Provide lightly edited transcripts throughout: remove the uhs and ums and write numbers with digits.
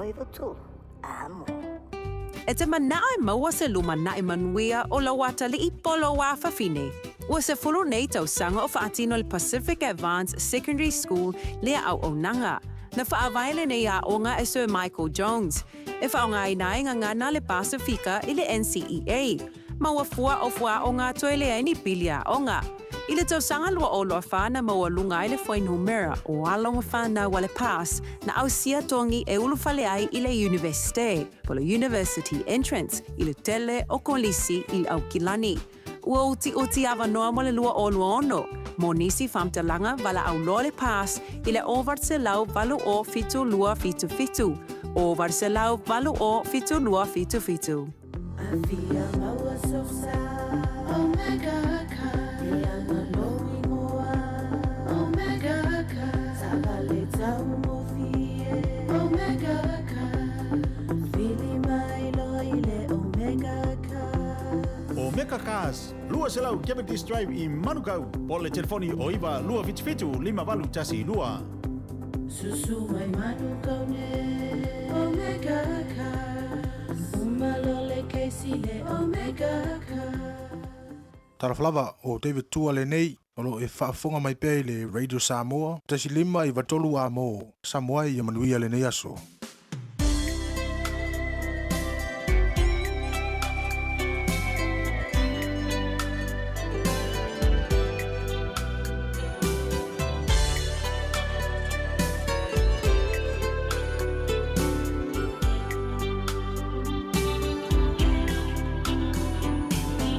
93 Amo. E te mana'o e maua se lumana'i manuia o lou atalii po o lou afafine. Ua 10 nei tausaga o faatino e le Pacific Advanced Secondary School lea auaunaga. Na faavae lenei aoga e Sir Michael Jones, e faaaogaina ai gagana a le Pasifika i le NCEA, ma ua fua o fuaaoga toe leai ni pili aoga. I le tausaga 2024 na maualuga ai le fuainumera o alo ma fanau a le PASS na ausia togi e ulufale ai i le Iunivesite, po o le University Entrance, i le tele o kolisi i Aukilani. Ua utiuti avanoa mo le 2026 mo nisi faamatalaga valaau loa le PASS i le 980 7277, 980 7277. Afia maua sosa Omega Car Leaga lou igoa Omega Car Taavale taugofie Omega Car Vili mai loa i le Omega Car. Omega Cars, 200 Cavendish Drive i Manukau, po o le telefoni o 9 277 5812. Susu mai Manukau nei Omega Cars Uma loa le kesi le Omega Cars. Talofa lava, o David Tua lenei, o lo o e faafofoga mai pea i le Radio Samoa, 1 5 93 amo, Samoa ia manuia lenei aso.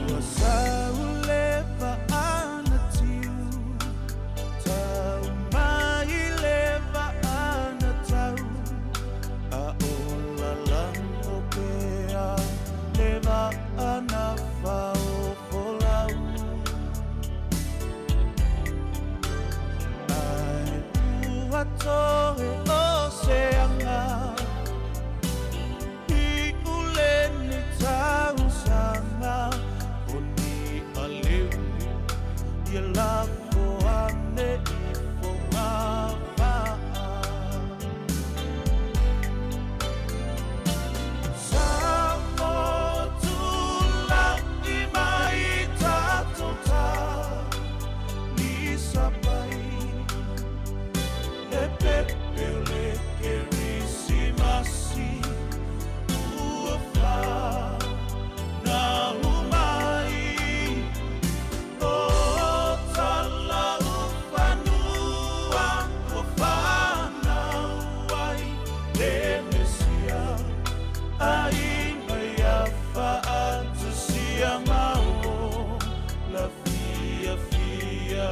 Ua sau le vaa na tiu, tau mai le vaa na tau, a o lalago pea le vaa na faofolau. Ae ua toe o se aga iu lenei tausaga, o ni aleu ia lafo ane i Fogavaa. Samoa tula'i mai tatou talisapai, e pepe o le Kerisimasi ua fanau mai. O Talaufanua ua fanau ai le Mesia, aiga ia faatasia ma ola fiafia.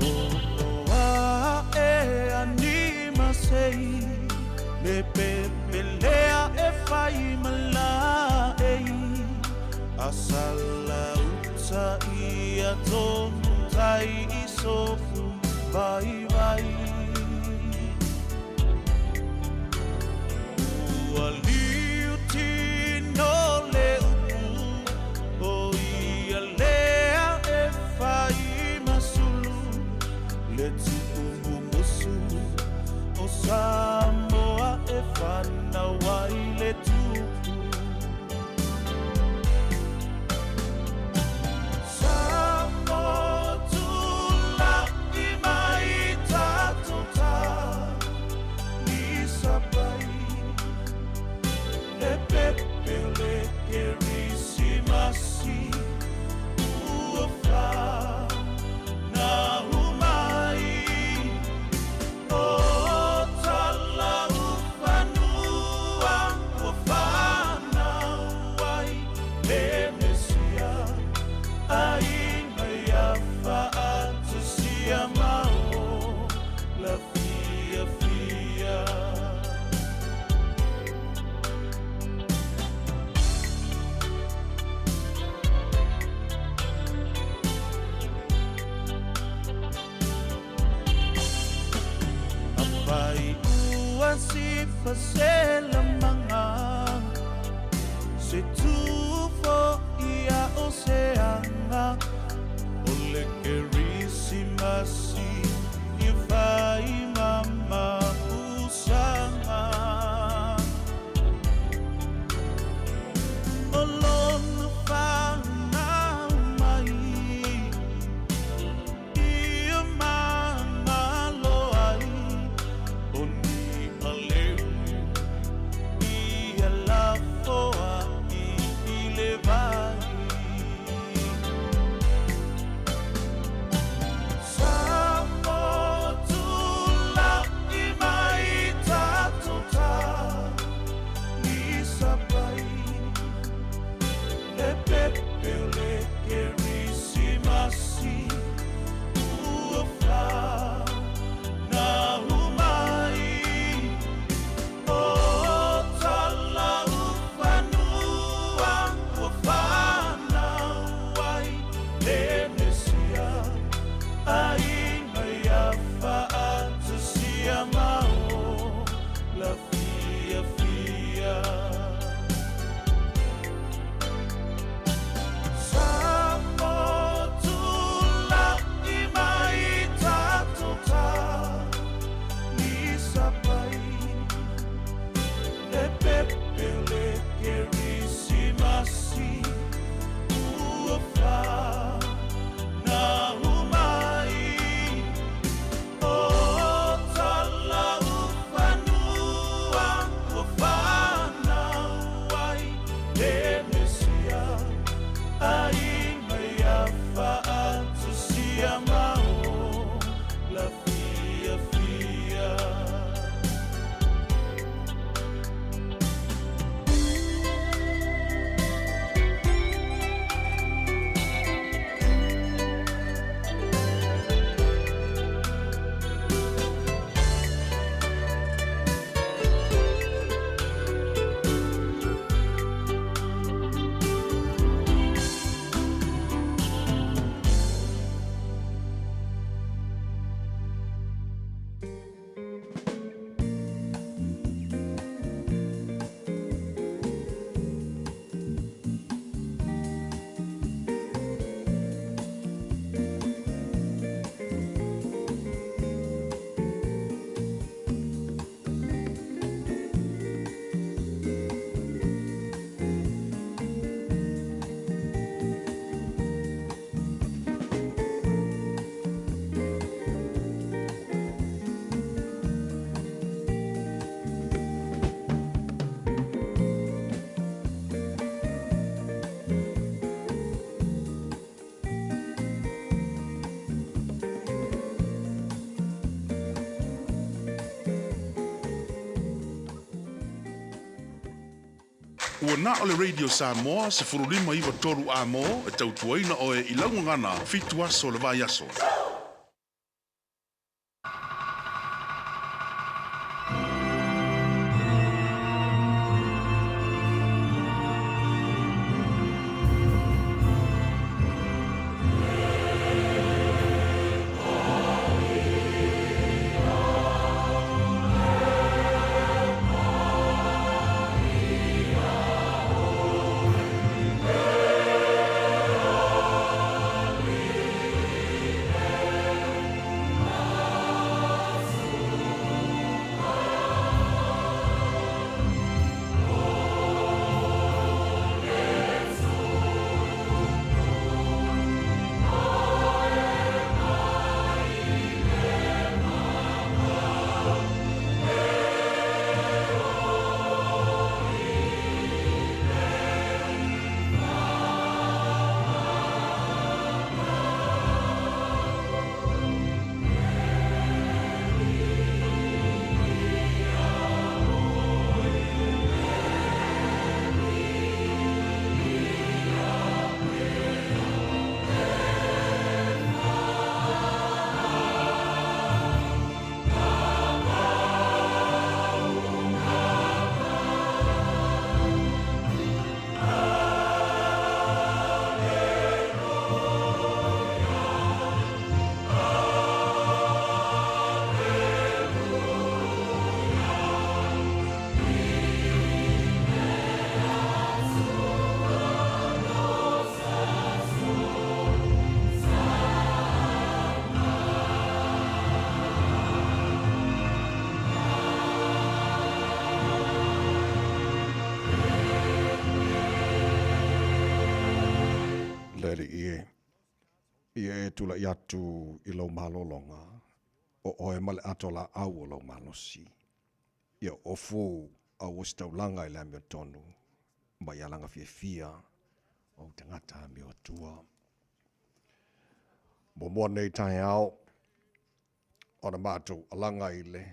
O e ani masei le pepelea e fai malaei asala uta ia tonu tai i sofu vai vai. Ua liu tino le upu o ia lea e fai masulu le tuumumusu o Samoa e fanau ai le tupu. Samoa tula'i mai tatou talisapai, e pepe o le Kerisimasi ua fanau mai. O Talaufanua ua fanau ai le Mesia, aiga ia faatasia ma ola fiafia. Afai ua sifa se lamaga. Se tufo ia o se anga O le kerisimasi I fai mama usanga O lona whanau mai Ia mangalo ai O ni aleu Ia lafoa i le vai Sa motu lai mai tatou ta Ni sapai Le pepe o le kerisimasi Ua whanau mai O Talaufanua ua whanau ai Le Mesia Aiga ia faatasia ma o la fiafia. Sa motu lai mai tatou ta Ni sapai Le pepe o le kerisimasi Ua whanau mai O Talaufanua ua whanau ai Le Mesia Aiga ia faatasia ma o la fiafia. Ua na o le Radio Samoa 1593 amo e tautuaina oe i laugagana 7 aso o le vaiaso. Alii e, ia e tula'i atu i lou malologa, o oe ma le ato laau o lou malosi. Ia ofu au ositaulaga i le amiotonu ma i alaga fiafia o ou tagata amioatua. Muamua nei taeao, ona matou alaga i le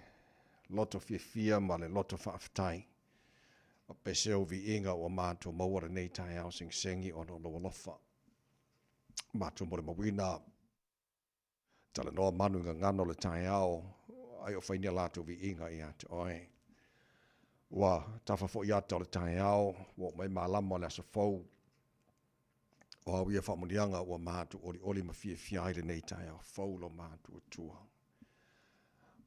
loto fiafia ma le loto faafetai. O pese o viiga ua matou maua lenei taeao segisegi ona o lou alofa. Matou molimauina talanoa manu i gagana o le taeao ai o fai ni a latou viiga ia te oe. Ua tafa foi ata o le taeao, ua oo mai malama o le aso fou. O au ia faamuniaga ua matou olioli ma fiafia ai lenei taeao fou lo matou Atua.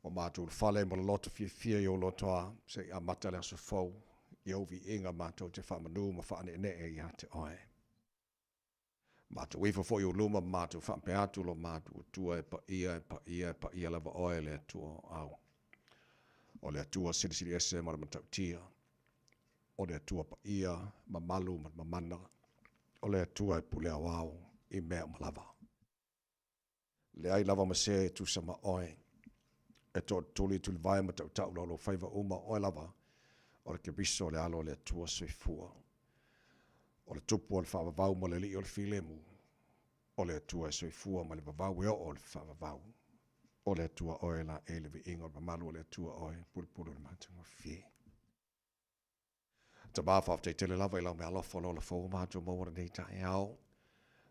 Ua matou ulufale ma le loto fiafia i ou lotoa se i amata le aso fou i ou viiga matou te faamanu ma faaneenee ia te oe. Matou ifo foi i ou luma ma matou faapea atu lo matou Atua e paia, e paia, e paia lava oe le Atua o au. O le Atua silisili ese ma le matautia. O le Atua paia, mamalu ma le mamana. O le Atua e pule aoao i mea uma lava. Leai lava ma se e tusa ma oe. E tootuli tulivae ma tautau laulaufaiva uma oe lava, o le Keriso le Alo o le Atua soifua. O le Tupu o le faavavau ma le Alii o le filemu. O le Atua e soifua mai le vavau e oo i le faavavau. O le Atua oe la e le viiga o le mamalu o le Atua oe, pulupulu o le matagofie. Tama, faafetai tele lava i lau meaalofa o le ola fou ua matou maua lenei taeao.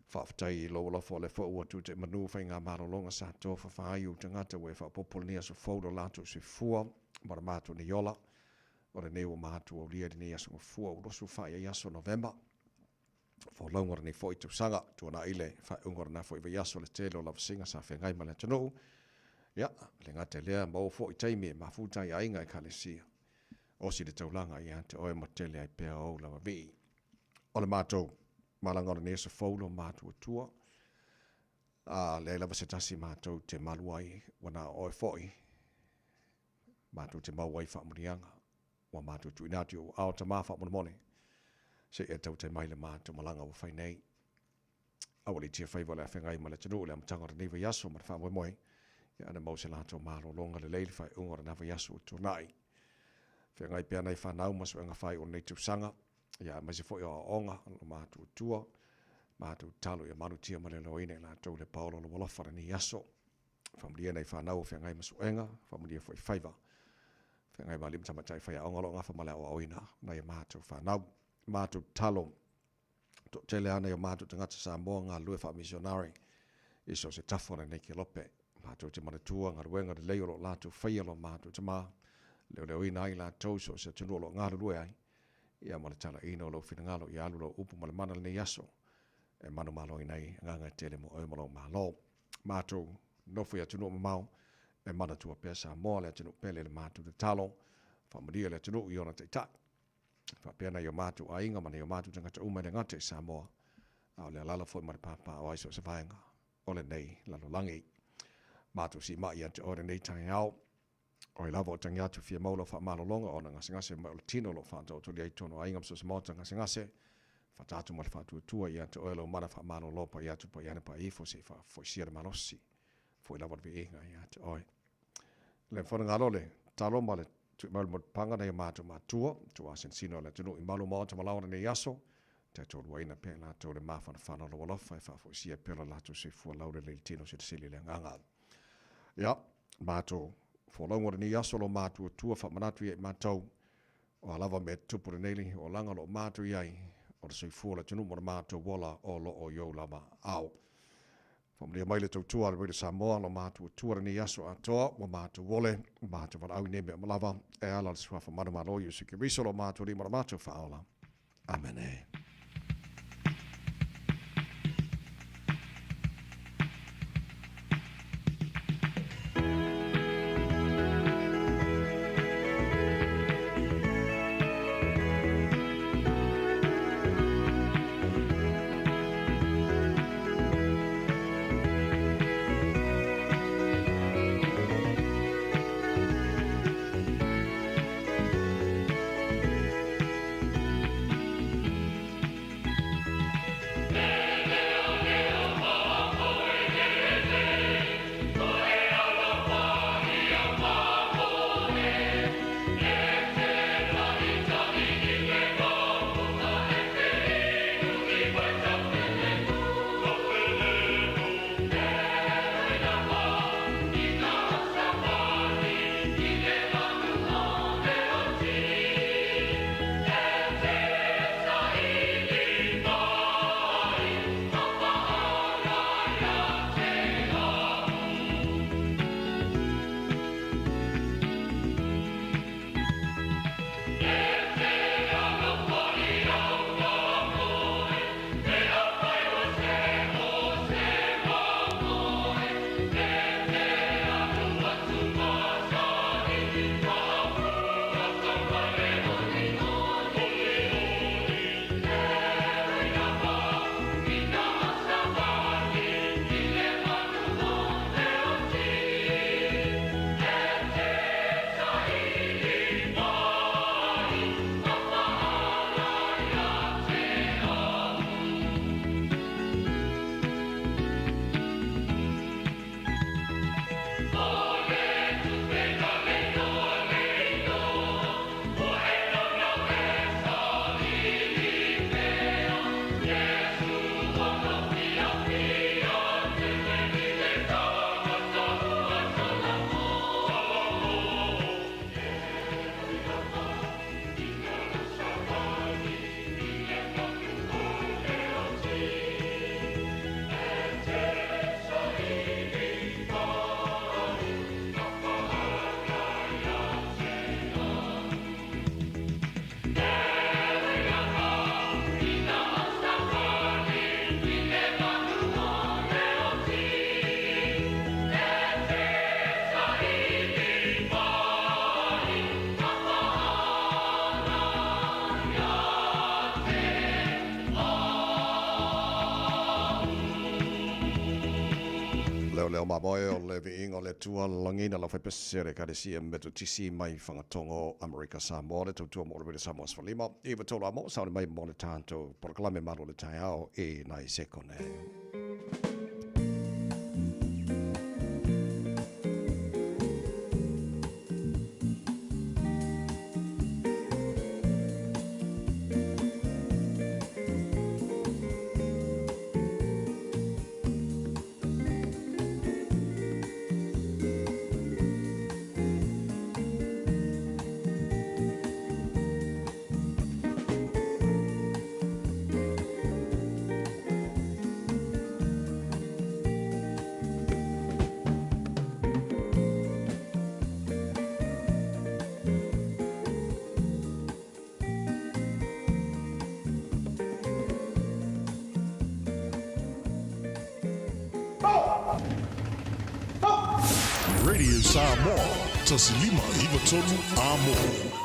Faafetai i lou alofa o lea foi ua tuutai-manu faigamalologa sa tofafa ai ou tagata ua e faaopoopo lenei aso fou lo latou soifua ma lo matou nei ola. O lenei ua matou aulia i lenei aso Gafua ua 24 ai aso Novema. Folauga o lenei foi tausaga, tuanai le faaiuga o lena foi vaiaso le tele o lavasiga sa feagai ma le atunuu. Ia, le gata i lea, maua foi taimi e mafuta ai aiga ekalesia. Osi le taulaga ia te oe ma tele ai pea ou lava vii. O le matou malaga o lenei aso fou lo matou Atua, a leai lava se tasi matou te malu ai, ua na o oe foi matou te mau ai faamuniaga. Ua matou tuuina atu i ou ao Tama faamolemole, se i e tautai mai le matou malaga ua fai nei. Aua le itia faiva o le a feagai ma le atunuu i le amataga o lenei vaiaso ma le faamoemoe, ia ana mau se latou malologa lelei i le faaiuga o lena vaiaso ua tuanai. Feagai pea nai fanau ma suega fai o lenei tausaga, ia aemaise foi o aoaoga o lo matou Atua, matou tatalo ia malutia ma leoleoina i latou le paolo o lou alofa lenei aso. Faamanuia nai fanau o feagai ma suega, faamanuia foi faiva. Feagai ma alii ma tamaitai faiaoga o lo o gafa ma le aoaoina o nai a matou fanau. Matou tatalo, toatele lava nai o matou tagata Samoa galulue faamisionare i so o se tafa o lenei kelope. Matou te manatua galuega lelei o lo o latou faia lo matou tama, leoleoina ai latou i so o se atunuu o lo o galulue ai, ia ma le talaina o lou finagalo ia alu lou upu ma le mana lenei aso e manumaloina ai agaga e tele mo oe ma lou Malo. Matou nofo i atunuu mamao e manatua pea Samoa le atunuu pele i le matou tatalo, faamanuia le atunuu i ona taitai. Faapea nai o matou aiga ma nai o matou tagata uma e le gata i Samoa, a o le alaala foi ma le pāpā o ai so o se vaega o lenei lalolagi. Matou siimai ia te oe lenei taeao, Oi lava o tagi atu fia mau lau faamalologa ona gasegase mai o le tino o lo o faataotolia ai totonu o aiga ma so o se maota gasegase. Fata atu ma le faatuatua ia te oe lau mana faamalolo paia atu paia ane paia ifo se i faafoisia le malosi. Foi lava le viiga ia te oe. Le mfana le talo ma le tui mai o le motupaga nai o matou matua, tuuasenesina o le atunuu i malu maota ma laoa lenei aso, taitoluaina pea i latou le mafanafana o lou alofa e faafoisia pea lo latou soifua laulelei i le tino silisili i le agaga. Ia, matou folauga o lenei aso lo matou Atua faamanatu ia i matou, o a lava mea tutupu lenei olaga o lo o matou i ai, o le soifua o le atunuu ma le matou ola o lo o i ou lava aao. Faamanuia mai le tautua a le Radio Samoa lo matou Atua lenei aso atoa, ua matou ole, ua matou valaau i nei mea uma lava, e ala i le suafa manumalo Iesu Keriso lo matou Alii ma lo matou Faaola. Amene. Leo leo mamoe o le viiga o le Atua lagina lau faipese le Ekalesia Metotisi mai Fagatogo Amerika Samoa le tautua mo le Radio Samoa 15 i tolu amo sauni mai mo le tatou polokalame malu o le taeao i nai sekone. Radio Samoa, 1593 Amo.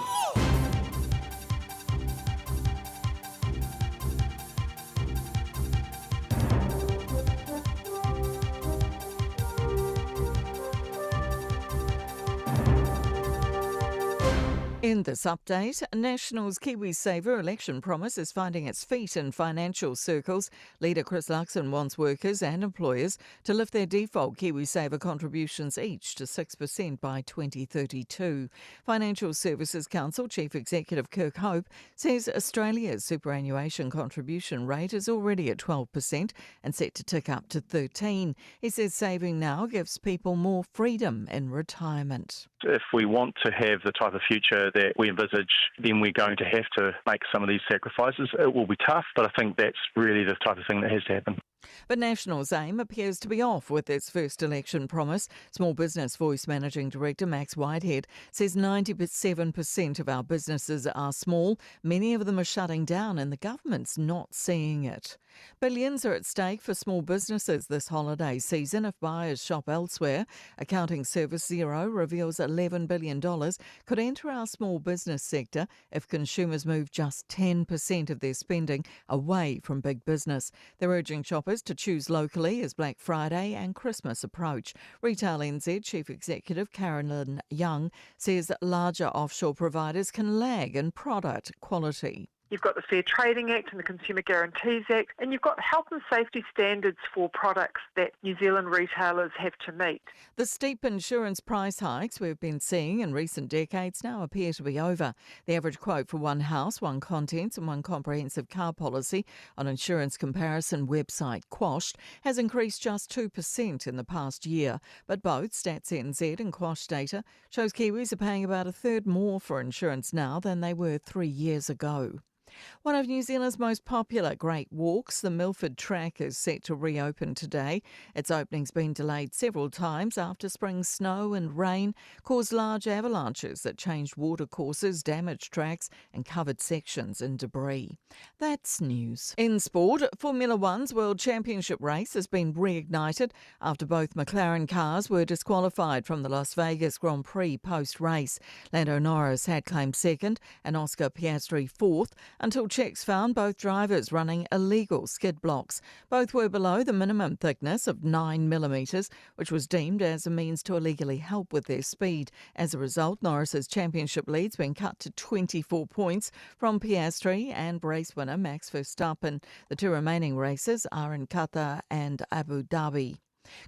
In this update, National's KiwiSaver election promise is finding its feet in financial circles. Leader Chris Luxon wants workers and employers to lift their default KiwiSaver contributions each to 6% by 2032. Financial Services Council Chief Executive Kirk Hope says Australia's superannuation contribution rate is already at 12% and set to tick up to 13. He says saving now gives people more freedom in retirement. If we want to have the type of future that we envisage, then we're going to have to make some of these sacrifices. It will be tough, but I think that's really the type of thing that has to happen. But National's aim appears to be off with its first election promise. Small Business Voice Managing Director Max Whitehead says 97% of our businesses are small. Many of them are shutting down and the government's not seeing it. Billions are at stake for small businesses this holiday season if buyers shop elsewhere. Accounting service Xero reveals $11 billion could enter our small business sector if consumers move just 10% of their spending away from big business. They're urging shoppers to choose locally as Black Friday and Christmas approach. Retail NZ Chief Executive Carolyn Young says larger offshore providers can lag in product quality. You've got the Fair Trading Act and the Consumer Guarantees Act, and you've got health and safety standards for products that New Zealand retailers have to meet. The steep insurance price hikes we've been seeing in recent decades now appear to be over. The average quote for one house, one contents and one comprehensive car policy on insurance comparison website Quashed has increased just 2% in the past year. But both Stats NZ and Quashed data shows Kiwis are paying about a third more for insurance now than they were 3 years ago. One of New Zealand's most popular great walks, the Milford Track, is set to reopen today. Its opening's been delayed several times after spring snow and rain caused large avalanches that changed watercourses, damaged tracks and covered sections in debris. That's news. In sport, Formula One's World Championship race has been reignited after both McLaren cars were disqualified from the Las Vegas Grand Prix post-race. Lando Norris had claimed second and Oscar Piastri fourth until checks found both drivers running illegal skid blocks. Both were below the minimum thickness of 9 millimetres, which was deemed as a means to illegally help with their speed. As a result, Norris's championship lead's been cut to 24 points from Piastri and race winner Max Verstappen. The two remaining races are in Qatar and Abu Dhabi.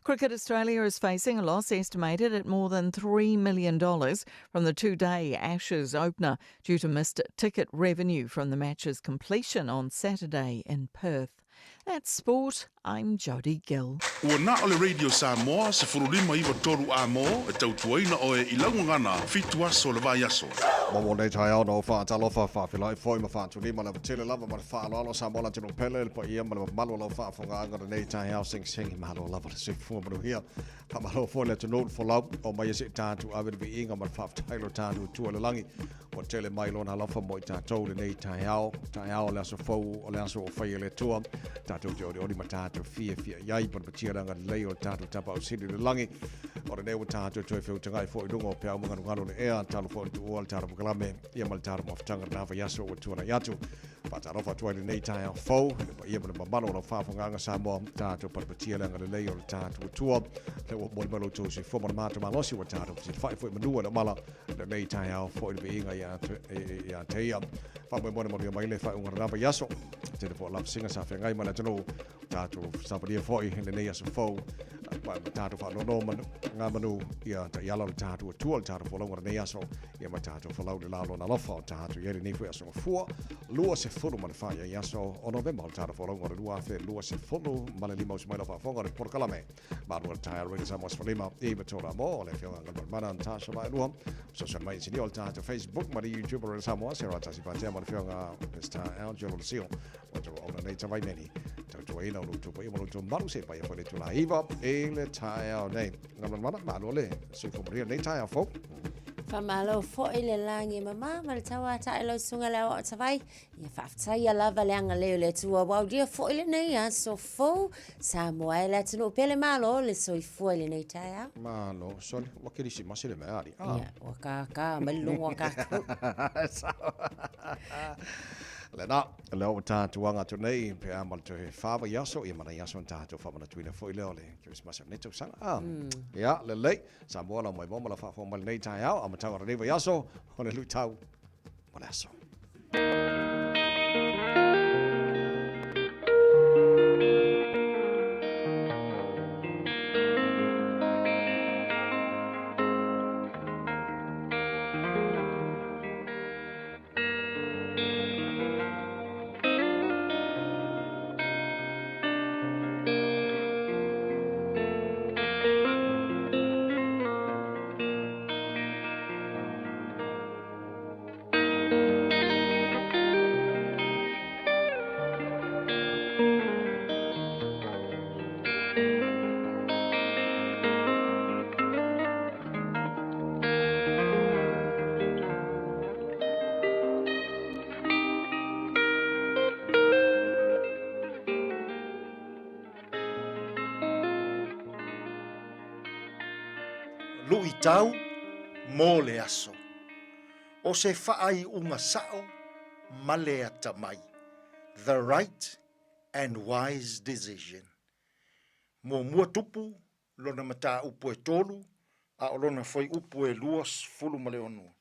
Cricket Australia is facing a loss estimated at more than $3 million from the two day Ashes opener due to missed ticket revenue from the match's completion on Saturday in Perth. That's sport. I'm Jody Gill. Ua na o le Radio Samoa 15 93 amo e tautuaina oe i laugagana fitu aso le vaiaso. Mo nei taeao na o whaatalofa, whaawhilai foi ma whaatulima le tele lava ma le whaaloalo sa mola tino pele le paia ma le mamalu o lau faafofogaga lenei taeao segisegi malo lava le soifua manuia. Faamalo foi le atunuu le folau o mai e seʻi tatou ave le viiga ma le faafetai i lo tatou Atua i le lagi ua tele mai lona alofa mo i tatou lenei taeao, taeao o le aso fou o le aso ua faia e le Atua tatou te olioli ma tatou fiafia i ai malumatia le agalelei o le tatou Tapaau Sili i le lagi. O lenei ua tatou toe feutagai foi i luga o peau magalugalu o le ea, talo foi o le tuua le tatou polokalame ia ma le tatou mafutaga lena vaiaso ua tuanai atu. Faatalofa atu ai lenei taeao fou i le paia ma le mamalu o lau faafofogaaga Samoa, tatou palepatia le agalelei o le tatou Atua. Lea ua momoli mai lo outou soifua ma le matou malosi ua tatou fesilafai foi i manu e le mala lenei taeao foi le viiga ia te ia. Faamoemoe na manuia mai le faaiuga o lena vaiaso. Tele foi o lavasiga sa feagai ma le atunuu tatou savalia foi lenei aso fou ma tatou faanono ngā manu ia taiala o le tatou Atua le tatou folauga lenei aso ia ma tatou folau le la o lona alofa o tatou i ai lenei foi aso gafua 24 ia i aso o Novema o le tatou folauga o le 2025. Usu mai lau faafofoga o le polokalame Malu o le taeao Radio Samoa 15 i Matola mo o le afioga Galvalmana Natasha Vaelua social mai sini o le tatou Facebook ma le YouTube o Radio Samoa se ratasi patea ma le afioga Mr. Angelo Lusio o te ona nei tawai meni. Tautuaina o lutu pa ia ma lutu maru se pa ia fo le tula iwa e le taeao nei. Ngā mana malo le soifua manuia nei taeao fou. Whamalo foi le langi mama ma le taua tae lau susuga le aoao tawai. Ia faafetaia lava le agalelei o le Atua ua aulia foi lenei aso fou. Samoa e le atunuu pele malo le soifua i lenei taeao. Malo, soli, ua kerisimasi le mea ali. Ah. Ia, ua kākā mai le logo a kākou. Lena, lea ua tatou aga atu nei pe a ma le toe fa vaiaso, ia ma nai aso na tatou faamanatuina foi lea o le Kerisimasi o lenei tausaga. Ah. Ia, lelei, Samoa lau maimoa ma lau faafofoga mai lenei taeao, amataga o lenei vaiaso, o le luitau mo le aso. Luitau mo le aso. O se faaiuga sao ma le atamai, the right and wise decision. Muamua tupu lona mataupu e tolu, a o lona fuaiupu e 26.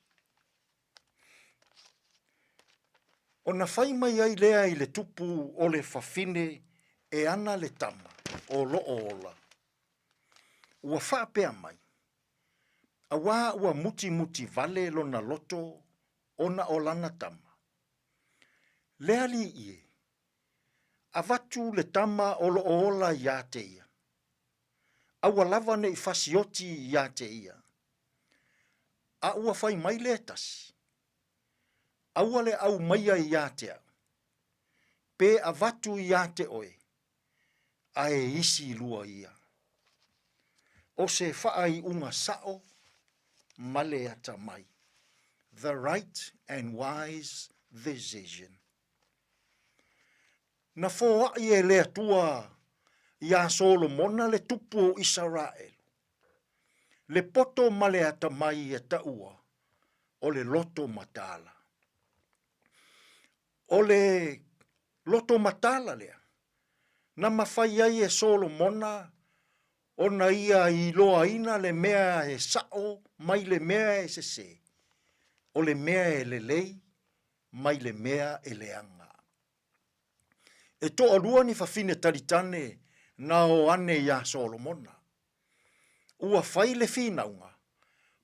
Ona fai mai ai lea i le tupu o le fafine e ana le tama o loo ola. Ua faapea mai, Auā ua mutimuti vale lona loto ona o lana tama. Le alii e, avatu le tama o loo ola iā te ia. Aua lava ne i fasioti iā te ia. A ua fai mai le tasi, Aua le aumaia iā te au, pe avatu iā te oe, a e isi lua ia. O se faaiuga sao ma le atamai, the right and wise decision. Na foai e le Atua iā Solomona le tupu o Isaraelu, le poto ma le atamai e taua o le loto mataala. O le loto mataala lea, na mafai ai e Solomona ona ia iloaina le mea e sao mai le mea e sesē, o le mea e lelei mai le mea e leaga. E toalua ni fafine talitane na o ane iā Solomona. Ua fai le finauga,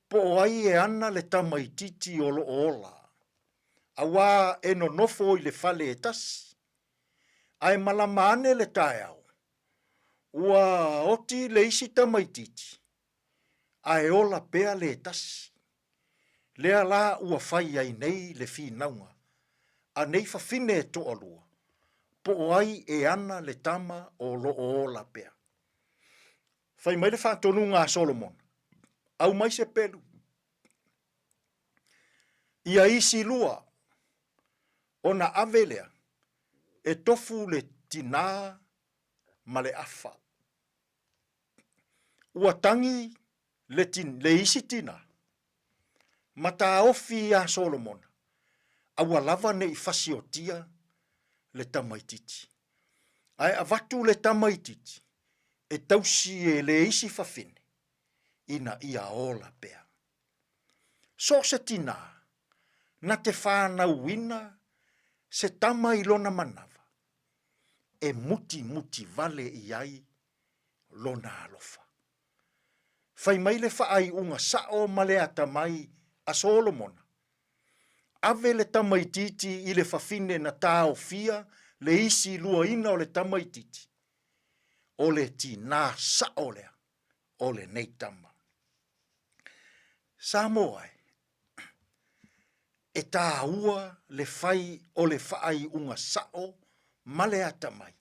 po o ai e ana le tamaitiiti o lo o ola, auā e nonofo i le fale e tasi, ae malama ane le taeao, ua oti le isi tamaitiiti, ae ola pea le tasi. Lea la ua fai ai nei le finauga a nei fafine e toalua, po o ai e ana le tama o lo o ola pea. Fai mai le faatonuga a Solomona, Aumai se pelu. Ia isi lua, ona ave lea e tofu le tinā ma le afa. Ua tagi le, le isi tinā ma taofi iā Solomona, aua lava ne i fasiotia le tamaitiiti. Ae avatu le tamaitiiti e tausi e le isi fafine ina ia ola pea. So o se tinā, na te whānauina se tama i lona manawa, e mutimuti wale i ai lona alofa. Fai mai le faaiuga sao ma le atamai a Solomona, Ave le tamaitiiti i le fafine na taofia le isi luaina o le tamaitiiti, o le tinā sao lea o lenei tama. Samoa e, e tāua le fai o le faaiuga sao ma le atamai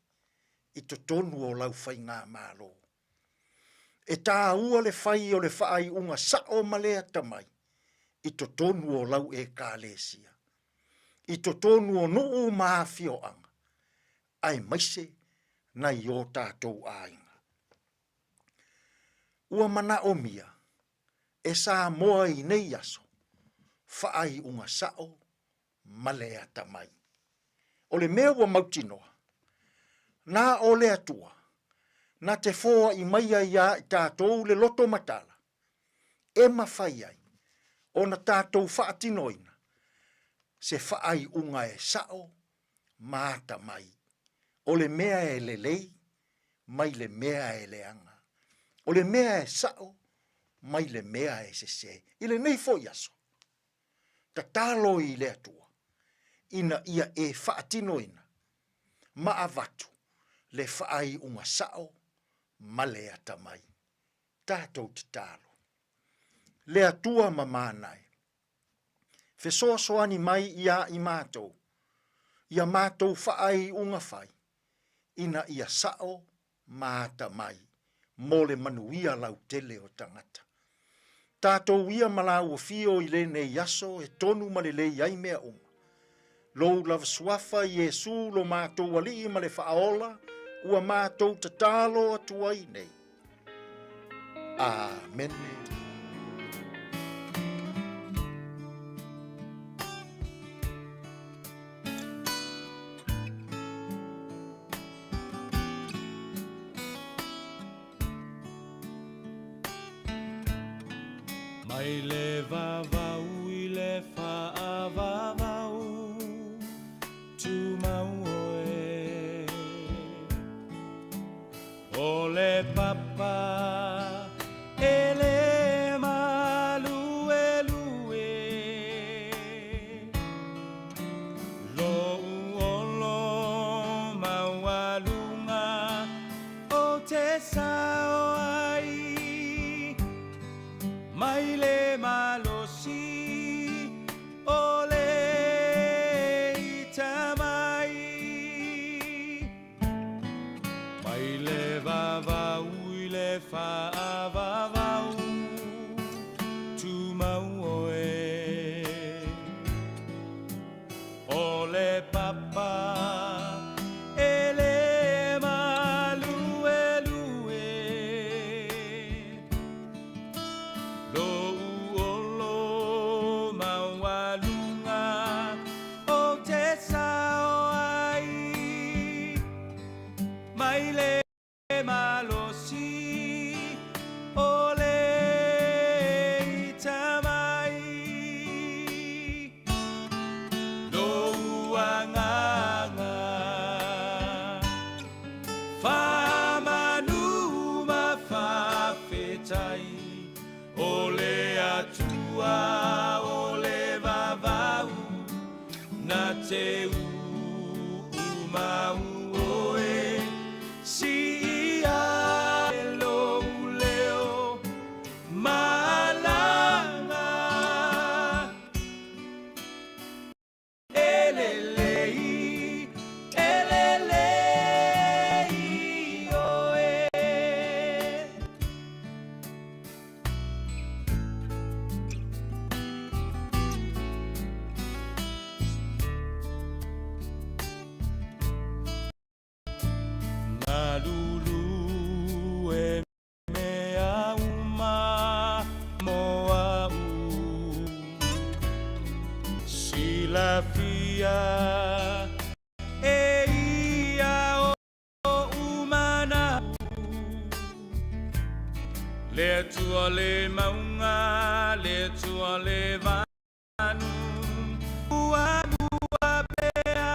i totonu o lau faigamalo. E tāua le fai o le faaiuga sao ma le atamai i totonu o lau Ekalesia, i totonu o nuu ma afioaga, aemaise nai o tātou aiga. Ua manaomia e Samoa i nei aso faaiuga sao ma le atamai. O le mea ua mautinoa, na o le Atua na te foai mai ai iā i tātou le loto matala e mafai ai ona tātou faatinoina se faaiuga e sao ma atamai, o le mea e lelei mai le mea e leaga, o le mea e sao mai le mea e sesē. I lenei foi aso, tatalo i le Atua ina ia e faatinoina ma avatu le faaiuga sao ma le atamai. Tatou tatalo. Le Atua mamana e, fesoasoani mai iā i matou, ia matou faaiuga fai, ina ia sao ma atamai mo le manuia lautele o tagata. Tatou ia ma lāua fio i lenei aso e tonu ma lelei ai mea uma. Lou lava suafa Iesu lo matou Alii ma le Faaola ua matou tatalo atu ai nei. Amene. Mai le vavau i le faavavau Tumau oe O le papa e le maluelue Lou olo maualuga o te sao ai Mai le malosi o le ita mai Mai le vavau i le faavavau Tumau oe O le papa e le maluelue Lou olo maualuga o te sao ai Mai le malosi o le ita mai. Atua o le vavau na te uumau oe Siia e lou leo malaga E lelei, e lelei oe. Malulu e mea uma mo a'u Silafia e ia o'u mana'o Le Atua le mauga, le Atua le vanu Ua mua pea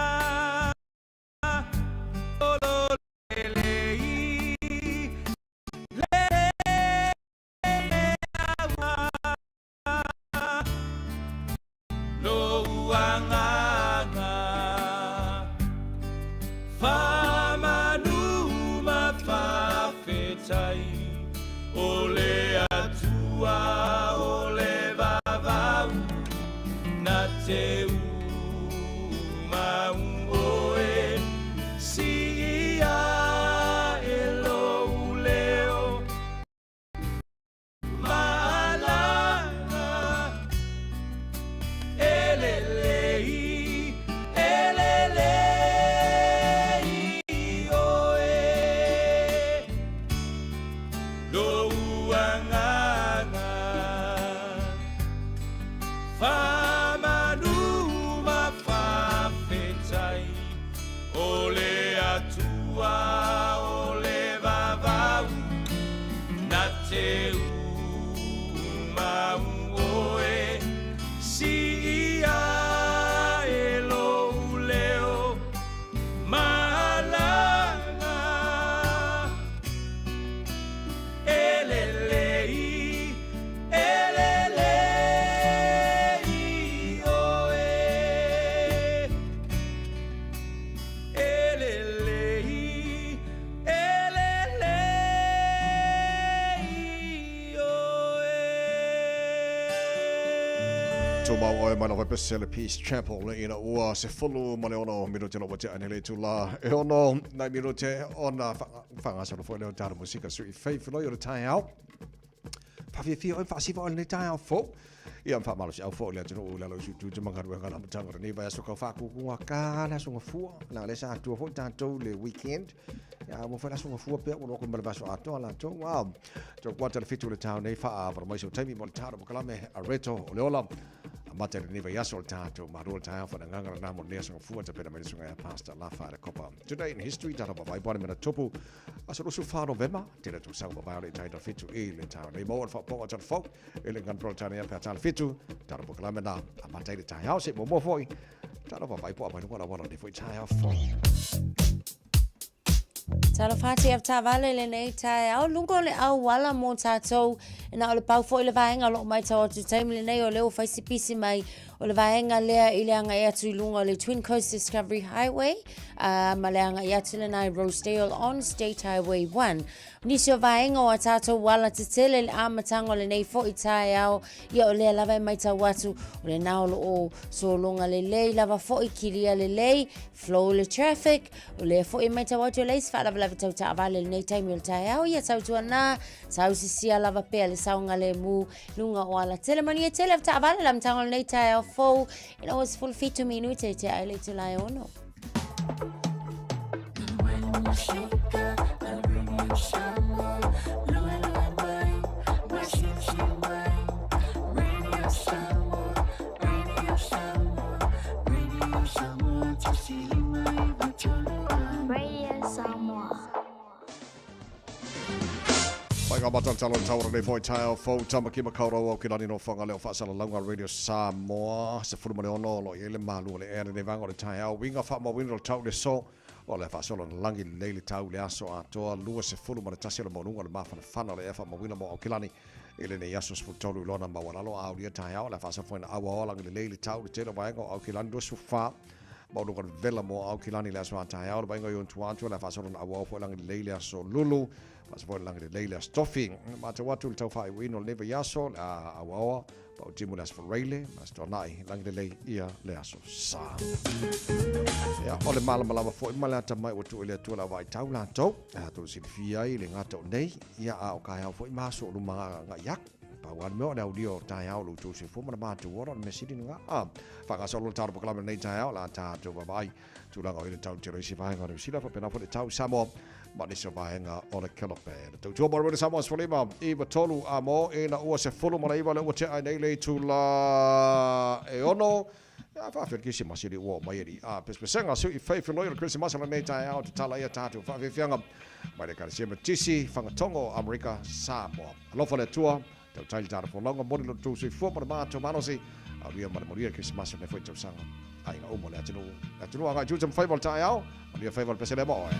Na te umau oe Siia e lou leo Malaga E lelei, e lelei oe Lou agaga Faamanu ma faafetai O le Atua o le vavau Na te umau oe Siia e lou leo Malaga E lelei, e lelei oe E lelei, e lelei oe. Tumau oe mai lava pese le Peace Chapel ina ua 16 minute lo ua tea nei le itula e ono nai minute ona whangasolo foi leo tara musika sui faithful o le taeao. Whawhiawhia oe whaasifa o le taeao fo. Ia mwha si au fo le atunu o lalo su tu te mangaru ngā matanga ni vai aso kau whākūkū ka le aso ngafua. La le sa atua foi tātou le weekend. Ia mo foi le aso ngafua pea o loko male vaso atoa la tō. Wow. Tō kwata le fitu le tau nei wha a mai so taimi mo le tāro mo kalame a reto o le ola. A mate le niva iaso le tātou marua le taeao whana ngangara nā mo le aso ngafua ta pena mai le sunga ia Pastor Lafa le Kopa. Today in history, tata pa vai mena tupu. Aso rusu wha November, tēnā tū sanga pa vai le taita fitu i le tau nei mo wha ponga tata folk, e le ngan pro tana ia pea tala fitu, tata po kalame nā, a mate le taeao se mo mo foi, tata pa vai po a mai wala wala ni foi taeao foi. Talofa atu i avetaavale i lenei taeao, luga o le auala mo tatou, e na o le pau foi le vaega o loo maitau atu i taimi lenei o lea ua fai si pisi mai o le vaega lea i le agai atu i luga o le Twin Coast Discovery Highway ma le agai atu lena i Rosedale on State Highway 1. Nisi o vaega o a tatou ala tetele i le amataga o lenei foi taeao, ia o lea lava e maitau atu o lena o loo sologa lelei lava foi, kilia lelei, flow le traffic, o lea foi e maitau atu e leai se faalavelave tau taavale i lenei taimi o le taeao, ia tautuana, tausisia lava pea le saogalemu luga o ala tele. Manuia tele au taavale le amataga o lenei taeao fou ina ua 17 minute e tea ai le itula e ono. Radio Samoa. Mai ngā matatalo taura nei foi taeao fou Tamaki Makaurau au ki lani no Whangaleo whaasalalauga Radio Samoa se fulu ma le ono lo i ai le malu o le ea lenei vaega o le taeao uiga whaamauina o le tau le so o le whaasolo na langi lelei le tau le aso atoa 21 o le maualuga o le mafanafana o le ea whaamauina mo Aukilani. i lenei aso 13 i lona maualalo a aulia taeao le a faasafoina auaoa lagilelei le tau i le tele o vaega o Aukilani 24 maualuga le vela mo Aukilani i le aso a taeao le vaaiga i ona tua atu o le a faasolo na auau foi lagilelei le aso Lulu faasafoina lagilelei le aso Tofi. Matau atu i le tau faaiuina o lenei vaiaso le a auaoa Pautimu le aso Faraile ma aso Toanai lagilelei ia le aso Sa. Ia, o le malamalama foi ma le atamai ua tuu i le Atua le auvaai tau latou, e atu silafia ai le gata o nei, ia a o taeao foi ma aso o luma agai aku. Pau lava le mea o le aulia o taeao o lo outou soifua ma le matou ola, o le mea sili lena. A faagasolo le tatou polokalame i lenei taeao, o le a tatou vaavaai tulaga o i le tau tele o isi vaega o Niu Sila, faapena foi le tau i Samoa ma nisi o vaega o le Kelope. Le tautua mo le Samoa 15 i 3 a mo ina ua 19 le ua tea ai nei le itula e 6. Ia, faafetai le Kerisimasi le ua oo mai alii. A pesepesega sui fai feloi o le Kerisimasi o lenei taeao tatala ia tatou faafiafiaga mai le Ekalesia Metisi Fagatogo Amerika Samoa. Alofa le Atua, tautai le tatou folauga, momoli lo outou soifua ma le matou malosi, aulia ma le manuia le Kerisimasi o lenei foi tausaga. Aiga uma o le atunuu, le atunuu agai tiute ma faiva o le taeao, manuia faiva o le pese lea ma oe.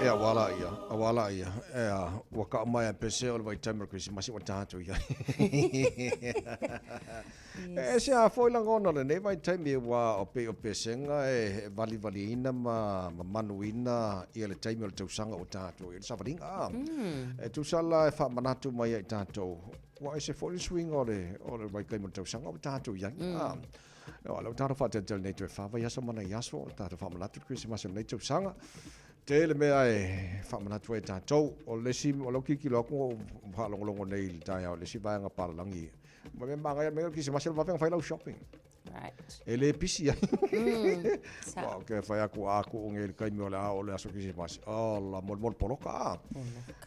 Ia, ua ala ia, ua ala ia. Ea, ua kaʻu mai a pese o le vaitaimi o le Kerisimasi ua tatou i ai. E ese lava foi lagona o lenei vaitaimi aua o pei o pesega e valivaliina ma mamanuina ia le taimi o le tausaga ua tatou i ai le savaliga. A. E tusa la e faamanatu mai ia i tatou, ua ese foi le suiga o le o le vaitaimi o le tausaga ua tatou i ai. A. O lea ua tatou faatalitali nei toe fa vaiaso ma nai aso, tatou faamanatu le Kerisimasi o lenei tausaga. Tele mea e faamanatu ai tatou. O le isi, o lau tilotilo atu na ou faalogologo nei i le taeao i le isi vaega palalagi. Ma mea manaia mea o le Kerisimasi o le vave ona fai lau shopping. Right. E le pisi ai. Aua ou te fai atu a tuu nei i le taimi o le a oo le aso Kerisimasi, ola molimoli poloka a.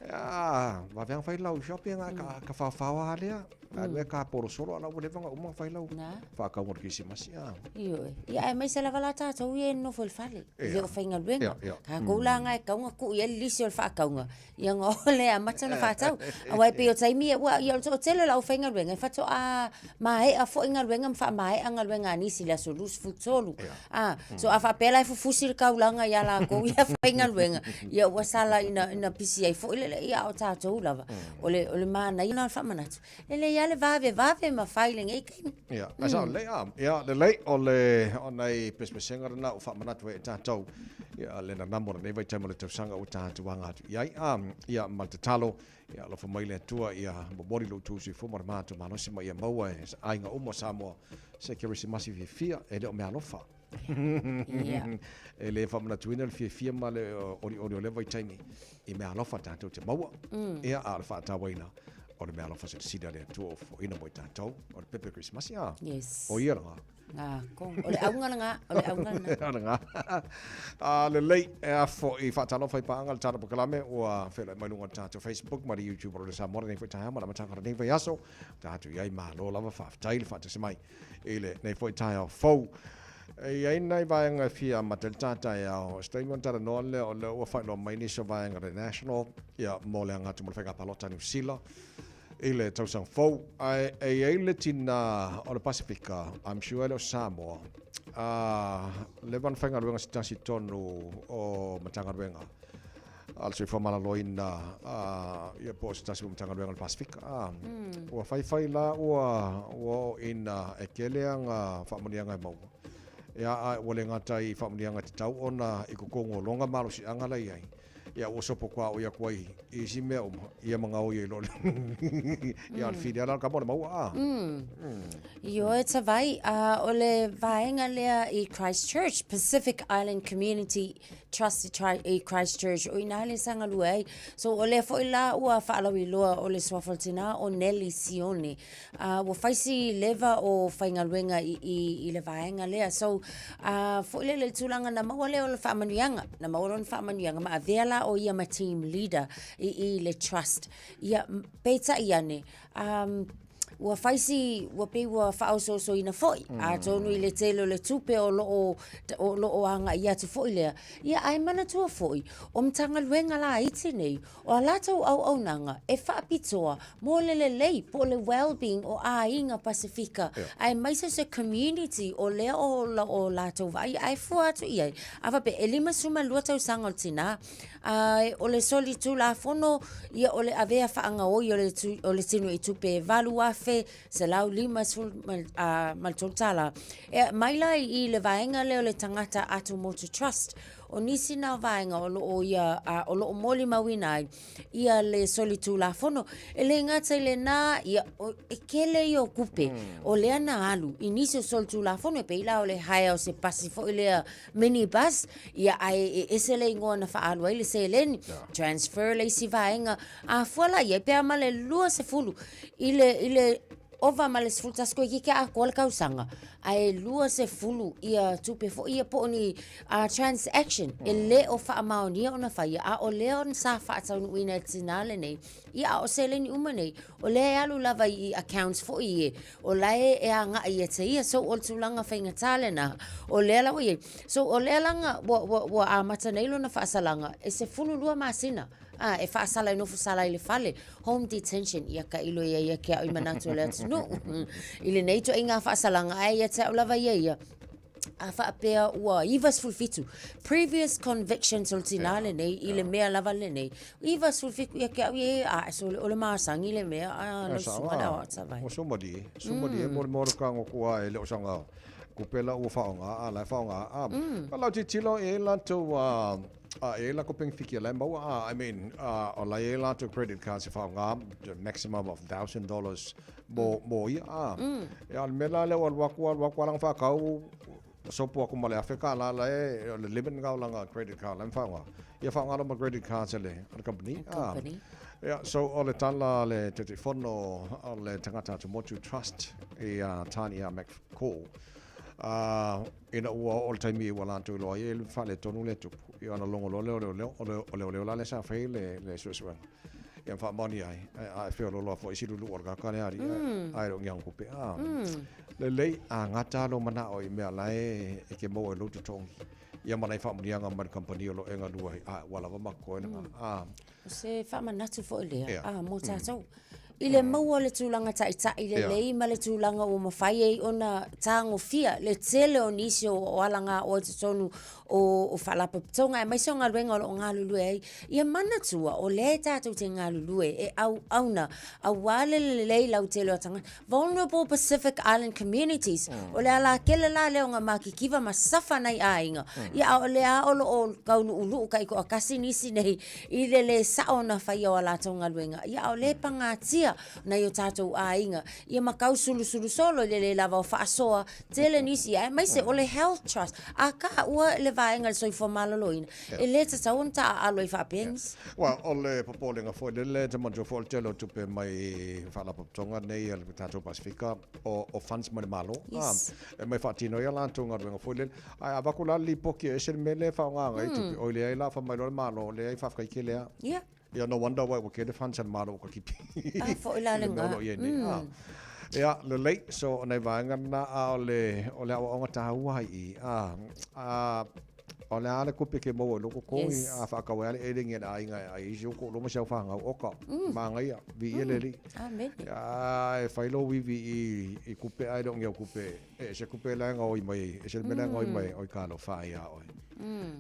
Ia, vave ona fai lau shopping a ka, ka whawhao a lea. A mea ka porosoro ala ua leva ona uma ona fai lau whakauga o le Kerisimasi a. Ioe. Ia aemaise lava la tatou ia e nonofo i le fale, e le o faigaluega. Tatou la na e tatau ona tuu i ai le lisi o le faatauga, ia ona oo lea e amata ona faatau. Aua e pei o taimi ia, ua, ia o le toatele o le aufaigaluega e faatoa maea foi galuega ma faamaea galuega a nisi i le aso 23. A, so a faapea la e fufusi le taulaga ia latou ia faigaluega, ia ua sala ina, ina pisi ai foi le, ia a o tatou lava. O le, o le manaia lena o le faamanatu. Lelei lava le vavevave ma fai i lenei taimi. Ia, ae sao lelei a. Ia, lelei, o le, o nai pesepesega lena ua faamanatu ai e tatou, ia, le nanamo o lenei vaitaimi o le tausaga ua tatou aga atu i ai. A, ia, ma le tatalo, ia alofa mai le Atua, ia momoli lo outou soifua ma le matou malosi ma ia maua e aiga uma o Samoa se Kerisimasi fiafia, e le o meaalofa. Ia. E le faamanatuina le fiafia ma le olioli o lea vaitaimi i meaalofa tatou te maua. Ia, a o le faatauaina o le meaalofa silasila a le Atua o fofoina mo i tatou, o le pepe Kerisimasi, a? Yes. O ia lena. Ah, kong. O le auga lena, o le auga lena. O lena. A lelei, e a foi faatalofa i paaga le tatou polokalame ua feiloai mai luga o le tatou Facebook ma le YouTube o le Samoa lenei foi taeao ma le amataga o lenei vaiaso. Tatou i ai malo lava faafetai le faatasi mai i lenei foi taeao fou. E i ai nai vaega e fia amata ai le ta taeao. O se taimi ona talanoa lea o lea ua faailoa mai nisi o vaega a le National ia mo le aga atu mo le faiga palota a Niu Sila i le tausaga fou. Ae e i ai le tina o le Pasifika, I'm sure e le o Samoa, a leva ona faigaluega se tasi i totonu o Matagaluega a le Soifua Maloloina, ia po o se tasi o Matagaluega o le Pasifika. A, ua faifai la ua ua oo ina e tele ana faamanuiaga e maua. Ia, a ua le gata i faamanuiaga e tatau ona i totonu o lona malosiaga la e i ai, Ia ua sopo kuaoi atu ai i isi mea uma, ia ma gaoi ai loa le ia o le fili lava la tama o le maua a. Ioe Tavai, a o le vaega lea i Christchurch, Pacific Island Community Trust i Christchurch, o i ina le sa galue ai. So o lea foi la ua faalauiloa o le suafa o le tina o Nelly Sione. A ua fai si leva o faigaluega i i i le vaega lea. So, a foi lele i le tulaga na maua lea o le faamanuiaga, na maua lona faamanuiaga ma avea la o ia ma team leader i i le trust. Ia, peitai ane, um, ua fai si, ua pei ua faaosoosoina foi, atonu i le tele o le tupe o lo o, o lo o agai atu foi lea. Ia, ae manatua foi, o Matagaluega laiti nei, O a latou auaunaga e faapitoa mo le lelei po o le well-being o aiga Pasefika, aemaise se community o lea o lo o latou vaai ae fua atu i ai. A faapea, e 52 tausaga o le tinā, a o le solitulafono ia o le avea faagaoi o le o le tino i tupe e $8,153 tala. E mai la i le vaega lea o le Tagata Atumotu Trust, O nisi na o vaega o lo o ia, a, o lo o molimauina ai ia le solitulafono. E le gata i lena, ia, o, e tele ia o tupe o lea na alu i nisi o solitulafono, e pei la o le hire o se pasi foi lea mini bus, ia, ae e ese le igoa na faaalu ai le seleni, transfer le isi vaega. A fua la i ai, pe a ma le 20 i le, i le Ova ma le 11 toeitiiti atoa le tausaga, ae 20 ia tupe foi ia po o ni transaction e le o faamaonia ona faia, a o lea sa faataunuuina e le tinā lenei, ia a o seleni uma nei, o lea e alu lava i accounts foi ie, o la e agai ia te ia. So, o le tulaga faigata lena, o lea la ua i ai. So, o lea la ua amata nei lona faasalaga e 12 masina. A, e faasala e nofo sala i le fale, home detention, ia tailo ia ia te au i manatu o le atunuu. I lenei ituaiga faasalaga, ae ia te au lava ia ia. A faapea ua 97 previous convictions o le tinā lenei i le mea lava lenei. 97 ia te au ia e ae sole o le masani le mea a lau susuga le aoao Savaii. Ua sumalie, sumalie mo le mea o le kago kua e le o sanga kupe la ua whaonga, a la e whaonga. A, a lau titilo e latou a, a e la ko pengfiki la maua a, I mean, a, o la e latou credit cards e whaonga, the maximum of $1,000 mo, mo ia a. E a le mea la lea ua alu atu, alu atu alanga whakau, sopo aku ma le afe ka la la e, o le limit ngau langa credit card la whaonga. Ia whaonga ma credit cards a le, a le company. Company. Ia, so o le tala le te te whono o le tangata atu motu trust i a Tania McCall. Ina ua o le taimi ua latou iloa ai e le faaletonu le tupu. Ia ona logo loa lea o leoleo, o le o leoleo la lea sa fai le le suesuega. Ia ma faamaonia ai, a e feoloolo lava foi i silulu'u o le kaka lea alii, ae le o ni agotupe. Lelei, a gata lou mana'o i mea la e e ke maua i lou totogi. Ia ma nai faamanuiaga mai le kamupani o lo o e galue ai, a ua lava ma totoe lena. O se faamanatu foi lea, a, mo tatou. I le maua o le tulaga taitai lelei ma le tulaga ua mafai ai ona tagofia le tele o nisi o alagaoa i totonu o faalapotopotoga aemaise o galuega o lo o galulue ai. Ia manatua, o lea tatou te galulue e auauna aua le lelei lautele o tagata. Vulnerable Pacific Island Communities, o le alakele la lea o ngā makikiva ma safa nai aiga. Ia a o lea o lo o kaulu'ulu'u taitoatasi nisi nei i le lē sa'o ona faia o a latou galuega, ia a o lea e pagatia nai o tatou aiga, ia ma tausulusulu solo i le lē lava o faasoa tele nisi, aemaise o le Health Trust. Akā, ua le vaega i le soifua maloloina, e lē tatau ona taaalo ai faapea nisi. Well, o le popolega foi lele, te manatua foi o le tele o tupe mai faalapotopotoga nei a le tatou Pasefika, o funds mai le Malo. Yes. E mai faatino ai a latou galuega foi lele. Ae avatu la le lipoti e ese le mea lea e faaaoga ai tupe, oi leai la fai mai loa le Malo, leai faafetai tele lava. Ia. Ia no wonder why ua tele funds a le Malo ua katipi. A foi la I le mea o lo o i ai nei. Ia, lelei, so o nai vaega na, a o le, o le aoaoga taua ai i i. A, o le a le tupe ke maua i lou totogi, a faatau ai lava le eleni a le aiga e ai ai si ou toalua ma si au fanau, oka, manaia, viia le Alii. Amene. A e fai lou ivi i, i tupe ae le o ni au tupe E ese kupe la e gaoi mai, ese le mea la e gaoi mai, oi ka alofa ai iā oe.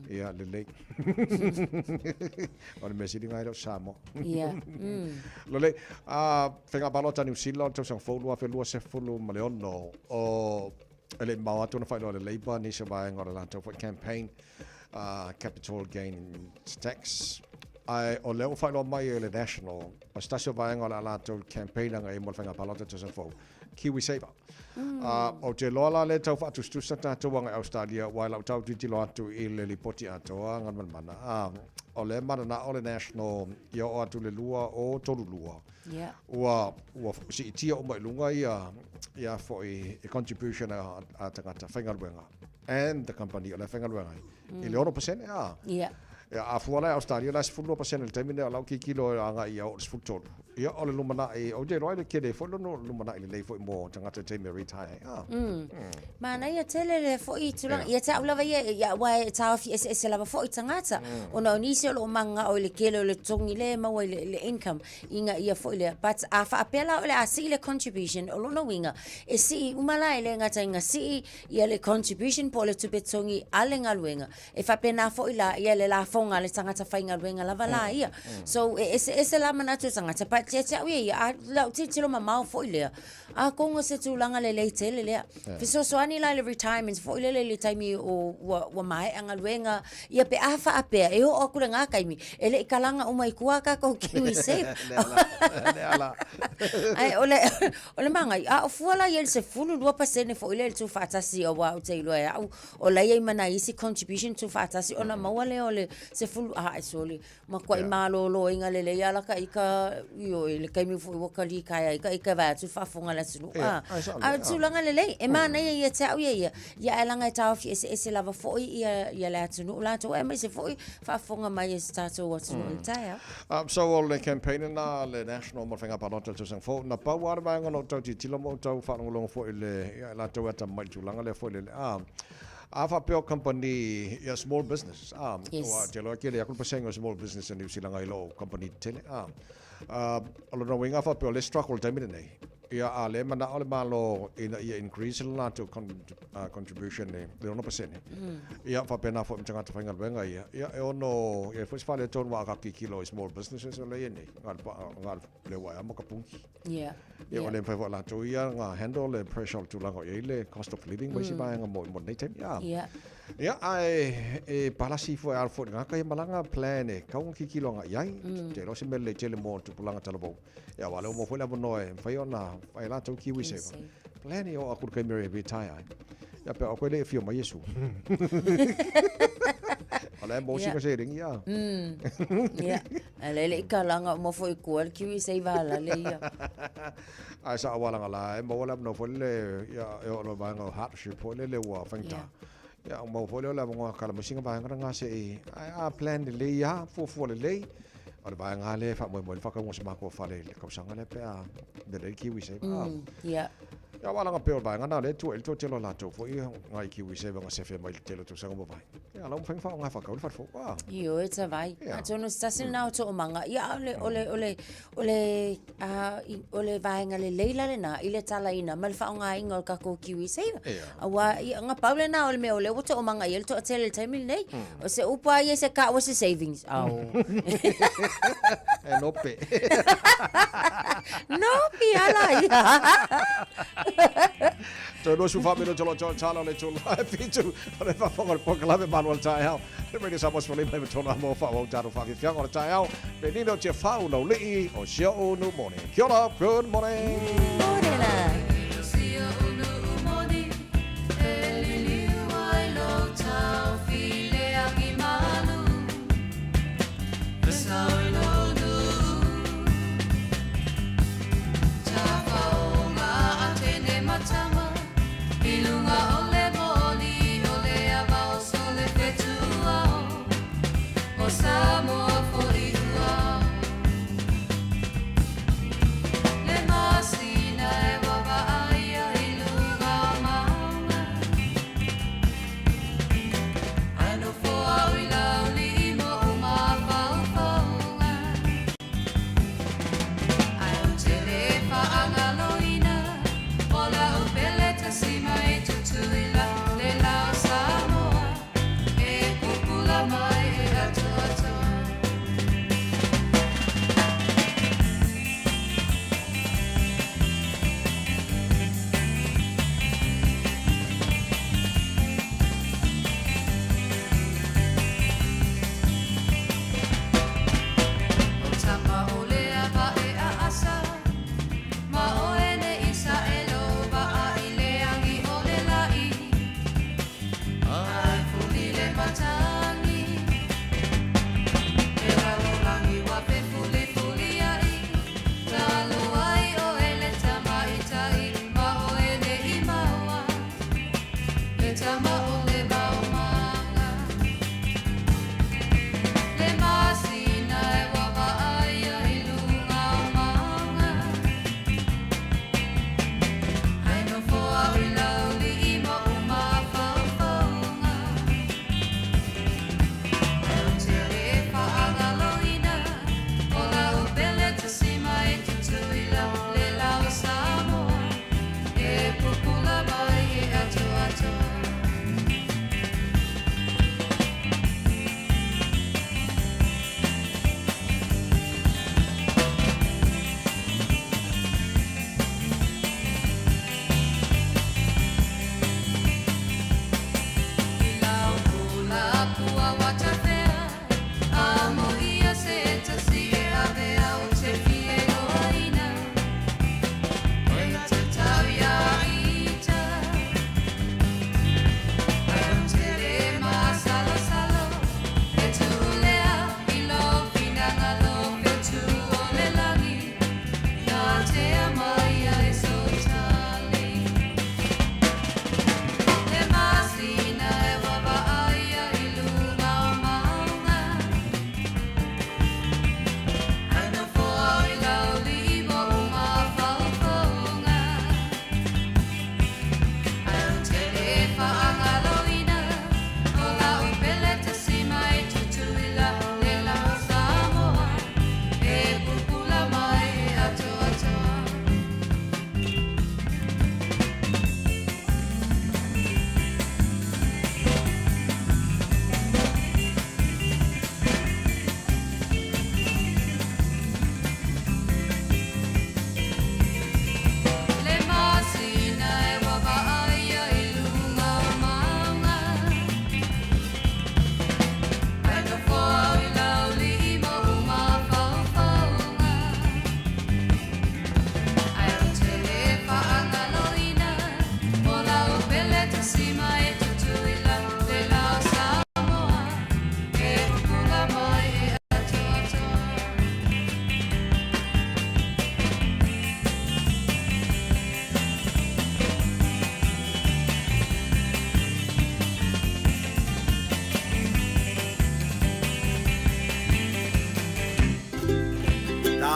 Ia, lelei. O le mea sili lena e le o Samoa. Ia. Lelei, a, faiga palota a Niu Sila o le tausaga fou 2026, o, e le i mamao atu ona faailoa e le Labour nisi o vaega o le latou foi campaign, capital gains tax, ae o lea ua faailoa mai e le National, o se tasi o vaega o le a latou campaign agai ai mo le faiga palota i le tausaga fou, KiwiSaver. Ou te iloa la lea e tau faatusatusa tatou agai Ausetalia aua i lau tau tilotilo atu i le lipoti atoa Galumalemana, o lea e mananao le National ia oo atu i le 2032 ua ua siitia uma i luga ia ia foi contribution a tagata faigaluega and the company o lea e faigaluega ai i le 6% a. Ia. Ia, a fua la i Ausetalia, o la e 12% i le taimi lenei, o lau tilotilo agai ia oo i le 13. Ia, o le lumanai, ou te iloa e tele foi lona lumanai lelei foi mo tagata i le taimi e retire ai. A. Manaia tele lea foi tulaga. Ia te au lava ia, ia aua e taofi eseese lava foi tagata, ona o nisi o lo o mananao i le tele o le totogi lea e maua i le, le income, ina ia foi lea. But a faapea la o le a sii le contribution, o lona uiga, e sii uma la e le gata ina sii ia le contribution po o le tupe totogi a le galuega, e faapena foi la ia le lafoga a le tagata faigaluega lava la ia. So e eseese la manatu o tagata, but ia te au ia ia, a lau tilotilo mamao foi lea, atonu o se tulaga lelei tele lea. Fesoasoani la i le retirement foi lele i le taimi o ua, ua maea galuega, ia pe a faapea e oo atu lena taimi, e le i kalaga uma i tua a tatou KiwiSaver. Lea la, lea la. Ae o le, O le magai, a o fua la ia i le 12% foi lea i le tuufaatasi aua ou te iloa e au o la e i ai ma nai isi contribution tuufaatasi ona maua lea o le 10, ae sole, matuai maloloina lelei lava la ta ita, ioe, i le taimi foi ua kalikae ai ta ita e vaai atu i le faafofoga a le atunuu, a. A o le tulaga lelei, e manaia ia te au ia ia, ia ae leaga e taofi eseese lava foi ia le atunuu latou aemaise foi faafofoga mai a si tatou atunuu i le taeao. So o le campaign lena a le National mo le Faiga Palota i le tausaga fou, na pau lava le vaega na ou tau tilotilo ma ou tau faalogologo foi i le, ia i latou e atamamai i le tulaga lea foi lele, a, a faapea o kamupani, ia small business, a, aua ou te iloa e tele atu le pasene o small business i Niu Sila nai lo kamupani tetele, a, a, o lona uiga a faapea o lea e struggle i le taimi lenei. Ia, a lea e manao le Malo ina ia increase le latou contribution i le 6%. Ia, faapena foi ma tagata faigaluega ia. Ia, e ono i ai foi se faaletonu aua a tatou tilotilo i small businesses o lea e i ai nei, na o le leo ai lava ma kapuni. Ia, ua le mafai foi e latou ia ona handle le pressure o le tulaga o i ai le cost of living ma isi vaega mo lenei taimi. Ia, ae e palasi foi a foi le ia malaga plan e kau tilotilo agai i ai. Te iloa o se mea lelei tele mo tupulaga talavou. Ia, aua o lea ua maua foi le avanoa e mafai ona fai e latou KiwiSaver. Plan e oo atu i le taimi e retire ai. Ia, pe o koe le i afio mai Iesu. O la e maua sina seleni, ia. Ia, a le le i kalaga uma foi i kua le KiwiSaver ala le ia. Ae sa auala la e maua le avanoa foi lele, ia, e oo loa i vaega o hardship foi lele ua faigata. Ia, ua maua foi lea o le avanoa e kala mai sina vaega lena se i, ae a plan lelei lava, fuafua lelei, o le vaega lava lea e faamoemoe ai le faatauga o se matou fale i le tausaga lea pe a lelei le KiwiSaver. Ia. Ia, aua leaga pei o le vaega lena o lea e tua i ai le toatele o latou foi nai KiwiSaver na sefe mai i le tele o tausaga ua mavae. Ia, o la ua mafai ona faaaoga e faatau le fale fou. Ioe, tavai. Atonu o se tasi lena o toomaga. Ia, o le, o le, o le, o le, a, i, o le vaega lelei la lena i le talaina ma le faaaogaina o le tatou KiwiSaver. Aua, ia, na pau lena o le mea o lea ua toomaga i ai le toatele i le taimi lenei. O se upu lava ia se kau o se savings. Ao. E nope. Nope ala ia. Toe 24 minute o lo o tala o le itula e 7 o le faafofoga o le polokalame Malu o le Taeao. Le Radio Samoa 15 i tolu a mo faaauau tatou faafiafiaga o le taeao. Me Nino Tiafau Laulii o si o'u nuu moni. Kia ora, good morning. Morena.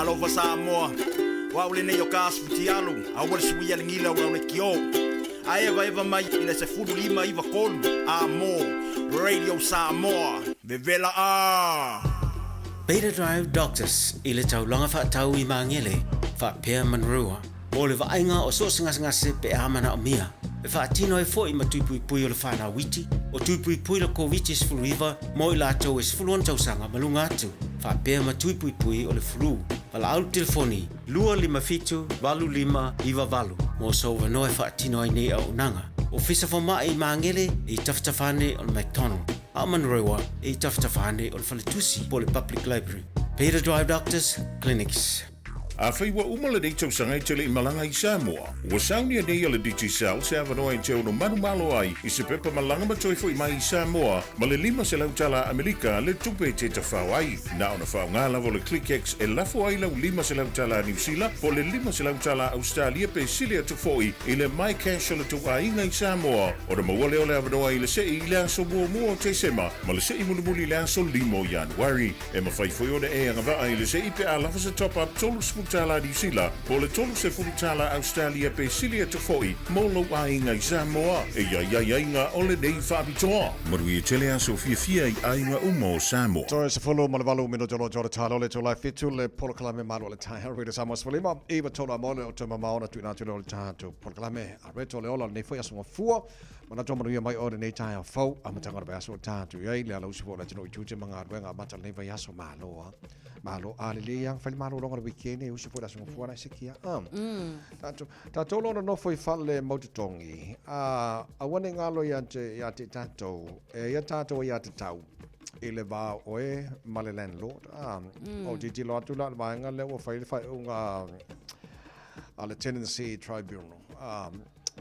Alofa Samoa, o au lenei o ka aso futialu, aua le suia le gila o lau lekiō. A evaeva mai i le 15 93 A mō Radio Samoa. Vevela ā! Beta Drive Doctors i le taulaga faatau i Magele, faapea Manurewa, mo le vaaiga o so o se gasegase pe a manaomia. E faatino ai foi ma tui puipui o le whanau iti, o tui puipui le Koviti-19 mo i latou e 16 tausaga ma luga atu, faapea ma tui puipui o le flu. Valaau le telefoni 257 8598 mo sou avanoa e faatino ai nei auaunaga. Ofisa Fomai i Magele e i tafatafa ane o le McDonald, a o Manurewa e i tafatafa ane o le Faletusi po o le Public Library. Beta Drive Doctors Clinics. Afai ua uma lenei tausaga e te le i malaga i Samoa, ua saunia nei e le Digicel se avanoa e te ono manumalo ai i se pepa malaga ma toe foi mai i Samoa ma le 500 tala Amerika le tupe e te tafao ai. Na ona faaaoga lava o le ClickX e lafo ai lau 500 tala Niu Sila po o le 500 tala Ausetalia pe sili atu foi i le MyCash o le tou aiga i Samoa ona maua lea o le avanoa i le sei i le aso muamua o Tesema ma le sei mulimuli i le aso 5 o Ianuari. E mafai foi ona e agavaa i le sei pe a lava se top-up $30 Niu Sila po o le $30 Ausetalia pe sili atu foi mo lou aiga i Samoa. E i ai aiaiga o lenei faapitoa. Manuia tele aso fiafia i aiga uma o Samoa. Toe 18 minute o lo o talo le tolai fitu le polokalame malu o le taeao Radio Samoa 15 iva tolu a mo le o te mamao na tuina atu le o le tatou polokalame a reto le ola lenei foi aso gafua Manatu manuia mai oe lenei taeao fou, amataga o le vaiaso o tatou i ai, le alausi foi o le atunuu i tiute ma galuega amata lenei vaiaso, malo a. Malo a lelei a, fai le malologa o le weekend e usu foi le aso gafua na e seki a. Tatou, tatou lo nonofo i fale mau totogi, a aua ne i galo ia te, ia te tatou, e ia tatou ia te tau i le va o oe ma le landlord. A, o tilotilo atu la i le vaega lea ua fai le faaiuga a le Tenancy Tribunal. A,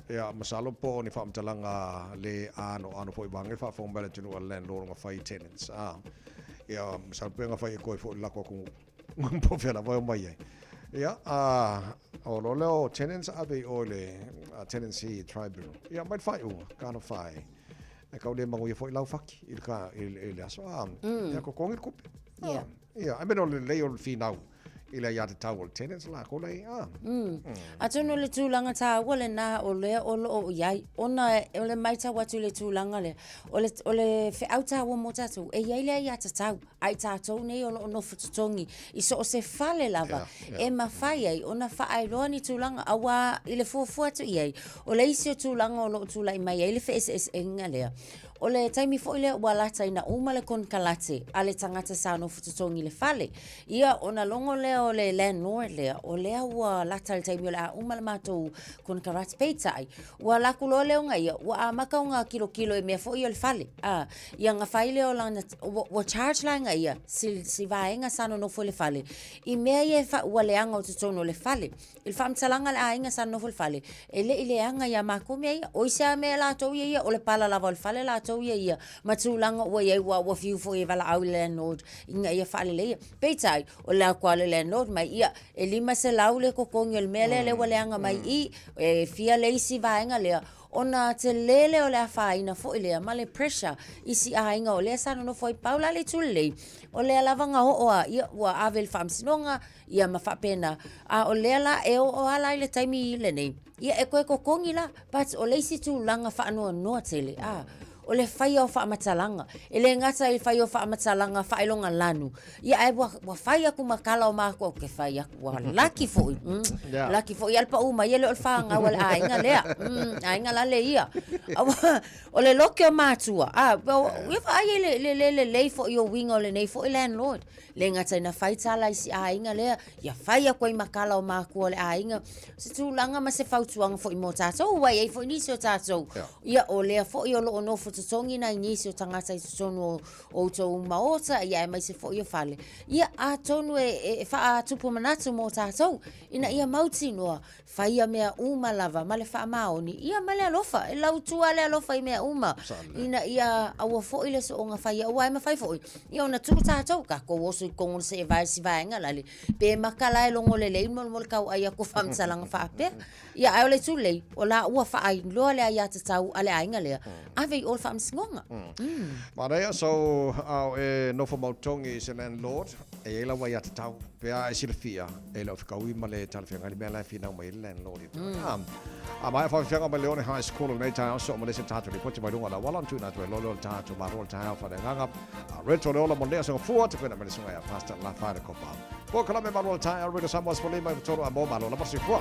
Ia, masalo po o ni faamatalaga le anoano foi vaeane le faafofoga mai a le atunuu a le landlord na fai i tenants. A, ia, masalo pe na fai e koe foi le lako atu po o fea lava e omai ai. Ia, a, o lo lea o tenants ave i o i le Tenancy Tribunal. Ia, mai le faaiuga, talofa e. E kau le manuia foi lau faki i le, ka, i, i le aso. A, ia totogi le tupe. A, ia, ai mea o le lelei o le finau. I le aiatatau o le tenants lākou la i a. Atonu o le tulaga tāua lenā o lea o lo o i ai, ona o le matau atu i le tulaga lea, o le, o le feau tāua mo tātou, e i ai le aiatatau a i tātou nei o lo o nofo totogi i so o se fale lava yeah, yeah. e mafai ai ona faaailoa ni tulaga, auā i le fuafua atu i ai, o le isi o tulaga o lo o tulai mai ai le feeseeseaiga lea, O le taimi foi lea ua lataina uma le konekarate a le tagata sa nofo totogi i le fale. Ia, ona logo lea o le landlord lea, o lea ua lata le taimi o le a uma le matou konekarate. Peitai, ua alu atu loa lea o ia, ua amata ona kilokilo i mea foi ia o le fale. A, ia ona fai lea o lana, ua charge la e ia si, si vaega sa nonofo i le fale i mea ia e fa, ua leaga o totonu o le fale. I le faamatalaga a le aiga sa nonofo i le fale, e le i leaga ia matou mea ia. O isi lava mea latou ia ia, o le pala lava o le fale latou ia ia, ma tulaga ua i ai, ua, ua fiu foi e valaau i le landlord ina ia faaleleia. Peitai, o le atu a le landlord mai, ia, e 500 le totogi o le mea lea, lea ua leaga mai i i, e fia le isi vaega lea, ona tele lea o le afaina foi lea ma le pressure i si aiga o lea sa nonofo ai. Pau la le itu lelei, o lea lava na oo a, ia, ua ave i le faamasinoga, Ia ma faapena, a o lea la e oo lava la i le taimi lenei, ia e toe totogi la, but o le isi tulaga faanoanoa tele, a, o le faia o faamatalaga. E le gata i le faia o faamatalaga faailoga lanu, ia ae ua, ua fai atu ma tala o matou, ou te fai atu, ua laki foi, mm, laki foi a le pau mai e le o le fanau a le aiga lea, mm, aiga la le ia. O le loke o matua, a, ia vaai ai le, le, le lelei foi o uiga o lenei foi landlord. Le gata ina fai tala i si aiga lea, ia fai atu ai ma tala o matua o le aiga, se tulaga ma se fautuaga foi mo tatou, ua i ai foi nisi o tatou, ia o lea foi o lo o nofo totogi nai nisi o tagata i totonu o outou maota, ia aemaise foi o fale. Ia atonu e, e faatupu manatu mo tatou, ina ia mautinoa, Faia mea uma lava ma le faamaoni, ia ma le alofa, e lautua le alofa i mea uma, ina ia aua foi le soonga faia, aua e mafai foi, ia ona tuu tatou, tatou oso i totonu o le seevae si vaega lale, pe maka la e logo lelei mo le tau ai atu o faamatalaga faapea. Ia, ae o le itu lelei, o la ua faailoa le aiatatau a le aiga lea, ave i o le le faamasinoga. Manaia, so a o e nofo mautogi i se landlord, e i ai lau aiatatau, pe a e silafia, e le o fekaui ma le talafeagai le mea la e finau mai ai le landlord i te wā. A maea faafeafeaga mai Leone High School o lenei taeao, soo ma le isi tatou lipoti mai luga o le auala, ona tuuina atu ai loa lea o le tatou malo o le taeao faaleagaga. A Reto le ola mo lenei aso gafua, tapena mai le susuga ia Pastor Lafaele Kopa. Polokalame malo o le taeao, Radio Samoa 15 i 3 a mo malo lava soifua.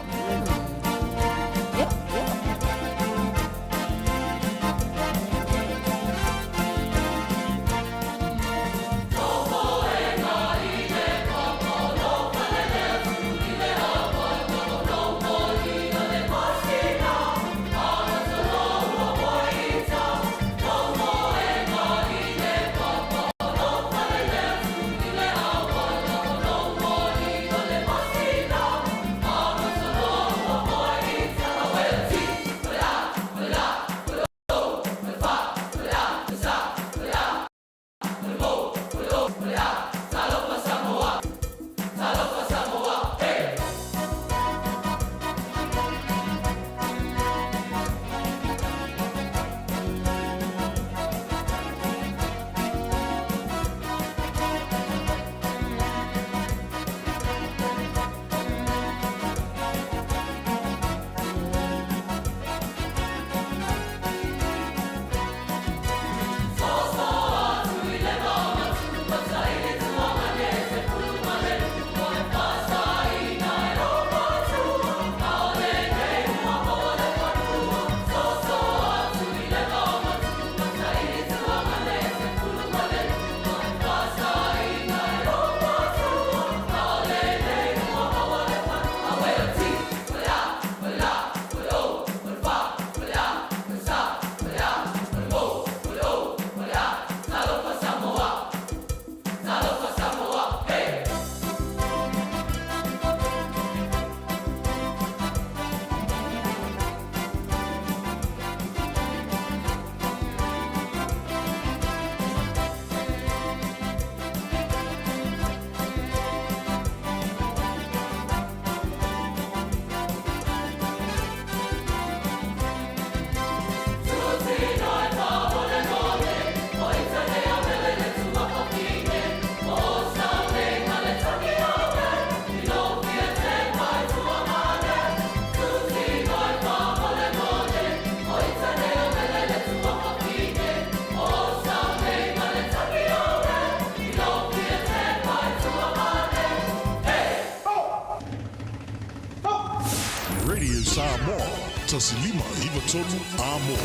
Radio Samoa, 1593 a mo.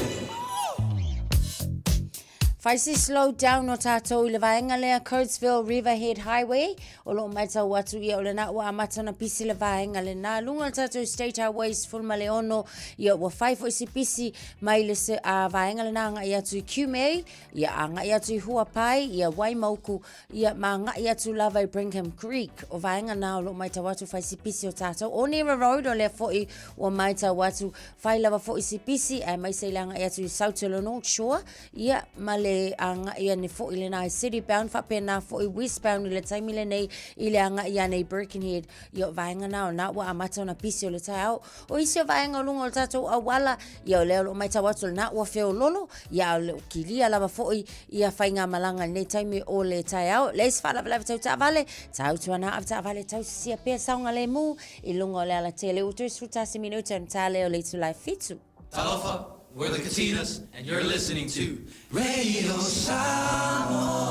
Fai se slow down o tātou i le vaega lea Coatesville Riverhead Highway o loo matau atu ia o lena ua amata ona pisi le vaega lena luga o le tātou State Highway 16 ia ua fai foi se pisi mai le se, vaega lena agai atu i Cume ia agai atu i Huapai ia Waimauku ia ma agai atu lava i Brigham Creek o vaega na o loo matau atu fai se pisi o tātou Onera Road o lea foi ua matau atu fai lava foi se pisi aemaise i le agai atu i South North Shore Ia, ma le agai ane foi lena i City Bound, faapena foi West Bound i le taimi lenei i le agai ane i Birkenhead. Ia, o vaega na o na ua amata ona pisi o le taeao. O isi o vaega o luga o le tatou auala, ia o lea o lo o matau atu lena ua feololo, ia o le kilia lava foi ia faigamalaga i lenei taimi o le taeao. Leai se faalavelave tau taavale, tautuana avetaavale tausisia pea saogalemu i luga o le alatele. Ua 31 minute ona ta lea o le itula e 7. Talofa, we're the Katinas, and you're listening to Radio Samoa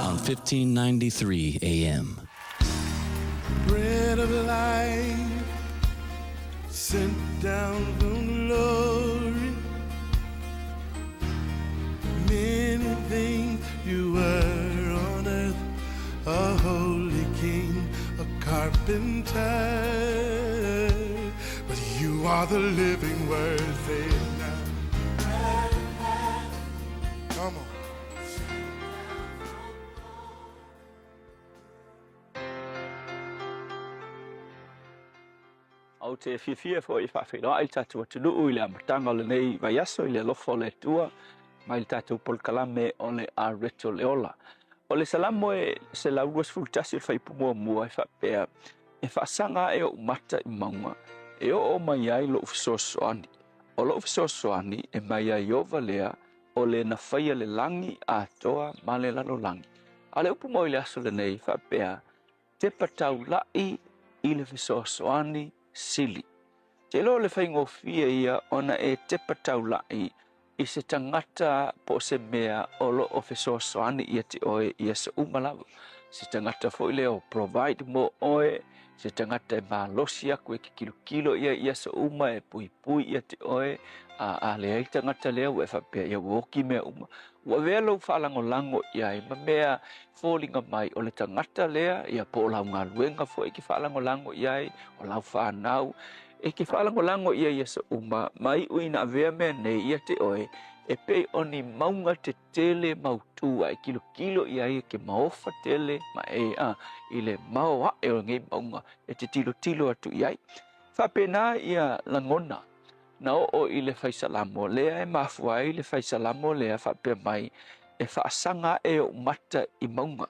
on 1593 AM. Bread of life, sent down from glory. Many things you were on earth, a holy king, a carpenter. But you are the living word, say it now. Come on. Ou te fiafia foi e faafeiloai le tatou atunuu i le amataga o lenei vaiaso i le alofa o le Atua mai le tatou polokalame o le Areto le Ola. O le Salamo e 121 o le fuaiupu muamua e faapea, E faasaga ae ou mata i mauga e oo mai ai lou fesoasoani. O lou fesoasoani e mai ia Ieova lea o le na faia le lagi atoa ma le lalolagi. A o le upu mo i le aso lenei faapea, tepa taula'i i le fesoasoani sili. Te iloa o le faigofie ia ona e tepa taula'i i se tagata po o se mea o lo o fesoasoani ia te oe i aso uma lava. Se tagata foi lea o provide mo oe, se tagata e malosi aku e te kilokilo ia i aso uma e puipui ia te oe, a leai le tagata lea ua e faapea ia ua oki mea uma. Ua avea lou faalagolago i ai ma mea foliga mai o le tagata lea, ia po o lau galuega foi e te faalagolago i ai, o lau fanau, e te faalagolago i ai i aso uma, ma iu ina avea mea nei ia te oe, e pei o ni mauga tetele mautū a e kilokilo i ai e ke maofa tele ma e a i le mao aʻe o lenei mauga e te tilotilo atu i ai. Faapena ia lagona na oo i le Faisalamo lea e mafua ai le Faisalamo lea faapea mai, E faasaga aʻe oʻu mata i mauga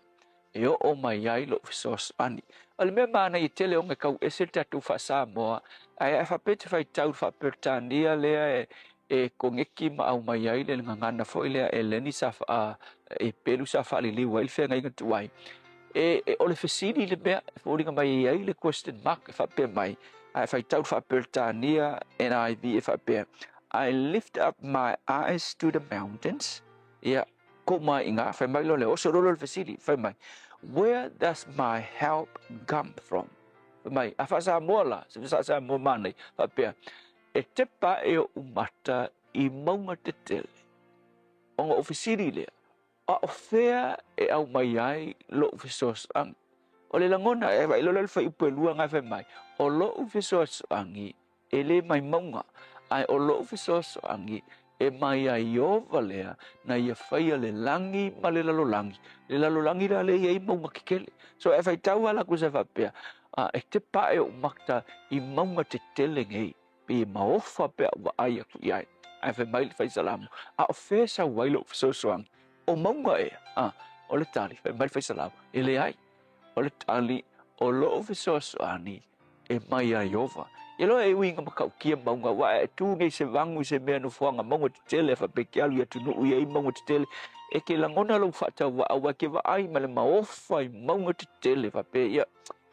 e oo mai ai loʻu fesoasoani. O le mea manaia tele ona e kau ese le tatou faa-Samoa, ae a faapea e te faitau i le faa-Peretania lea e e koneki ma aumai ai le gagana foi lea Eleni sa faa e pelu sa faaliliu ai le feagaiga tuai. E, e o le fesili le mea e foliga mai e i ai le question mark e faapea mai, a e faitau i le faa-Peretania NIV e faapea, I lift up my eyes to the mountains, ia, ko mai i ngā, whai mai lo le oso lolo le fesili, whai mai, where does my help come from? Whai mai, a wha-Samoa la, se wha-Samoa mānei, whapea, e tepa e o umata i maunga te tele. Ona o fesili lea, a o fea e au mai ai lo'u fesoasoaga? O le lagona, e vaai loa le fuaiupu e lua na e fai mai, o lo'u fesoasoaga e lē mai mauga, ae o lo'u fesoasoaga e mai ia Ieova lea na ia faia le lagi ma le lalolagi. Le lalolagi la lea e i ai mauga kekele. So e faitau lava latou sa faapea, a e tepa aʻe oʻu mata i mauga tetele nei, pei e maofa pe a ou vaai atu i ai. Ae fai mai le Faisalamo, A o fea e sau ai loʻu fesoasoaga? O mauga ea? A, o le tali, fai mai le Faisalamo, E leai. O le tali, o loʻu fesoasoani e mai iā Ieova. Ia loa e ui ina matautia mauga, aua a e tū nei se vagu i se mea nofoaga mauga tetele, faapea ke alu i atunuu i ai mauga tetele, e ke lagona lou faatauvaa, aua e ke vaai ma le maofa i mauga tetele, faapea ia,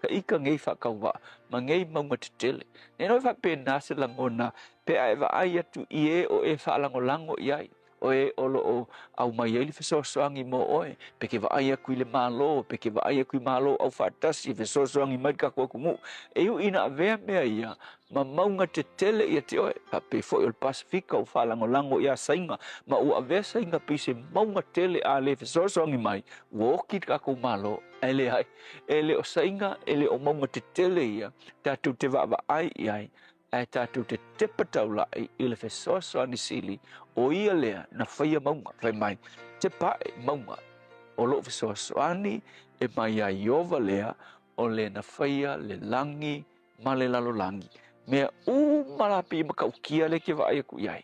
ka ika nei faatauvaa ma nei mauga tetele. Nei nō e faapena se lagona pe a e vaai atu i e o e faalagolago i ai, o e o lo o aumai ai le fesoasoani mo oe, pe ke vaai aku i le Malo, pe ke vaai aku i Malo Aufaatasi e fesoasoani mai le tatou atunuu. E uʻi ina avea mea ia ma mauga tetele ia te oe, faapea foi o le Pasefika ua faalagolago iā Saina, ma ua avea Saina pei se mauga tele a le fesoasoani mai, ua oki le tatou Malo, ae leai, e le o Saina, e le o mauga tetele ia tatou te vaavaai i ai, ae tatou te tepa taulaʻi i le fesoasoani sili o ia lea na faia mauga, fai mai, Tepa aʻe mauga, o loʻu fesoasoani e mai iā Ieova lea o le na faia le lagi ma le lalolagi. Mea uma la pei e matautia lea e ke vaai aku i ai,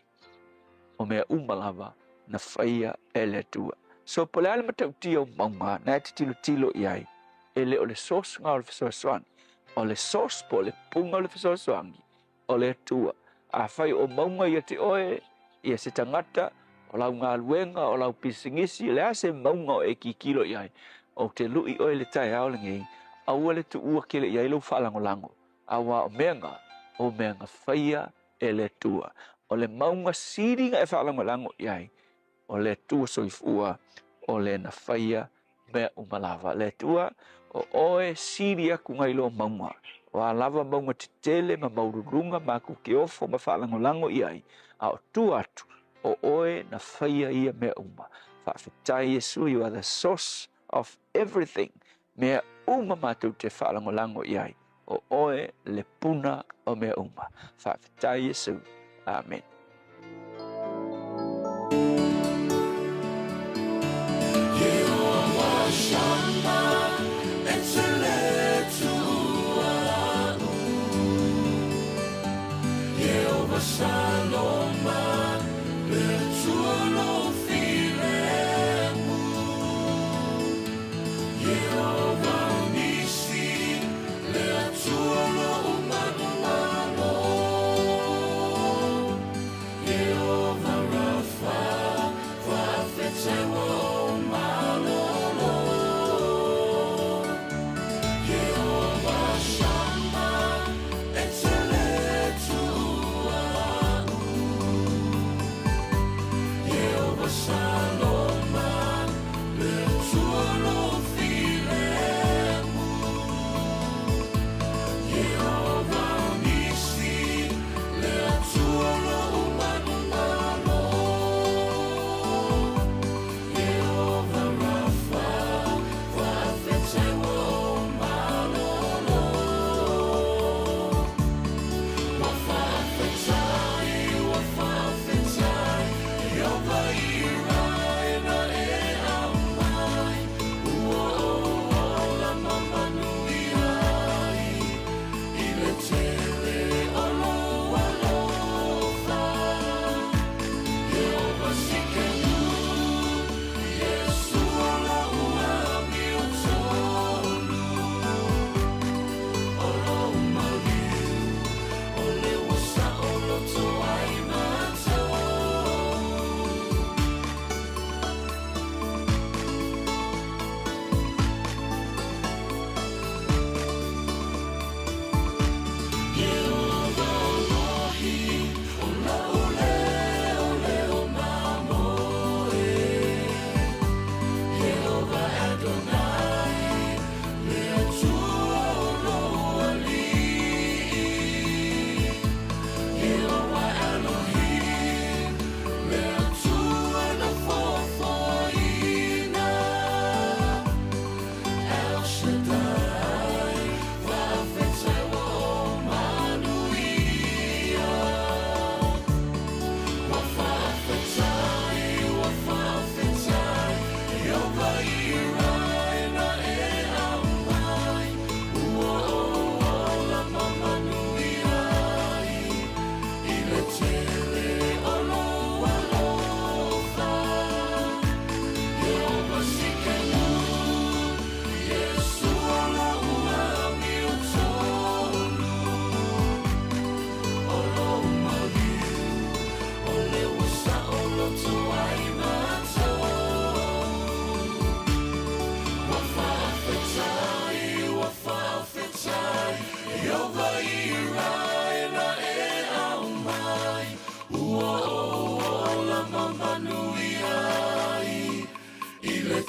o mea uma lava na faia e le Atua. So po o le a le matautia o mauga na e te tilotilo i ai, e le o le source lena o le fesoasoani. O le source po o le puna o le fesoasoani, o le Atua. Afai o mauga ia te oe, ia se tagata, o lau galuega, o lau pisinisi, o le a se mauga o e kikilo i ai, ou te luʻi oe i le taeao lenei, aua le tuua kele i ai lou faalagolago, auā o mea na, o mea na faia e le Atua. O le mauga sili na e faalagolago i ai, o le Atua soifua, o le na faia mea uma lava. Le Atua, o oe sili aku nai lo mauga. O a lava mauga tetele ma maualuluga matou te ofo ma faalagolago i ai, a o tua atu, o oe na faia ia mea uma. Faafetai Iesu, you are the source of everything. Mea uma matou te faalagolago i ai, o oe le puna o mea uma. Faafetai Iesu. Amen.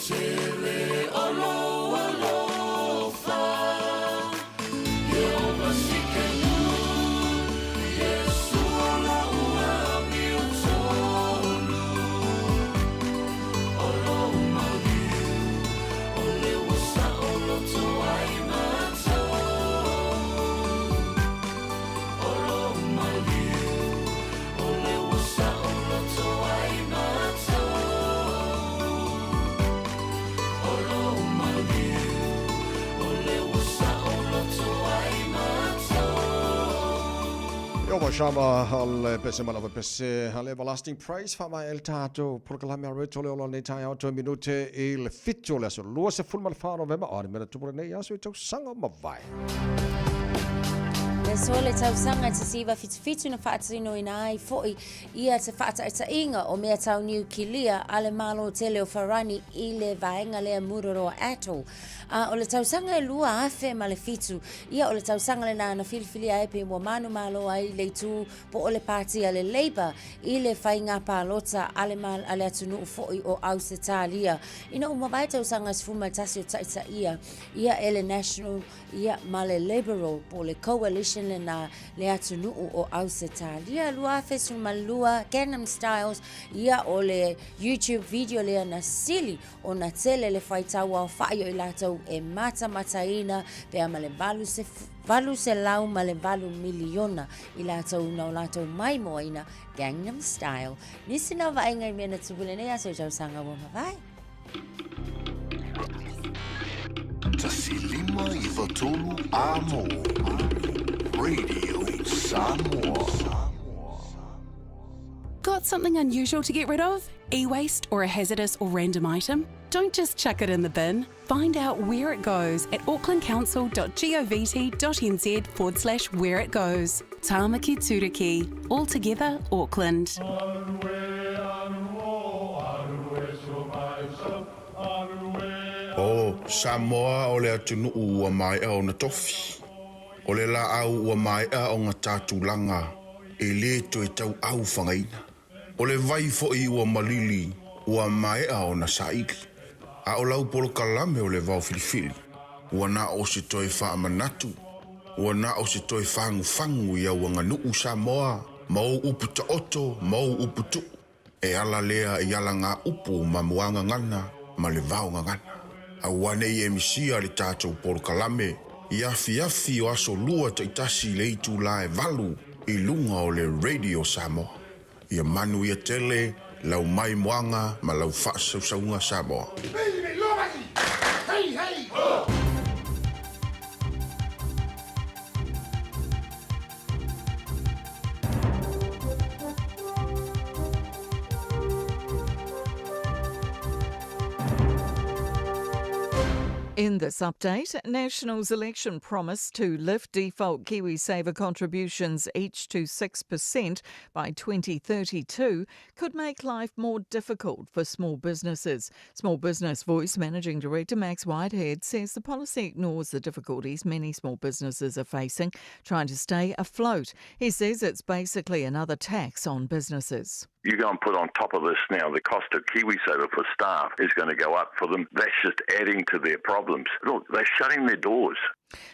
tele o lou alofa. Ieova Tsidkenu, Iesu o la'u amiotonu. O lou maliu, o le ua saoloto ai matou. O lou maliu, o le ua saoloto ai matou. O lou maliu, o le ua saoloto ai matou. Ieova Shammah o le pese ma lava pese a le Everlasting Praise faamaea ai le tatou polokalame a Reto le Ola o lenei taeao toe minute i le 7 o le aso 24 Novema o a ni mea na tupu lenei aso i tausaga mavae. Le aso le tausaga 1977 na faatinoina ai foi ia te faataitaiga o mea tau niukilia a le Malo tele o Farani i le vaega lea Mururoa Atoll. A o le tausaga e 2007, ia o le tausaga lena na filifilia ai pe ua manumalo ai le itu po o le pāti a le Labour i le faiga palota a le, a le atunuu foi o Ausetalia. Ina ua mavae tausaga 11 o taitaia ia e le National ia ma le Liberal po o le Coalition lena le atunuu o Ausetalia. 2012 Gangnam Styles ia o le YouTube video lea na sili ona tele le faitau aofa'i o i latou e matamataina pe a ma le 808 miliona i latou na o latou maimoaina Gangnam Style. Nisi na vaaiga i mea na tupu i lenei aso i tausaga ua mavae. 1 5 9 3 Amo Radio Samoa. Got something unusual to get rid of? E-waste or a hazardous or random item? Don't just chuck it in the bin. Find out where it goes at aucklandcouncil.govt.nz forward slash where it goes. Tāmaki Turuki. All together, Auckland. O Samoa o le atunuu ua maea ona tofi. O le laau ua maea ona ta tulaga e lē toe tauau fagaina. O le vai foi ua malili ua maea ona saili. A o lau polokalame o le vao filifili. Ua na o se toe faamanatu. Ua na o se toe fagufagu i au aganuu Samoa ma ou upu taoto ma ou upu tuu. E ala lea i ala upu ma muagagana ma le vaogagana. Aua nei e misia le tatou polokalame i afiafi o aso lua taitasi le itulā e 8 i luga o le Radio Samoa. Ia manuia tele lau maimoaga ma lau faasausauga Samoa. Hey, hey! Oh! In this update, National's election promise to lift default KiwiSaver contributions each to 6% by 2032 could make life more difficult for small businesses. Small Business Voice Managing Director Max Whitehead says the policy ignores the difficulties many small businesses are facing trying to stay afloat. He says it's basically another tax on businesses. You go and put on top of this now the cost of KiwiSaver for staff is going to go up for them. That's just adding to their problems. Look, they're shutting their doors.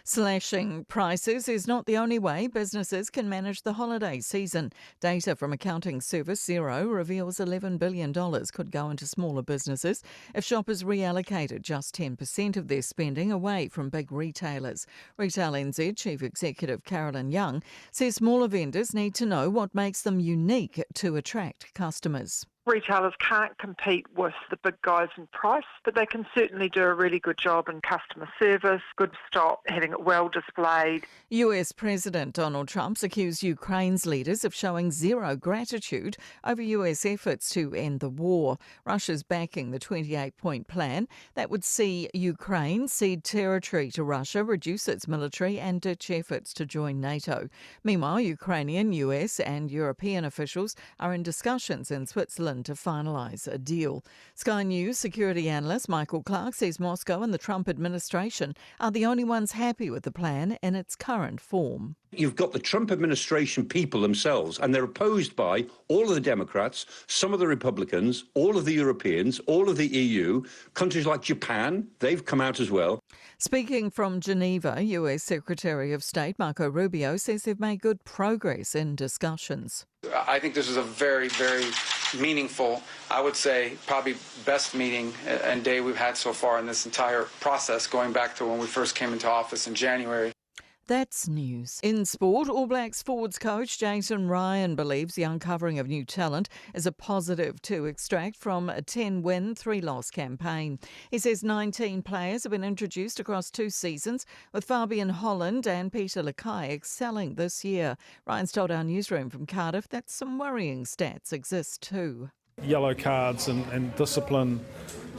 Slashing prices is not the only way businesses can manage the holiday season. Data from accounting service Xero reveals $11 billion could go into smaller businesses if shoppers reallocated just 10% of their spending away from big retailers. Retail NZ Chief Executive Carolyn Young says smaller vendors need to know what makes them unique to attract customers. Retailers can't compete with the big guys in price, but they can certainly do a really good job in customer service, good stock, having it well displayed. US President Donald Trump's accused Ukraine's leaders of showing zero gratitude over US efforts to end the war. Russia's backing the 28 point plan that would see Ukraine cede territory to Russia, reduce its military, and ditch efforts to join NATO. Meanwhile, Ukrainian, US, and European officials are in discussions in Switzerland Switzerland to finalise a deal. Sky News security analyst Michael Clark says Moscow and the Trump administration are the only ones happy with the plan in its current form. You've got the Trump administration people themselves, and they're opposed by all of the Democrats, some of the Republicans, all of the Europeans, all of the EU, countries like Japan, they've come out as well. Speaking from Geneva, US Secretary of State Marco Rubio says they've made good progress in discussions. I think this is a very, very meaningful, I would say, probably best meeting and day we've had so far in this entire process, going back to when we first came into office in January. That's news. In sport, All Blacks forwards coach Jason Ryan believes the uncovering of new talent is a positive to extract from a 10 win, 3 loss campaign. He says 19 players have been introduced across two seasons, with Fabian Holland and Peter Lakai excelling this year. Ryan's told our newsroom from Cardiff that some worrying stats exist too. Yellow cards and, and discipline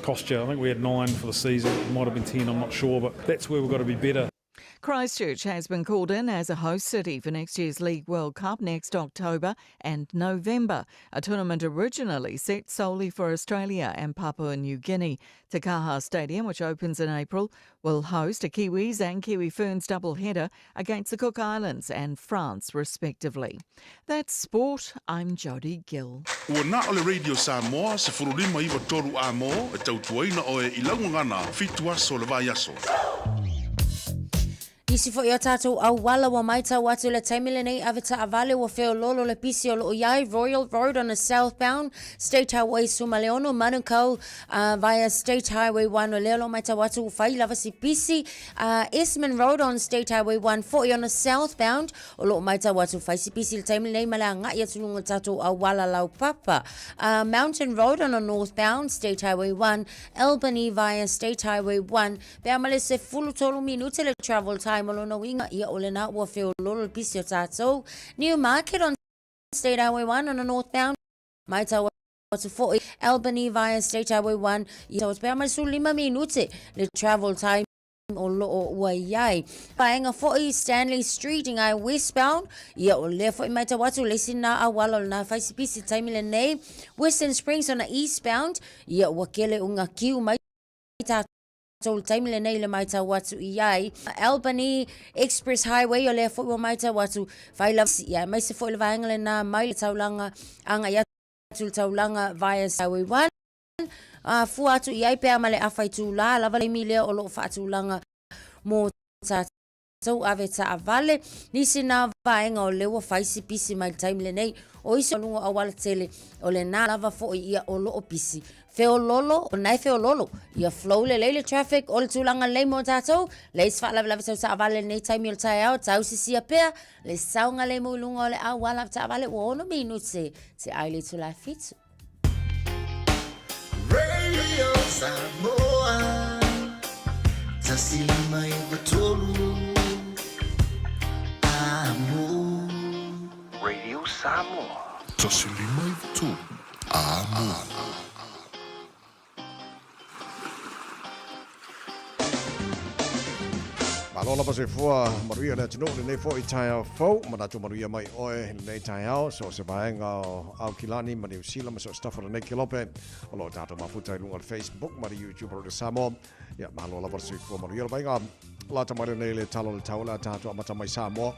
cost you. I think we had nine for the season. It might have been 10, I'm not sure, but that's where we've got to be better. Christchurch has been called in as a host city for next year's League World Cup next October and November, a tournament originally set solely for Australia and Papua New Guinea. Te Kaha Stadium, which opens in April, will host a Kiwis and Kiwi Ferns doubleheader against the Cook Islands and France, respectively. That's sport. I'm Jodie Gill. Ua na o le Radio Samoa, 1593 a mō, e tautuaina oe i laugagana, fitu aso le vaiaso. Nisi foi o tātou auala ua maitau atu le taimi lenei ave taavale ua feololo le pisi o loo iai Royal Road on a southbound State Highway Sumaleono Manukau uh, via State Highway 1 o lea lo maitau atu ua fai lava si pisi uh, Esmond Road on State Highway 1 foi on a southbound o loo maitau atu fai si pisi le taimi lenei ma le agai atu luga o tātou auala laupapa uh, Mountain Road on a northbound State Highway 1 Albany via State Highway 1 Pe a ma le 13 minute le travel time o lona uiga, ia o lena ua feololo le pisi o tatou. New Market on State Highway 1 on the northbound, maitau atu foi Albany via State Highway 1, ia tau atu pe a ma le 15 minute le travel time o loo ua iai. Vaega foi Stanley Street i ngai westbound, ia o lea foi maitau atu le isi na auala o lena faisi pisi taimi lenei. Western Springs on the eastbound, ia ua kele unga kiu mai tatou le taimi lenei le maitau atu i ai. Albany Express Highway o lea foi ua maitau atu whai lava ia aemaise foi le vaega lena mai le taulaga agai atu le taulaga via Highway 1 a fua atu i ai pea ma le awhai tūlā lava le taimi lea o loo faatulaga mo tatou ave taavale. Nisi na vaega o lea ua fai si pisi mai le taimi lenei o isi o luga o auala tele o lena lava foi ia o loo pisi. Feololo, o na e feololo, ia flow lelei le traffic o le tulaga lelei mo tatou, leai se faalavelave tau taavale lenei taimi o le taeao, tausisia pea le saogalemu i luga o le auala ave taavale ua ono minute te ai le itula e fitu. Radio Samoa 153 Amo Radio Samoa. 153 Amo. Malo lava soifua manuia le atunuu lenei foi taeao fou. Manatu manuia mai oe lenei taeao so se vaega o Aukilani ma Niu Sila ma so o se tafa o lenei kelope o lo o tatou mafuta i luga o le Facebook ma le YouTube o Radio Samoa. Ia, malo lava le soifua manuia le vaega lata mai lenei le tala o le tau o le a tatou amata mai Samoa.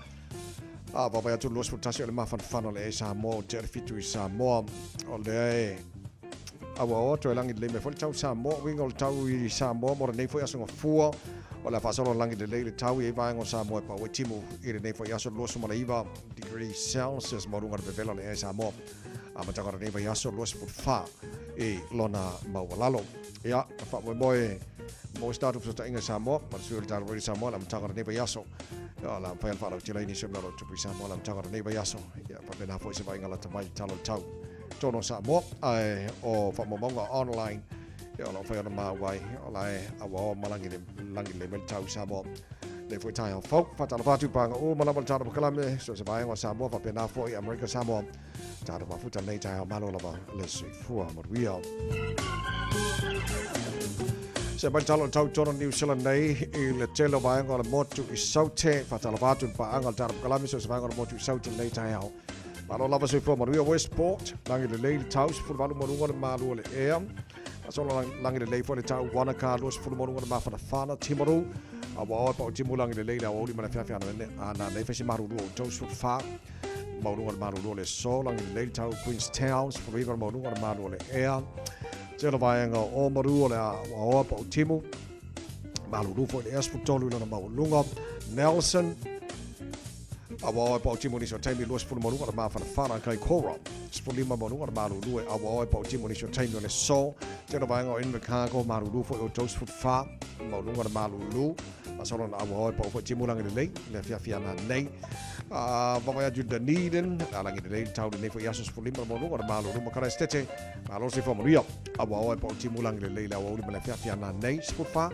A vaavaai atu le 21 o le mafanafana o le e Samoa o tea le fitu i Samoa o lea e aua o toe lagi lelei mai foi le tau Samoa uiga o le tau i Samoa mo lenei foi aso gafua o le a faasolo lagi lelei le tau i ai vaega o Samoa e pau ai timu i lenei foi aso 29 degree Celsius maualuga o le vevela o le ea i Samoa amataga o lenei vaiaso 24 i lona maualalo. Ia, faamoemoe mo se tatou fesootaiga i Samoa, ma le sui o le tatou Radio Samoa, le amataga o lenei vaiaso. Ia, o le a mafai ona faalautele ai nisi o mea o lo o tupu i Samoa, le amataga o lenei vaiaso. Ia, faapena foi se vaaiga lata mai i le tala o le tau i totonu o Samoa, ae o faamaumauga online, ia, o lo o mafai ona maua ai, o la e auaoa ma lagi lelei mai le tau i Samoa. Nei foi taeao fou, faatalofa atu i paga uma lava o le tatou polokalame, so o se vaega o Samoa, faapena foi Amerika Samoa. Tatou mafuta nei taeao malo lava le soifua manuia. Se mai talo tau tono New Zealand nei i le tele o vaega o le motu i Saute. Faatalofa atu i le paaga o le tatou polokalame, so o se vaega o le motu i Saute nei taeao. Malo lava soifua manuia Westport, lagi lelei le tau, 18 ma luga le malu o le ea. Faasolo lagi lelei foi le tau Wanaka, 20 ma luga le mafanafana, Timaru, a ua oe pao timu lagi lelei le aoauli ma le afiafi ana nei fai se malulu o 34 maualuga le malulu o le aso, lagi lelei le tau Queenstown, 19 le maualuga le malu o le ea. Tele vaega o Oamaru o le aoa pao timu, malulu foi le ea, 13 i lona maualuga. Nelson, A ua oe pao timu nisi o taimi 20 ma luga le mafanafana Kaikoura, 15 ma luga le malulu e a ua oe pao timu nisi o taimi o le aso. Tele vaega o Invercargill, malulu foi o 34 ma luga le malulu. Masalo na a ua oe pao foi timu lagi lelei le afiafi ana nei. A vaavaai atu i Dunedin, a lagi lelei le tau lenei foi aso 15 ma luga le malulu ma Karaestete. Malo se manuia. A ua oe pao timu lagi lelei le aoauli ma le afiafi ana nei, 14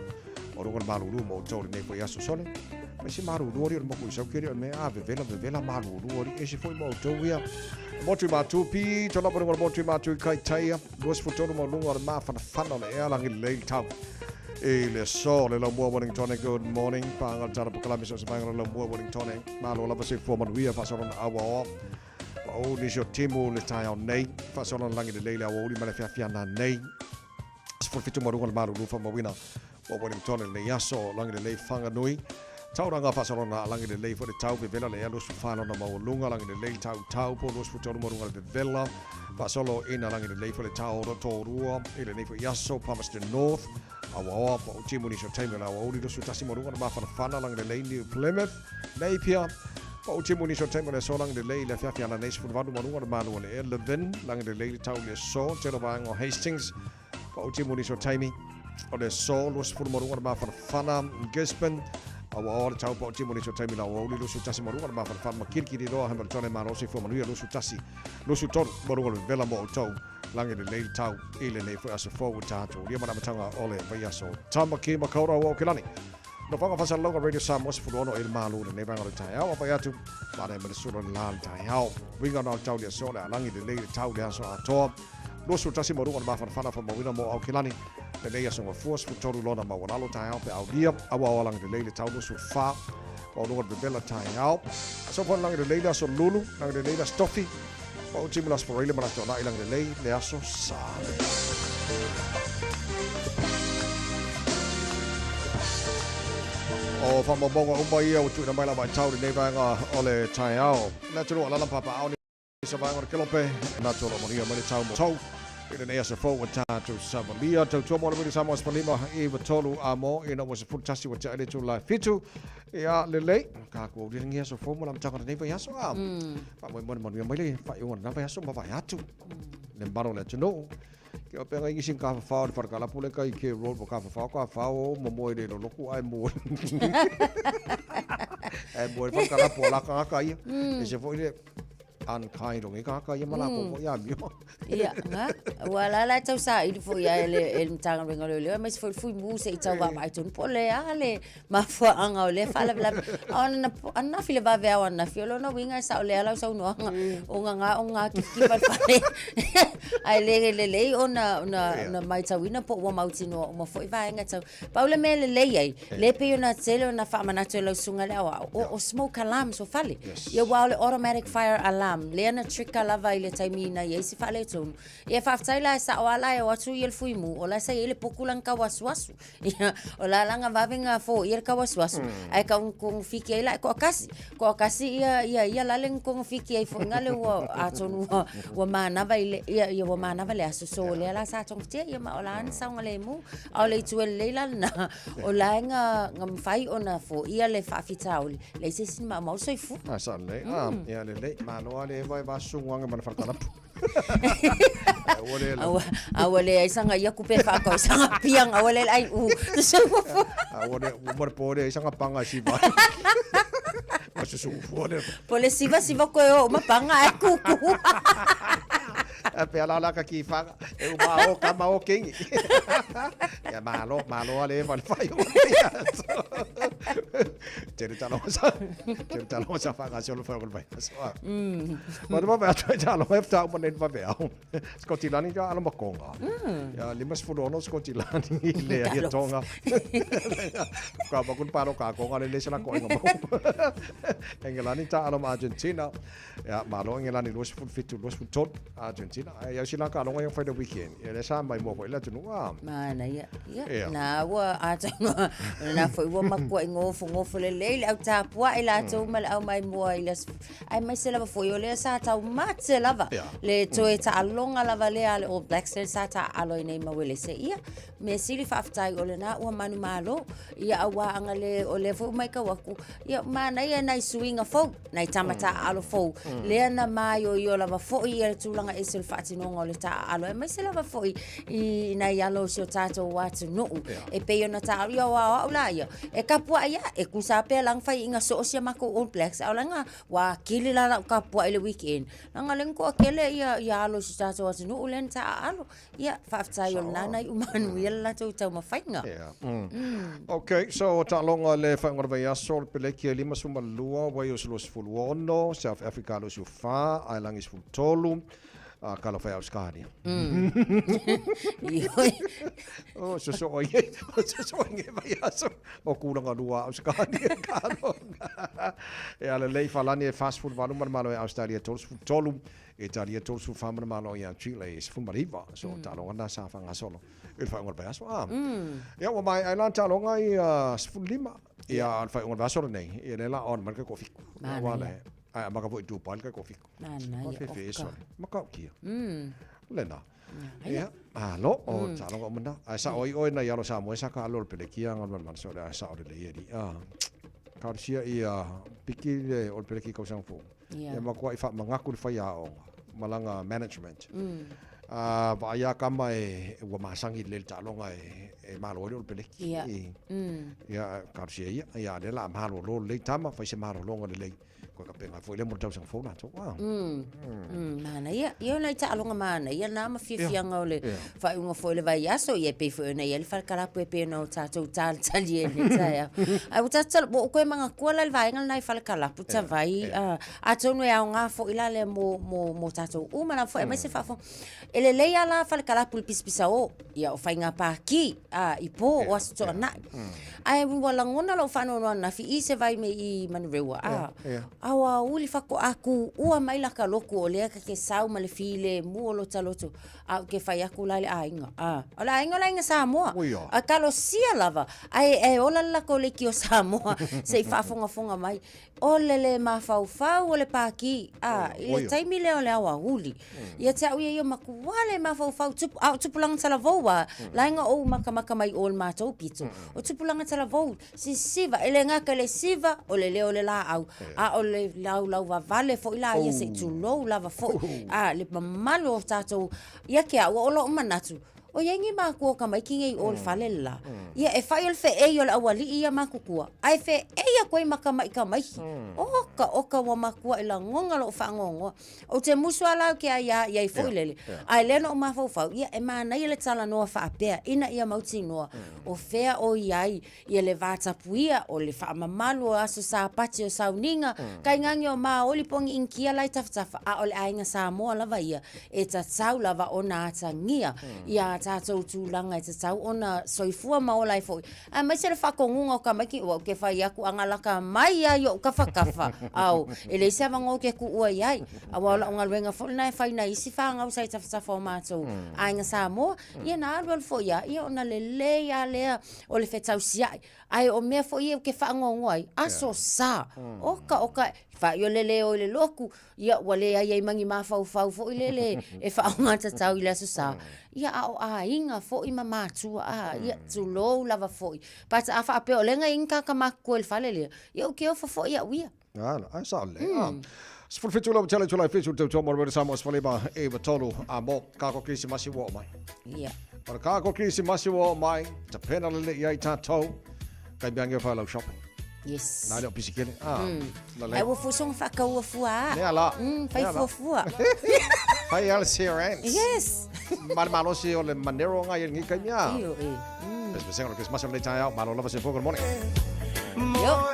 ma luga le malulu mo outou lenei foi aso sole. Mai se malulu ali o le moku i sauki ali o le mea a vevela vevela malulu ali ese foi mo outou ia. Motu i Mātū, pito lava luga o le motu i Mātū i Kaitaia, 23 ma luga o le mafanafana o le ea lagi lelei le tau. I le aso, le laumua Wellingtone, good morning. Pāga le tala pokalame so se vaega le laumua Wellingtone. Malo lava soifua manuia faasolona auaoa. Pau nisi o timu le taeao nei. Faasolona lagi lelei le aoauli ma le afiafi ana nei. 17 ma luga le malulu faamauina ua Wellingtone lenei aso, lagi lelei Whanganui. Tauranga faasolona lagi lelei foi le tau vevela le ea 24 lona maualuga lagi lelei tau Taupo 23 ma luga le vevela faasolo ina lagi lelei foi le tau Rotorua i lenei foi aso Palmerston North Awaoa pau timu nisi o taimi o le aoauli 21 ma luga le mafanafana lagi lelei New Plymouth Napier pau timu nisi o taimi o le aso lagi lelei le afiafi ana nei 18 ma luga le malu o le ea Levin lagi lelei le tau i le aso tele vaega o Hastings pau timu nisi o taimi o le aso 20 ma luga le mafanafana Gisborne a ua oa le tau pau timu nisi o taimi la aoauli 21 ma luga le mafanafana ma kirikiri roa Hamilton malosi fua manuia 21 23 ma luga le vevela mo outou lagi lelei le tau i lenei foi aso fou ua tatou lia ma le amataga o le vaiaso Tamaki Makaurau o Aokelani. Nofoaga Faasalalauga Radio Samoa 16 i le malu lenei vaega o le taeao a fai atu maana ma le sula le la le taeao. Uiga na o le tau le aso le alagi lelei le tau le aso atoa. 21 ma luga le mafanafana faamauina mo Aokelani lenei aso gafua 13 lona maualalo taeao pe aulia aua o alagi lelei le tau 24 maualuga le vevela taeao. Aso fono lagi lelei le aso lulu lagi lelei le aso tofi Pau timu le Aso Faraile ma le Aso Toonai lagi lelei le aso Sa. O faamaumauga uma ia ua tuuina mai lava i tau lenei vaega o le taeao. Le atunuu o Alala Papaao ni sa vaega o le Kelope, natu o lo o manuia mai le tau mo tou i lenei aso fou ua tatou savalia. Tautua mo le Wili Samoa 15 i 3 a mo ina ua 11 ua tea i le itula e 7. Ia lelei, ka ku au lenei aso fou mo le amataga o lenei vaiaso a. Faamoemoe manuia mai le faaiuga o lena vaiaso ma vae atu. Le mamalu o le atunuu. Ke o penga ingi sin ka whawhao le wharekalapu le kai ke road mo ka whawhao ka whao mo moe le loloku ai mo. Ai mo le wharekalapu o la kangaka ia. E se foi le unkind o nge kangaka ia ma la po ia mio. Ia, nga. Ua la la tau saili foi ia e le e le Matagaluega o Leoleo, aemaise foi le Fui Mu se i tau vaavaai tonu po o le a le mafuaaga o lea faalavelave. A o nana ananafi le vaveao ananafi, o lona uiga e sao lea lau saunoaga, o gagā o gagā kipakipa le fale. Ae le lelei ona ona ona maitauina po ua mautinoa uma foi vaega tau. Pau le mea e lelei ai, le pei ona tele ona faamanatu e lau susuga i le aoao, o, o smoke alarms o fale. Ia aua o le automatic fire alarm, lea na trigger lava i le taimi na i ai se faaletonu. Ia faafetai la e sao lava la e o atu ia le fuimu, o la e sa i ai le poku la na tau asuasu. Ia, o la la na vave na foia le tau asuasu, ae tau togafiti ai la e toatasi. Toatasi ia ia ia la le na togafiti ai foi na le ua atonu ua, ua manava i le, ia, ia ua manava le aso. So lea la sa togafitia ia ma o la na saogalemu. A o le itu e lelei la lena, o la e na, na mafai ona foia le faafitauli, leai se isi na maumau le soifua. A sa lelei. A, ia lelei. Malo lava le eva e vasugu age ma le faletalapu. Aua le Aua, aua le ai sanga ia kupe whaakau sanga pianga, aua le ai u. Aua le, ua mo le po le ai sanga panga siva. Ma susu fua le. Po le siva siva koe o ma panga ai kuku. A pe ala la ka ki whanga. E uma o kama o kingi. Ia malo, malo a le eva le whai o. Tele taaloga sa tele taaloga sa faagasolo fai o le vaiaso a. Ma le vave atu ai taaloga e faatoa uma nei le vaveao. Sikotilani taalo ma Tonga. Ia 56 Sikotilani i le ia Tonga. Ka ma kun palo ka Tonga le le sala ko inga mo. Engelani taalo ma Argentina. Ia malo Engelani 27 23 Argentina. Ia sila ka longa ia fai le weekend. Ia le sa mai mo ko ila tunu a. Manaia. Ia, na ua atonu lena foi ua makuaʻi gofogofo lelei le au tapuaʻi latou ma le au maimoa i le aso aemaise lava foi o lea sa taumate lava le toe taaloga lava lea a le All Blacks lea sa taaalo ai nei ma Uelese. Ia, mea sili faafetai o lena ua manumalo, ia auā aga o lea foi ua matau atu, ia manaia nai suiga fou, nai tama taaalo fou, lea na maioio lava foi ia le tulaga ese o le faatinoga o le taaalo, aemaise lava foi i nai alo o si o tatou atunuu e pei ona taaalo. Ia o au la ia, e kapuaʻi lava, e tusa pea la na faiaina soo si a matou All Blacks, a o laga ua atili la lau kapuaʻi i le weekend, leaga o lea na toatele ia alo o si o tatou atunuu lea na taaalo. Ia, faafetai o lena na iu manuia le latou taumafaiga. Yeah. Okay, so taaloga le faaiuga o le vaiaso, le Peleki e 52, Wales 26, South Africa 24, Ailagi 13, a kala whai Australia. Oh, so so oi, so so nge vaiaso o kūlanga lua Australia kalo. E ala lei falani e fast food valu ma le malo e Australia 33, Italia 34 ma le malo ia Chile 19. So taaloga na sa faagasolo i le faaiuga o le vaiaso. Ah. Ia ua maea ai la taaloga i 15 ia le faaiuga o le vaiaso lenei. Ia lea la on mai le kai kofiku. Ua le ai amaka foi Dubai le kai kofiku. Manaia, oka. Makautia. Lena. Ia, alo, o taaloga uma na. Ae sao ai oe nai alo Samoa sa ka alo le Pelekia nga le so le ae sao lelei e Ah. Kalusia ia piki le o le Peleki kausaga fou. Ia makuaʻi faamagaku le faiaoga malaga management. A vaai a kama e ua masagi lelei le taaloga e malo ai le o le Peleki. Ia kalusia ia, ia lea la malolo lelei tama, fai se malologa lelei. Koe ka penga foi lea mo le tausaga fou latou. Ah. Manaia. Ia o nai taaloga manaia na ma fiafiaga o le faaiuga foi o le vaiaso, ia e pei foi ona i ai le falekalapu e pei ona o tatou talitali ai i lenei taeao. Ae ua tatou tala, ua ou toe manatua la le vaega lena i falekalapu tavai, atonu e aoga foi la lea mo, mo, mo tatou uma lava foi, aemaise faafofoga. E lelei lava la falekalapu i le pisapisaō, ia o faiga pākī, i pō o Aso Toonai. Ae ua lagona lou faanoanoa ananafi i se vai me i Manurewa, aoauli faatoa tuua mai laka lotu o lea ta te sau ma le filemu o lota loto, a ou te fai atu la i le aiga, o le aiga o le aiga Samoa, a talosia lava, ae e ola le latou leitio Samoa se i faafogafoga mai. O le lē mafaufau o le pākī, a, i le taimi lea o le aoauli, ia te au ia ia matua le mafaufau, tupu, a o tupulaga talavou a, laga ou makamaka mai o i le matou pito, o tupulaga talavou, sisiva, e le gata i le siva, o le leo o le laau, a o le laulau vavale foi la ia se i tulou lava foi, a, le mamalu o tatou, ia te au, o lou manatu, O i ai ni matua o tamaiti nei i o i le fale le la. Ia, e fai o le feʻei o le aualiʻi ia matutua, ae feʻei atu ai ma tamaʻi tamaiti. Oka, oka ua matua i lagona loʻu faanoanoa. Ou te musu lava la ou te aiā i ai foi lele, ae lea na ou mafaufau, ia, e manaia le talanoa faapea ina ia mautinoa o fea o i ai ia le vatapuia o le faamamalu o aso Sapati o sauniga, tainane o Maoli po o ni Inikia la i tafatafa, a o le aiga Samoa lava ia e tatau lava ona atagia ia a tatou tulaga e tatau ona soifua ma ola ai foi, aemaise le faatonuga o tamaiti, ua ou te fai atu a na laka mai lava i ou tafatafa, ao, e leai se avanoa ou te tuua i ai, aua o lau galuega foi lena e fai nai isi fanau sa i tafatafa o matou aiga Samoa, ia na alualu foi lava, ia ona lelei lava lea o le fetausiaʻi. Ae o mea foi ia ou te faanoanoa ai, aso sa, oka oka, faaiu le leo i le lotu, ia ua leai ai ma ni mafaufau foi lele e faaaogatatau i le aso sa. Ia a o aiga foi ma matua, a, ia tulou lava foi. But a faapea o lea na i ai ni tagata matutua i le fale lea, ia ou te ofo foi au ia. Ala, ai sao lelei. Ah. 17 lau tele tulai fitu tau tomo rere Samoa sefulima e wa tolu a mo kako Kirisimasi ua oo mai. Ia. O le kako Kirisimasi ua oo mai, tapena lelei i ai tatou, kai mea ange whai lau shopping. Yes. Nā leo pisikele. Ah. Lalei. Ai ua fusoga whaakaua fua a. Nea la. Whai fua fua. Whai ala CRNs. Yes. Male malosi o le manero ngai e ngi kai mea. Io e. Pes pesenga o le Christmas o le taeao, malo lava se fua, good morning. Yo.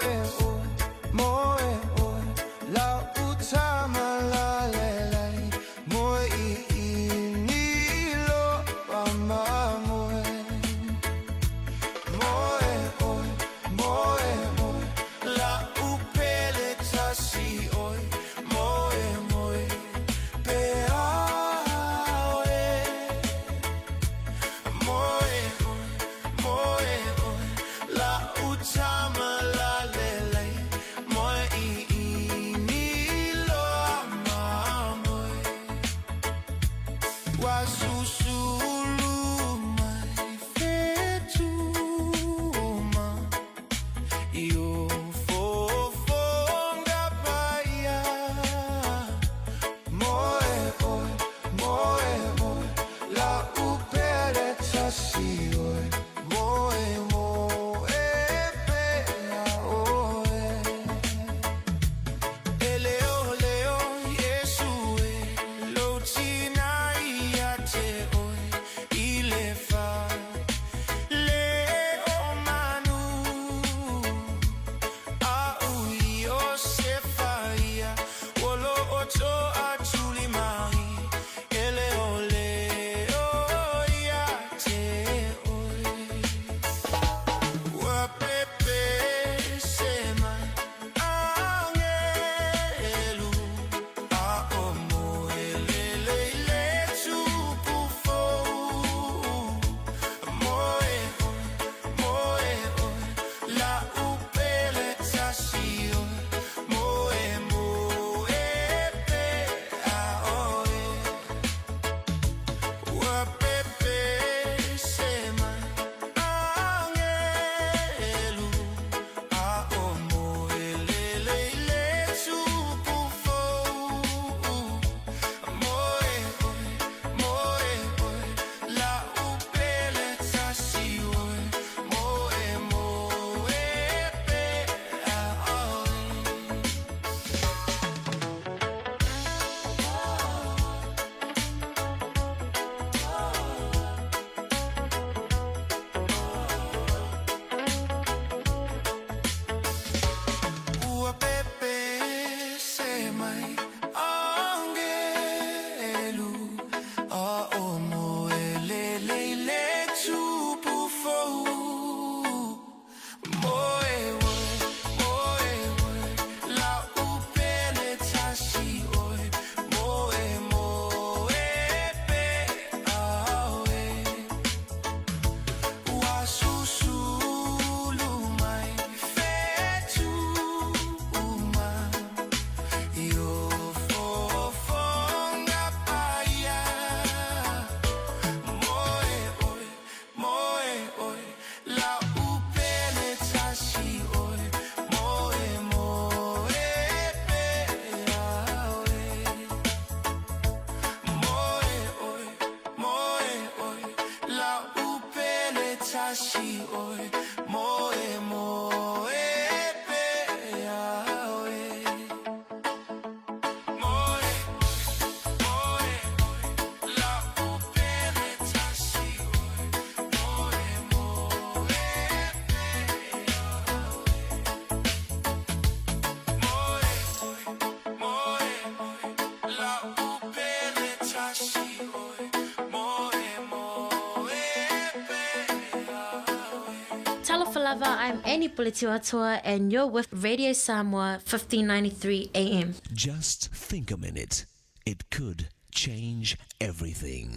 Talofa I'm Annie Pulitiwatua and you're with Radio Samoa 1593 AM. Just think a minute. It could change everything.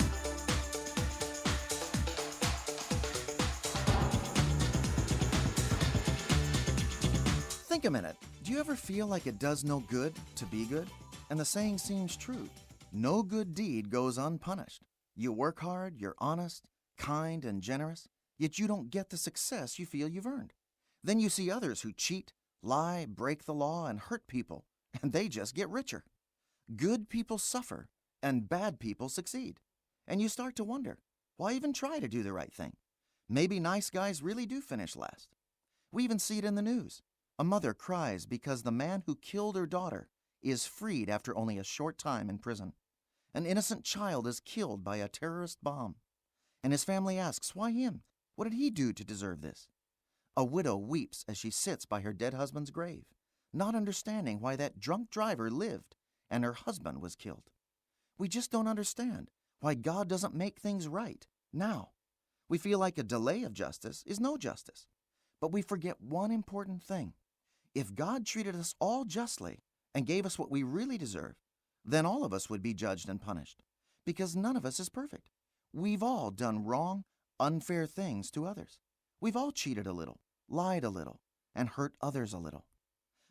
Think a minute. Do you ever feel like it does no good to be good? And the saying seems true no good deed goes unpunished. You work hard, you're honest, kind, and generous, yet you don't get the success you feel you've earned. Then you see others who cheat, lie, break the law, and hurt people, and they just get richer. Good people suffer, and bad people succeed. And you start to wonder why even try to do the right thing? Maybe nice guys really do finish last. We even see it in the news. A mother cries because the man who killed her daughter is freed after only a short time in prison. An innocent child is killed by a terrorist bomb. And his family asks, Why him? What did he do to deserve this? A widow weeps as she sits by her dead husband's grave, not understanding why that drunk driver lived and her husband was killed. We just don't understand why God doesn't make things right now. We feel like a delay of justice is no justice. But we forget one important thing. If God treated us all justly and gave us what we really deserve, then all of us would be judged and punished, because none of us is perfect. We've all done wrong, unfair things to others. We've all cheated a little, lied a little, and hurt others a little.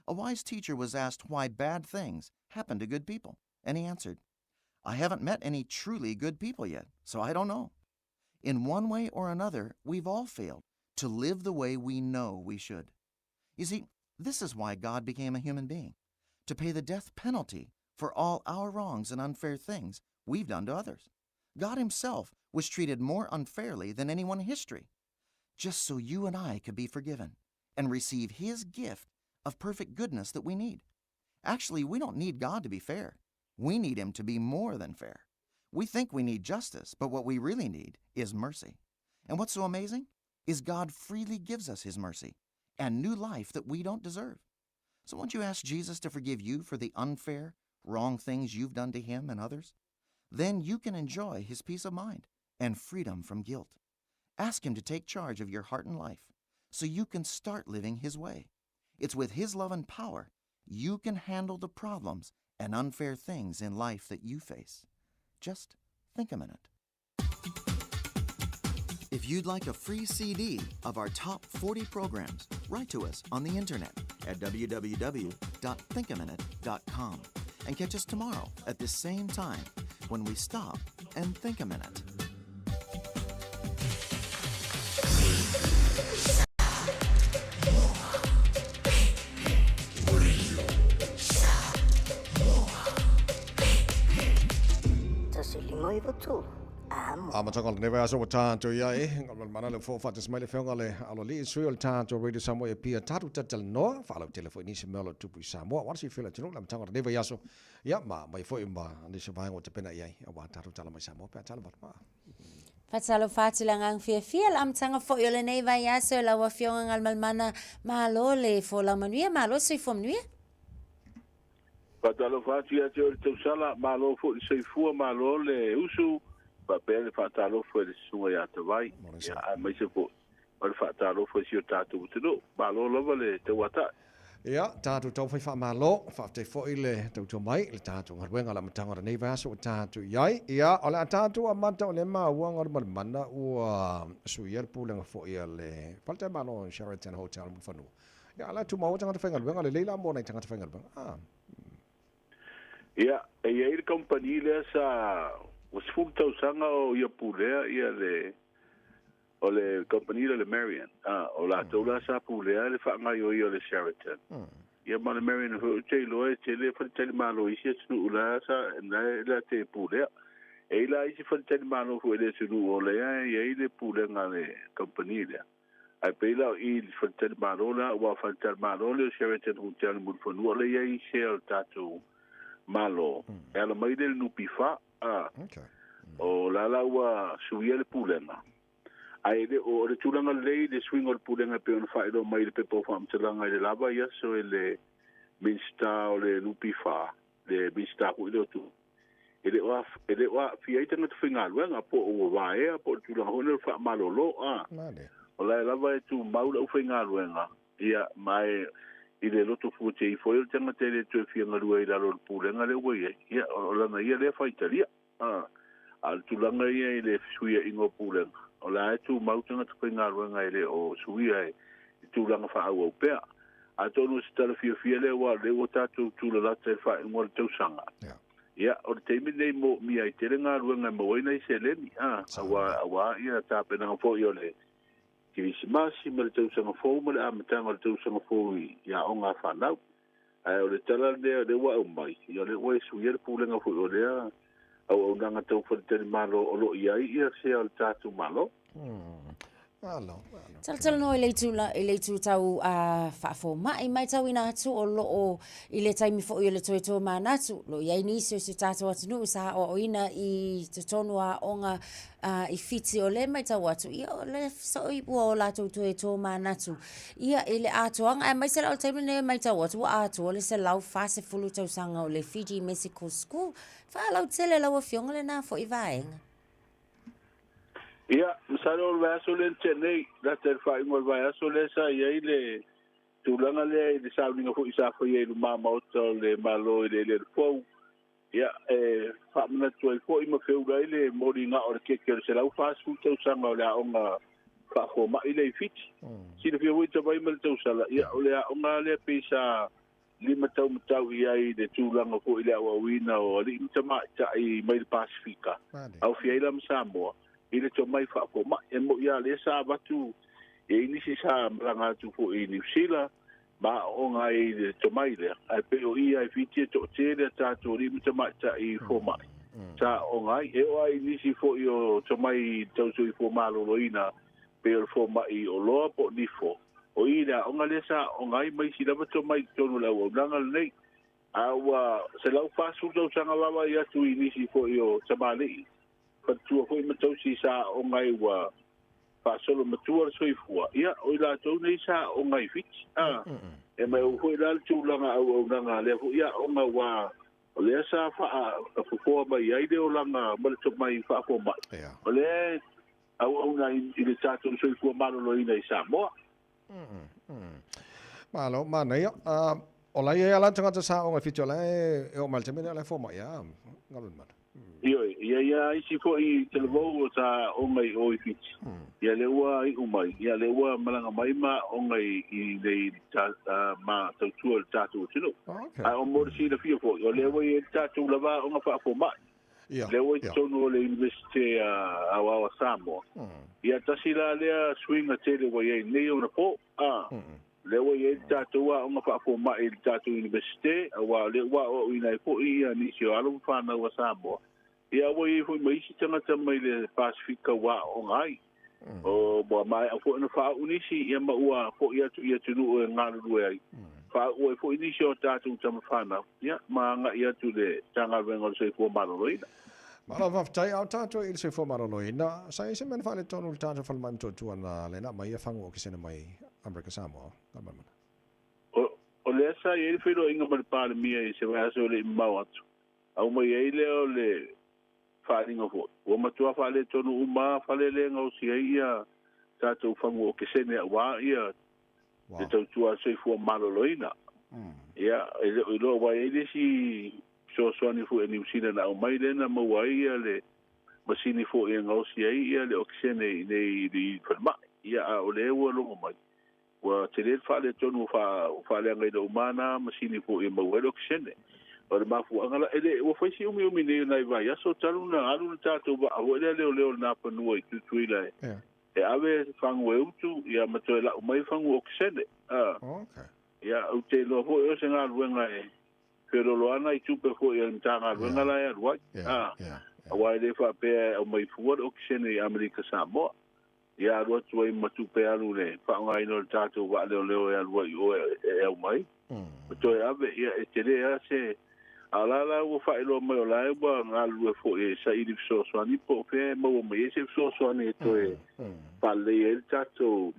A wise teacher was asked why bad things happen to good people, and he answered, I haven't met any truly good people yet, so I don't know. In one way or another, we've all failed to live the way we know we should. You see, this is why God became a human being, to pay the death penalty for all our wrongs and unfair things we've done to others. God Himself was treated more unfairly than anyone in history, just so you and I could be forgiven and receive His gift of perfect goodness that we need. Actually, we don't need God to be fair. We need Him to be more than fair. We think we need justice, but what we really need is mercy. And what's so amazing is God freely gives us His mercy and new life that we don't deserve. So won't you ask Jesus to forgive you for the unfair, wrong things you've done to Him and others? Then you can enjoy His peace of mind and freedom from guilt. Ask Him to take charge of your heart and life so you can start living His way. It's with His love and power you can handle the problems and unfair things in life that you face. Just think a minute. If you'd like a free CD of our top 40 programs, write to us on the internet at www.thinkaminute.com and catch us tomorrow at this same time when we stop and think a minute. Amataga o lenei vaiaso ua tatou i ai mana le fo faatasi mai le Afioga le Aloalii, sui o le tatou Radio Samoa e Apia tatou talatalanoa faalautele foi nisi mea o lo o tupu i Samoa aua le silafia e le atunuu le amataga o lenei vaiaso ia ma aumai foi ma nisi o vaega ua tapena i ai aua tatou tala mai Samoa pe a tala atu. Faatalofa atu le agaga fiafia le amataga foi o lenei vaiaso i lau Afioga Galumalemana Malo le folau manuia, malo le soifua manuia. Faatalofa atu ia te oe le tausala, malo foi le soifua, malo le usu, faapea le faatalofa i le Susuga ia Tavai, ia, aemaise foi o le faatalofa i si o tatou atunuu. Malo lava le tauatai. Ia, tatou taumafai faamalo, faafetai foi le tautua mai i le tatou galuega o le amataga o lenei vaiaso ua tatou i ai. Ia, o le a tatou amata o lea maua Galumalemana ua suia le pulega foi a le Faletalimalo Sheraton Hotel i Mulifanua. Ia, a la e tumau ai tagata faigaluega, lelei la mo nai tagata faigaluega. Ah. Ia, e i ai le kamupani lea sa, ua 10 tausaga o ia pulea ia le, o le kamupani lea o le Marion. Ah, o latou la sa pulea le faagaioia o le Sheraton. Ia ma le Marion foi ou te iloa e tele faletalimalo i isi atunuu la sa, la e la te pulea. E i la isi faletalimalo foi i le atunuu o lea e i ai le pulega a le kamupani lea. Ae pei la o i i le faletalimalo la, aua o faletalimalo lea o Sheraton Hotel i Mulifanua lea e i ai share o le tatou Malo, e ala mai lea i le NPF, a, o la la ua suia le pulega. Ae le o, o le tulaga lelei i le suiga o le pulega e pei ona faailoa mai i le pepa o faamatalaga i le lava i aso e le Minisita o le NPF, le Minisita foi lea o Tupe, e le o e le o aafia ai tagata faigaluega po o ua vaea po o le tulaga foi lea o le faamalolo a. O la e lava e tumau le aufaigaluega, ia, ma e i le loto fuatia ifo ai o le tagata e le toe fia galue ai i lalo o le pulega lea ua i ai, ia, o lana ia lea faitalia. A, a o le tulaga ia i le fesuiaiga o pulega, o la e tumau tagata faigaluega e le o suia i tulaga faaauau pea. Atonu o se tala fiafia lea aua o lea ua tatou tulalata i le faaiuga o le tausaga. Ia, o le taimi lenei e moomia ai tele galuega e maua ai nai seleni, a, aua, aua ia tapenaga foi o le Kerisimasi ma le tausaga fou ma le amataga o le tausaga fou i aoga a fanau. Ae o le tala lea o lea ua aumai, ia o lea ua e suia le pulega foi o lea auaunaga tau faletalimalo o lo o i ai ia sea o le tatou Malo. Malo. Talatalanoa i le itu la, i le itu tau faafoma'i, matauina atu o lo o i le taimi foi o le toe tomanatu, o lo o i ai nisi o si o tatou atunuu sa aoaoina i totonu o aoga i Fiti o lea e matau atu, ia o le soo ua o latou toe tomanatu ia i le atoaga, aemaise la o le taimi lenei e matau atu ua atoa le 140 tausaga o le Fiji Medical School. Faalautele lau Afioga lena foi vaega. Ia, masalo o le vaiaso lea na tea nei, lata i le faaiuga o le vaiaso lea sa i ai le tulaga lea i le sauniga foi sa faia i luma maota o le Malo i le eleele fou. Ia, e faamanatu ai foi ma feula ai le moliga o le keke o le 140 tausaga o le aoga faafomai lea i Fiti. Silafia foi Tavai ma le tausala, ia, o le aoga lea pei sa limataumatau i ai i le tulaga foi i le aoaoina o alii ma tamaitai mai le Pasefika, aofia ai la ma Samoa, i le tomai faafomai. E mo'i lava lea sa avatu e i ai nisi sa malaga atu foi i Niu Sila ma aooga ai i le tomai lea, ae pei o i lava i Fiti e toatele a tatou alii ma tamaitai fomai sa aooga ai. E oo lava i nisi foi o tomai tau soifua maloloina pei o le fomai oloa po o nifo, O i le aoga lea sa aooga ai ma isi lava tomai i totonu o le auaunaga lenei. A ua 140 tausaga vaavaai atu i nisi foi o tamalii, faletua foi ma tausi sa aooga ai ua faasolo matua le soifua, ia, o i latou nei sa aooga i Fiti. A, e mai ou foi la le tulaga auaunaga a lea foi aoga aua o lea sa faafofoa mai ai le olaga ma le tomai faafomai. O lea auauna i le tatou soifua maloloina i Samoa. Malo, manaia. O la e i ai lava la tagata sa aoga i Fiti o la e oo mai i le taimi lenei o la e fomai lava, Galumalemana. Ioe, e i ai lava isi foi talavou o sa aoga i o i Fiti, ia lea ua iu mai, ia lea ua malaga mai ma aoga i inei ma tautua i le tatou atunuu. Ae o mo le silafia foi, o lea ua i ai le tatou lava aoga faafomai. Lea ua i totonu o le Iunivesite Aoao a Samoa. Ia tasi la lea suiga tele ua i ai nei ona po, a, lea ua i ai le tatou aoga faafomai i le tatou Iunivesite, aua o lea ua aoaoina ai foi ia nisi o alo ma fanau a Samoa. Ia ua i ai foi ma isi tagata mai le Pasefika ua aooga ai. O ua maea foi ona faauu nisi, ia ma ua foi atu i atunuu e galulue ai. Faauu ai foi nisi o tatou tama fanau, ia, ma agai atu i le Matagaluega o le Soifua Maloloina. Malo faafetai, a o tatou i le Soifua Maloloina, sa i ai se mea na faaletonu i le tatou falemai Motootua na le na aumai ia fagu okesene mai Amerika Samoa? Galumalemana. O lea sa i ai le feiloaiga ma le Palemia i se vaiaso e le i mamao atu, aumai ai lea o le faaaliga foi. Ua matua faaletonu uma lava fale lea e gaosi ai ia tatou fagu okesene aua ia le tautua a le soifua maloloina. Ia, e le o iloa aua e i ai le isi fesoasoani foi a Niu Sila na aumai lea na maua ai ia le masini foi e gaosi ai ia le okesene i inei i le falemai. Ia, a o lea ua logo mai, Ua tele le faaletonu ua faaleagaina uma na masini foi e maua ai le okesene. O le mafuaaga la, e le, ua fai si umiumi nei o nai vaiaso talu na alu le tatou vaa foi lea leoleo i le Nafanua i Tutuila e, e ave fagu e utu, ia ma toe lau mai fagu okesene. A, ia, ou te iloa foi o se galuega e feoloolo lava nai tupe foi a le Matagaluega la e alu ai. A, aua e le faapea e aumai fua le okesene i Amerika Samoa. Ia alu atu ai ma tupe alu le faaaogaina o le tatou vaa leoleo e alu ai i o e aumai ma toe ave, ia e tele lava se. A o la la ua faailoa mai o la e ua galulue foi e saili fesoasoani po o fea e maua mai ai se fesoasoani e toe faalelei ai le tatou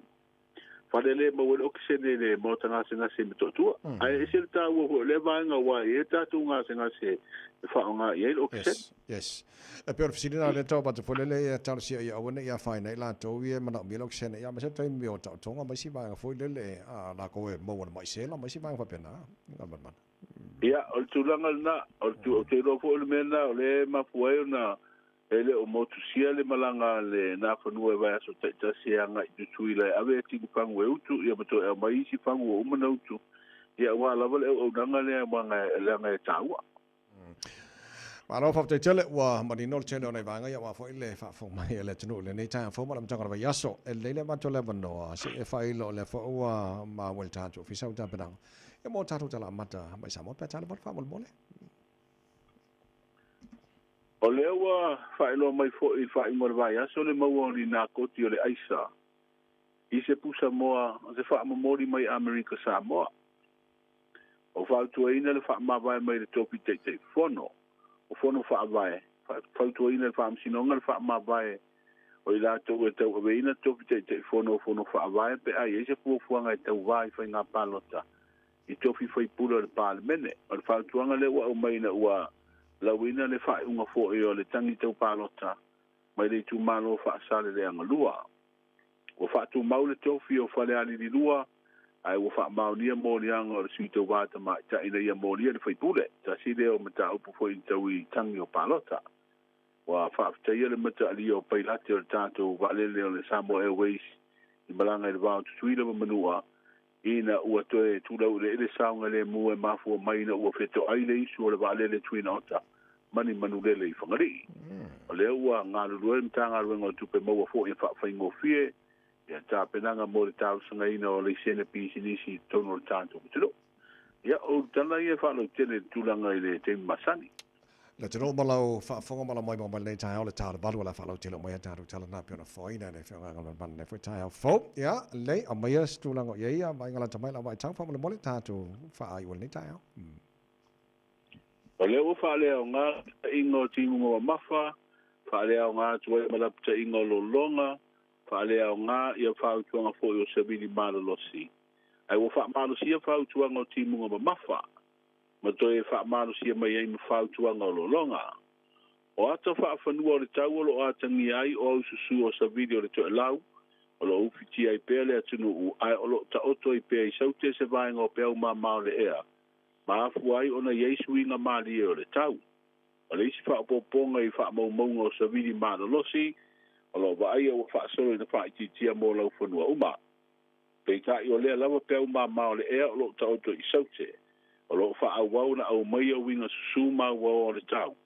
fale lea e maua ai le okesene i le maota gasegase i Motootua. Ae ese le taua foi o lea vaega aua e i ai tatou gasegase e faaaoga i ai le okesene. Yes. E pei o le fesili lena lea tau avatu foi lele ia talosia ia aua ne i afaina ai latou ia e manaomia le okesene ia aemaise le taimi o taotoga ma isi vaega foi lele a lakou e maua i le mai sela ma isi vaega faapena. Galumalemana. Ia, o le tulaga lena, o le ou te iloa foi o le mea lena o lea e mafua ai ona e le o motusia le malaga a le Nafanua i vaiaso taitasi e agai i Tutuila e ave tini fagu e utu ia ma toe aumai isi fagu ua uma ona utu, ia aua lava le auaunaga lea leaga e taua. Malo faafetai tele, ua manino le tele o nai vaega ia aua foi le faafofoga mai a le atunuu i lenei taeao fou ma le amataga o le vaiaso. E lelei le avatu o le avanoa se i e faailoa o lea foi ua maua i le tatou Ofisa o Tapenaga ia mo tatou tala amata mai Samoa pe a tala faamolemole. O lea ua faailoa mai foi i le faaiuga o le vaiaso le maua o ni nakoti o le aisa. i se pusamoa o se faamomoli mai Amerika Samoa. O fautuaina le faamavae mai le tofi Taitaifono o Fono Faavae, fautuaina le Faamasinoga le faamavae o i latou e tauaveina tofi Taitaifono o Fono Faavae pe a i ai se fuafuaga e tauvā i faiga palota i tofi faipule o le Palemene. O le fautuaga lea ua aumai ina ua lauina le faaiuga foi o le tagi tau palota mai le itumalo o Faasaleleaga 2. Ua faatumau le tofi o Falealili 2, ae ua faamaonia moliaga o le sui tauva tamaitai ina ia molia le faipule. Tasi lea o mataupu foi na tau i tagi o palota. Ua faafetaia le mataalia o pailate o le tatou vaalele o le Samoa Airways i malaga i le va o Tutuila ma Manua ina ua toe tulaueleele saogalemu e mafua mai ina ua fetoai le isu o le vaalele Twin Otter ma ni manulele i Fagalii. O lea ua galulue le Matagaluega o Tupe Maua foi e faafaigofie ia tapenaga mo le talosagaina o laisene pisinisi i totonu o le tatou atunuu. Ia, o ulu tala ia e faalautele i le tulaga i le taimi masani. Le atunuu ma lau faafofoga ma lau moemoe mai lenei taeao le ta o le valu o le a faalautele uma ai a tatou tala na pei ona foaina e le Afioga ia Galumalemana lenei foi taeao fou. Ia, lelei, aumaia se tulaga o i ai ia vaaiga lata mai lau vaitau faamolemole tatou faaaiu ai lenei taeao. O lea ua faaleaoga lapataiga o timuga mamafa, faaleaoga atu ai ma lapataiga o lologa, faaleaoga ia fautuaga foi o savili malolosi. Ae ua faamalosia fautuaga o timuga mamafa, ma toe faamalosia mai ai ma fautuaga o lologa. O ata faafanua o le tau o lo o atagia ai o aususu o savili o le toelau, o lo o ufitia ai pea le atunuu, ae o lo o taoto ai pea i saute se vaega o peau mama o le ea, ma afua ai ona i ai suiga malie o le tau. O le isi faaopoopoga i faamaumauga o savili malolosi, o lo o vaaia ua faasolo ina faaitiitia mo laufanua uma. Peitai o lea lava peau mama o le ea o lo o taoto i saute, o lo o faaauau ona aumaia uiga susu ma auaoa o le tau.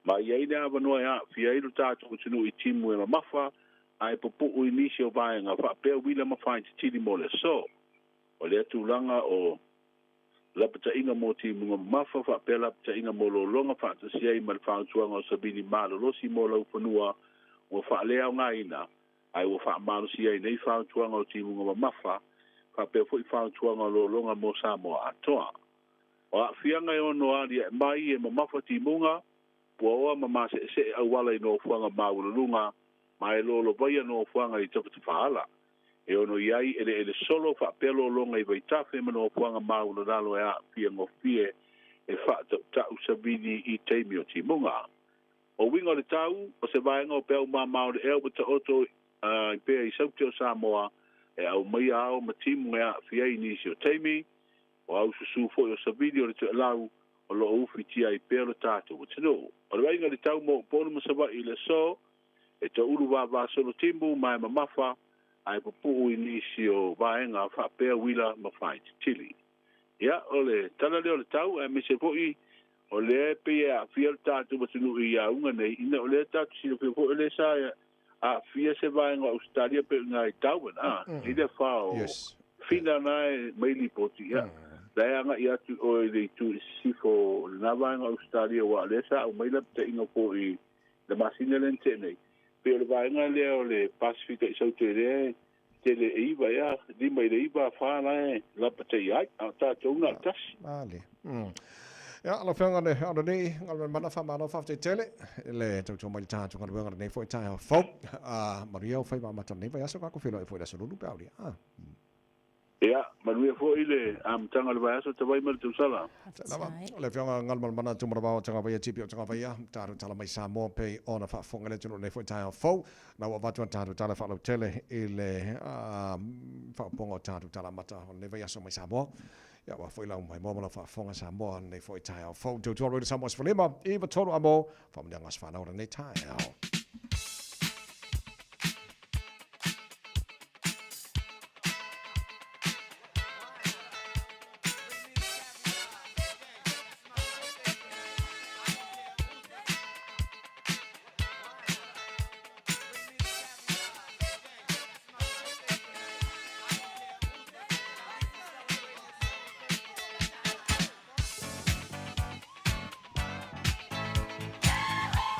Ma i ai le avanoa e aafia ai lo tatou atunuu i timu e mamafa ae pupuu i nisi o vaega faapea uila ma faititili mo le aso. O lea tulaga o lapataiga mo timuga mamafa faapea lapataiga mo lologa faatasi ai ma le fautuaga o savili malolosi mo laufanua ua faaleaogaina, ae ua faamalosia ai nei fautuaga o timuga mamafa faapea foi fautuaga o lologa mo Samoa atoa. O aafiaga e ono aliae mai e mamafa timuga, puaoa ma maseesee auala i nofoaga maualuluga ma e lolovaia nofoaga i tafatafaala. E ono i ai eleele solo faapea lologa i vaitafe ma nofoaga maualalalo e aafia gofie e faatautau savili i taimi o timuga. O uiga o le tau, o se vaega o peau mama o le ea ua taoto i pea i saute o Samoa e aumaia ao ma timu e aafia ai nisi o taimi, o aususu foi o savili o le toelau o lo o ufitia ai pea lo tatou atunuu. O le vaaiga i le tau mo Upolu ma Savaii i le aso, e taulu vavasolo timu ma e mamafa ae pupuu i nisi o vaega faapea uila ma faititili. Ia, o le tala lea o le tau, aemaise foi o lea e pei e aafia le tatou atunuu i auga nei, ina o lea tatou silafia foi o lea sa aafia se vaega o Ausetalia pei o i ina i Darwin, a, i le afa o Fina na e mai lipoti, ia, la e agai atu oe i le itu i sisifo o lena vaega o Ausetalia, aua o lea sa aumai lapataiga foi i le masina lea na tea nei, pei o le vaega lea o le Pasefika i Saute lea e tele e iva ea, lima i le iva, fa la e lapataia ai, a o tatou na o le tasi. Male. Ia, lau Afioga i le Aonalii, Galumalemana, faamalo faafetai tele i le tautua mai i le tatou galuega lenei foi taeao fou. Manuia ou faiva amata o lenei vaiaso, tatou feiloai foi i le aso Lulu pe a aulia. Ia, manuia foi le amataga o le vaiaso tavai ma le tausala. Lava, o le Afioga Galumalemana Tumanavao o Tagavaia, TP o Tagavaia, tatou tala mai Samoa pei ona faafofoga i le atunuu lenei foi taeao fou. Na ua avatu a tatou tala faalautele i le faaopoopoga o tatou tala amata o lenei vaiaso mai Samoa. Ia, aua foi lau maimoa ma lau faafofoga Samoa lenei foi taeao fou. Tautua Radio Samoa 15, 9 3 amo, faamanuiaga aso fanau o lenei taeao.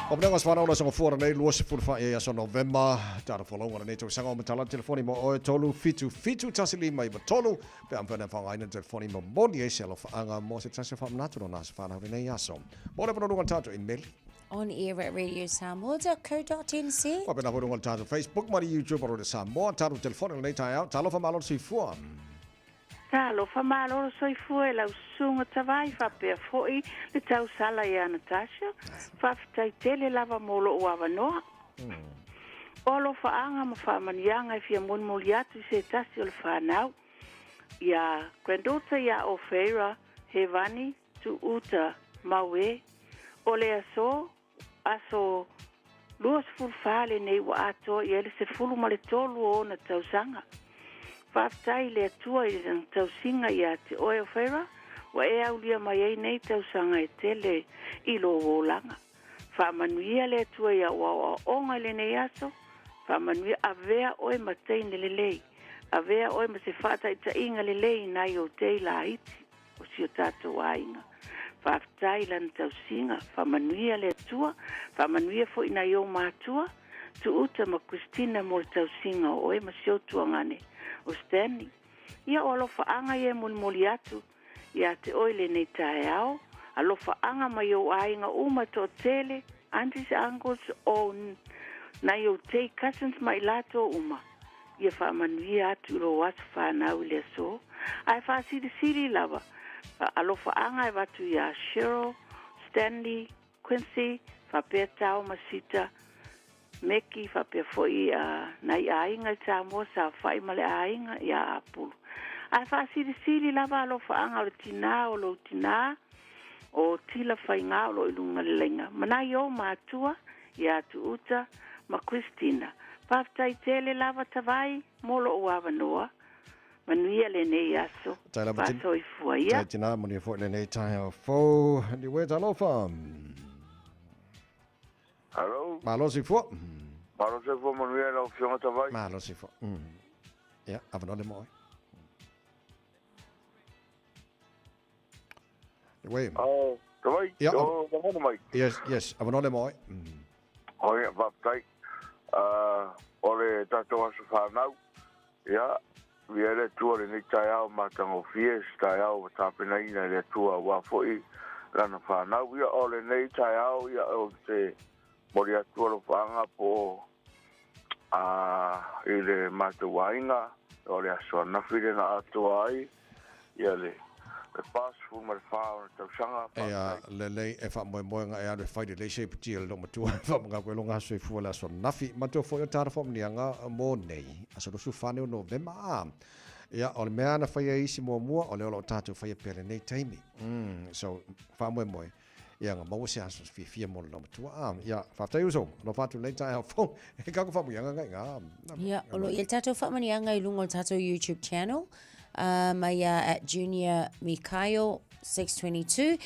Faamanuiaga o aso fana gafua lenei 24 i aso Novema. Tata folauga lenei tausaga o matala telefoni mo oe 3 7 7 1 5 9 3. Pe a mafai ona faaaogaina le telefoni momoli ai se alofaaga mo se tasi o faamanatu lona aso fanau lenei aso. Mo le avanoa luga o le tatou imeli. On air at radiosamoa.co.nz. Faapena foi luga o le tatou Facebook ma le YouTube o Radio Samoa. Tatou telefoni lenei taeao. Talofa malo le soifua. Talofa malo le soifua i lau susuga Tavai faapea foi le tausala ia Natasha. Faafetai tele lava mo lou avanoa. O alofaaga ma faamanuiaga e fia molimoli atu i se tasi o le fanau ia granddaughter ia Ofeira Hevani Tuuta Maue o le aso aso 24 lenei ua atoa i ai le 13 o ona tausaga. Faafetai i le Atua i Lana tausiga ia te oe Ofeira ua e aulia mai ai nei tausaga e tele i lou olaga. Faamanuia le Atua i au aoaoga i lenei aso, faamanuia avea oe ma teine lelei, avea oe ma se faataitaiga lelei nai ou tei laiti o si o tatou aiga. Faafetai i Lana tausiga, faamanuia le Atua, faamanuia foi nai ou matua, Tuuta ma Christina mo le tausiga o oe ma si ou tuagane o Stanley. Ia o alofaaga ia e molimoli atu ia te oe i lenei taeao, alofaaga mai ou aiga uma e toatele, aunties, uncles, o nai ou tei cousins ma i latou uma. Ia faamanuia atu i lou aso fanau i le aso, ae faasilisili lava alofaaga e avatu iā Cheryl, Stanley, Quincy, faapea Tao ma Sita, Meki, faapea foi nai aiga i Samoa, saofai ma le aiga iā Apulu. Ae faasilisili lava alofaaga o le tinā o lou tinā, o Tila Faigā o lo o i luga le laina, ma nai ou matua, iā Tuuta ma Christina. Faafetai tele lava Tavai mo lou avanoa. Manuia lenei aso. Tai lava tin- Faasoifua ia. Tai tinā, manuia foi lenei taeao fou. Niue talofa. Hello. Malo soifua. Malo soifua manuia i lau Afioga Tavai. Malo soifua. Ia, avanoa le mo oe. Niue. Oh, Tavai, Ia, o lagona mai. Yes, yes, avanoa le mo oe. O ia, faafetai. O le tatou aso fanau, ia, viia le Atua i lenei taeao matagofie, se taeao ua tapenaina e le Atua aua foi lana fanau. Ia, o lenei taeao, ia, ou te momoli atu alofaaga po o i le matou aiga, o le aso ananafi lea na atoa ai ia le 44 ona tausaga. Ea lelei e faamoemoega e alu e fai lelei se iputi a le loomatua e faamagau ai loga aso soifua le aso ananafi. Matua foi o tala faamanuiaga mo nei aso 24 o Novema a. Ia, o le mea na faia e isi muamua, o lea o lo o tatou faia pea lenei taimi. So, faamoemoe, ia nga maua se aso fiafia mo le loomatua a. Ia, faafetai uso, alofa atu lenei taeao fou, e kako faamanuiaga ngai ngā. Ia, o lo o i ai le tatou faamanuiaga i luga o le tatou YouTube channel. Mai ia at Junior Mikaio 622.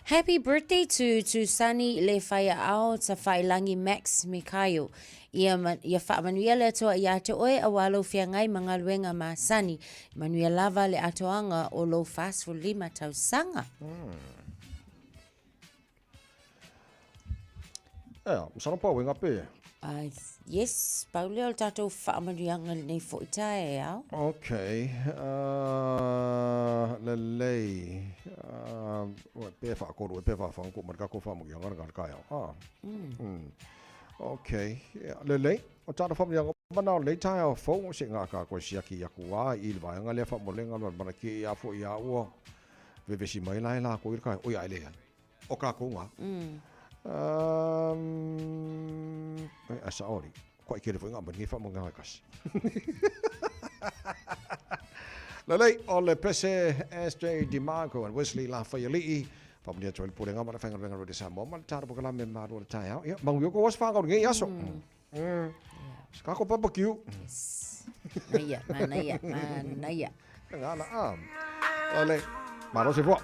Happy birthday to to Sunny Le Whaiaao Tawhailangi Max Mikaio. Ia, ma, ia faamanuia le Atua ia te oe aua lou feagai ma galuega masani. Manuia lava le atoaga o lou 45 tausaga. Ea, masalo pau e ngape. Yes, pau lea o le tatou faamanuiaga lenei foi taeao. Ok, lelei. Ua pe whaakoro, e pe whaawhango, ma le kako whaamanuiaga le ngā le Ah. Ok, yeah, lelei. O tāna whaamanuiaga, mana o lenei taeao fou, se ngā kā koe siaki i aku wā, i le vaenga lea whaamolenga, loa mana ki i a fo i a ua, vevesi mai la e la ko i le kai, oi ai le ai. O kākou ngā. E, a saori. Koa i kere foi ngā mani wha mo ngā kasi. Lelei, o le pese SJ DiMarco and Wesley Lafayali'i. Whamunia atu ai le pule ngā mana whainga renga rode Samoa. Ma le tāra poka la me māro le taeao. Ia, mangu yoko was whangau ngei aso. Kako barbecue. Yes. Manaia, manaia, manaia. Ngā la a. Lelei, malo se fua.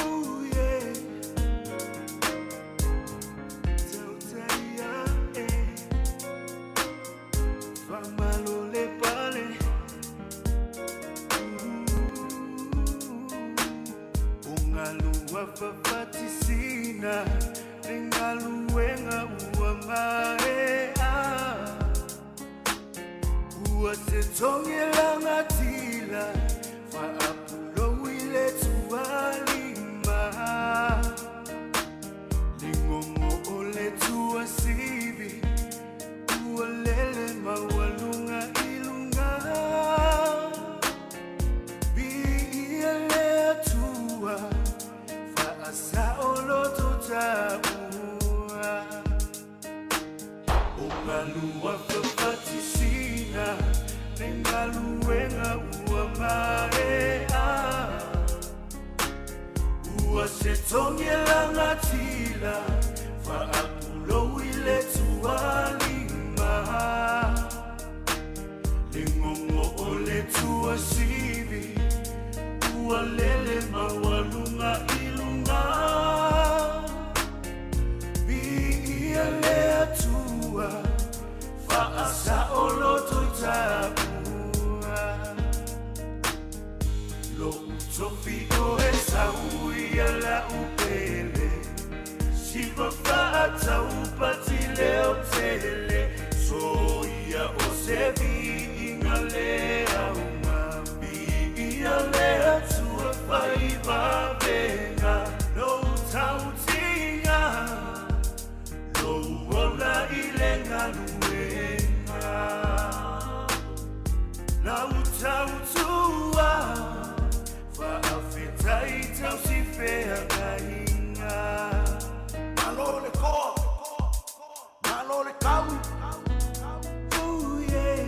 Ooh, yeah. fafatisina le galuega ua maea ua se togelagatila faapulou i le tualima legogo o le tuasivi ua lele maualuga i luga viia le atua faasaoloto taua o galua fafatisina le galuega ua maea ua se togelagatila faapulou i le tualima legogo o le tuasivi ua lele maualuga i luga viia le atua faasaoloto i taua lou tofi o e sauia laupele siva faataupatileo tele soia o se viiga le auga viia le atua faivavega lou tautiga lou ola i le galuega lau tautua faafetai tausifeagaiga malo le koa malo le kau. Ooh, yeah.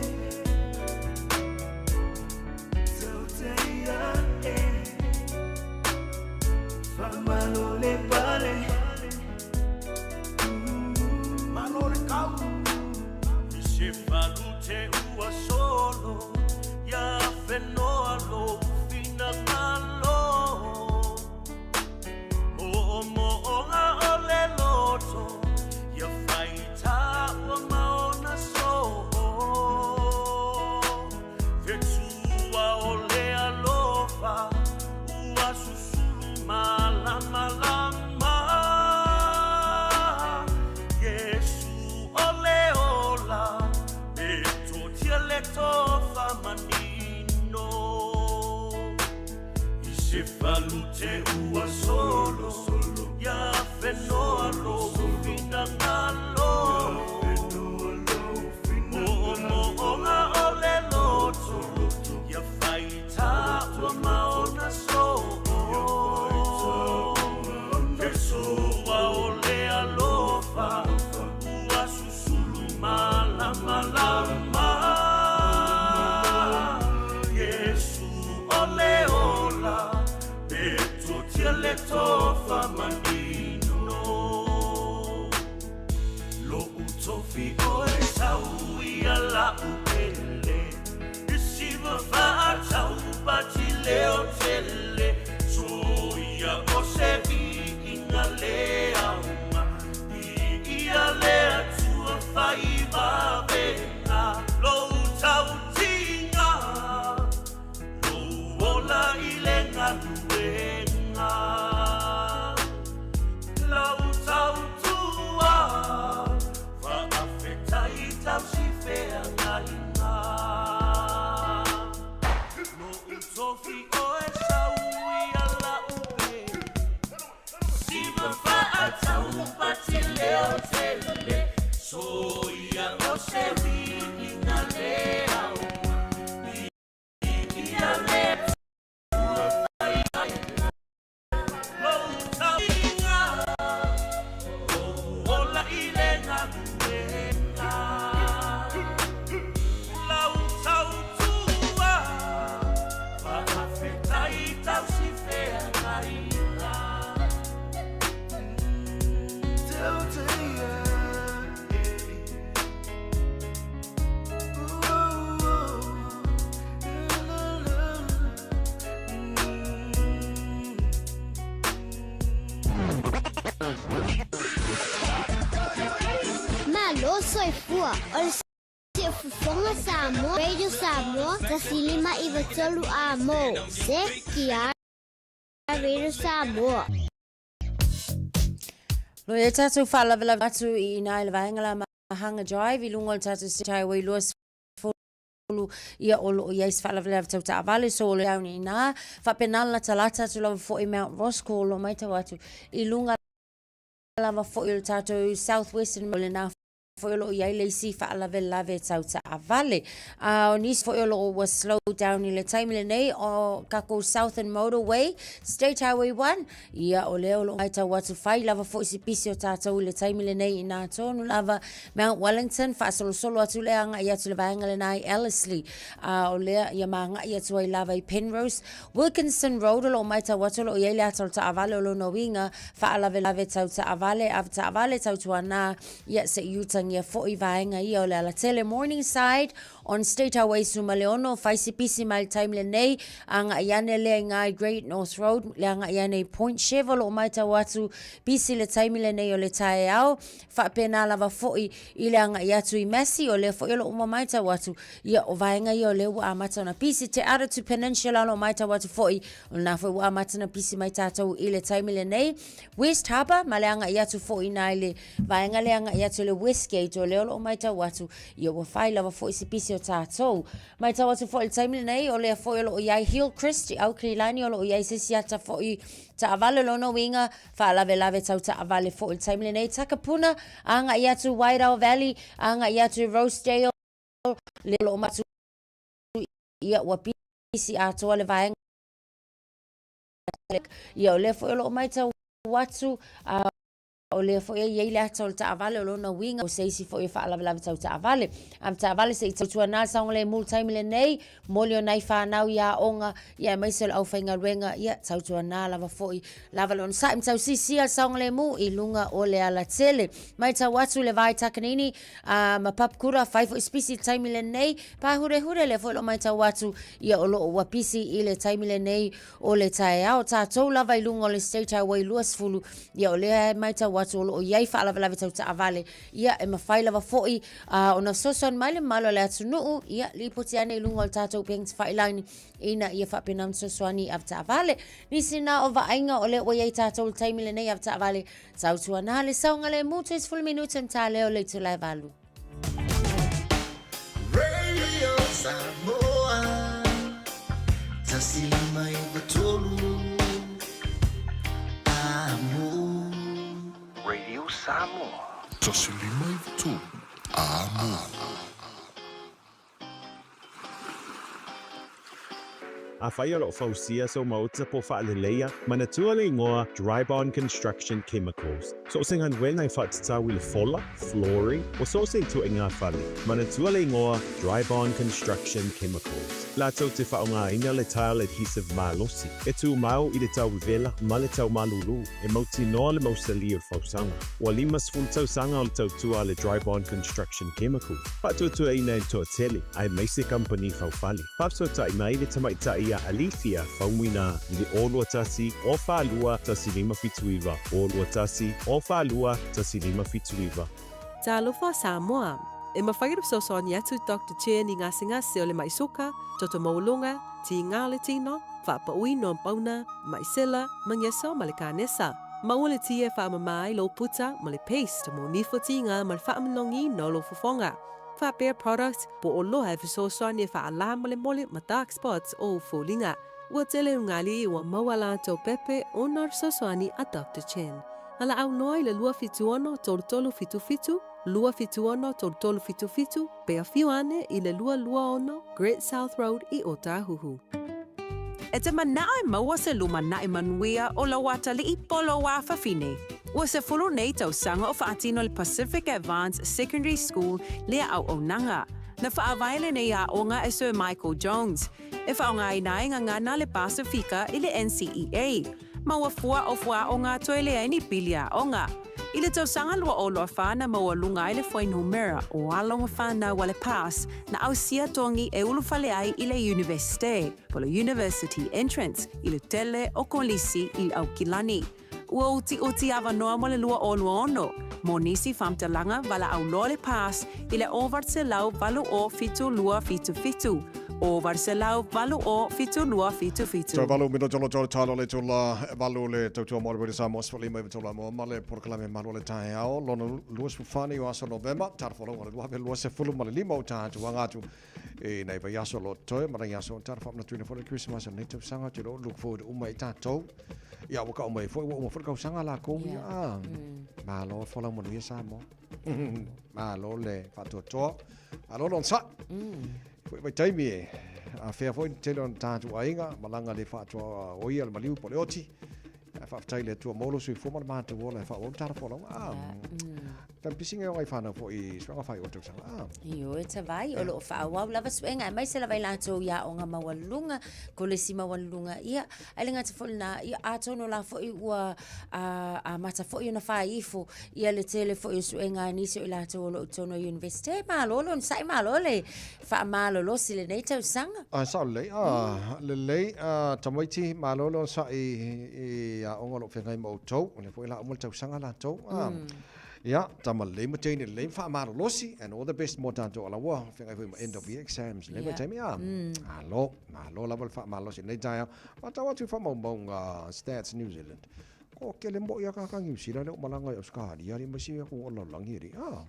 Tauteia, eh. Faamalo le pale malo le kau i se falute ua solo ia fenoa lou finagalo mo'omo'oga o le loto ia faitā ua maona so'o fetua o le alofa ua susulu malamalama Iesu o le ola e totia le tofa manino i se falute ua solo ia fenoa lou finagalo mo'omo'oga o le loto ia faitā ua maona so'o fesoa o le alofa ua susulu malamalama Iesu o le ola e totia le tofa manino lou tofi o e sauia laupele i siva faataupatileo tele soia o se viiga le auga viia le atua faivavega lou tautiga lou ola i le galuega lau tautua faafetai tausifeagaiga lou tofi o e sauia laupele siva faataupatileo tele soia o se viiga le auga viia le atua faivavega lou tautiga lou ola i le galuega lau tautua faafetai tausifeagaiga. Tauteia, eh. Ooh, la, la, Malo soifua. O le Siufofoga Samoa, Radio Samoa, 105 93 A Mo. Se kia Radio Samoa. Lo ia tātou whaalavelave atu i ina i le vaenga la Mahanga Drive i lunga o le tātou State Highway 20 ia o loo iai se faalavelave tau taavale so o le au ni ina faapena le latalata atu lava foi Mount Roscoe o lo matau atu i luga lava foi o le tātou South Western o lena foi o loo iai le isi faalavelave tau taavale. A o nisi foi o loo ua slow down i le taimi lenei o kakou Southern Motorway State Highway 1 ia o lea o loo matau atu fai lava foi si pisi o tatou i le taimi lenei ina tonu lava Mount Wellington faasolosolo atu lea agai atu le vaega lena i Ellerslie a o lea ia ma agai atu ai lava i Penrose Wilkinson Road o loo matau atu o loo iai le ata o le taavale o lona uiga faalavelave tau taavale avetaavale tautuana Ia, se i utagia foi vaega ia o le alatele Morningside on State Highway 16, fai si pisi mai le taimi lenei, agai ane lea i ngai Great North Road, le agai ane i Point Chev o lo o matau atu pisi le taimi lenei o le taeao, faapena lava foi i le agai atu i Massey, o lea foi o lo o matau atu, ia o vaega ia o lea ua amata ona pisi. Te Atatu Peninsula o lo o matau atu foi, o lena foi ua amata ona pisi mai tatou i le taimi lenei. West Harbour, ma le agai atu foi i ina i le vaega lea agai atu i le Westgate, o lea o lo o matau atu, ia ua fai lava foi se pisi o tatou. Matau atu foi i le taimi lenei, o lea foi o lo o i ai Hillcrest i Aukilani, o lo o i ai se isi ata foi taavale, lona uiga, faalavelave tau taavale foi i le taimi lenei. Takapuna, agai atu Wairau Valley, agai atu i Rosedale, lea o lo o matau ia ua pisi atoa le vaega. Ia o lea foi o lo o matau atu, a o lea foi e i ai le ata o le taavale, o lona uiga o se isi foi e faalavelave tau taavale. A taavale se i tautuana le saogalemu i le taimi lenei, moli o nai fanau i aoga, ia aemaise o le aufaigaluega, ia tautuana lava foi lava le onosai ma tausisia le saogalemu i luga o le alatele. Matau atu le vai Takanini a ma Papakura, fai foi se pisi i le taimi lenei, Pāhurehure lea foi o lo o matau atu, ia o lo o ua pisi i le taimi lenei o le taeao. Tatou lava i luga o le State Highway 20, ia o lea e matau atu o lo o i ai faalavelave tau taavale, ia e mafai lava foi ona fesoasoani mai le mamalu o le atunuu, ia lipoti ane i luga o le tatou upega tafailagi ina ia faapena ona fesoasoani i avetaavale. Nisi na o vaaiga o lea ua i ai tatou i le taimi lenei avetaavale, tautuana le saogalemu 30 minute ma ta leo le itula e 8. Radio Samoa 153 Amo. Radio Samoa. 153 Amo. Afai o lo o fausia sou maota po o faaleleia, manatua le igoa Drybond Construction Chemicals. So o se galuega e faatatau i le fola, flooring, o so o se ituaiga fale. Manatua le igoa Drybond Construction Chemicals. Latou te faaaogaina le tile adhesive malosi, e tumau i le tau vevela ma le tau malulu, e mautinoa le mausali o le fausaga. Ua 50 tausaga o le tautua a le Drybond Construction Chemicals, faatuatuaina e le toatele, aemaise kamupani faufale. Faafesootai mai le tamaitai ia Alethea Faumuina i le 0 21 0 42 1579, 0 21 0 42 1579. Talofa Samoa! E mafai ona fesoasoani atu Doctor Chen i gasegase o le mai soka, toto maualuga, tiga o le tino, faapauina o pauna, mai sela, magesa ma le kanesa. Maua le ti e faamama ai lou puta ma le paste mo nifo tiga ma le faamalogiina o lou fofoga. Faapea product po o loa e fesoasoani e faalā molemole ma dark spots o ou foliga. Ua tele ugali ua maua latou pepe ona o le fesoasoani a Doctor Chen. Valaau noa i le 276 3377, 276 3377, pe afio ane i le 226 Great South Road i Ōtāhuhu. E te manao e maua se lumanai manuia o lou atalii po lou afafine. Ua 10 nei tausaga o faatino le Pacific Advance Secondary School lea auaunaga. Na faavae lenei aoga e Sir Michael Jones, e faaaogaina ai gagana le Pasifika i le NCEA. Maua fua o fuaaoga toe leai ni pili aoga. I le tausaga 2024 na maualuga ai le fuainumera o alo ma fanau a le PASS na ausia togi e ulufale ai i le Iunivesite, po o le University Entrance, i le tele o kolisi i Aukilani. Ua utiuti avanoa mo le 2026. Mo nisi faamatalaga, valaau loa le PASS i le 800 80 72 77, 800 80 72 77. Toe valu mino tolo tolo talo le tula e valu le tautua mo le Wele Samoa sefulu lima iva tolu moa ma le polokalame malu o le taeao lona 24 nei o aso Novema tala folauga o le 2025 o tatou aga atu i nei vaiaso o lo o totoe ma nei aso o tala faamanatuina foi le Kerisimasi o lenei tausaga. Ou te iloa o look forward uma i tatou. Ia ua kau mai foi ua uma foi le kausaga lakou ia. Yeah. Malo folau manuia Samoa. Malo le faatoatoa. Malo le onosai. Foi vaitaimi e afea foi le tele o tatou aiga malaga le faatoa o ia le maliu po o le oti. Ae faafetai i le Atua maua lou soifua ma le matou ola e faaauau le tala folauga. Ah. Tau pisiga e o ngai whanau foi i suega whai o tausaga. Ah. Ioe tavai, o loo faaauau lava suega aemaise lava i latou i aoga maualuluga, kolesi maualuluga, ia, ae le gata foi lena, ia, atonu la foi ua amata foi ona fai ifo ia le tele foi o suega a nisi o i latou o loo i totonu o University. E malo le onosai, malo le faamalolosi i lenei tausaga. Ae sao lelei, ah, lelei, ah, tamaiti, malo le onosai i aoga o loo feagai ma outou, o lea foi o le a uma le tausaga latou. Ah. Ia, tama lelei ma teine lelei ma faamalolosi and all the best mo tatou ala ua feagai foi ma end of year exams i lenei vaitaimi. Ah, malo, malo lava le faamalolosi i lenei taeao. Matau atu i faamaumauga Stats New Zealand, ko kele moi a kaka New Zealand lea ua malaga i Australia alii ma isi atunuu o le lalolagi alii. Ah.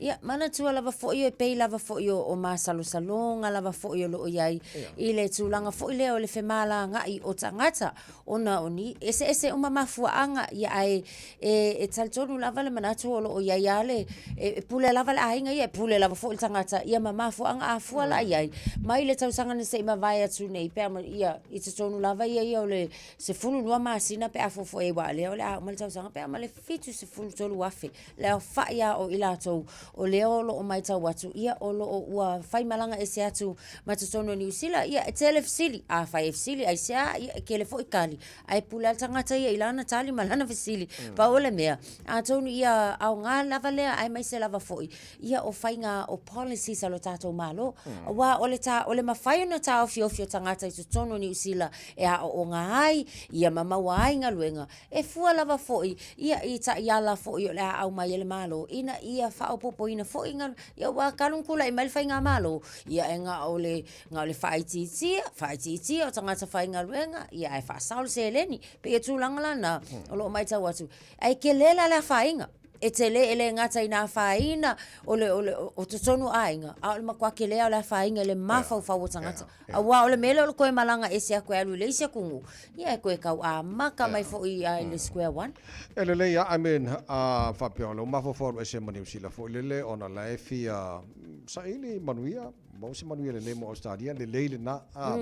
Ia, manatua lava foi e pei lava foi o masalosaloga lava foi o loo i ai i le tulaga foi lea o le femalagaai o tagata ona o ni eseese uma mafuaaga, ia ae e talitonu lava le manatu o loo iai a le e pule lava le aiga ia e pule lava foi le tagata ia ma mafuaaga a fua la iai mai le tausaga na sei mavae atu nei pe a ia i totonu lava ia ia o le 12 masina pe a fuafua iai aua o lea o le a uma le tausaga pe a ma le 73 afe le aofai a o i latou o lea o loo maitau atu ia o loo ua fai malaga ese atu ma totonu o Niu Sila ia e tele fesili afai e fesili aisea ia e kele foi tali ae pule a le tagata ia i lana tali ma lana fesili pau o le mea atonu ia aoga lava lea aemaise lava foi ia o faiga o policies a lo tatou Malo aua o le ta o le mafai ona taofiofi o tagata i totonu o Niu Sila e aooga ai ia ma maua ai galuega E fua lava foi ia i taiala foi o le a aumai e le Malo ina ia faaopoopoina foi galuega. Ia aua talu ona tulai mai le faigamalo, ia e na o le, na o le faaitiitia, faaitiitia o tagata faigaluega, ia ae faasao le seleni. E pei o tulaga la na o lo o matau atu, ae tele la le afaina. E tele, e le gata ina afaina o le, o le, o totonu o aiga, a o le matua tele lava o le afaina i le mafaufau o tagata. Aua o le mea lea o le toe malaga ese atu e alu i le isi atunuu, ia e toe tau amata mai foi i le square one. E lelei lava, I mean, a faapea o lou mafaufau alu ese ma Niu Sila foi lele ona la e fia saili manuia, maua se manuia lelei mo Ausetalia, lelei lena. A,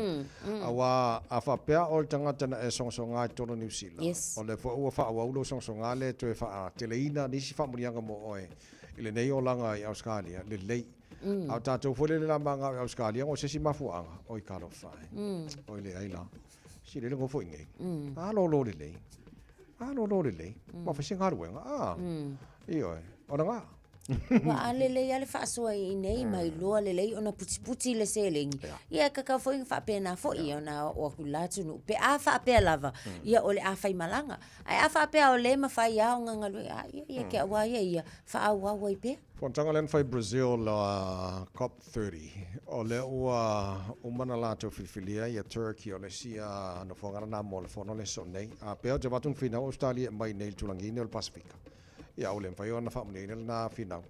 aua a faapea o le tagata na e sogasoga i totonu o Niu Sila, o lea foi ua faaauau lou sogasoga lea e toe faateleina nisi faamanuiaga mo oe i lenei olaga i Ausetalia, lelei. A o tatou foi lele la magao i Ausetalia, o se isi mafuaaga, oi talofa e. Oi leai la. Sili ai le nofo i inei. Malolo lelei. Malolo lelei. Ua fai se galuega. A. Ioe. O lena. Ua a lelei lava le faasoa i inei ma iloa lelei ona putiputi le seleni. Ia e tatau foi ona faapena foi ona oo atu i le la atunuu pe a faapea lava ia o le a faimalaga. Ae a faapea o le mafai lava ona galue, a ia ia te au lava ia ia, faaauau ai pea. Fonotaga lea na fai i Brazil COP 30, o lea ua uma ona latou filifilia ia Turkey o le isi nofoaga lena mo le fono le aso nei. A pea ou te avatu ni finau Ausetalia e aumai nei i le tulagi nei o le Pasefika. Ia ua le mafai ona faamuliaina lena finau.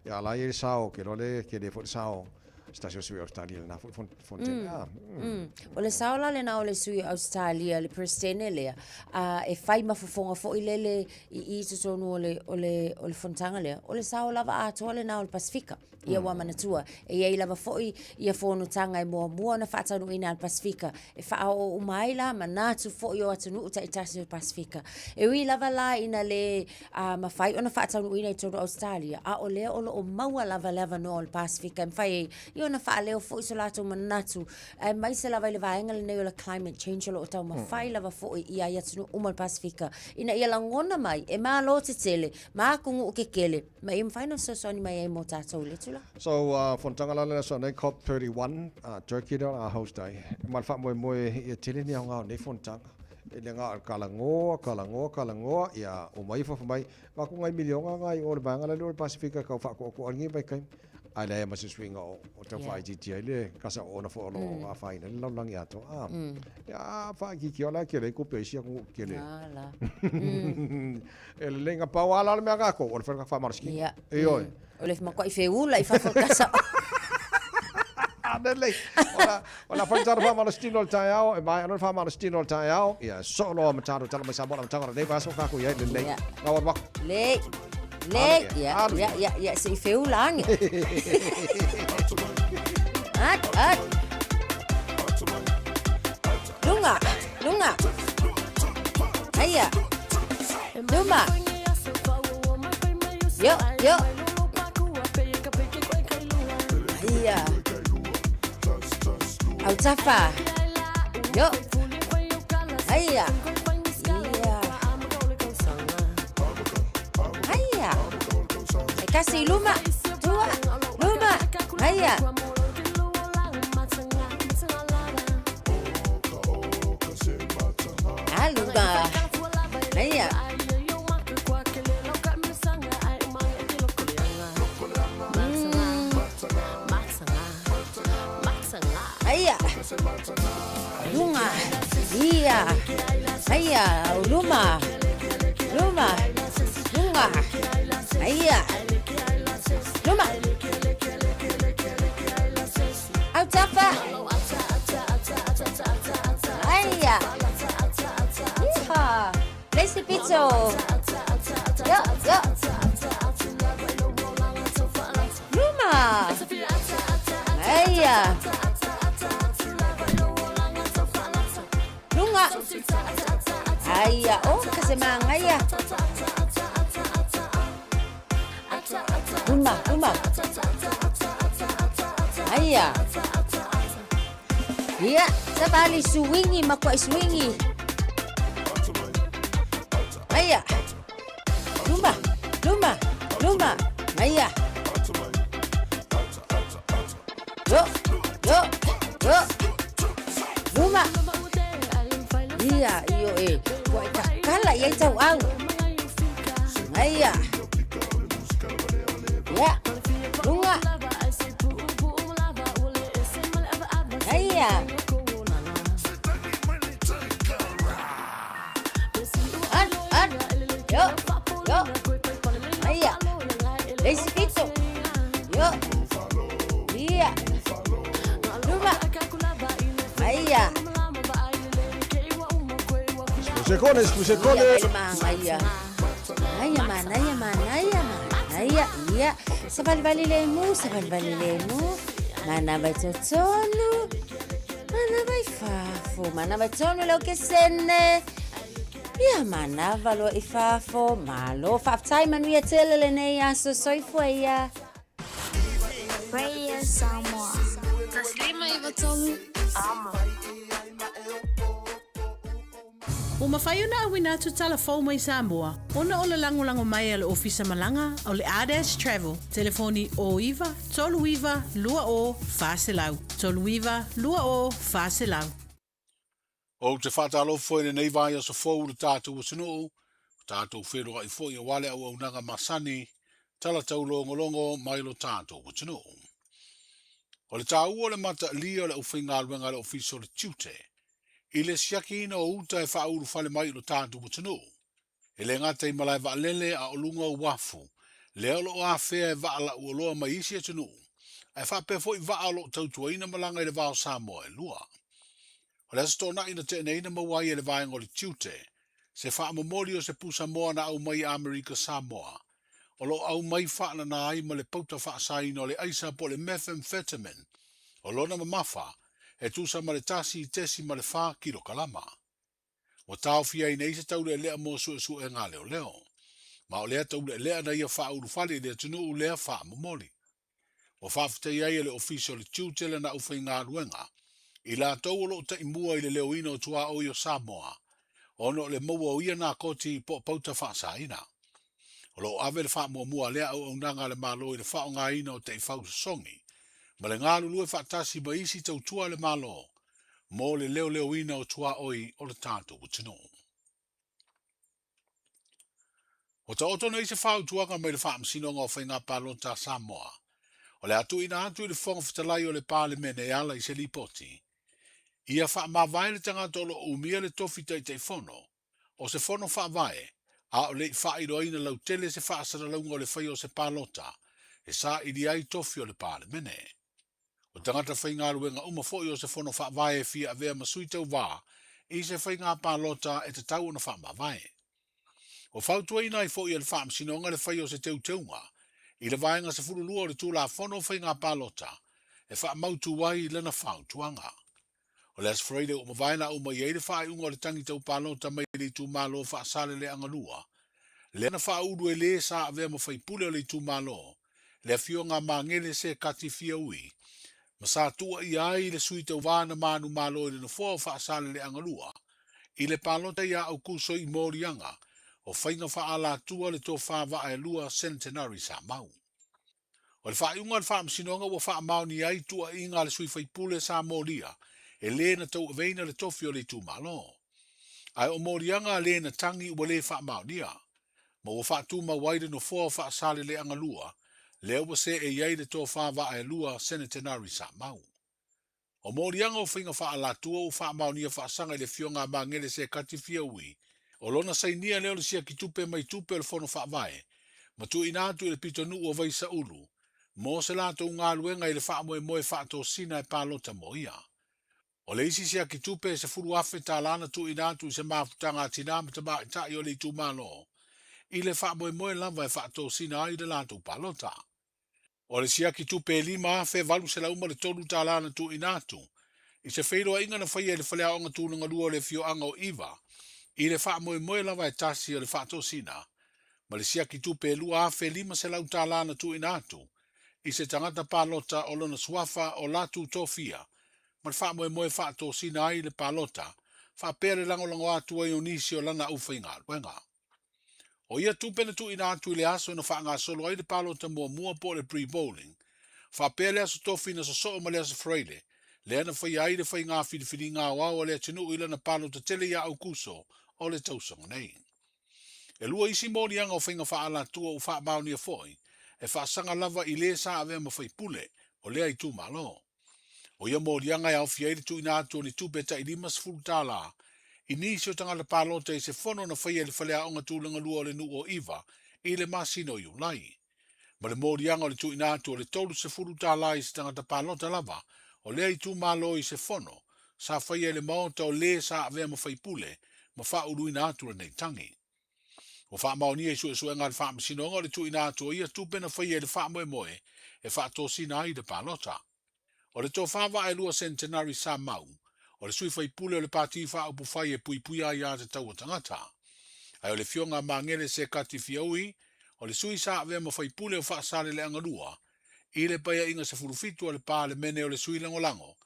Ia a la e i ai le sao, ou te iloa le tele foi le sao se tasi o sui o Ausetalia i lena foi fonotaga. O le sao la lena o le sui o Ausetalia, le Peresetene lea, a e fai ma fofoga foi lele i i totonu o le, o le, o le fonotaga lea, o le sao lava atoa lena o le Pasefika. Ia ua manatua, e i ai lava foi ia fonotaga e muamua ona faataunuuina a le Pasefika, e faaoo uma ai la manatu foi o atunuu taitasi o le Pasefika. E ui lava la ina le mafai ona faataunuuina i totonu o Ausetalia, a o lea o lo o maua lava le avanoa o le Pasefika e mafai ai ia ona faaleo foi so latou manatu, aemaise lava i le vaega lenei o le climate change o lo o taumafai lava foi i ai atunuu uma o le Pasefika ina ia lagona mai e Malo tetele ma atunuu kekele ma ia mafai ona fesoasoani mai ai mo tatou i lea tulaga. So, fonotaga la lea aso nei, COP 31, Turkey lea o le a host ai. Ma le faamoemoe ia tele ni aoga o nei fonotaga. E le ngā kalagoa, kalagoa, kalagoa, ia o mai fa mai, ma ku ngai milionga ngai o le vanga le o le Pasifika ka fa ko ko ngi mai kai. Ai le ma se swinga o o tau fa ti ti ai le kasa o na fo lo a fa ina le langi ato. A. Ia fa ki ki ola ke le ko pe sia ko ke le. Ala. E le lenga pau ala le mea kako, o le whanaka whamaraski. Ia. E oi. O le makoa i feula i fafo kasa. Lei. Ola whaitara whamaraski no le tai ao, e mai ano whamaraski no le tai ao. Ia, solo a mataro tala mai sa mona matanga nei vaso kako ia le lei. Ngā wak. Le. Le. Ia, ia, ia, ia, se i feula ange. At, at. Lunga, lunga. Aia. Luma. Yo, yo. Aia. Autafa. Yo. Aia. Ia. Aia. E kasi luma. Tua. Luma. Aia. Aluga. Aia. Aia. Lunga. Ia. Aia. Luma. Luma. Lunga. Aia. Luma. Autafa. Aia. Iha. Lesi pizzo. Yo, yo. Luma. Aia. Lunga. Aia. Oh, kasi mangaya. Luma, luma. Aia. Ia, sabali suwingi, makwa suwingi. Aia. Luma, luma, luma. Aia. Yo, yo, yo. Luma. Ia, io e. Kua i kakala ia i tau au. Aia. Ia. Lunga. Aia. An, an. Yo, yo. Aia. Leisi pito. Yo. Ia. Luma. Aia. Pusekone, pusekone. Aia, aia man, aia man, aia man, aia, ia. Savalivali le mu, savalivali le mu. Mana vai totonu, mana vai fafo, mana vai tonu leo ke sene. Ia mana valo i fafo, malo faftai manuia tele le nei aso soifua ia. Radio Samoa. Taslima i vatonu. Amo. O mawhai ona awina atu tala fau mai Samoa. Ona o le langolango mai a le ofisa malanga o le Ardash Travel. Telefoni o iwa, tolu iwa, lua o, whaselau. Tolu iwa, lua o, whaselau. O te whātalo foi le nei vai aso fou le tātou atunuu, tātou whenua i foi o wale au au nanga masani, tala tau longolongo mai lo tātou atunuu. O le tāua le mata lia le uwhaingaluenga le ofisa o le tiute, i le siaki ina o uta e whauru whale mai lo tātou atunuu. E le ngata i malae waalele a olunga o wafu, le olo o awhea e waala ualoa mai isi atunuu, e whapea foi waa lo tautuaina malanga i le vao Samoa e lua. O le aso tōna ina te neina mawai e le vaenga o le tiute, se whaamomori o se pusa moa na au mai Amerika Samoa. O lo au mai whaana na ai ma le pauta whaasaina o le aisa po le methamphetamine. O lona mamafa, e tusa ma le tasi i tesi ma le 4 kilokalama. O tāwhia i nei se taule lea mō sue sue ngā leo leo. Ma o lea taule lea na ia whaurufale i le atunuu lea whaamomori. O whaafitei ai e le ofisa o le tiute le na uwhai ngā ruenga. I la tau o lo te imua i le leo ina o tua o i o Samoa. Ono le maua o ia nā koti po pauta whaasaina. O lo ave le whaamua lea au au nanga le malo i le whao ngā ina o te i whausasongi. Ma le ngā lulue whaatasi ma isi tautua le malo. mo le leoleoina o tuaoi o le tatou atunuu. Ua taoto nei se fautuaga mai le Faamasinoga o Faiga Palota a Samoa, o le a tuuina atu i le Fofoga Fetalai o le Palemene e ala i se lipoti. Ia faamavae le tagata o lo o umia le tofi Taitaifono o se Fono Faavae a o le i faailoaina lautele se faasalalauga o le faia o se palota e saili ai tofi o le Palemene. O tagata faigaluega uma foi o se Fono Faavae e fia avea ma sui tauvā i se faiga palota e tatau ona faamavae. Ua fautuaina ai foi e le Faamasinoga le faia o se teuteuga i le Vaega 12 o le Tulafono o Faiga Palota e faamautu ai lana fautuaga. O le Aso Faraile ua mavae na uma i ai le faaiuga o le tagi tau palota mai le itumalo o Faasaleleaga 2, lea na faaulu e le sa avea ma faipule o le itumalo, le afioga a Magele Sekati Fiaui, ma sa tuuaia ai le sui tauvā na manumalo i le nofoa o Faasaleleaga 2 i le palota iā Aukuso i moliaga o faiga faaalatua le tofa Vaaelua Centenary Samau. O le faaiuga a le Faamasinoga ua faamaonia ai tuuaiga a le sui faipule sa molia e le na tauaveina le tofi o le itumalo. Ae o moliaga a le na tagi ua le faamaonia, ma ua faatumau ai le nofoa o Faasaleleaga 2, lea ua seei ai le tofa Vaaelua Senetenari Samau. O moliaga o faiga faaalatua ua faamaonia faasaga i le afioga a Magele Sekati Fiaui, o lona sainia lea o le siaki tupe mai tupe o le Fono Faavae, ma tuuina atu i le pitonuu o Vaisaulu, mo se latou galuega i le faamoemoe faatosina e palota mo ia. O le isi siaki tupe e $10,000 tālā na tuuina atu i se mafutaga a tinā ma tamaitai o le itumalo, i le faamoemoe lava e faatosina ai le latou palota. O le siaki tupe e $5,803 na tuuina atu i se feiloaiga na faia i le faleaoga tulaga lua o le afioaga o Iva i le faamoemoe lava e tasi o le faatosina, ma le siaki tupe e $2,500 na tuuina atu i se tagata palota o lona suafa o Latu Tofia ma le faamoemoe faatosina ai le palota faapea le lagolago atu ai o nisi o lana aufaigaluega. O ia tupe na tuuina atu i le aso na faagasolo ai le palota muamua po o le pre-polling, faapea le aso tofi na sosoo ma le aso Faraile, lea na faia ai le faiga filifiliga aoao a le atunuu i lana palota tele ia Aukuso o le tausaga nei. E lua isi moliaga o faiga faaalatua ua faamaonia foi, e faasaga lava i le sa avea ma faipule o lea itumalo. O ia moliaga e aofia ai le tuuina atu o ni tupe tai $50 i nisi o tagata palota i se fono na faia i le faleaoga tulaga lua o le nuu o Iva i le masina o Iulai. Ma le moliaga o le tuuina atu o le $30 i se tagata palota lava o lea itumalo i se fono sa faia i le maota o le sa avea ma faipule ma faauluina atu lenei tagi. Ua faamaonia i suesuega a le Faamasinoga o le tuuina atu o ia tupe na faia i le faamoemoe e faatosina ai le palota. O le tofa Vaaelua Centenary Samau, o le sui faipule o le Pati Faaupufai e Puipuia Aia Tatau a Tagata. Ae o le afioga a Magele Sekati Fiaui, o le sui sa avea ma faipule o Faasaleleaga 2, i le Paeaiga 17 a le Palemene o le sui lagolago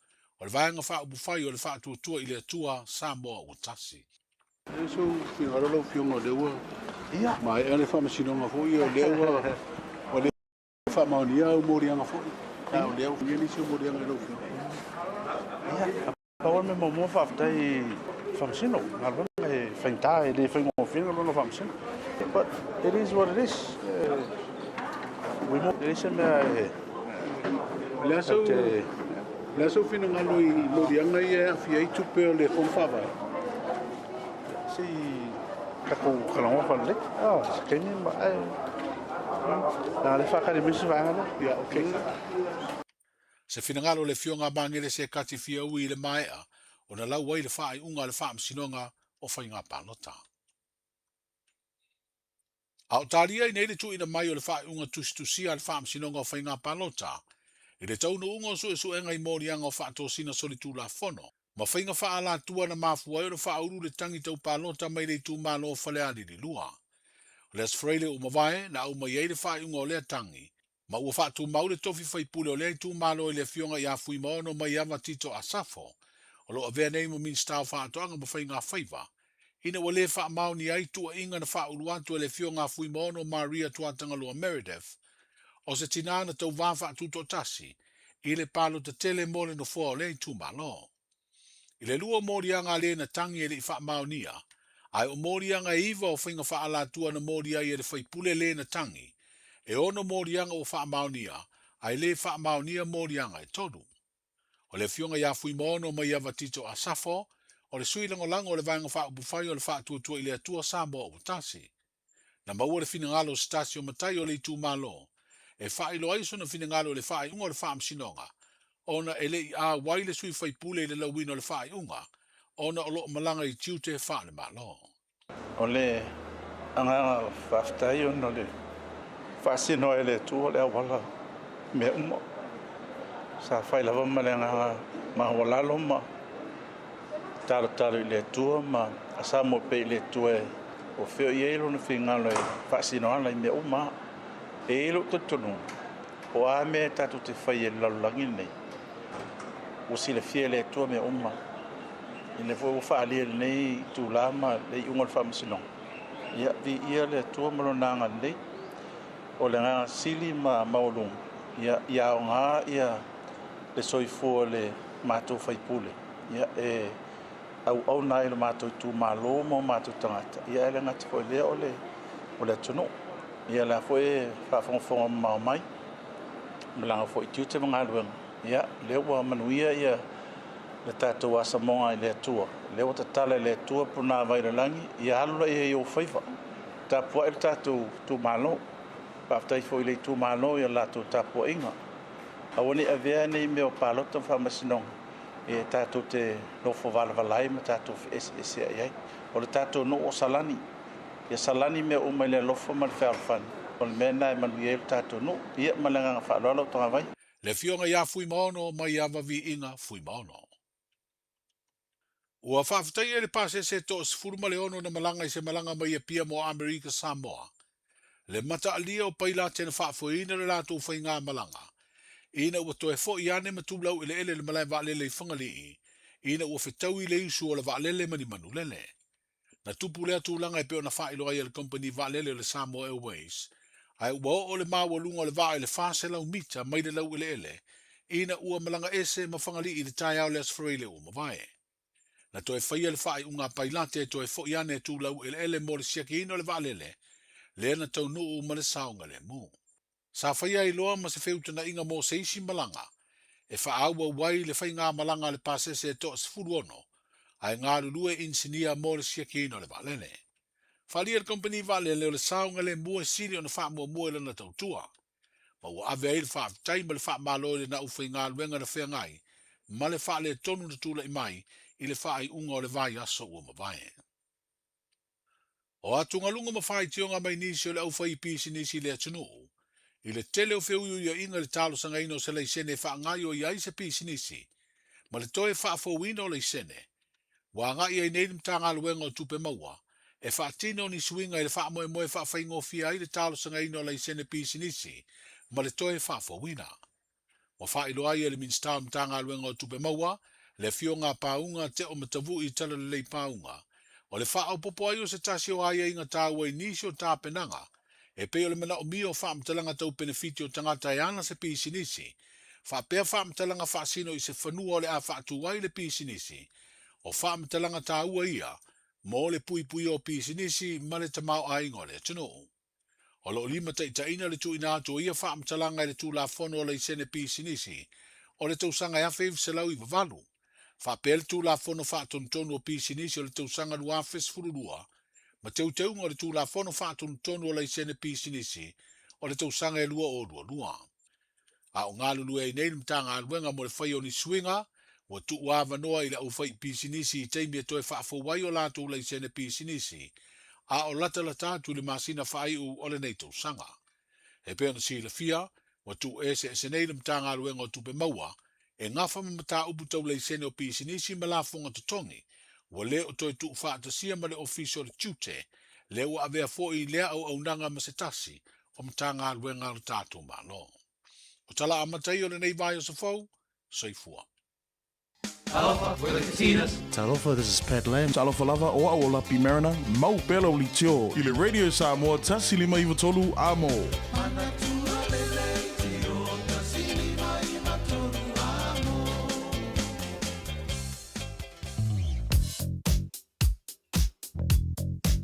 o le Vaega Faaupufai o le Faatuatua i le Atua Samoa Ua Tasi. E sou finagalo lau Afioga o lea ua maea le faamasinoga foi o lea ua le faamaonia au moliaga foi. A o lea ua i ai nisi o moliaga i lau Afioga. Ia, pau le mea muamua faafetai i faamasino, galuega e faigata e le faigofie le galuega faamasino. But it is what it is. We mo, e leai se mea e Le a sau, le a sau finagalo i moliaga ia e aafia ai tupe o le Fono Faavae? Se i tatou talanoa faalelei, se taimi ma ae na le faatali mai se vaega lea. Ia, okay. Se finagalo o le Afioga a Magele Sekati Fiaui i le maea ona lau ai le faaiuga a le Faamasinoga o Faiga Palota. A o talia i nei le tuuina mai o le faaiuga tusitusia a le Faamasinoga o Faiga Palota i le taunuuga o suesuega i moliaga o faatosina solitulafono ma faiga faaalatua na mafua ai ona faaulu le tagi tau palota mai le itumalo o Falealili 2. O le Aso Faraile ua mavae na aumai ai le faaiuga o lea tagi ma ua faatumau le tofi faipule o lea itumalo i le afioga ia Fuimaono Maiava Tito Asafo, o lo o avea nei ma Minisita o Faatoaga ma Faiga Faiva, ina ua le faamaonia ai tuuaiga na faaulu atu e le afioga a Fuimaono Maria Tuatagaloa Meredith, o se tinā na tauvā faatutoatasi i le palota tele mo le nofoa o lea itumalo. I le lua o moliaga a Lena Tangi e le i faamaonia, ae o moliaga e iva o faiga faaalatua na moli ai e le faipule Lena Tangi, e ono moliaga ua faamaonia, ae le faamaonia moliaga e tolu. O le afioga ia Fuimaono Maiava Tito Asafo, o le sui lagolago o le Vaega Faaupufai o le Faatuatua i le Atua Samoa ua Tasi. Na maua le finagalo o se tasi o matai o le itumalo e faailoa ai sona finagalo i le faaiuga o le Faamasinoga ona e le i auai le sui faipule i le lauina o le faaiuga ona o lo o malaga i tiute faale-Malo. O le agaga faafetai ona o le faasino ai e le Atua le auala i mea uma. Sa fai lava ma le agaga maualalo ma talotalo i le Atua ma asamo pea i le Atua e o fea o i ai lona finagalo e faasino ana i mea uma. E i ai lou talitonuga, o a mea tatou te faia i le lalolagi lenei, ua silafia e le Atua mea uma. I lea foi ua faaalia i lenei itula ma le iuga o le faamasinoga, ia, viia le Atua ma Lona agalelei. O le agaga sili ma maualuga, ia, ia aoga ia le soifua o le matou faipule, ia, e auauna ai lo matou itumalo ma o matou tagata, ia, ae le gata foi i lea o le, o le atunuu. Ia, la foi e faafogafoga mamao mai, malaga foi i tiute ma galuega, ia, lea ua manuia ia le tatou asamoga i le Atua, lea ua tatala e le Atua punavai o le lagi, ia alu laia i ou faiva, tapuai lo tatou itumalo. Faafetai foi i le itumalo i a latou tapuaiga. Aua ne i avea nei mea o palota ma faamasinoga e tatou te nofo valavala ai ma tatou feeseeseai ai. O le tatou nuu o Salani. Ia salani mea uma i le alofa ma le fealofani. O le mea lena e manuia ai lo tatou nuu. Ia, ma le agaga faaaloalo, Tagavai. Le afioga ia Fuimaono mai Ava Viiga Fuimaono. Ua faafetaia le pasese toa 16 na malaga i se malaga mai Apia mo Amerika Samoa. Le mataalia o pailate na faafoeina le latou faigamalaga, ina ua toe foi ane ma tulau eleele le malae vaalele i Fagalii, ina ua fetaui le usu o le vaalele ma ni manulele. Na tupu lea tulaga e pei ona faailoa ai e le kamupani vaalele o le Samoa Airways, ae ua oo le maualuga o le vaa i le 400 mita mai le laueleele ina ua malaga ese ma Fagalii i le taeao o le Aso Faraile ua mavae. Na toe faia le faaiuga a Pailate e toe foi ane e tu laueleele mo le siakiina o le vaalele, lea na taunuu ma le saogalemu. Sa faia ai loa ma se feutanaiga mo se isi malaga e faaauau ai le faigamalaga a le pasese e toa 16, ae galulue inisinia mo le siakiina o le vaalele. Faaalia le kamupani vaalele o le saogalemu e sili ona faamuamua i lana tautua, ma ua ave ai le faafetai ma le faamalo i le nau faigaluega na feagai ma le faaletonu na tulai mai i le faaiuga o le vaiaso ua mavae. O atugaluga ma faitioga mai nisi o le aufaipisinisi i le atunuu, i le tele o feuiuiaiga i le talosagaina o se laisene e faagaoioi ai se pisinisi, ma le toe faafouina o laisene, ua agai ai nei le Matagaluega o Tupe Maua e faatino ni suiga i le faamoemoe e faafaigofie ai le talosagaina o laisene pisinisi ma le toe faafouina. Ua faailoa ai e le Minisita o Matagaluega o Tupe Maua, le Afioga a Pauga Teo Matavu'i Talalelei Pauga, o le faaopoopo ai o se tasi o aiaiga taua i nisi o tapenaga, e pei o le manaomia o faamatalaga tau penefiti o tagata e ana se pisinisi, faapea faamatalaga faasino i se fanua o le a faatu ai le pisinisi, o faamatalaga taua ia mo le puipuia o pisinisi ma le tamaoaiga o le atunuu. O lo o limataitaiina le tuuina atu o ia faamatalaga i le Tulafono o Laisene Pisinisi o le tausaga e 1998, faapea le Tulafono Faatonutonu o Pisinisi o le tausaga 2012, ma teuteuga o le Tulafono Faatonutonu o Laisene Pisinisi o le tausaga e 2022. A o galulue ai nei le Matagaluega mo le faia o ni suiga, ua tuu avanoa i le aufaipisinisi i taimi e toe faafou ai o latou laisene pisinisi, a o latalata atu i le masina faaiu o lenei tausaga. E pei ona silafia, ua tuueseese nei le Matagaluega o Tupe Maua e gafa ma mataupu tau laisene o pisinisi ma lafoga totogi, ua le o toe tuufaatasia ma le Ofisa o le Tiute, lea ua avea foi lea auaunaga ma se tasi o Matagaluega a lo tatou Malo. O tala amata ia o lenei vaiaso fou, soifua. Talofa, we're the Katinas. Talofa, this is Pat Lam. Talofa lava, o au o Lapi Mariner, mau pea lau leitio i le Radio Samoa 1593 amo.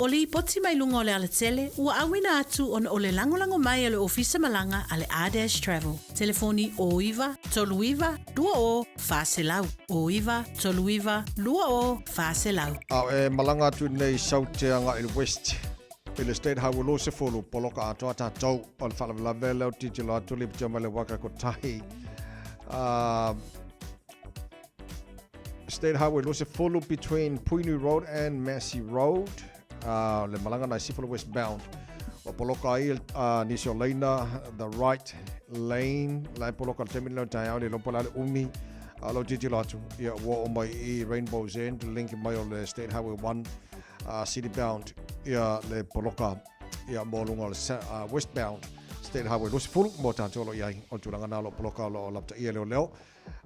O lipoti mai luga o le alatele ua auina atu ona o le lagolago mai a le Ofisa Malaga a le R-Dash Travel. Telefoni 09 39 20 400, 09 39 20 400. A e malaga atu nei Saute agai i le West i le State Highway 20, poloka atoa tatou. O le faalavelave lea o tilotilo atu le pitia mai le waka kotahi. State Highway 20 between Puinui Road and Massey Road. Le malaga na sifo le westbound. Ua poloka ai nisi o laina the right lane la e poloka le taimi lena o taeao le lopo la le umi a lo tilotilo atu ia ua oo mai i Rainbow's End link mai o le State Highway 1 city bound ia le poloka ia mo luga o le westbound State Highway 20 mo tatou o lo o i ai o le tulaga na o lo o poloka o lo o lapataia e leoleo.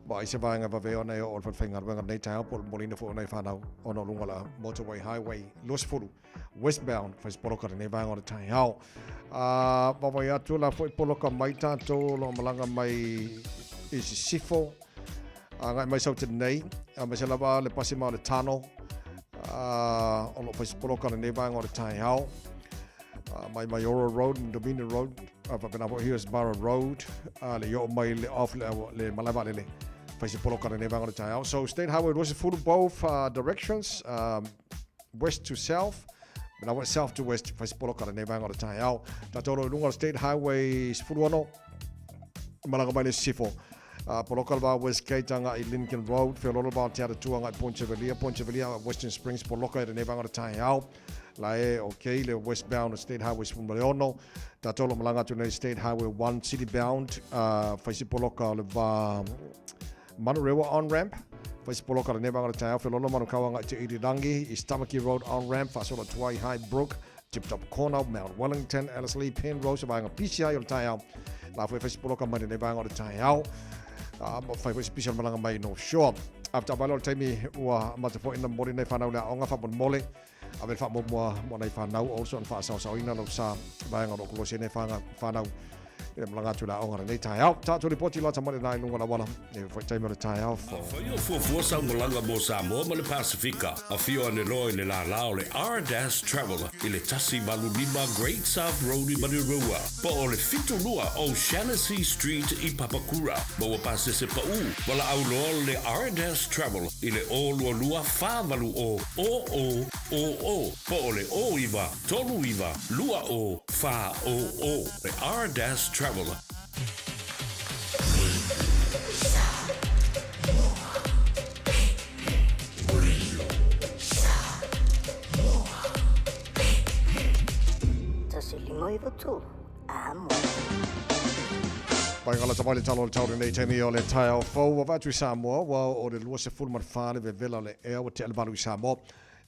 Ma ai se vaega vave ona e oo le falefaigaluega lenei taeao po o le momoliina foi o nai fanau ona o luga o le Motorway Highway 20 westbound fai se poloka lenei vaega o le taeao. Vaavaai atu la foi poloka mai tatou o lo o malaga mai i Sisifo agai mai Saute nei, aemaise lava le pasi ma o le Tano o lo o fai se poloka lenei vaega o le taeao. Mai Maioro Road, Dominion Road, faapena foi Hillsborough Road, le i oo mai le off le, le malae vaalele fai se poloka lenei vaega o le taeao. So State Highway 20 both directions, west to south, mena foi south to west fai se poloka lenei vaega o le taeao. Tatou lo i luga o le State Highway 16, malaga mai le Sisifo. Poloka le va Westgate agai i Lincoln Road, feololo le va o Te Aratua agai Pontevelia, Pontevelia Western Springs poloka i lenei vaega o le taeao. La e ok le westbound o State Highway 16, tatou lo malaga atu nei State Highway 1 city bound, fai se poloka o le va Manurewa on ramp, fai se poloka lenei vaega o le taeao, feololo Manukau agai te Irirangi, East Tamaki Road on ramp, faasolo atu ai High Brook, Tip Top Corner, Mount Wellington, Ellerslie, Penrose, vaega PCI o le taeao. La foi fai se poloka mai lenei vaega o le taeao. Fai foi se pisa o le malaga mai North Shore. After vale o le taimi ua mata foi na momoli nei whanau le aoga faamolemole ave le faamuamua mo nai whanau also ona faasaosaoina lau sa vaega o lo o kolosi ai nei whanau i le malaga atu i le aoga lenei taeao. Tatou lipoti la tamale na i luga o le auala e foi taimi o le taeao fo. Afai o fuafua sau malaga mo Samoa ma le Pasifika, afio ane loa i le lālā o le R-Dash Travel i le 185 Great South Road i Manurewa, po o le 72 O'Shannessy Street i Papakura. Maua pasese paʻū, valaau loa le R-Dash Travel i le 022 480 0000 po o le 09 39 20 400. Le R-Dash Travel. Pai galata mai le talo o le tau lenei taimi o le taeao fou ua vaatu i Samoa ua o le 24 le vevela o le ea ua tea le valu i Samoa.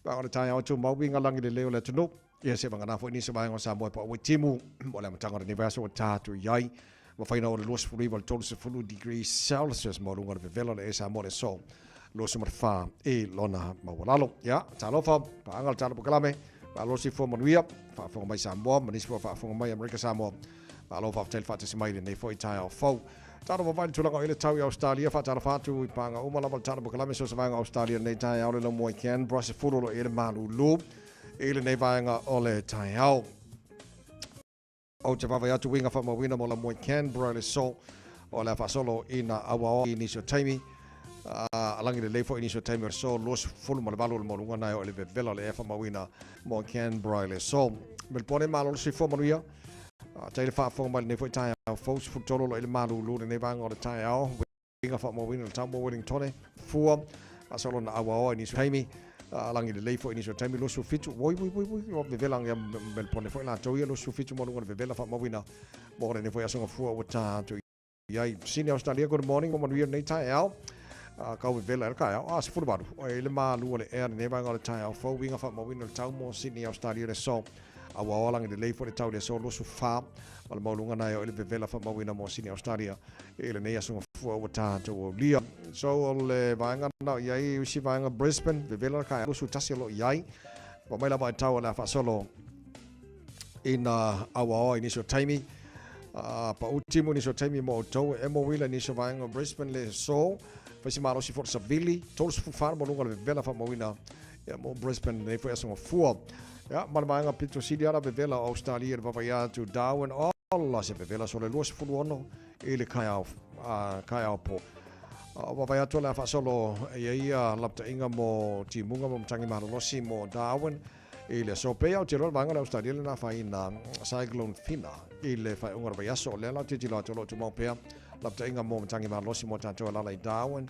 Pai o le taeao e tumau i ngā langi lelei o le atunuu. Ia se vagana foi nisi vaega o Samoa e paʻu ai timu o le amataga o lenei vaiaso ua ta atu i ai. Ua faina o le 29 le 30 degrees Celsius maualuga o le vevela o le ea Samoa le aso 24 i lona maualalo. Ia, talofa, paaga le talo pokalame, malosi fua manuia, faafofoga mai Samoa, ma nisi fua faafofoga mai Amerika Samoa. Malo faafetai le faatasi mai i lenei foi taeao fou. Talo vavai le tulaga o i le tau i Australia, faatalofa atu i paaga uma lava le talo pokalame so se vaega Australia lenei taeao le laumua i Canberra, se fulu o lo o i ai le malulu i lenei vaega o le taeao. Ou te vaavaai atu uiga faamauina mo Lamoe Canberra i le so o le a faasolo i na auaoa i nisi o taimi. Alagi lelei foi i nisi o taimi o le so 28 o le maualuga na e oo i le vevela o le ea faamauina mo Canberra i le so. Melbourne malo le soifua manuia. Tai le faafofoga mai lenei foi taeao fou 13 o lo o i le malulu lenei vaega o le taeao. Uiga faamauina le tau mo Wellingtone, fua, faasolo na auaoa i nisi o taimi, alagi lelei foi i nisi o taimi, 27, oi, oi, oi, oi, ua vevela ia Melbourne foi latou ia, 27 maualuga le vevela faamauina mo lenei foi asoga fua ua ta atu i ai. Sydney, Australia, good morning, ua manuia lenei taeao. Kau vevela e le taeao, a 18, oi le malu o le ea lenei vaega o le taeao fou, uiga faamauina le tau mo Sydney, Australia le aso. Auaoa alagi lelei foi le tau i le aso 24, ma le maualuga na e oo i le vevela faamauina mo Sydney, Australia. I lenei aso gafua ua tatou aulia. So o le vaega na o i ai isi vaega Brisbane, vevela le kaea 21 o lo o i ai. Ua mai lava i tau o le a faasolo i na auaoa i nisi o taimi. Pau timu i nisi o taimi mo outou e emo uila i nisi o vaega o Brisbane le so. Faisi malosi fo le savili, 34 mo lunga le vevela faamauina ia mo Brisbane nei foi aso gafua. Ia, ma le vaega pito sili ala vevela o Australia i le vavaia atu Darwin, ola se vevela sole 26 i le kaeao, kaeao po. O vavai atu o le a faasolo e ia ia lapataiga mo timuga ma matagi malolosi mo Darwin i le aso. Pei au te iloa le vaega o le Australia lena afaina Cyclone Fina i le faaiuga o le vaiaso. O lea la ou te tilotilo atu o lo o tumau pea lapataiga mo matagi malolosi mo tatou e alala i Darwin.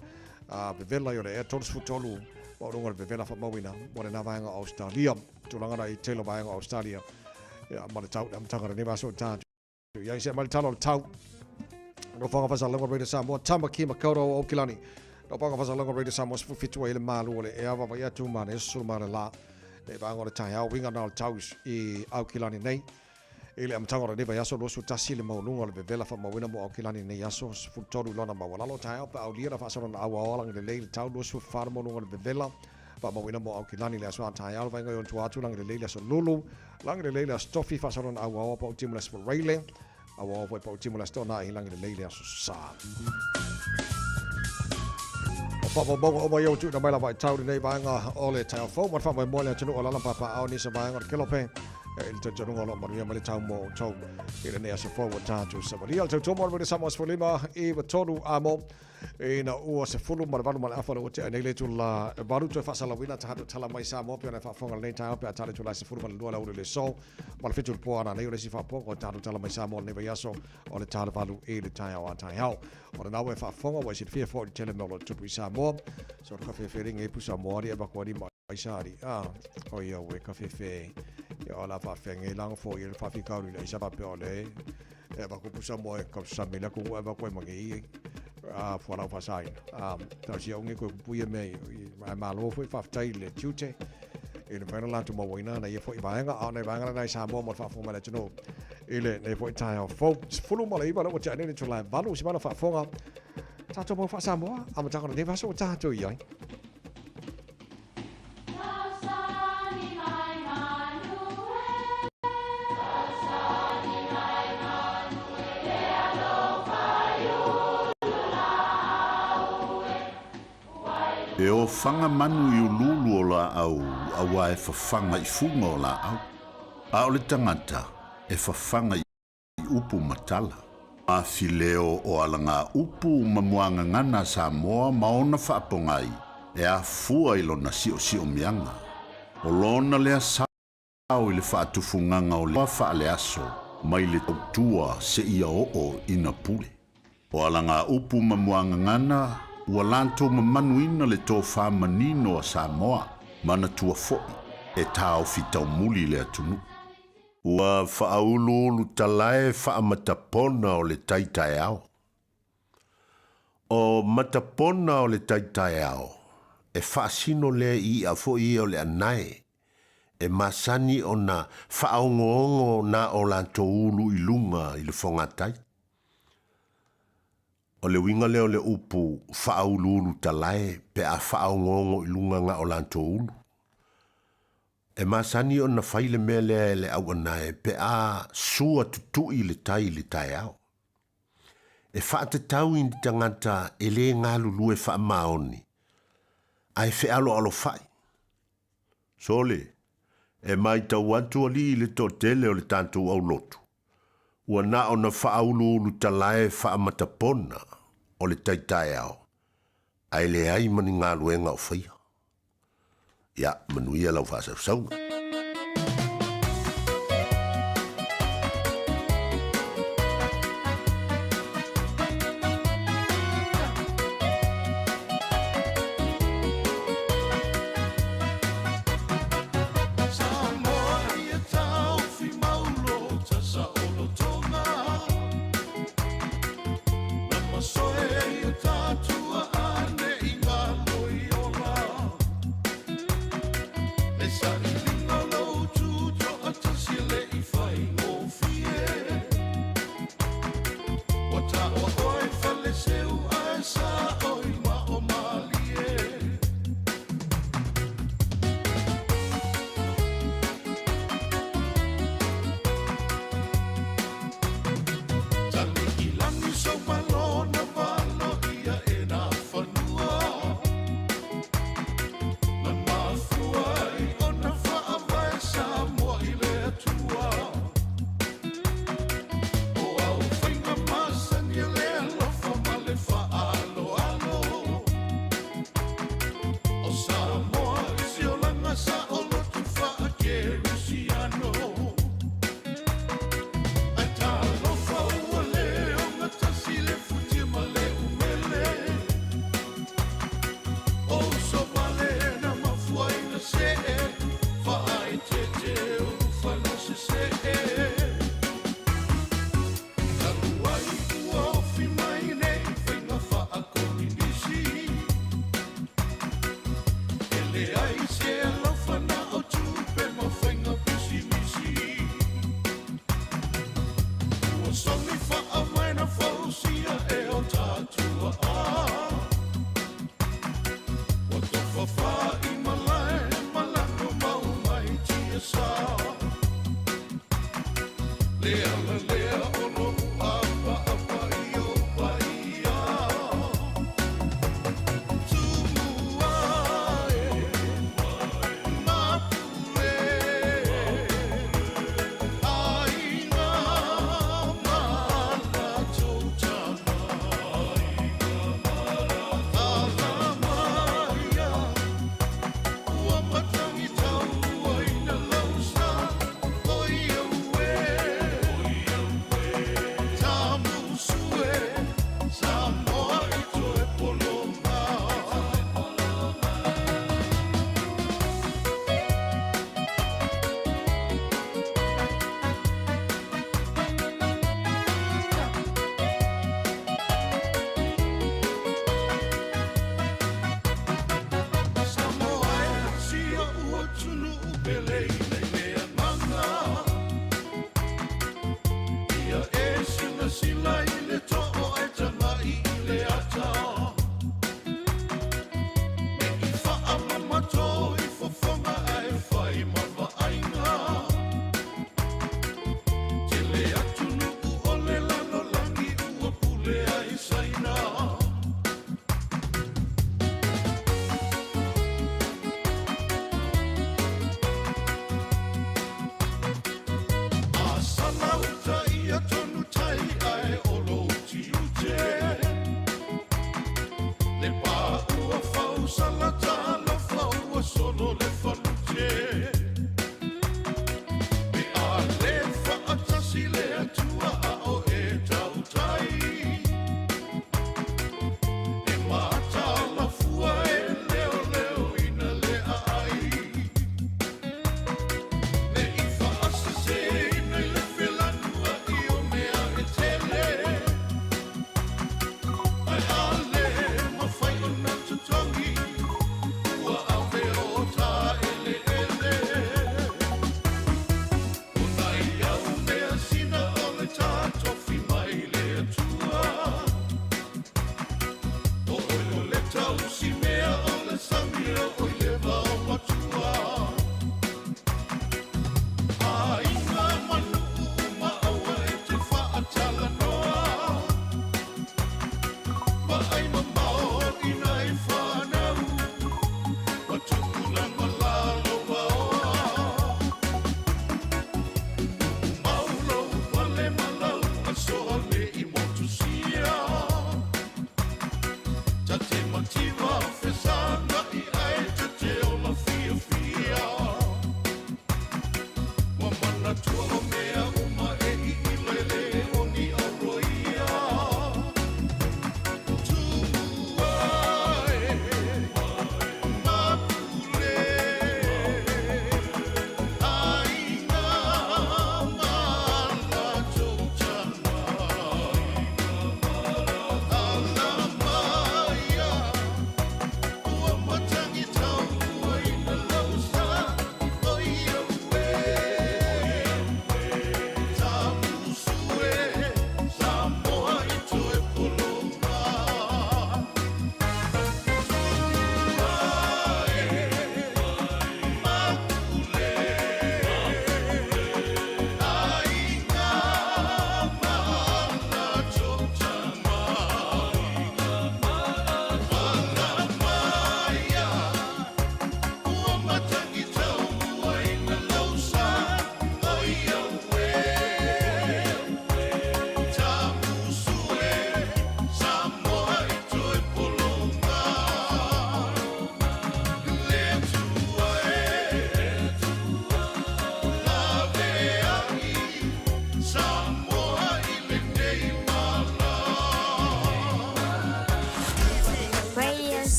Vevela i o le ea 33 maualuga o le vevela faamauina mo lena vaega o Australia. Tulaga la i tele o vaega o Australia ia ma le tau le amataga o lenei vaiaso o tatou i ai. Se mai le tala o le tau. Nofoaga Faasalaga Radio Samoa, Tamaki Makaurau o Aukilani. Nofoaga Faasalaga Radio Samoa, 17 ai le malu o le ea vavaia atu ma le sulu ma le la. Le vaega o le taeao, uiga na o le tau i Aukilani nei. I le amataga o lenei vaiaso, 21 le maualuga o le vevela faamauina mo Aukilani nei aso, 13 lona maualalo taeao pe aulia na faasolo na auao alangi lelei le tau, 24 le maualuga o le vevela faamauina mo Aukilani le aso a taeao, le vaega i ona tua atu langi lelei le aso Lulu, langi lelei le aso Tofi faasolo na auao pau timu le aso Reile, auao foi pau timu le aso Tona'i langi lelei le aso Sa. O faamaumauga uma ia ua tuuina mai lava i tau lenei vaega o le taeao fou ma le faamoemoe le atunuu o lala papaao nisi vaega o le kelope i le talitonuga o lo o manuia mai le tau mo outou i lenei aso fou ua tatou savalia. O le tautomo o le Samoa 15 i 3 amo ina ua 18 ma le afa le ua tea nei le itula e 8 toe faasalauina tatou tala mai Samoa pe ona e faafofoga lenei taeao pe a tala itula e 12 le aoauli o le aso ma le 7 le po ana nei o le isi faapoga o tatou tala mai Samoa lenei vaiaso o le tala 8 i le taeao a taeao. O lena ua e faafofoga ua e silafia foi le tele mea o lo o tupu i Samoa. So le kafefe le ngepu Samoa ali e vakuali ma aisa ali. Ah, o ia ue kafefe. Ia o la faafea nge langa fo ia le faafikauli le aisa faapea o le e vakupu Samoa e kausami le ku e vakue ma nge i a fualau faasaina. Ah, tau sia unge koe kupu ia mea i malo foi faafetai le tiute i le mafai ona latou mauaina na ia foi vaega a o nai vaega lena i Samoa mo le faafofoga mai le atunuu i lenei foi taeao fou. 19 lea ua tea nei le itula e 8 si mana faafofoga tatou mau faa-Samoa amataga o lenei vaiaso ua tatou i ai. E ofaga manu i uluulu o laau auā e fafaga i fuga o laau, a o le tagata e fafaga i upu ma tala. Afileo o alaga upu ma muagagana a Samoa ma ona faapogai e afua i lona siosiomiaga. O lona lea sao i le faatufugaga o le faaleaso mai le tautua seia oo ina pule. O alaga upu ma muagagana ua latou mamanuina le tofa manino a Samoa, manatua foi e taofi taumuli le atunuu. Ua faauluulu talae faamatapona o le tai taeao. O matapona o le tai taeao, e faasino lea i i'a foi ia o le anae, e masani ona faaogoongo na o latou ulu i luga i le fogatai. O le uiga lea o le upu faauluulu talae pe a faaogoongo i luga ga o latou ulu. E masani ona fai le mea lea e le auanae pe a sua tutui le tai i le taeao. E faatatau i ni tagata e lē galulue faamaoni, ae fealoalofai. Sole, e matau atu alii i le toatele o le tatou aulotu, ua na ona faauluulu talae faamatapona o le tai taeao, ae leai ma ni galuega o faia. Ia, manuia lau faasausauga.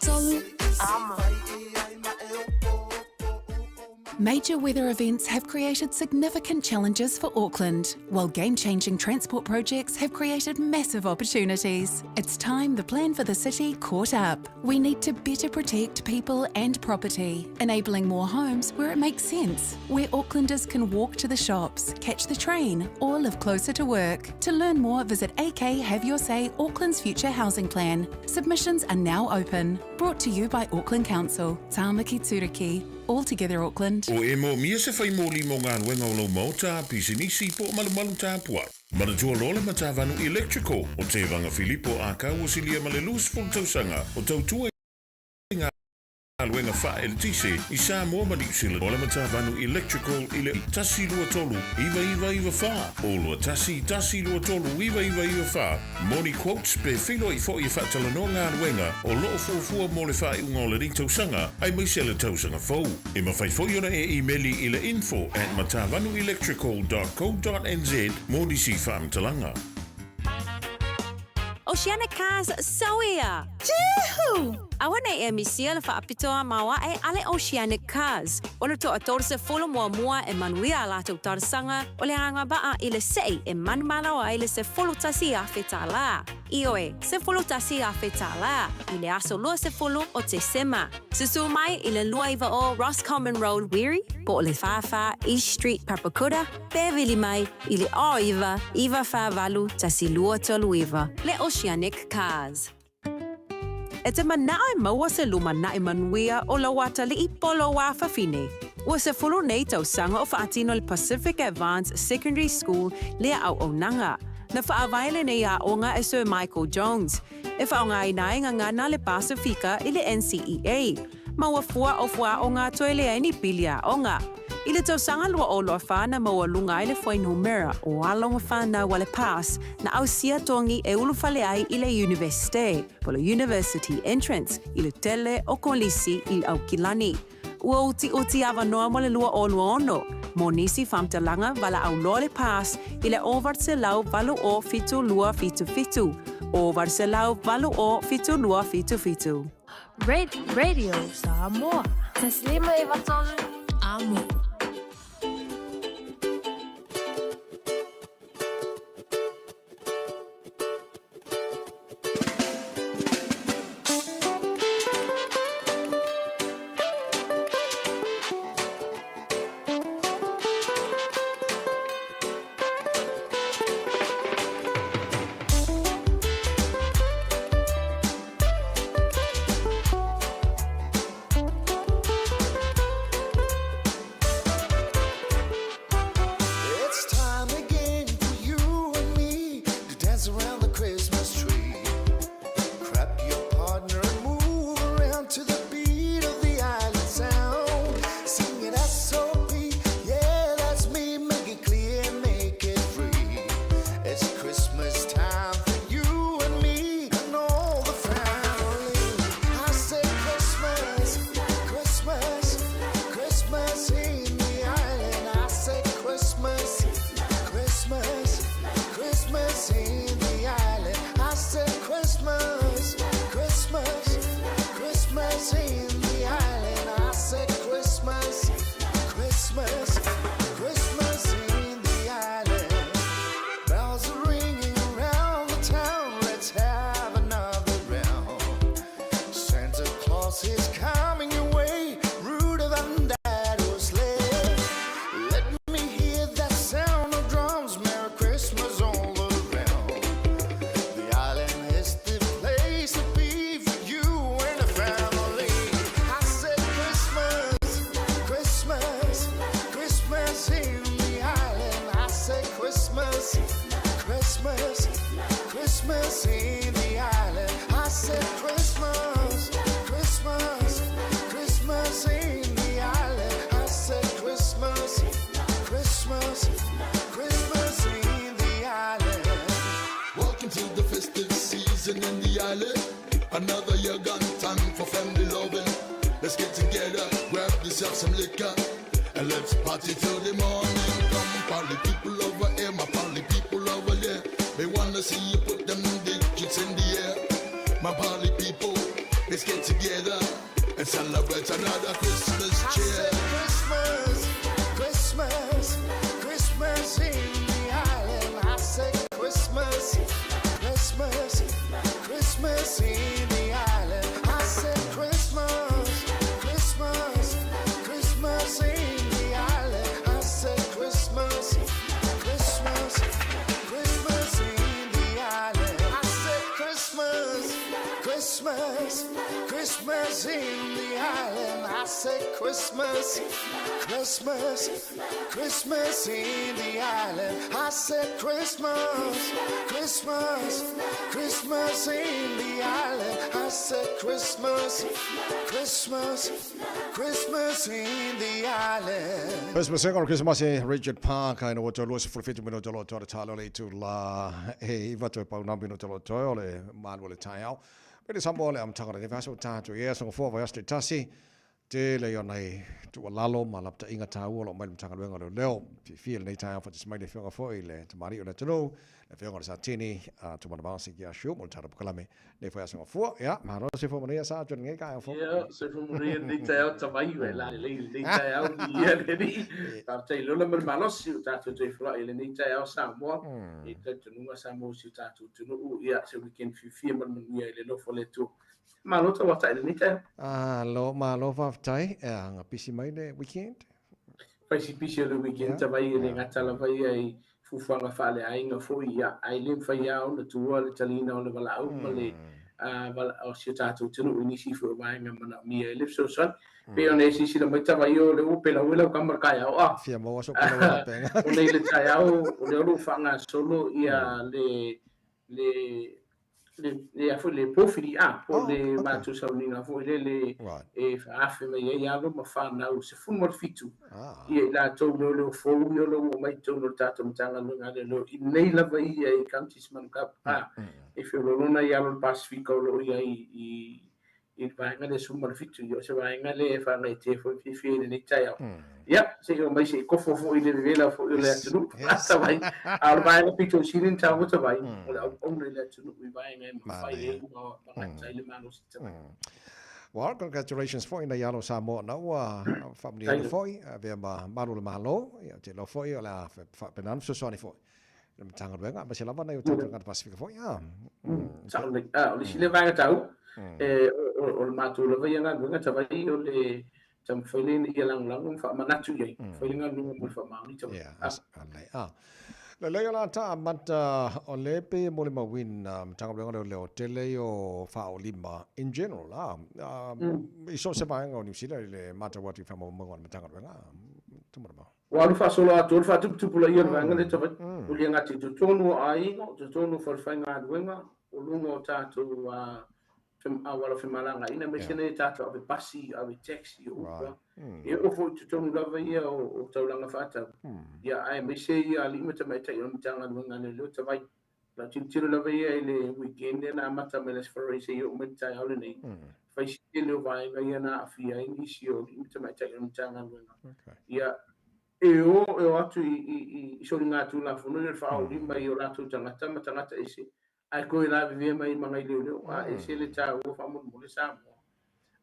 3. Amo. Major weather events have created significant challenges for Auckland, while game changing transport projects have created massive opportunities. It's time the plan for the city caught up. We need to better protect people and property, enabling more homes where it makes sense, where Aucklanders can walk to the shops, catch the train, or live closer to work. To learn more, visit AK Have Your Say Auckland's Future Housing Plan. Submissions are now open. Brought to you by Auckland Council. Tāmaki Tūruki. All together Auckland. O e moomia se whai mōli mō galuega o lou maota, pisinisi, po o malumalu tapuai. Manatua loa le Matavanu Electrical o Tevaga Filipo Akau o silia ma le 20 tausaga o tautua i galuega faaeletise i Samoa ma Niu Sila. O le Matavanu Electrical i le 1 2 3 9994 o 2 1 1 2 3 9 9 9 4 mo ni quotes pe feiloai foi e faatalanoa galuega o loo fuafua mo le faaiuga o lenei tausaga aemaise le tausaga fou. E mafai foi ona e imeli i le info@matavanuelectrical.co.nz mo nisi faamatalaga. Oceanic Cars Sauia! Juhu! Aua nei e misia le faapitoa maoae a le Oceanic Cars. O le 30 muamua e manuia a latou talosaga o le agavaa i le se'i e manumalo ai le $11,000. Ioe, $11,000 i le aso 20 o Tesema. Susu mai i le 290 Roscommon Road Wiri, po o le 44 East Street Papakura, pe vili mai i le 09 948 1239. Le Oceanic Cars. E te manao e maua se lumanai manuia o lau atalii po lou afafine. Ua 10 nei tausaga o faatino le Pacific Advance Secondary School lea auaunaga. Na faavae lenei aoga e Sir Michael Jones. E faaaogaina ai gagana a le Pasifika i le NCEA. Ma ua fua o fuaaoga toe leai ni pili aoga. I le tausaga 2024 na maualuga ai le fuainumera o alo ma fanau a le PASS na ausia togi e ulufale ai i le iunivesite, po o le University Entrance, i le tele o kolisi i Aukilani. Ua utiuti avanoa mo le 2026. Mo nisi faamatalaga, valaau loa le PASS i le 800 80 72 77, 800 80 72 77. Radio Samoa. 1 5 3. Amo. It's time again for you and me to dance around the Christmas tree. Grab your partner and move around to the beat of the island sound. Sing it SOP, yeah, that's me. Make it clear, make it free. It's Christmas time for you and me and all the family. I say Christmas, Christmas, Christmas in the island. I say Christmas, Christmas, Christmas in the island. I say Christmas, Christmas, Christmas in the island. I say Christmas, Christmas, Christmas in the island. Bells are ringing around the town. Let's have another round. Santa Claus is coming your way. Rudolph and Daddy's sleigh. Let me hear that sound of drums. Merry Christmas all around. The island is the place to be for you and the family. I said Christmas, Christmas, Christmas in the island. I said Christmas, Christmas, Christmas in the island. I said Christmas, Christmas, Christmas in the island. I said Christmas, Christmas, Christmas in the island. Welcome to the festive season in the island. Another year gone, time for family loving. Let's get together, grab yourself some liquor, and let's party till the morning. Come, party people over here, my party people over there. They wanna see you put them digits in the air. My party people, Let's get together and celebrate another Christmas I cheer. said Christmas, Christmas, Christmas in the island. I said Christmas, Christmas, Christmas in the island. I said Christmas, Christmas, Christmas in the island. I said Christmas, Christmas, Christmas in the island. I said Christmas, Christmas, Christmas in the island. I said Christmas, Christmas, Christmas in the island. I said Christmas, Christmas, Christmas in the island. I said Christmas, Christmas, Christmas in the island. Christmas o Christmas Richard Parker ina ua toe 27 minute o lo toe le talo le itu la e iwa toe pau nā minute o lo toe o le malu o le taeao. Pele Samoa le amataga o lenei vaiaso ua tatou i ea soga fua vaiaso taitasi tele i ona i tuualalo ma lapataiga taua o lo o mai le Matagaluega o Leoleo. Fiafia i lenei taeao faatasi mai le Afioga foi i le Tamalii o le atunuu, le Afioga i le Satini a Tumanavao Siki Ashu mo le tatou polokalame lenei foi aso Gafua. Ia, malo le soifua manuia sa atu i lenei taeao fou. Ia, soifua manuia lenei taeao Tavai, ua e lalelei i lenei taeao, viia le Alii. Faafetai i le ola ma le malosi ua tatou toe feiloai i lenei taeao Samoa, i le talitonuga Samoa o si o tatou atunuu, ia, se weekend fiafia ma le manuia i le alofa o le Atua. Malo tauata i lenei taeao. Malo, malo faafetai. Ea, ga pisi mai le weekend? Fai si pisi o le weekend Tavai, e le gata lava ia i fuafuaga faaleaiga foi, ia, ae le mafai lava ona tuua le taliina o le valaau ma le o si o tatou atunuu i nisi foi o vaega manaomia ai le fesoasoani. Pei ona e silasila mai Tavai, o lea ua pelau ai lau kama i le taeao, a. Fia maua sou pelau i lau pega. Ona i le taeao, o lea o lo o faagasolo ia le le le le a foi le pōwhiri a po o le matou sauniga foi lele e faaafe mai ai alo ma fanau 17 ia i latou leoleo fou ia o lo o ua mai i totonu o le tatou Matagaluega a Leoleo i nei lava ia i counties Manukau a e feoloolo nai alo o le Pasifika o lo o i ai i i le vaega lea 17, ia o se vaega lea e faagaeetia foi ma fiafia i lenei taeao. Ia, se i oo mai se i kofo foi i le vevela foi o le atunuu, Tavai. A o le vaega pito sili ona taua Tavai, o le auauna i le atunuu i vaega e mafai ai ona gata ai le malosi Tavai. Well, congratulations foi nai alo Samoa na ua faamanuiaina foi, avea ma malu o le Malo, ia, ou te iloa foi o le a faapena ona fesoasoani foi i le Matagaluega, aemaise lava nai o tatou tagata Pasifika foi. Ah. Sao lelei. Ah, o le isi lea vaega taua, o le matou lava ia galuega Tavai, o le taumafai lea ina ia lagolago ma faamanatu i ai, fai le galuega mo le faamaoni Tavai. Yeah, alei. Ah. Lelei o la ta amata o le pe mo le mauina Matagaluega leo leo tele i o faaolima in general ah, i so se vaega o Niu Sila i le matau atu i faamaumauga o le Matagaluega. Tumanavao. Ua alu faasolo atoa le faatuputupulaia o le vaega lea Tavai. Ua le gata i totonu o aiga, o totonu o falefaigaluega, o luga o tatou auala femalagaaiga, aemaise nei tatou ave pasi, ave taxi, o Uber. E oo foi i totonu lava ia o taulaga faatau. Ia, aemaise ia alii ma tamaitai o le Matagaluega a Leoleo Tavai. Lau tilotilo lava ia i le weekend lea na amata mai le Aso Faraile seia oo mai le taeao lenei, fai si tele o vaega ia na aafia ai nisi o alii ma tamaitai o le Matagaluega. Ia, e o, e o atu i soligatulafono ia le faaolima i o latou tagata ma tagata ese, ae toe lavevea mai ma nai leoleo, a ese le taua faamolemole Samoa.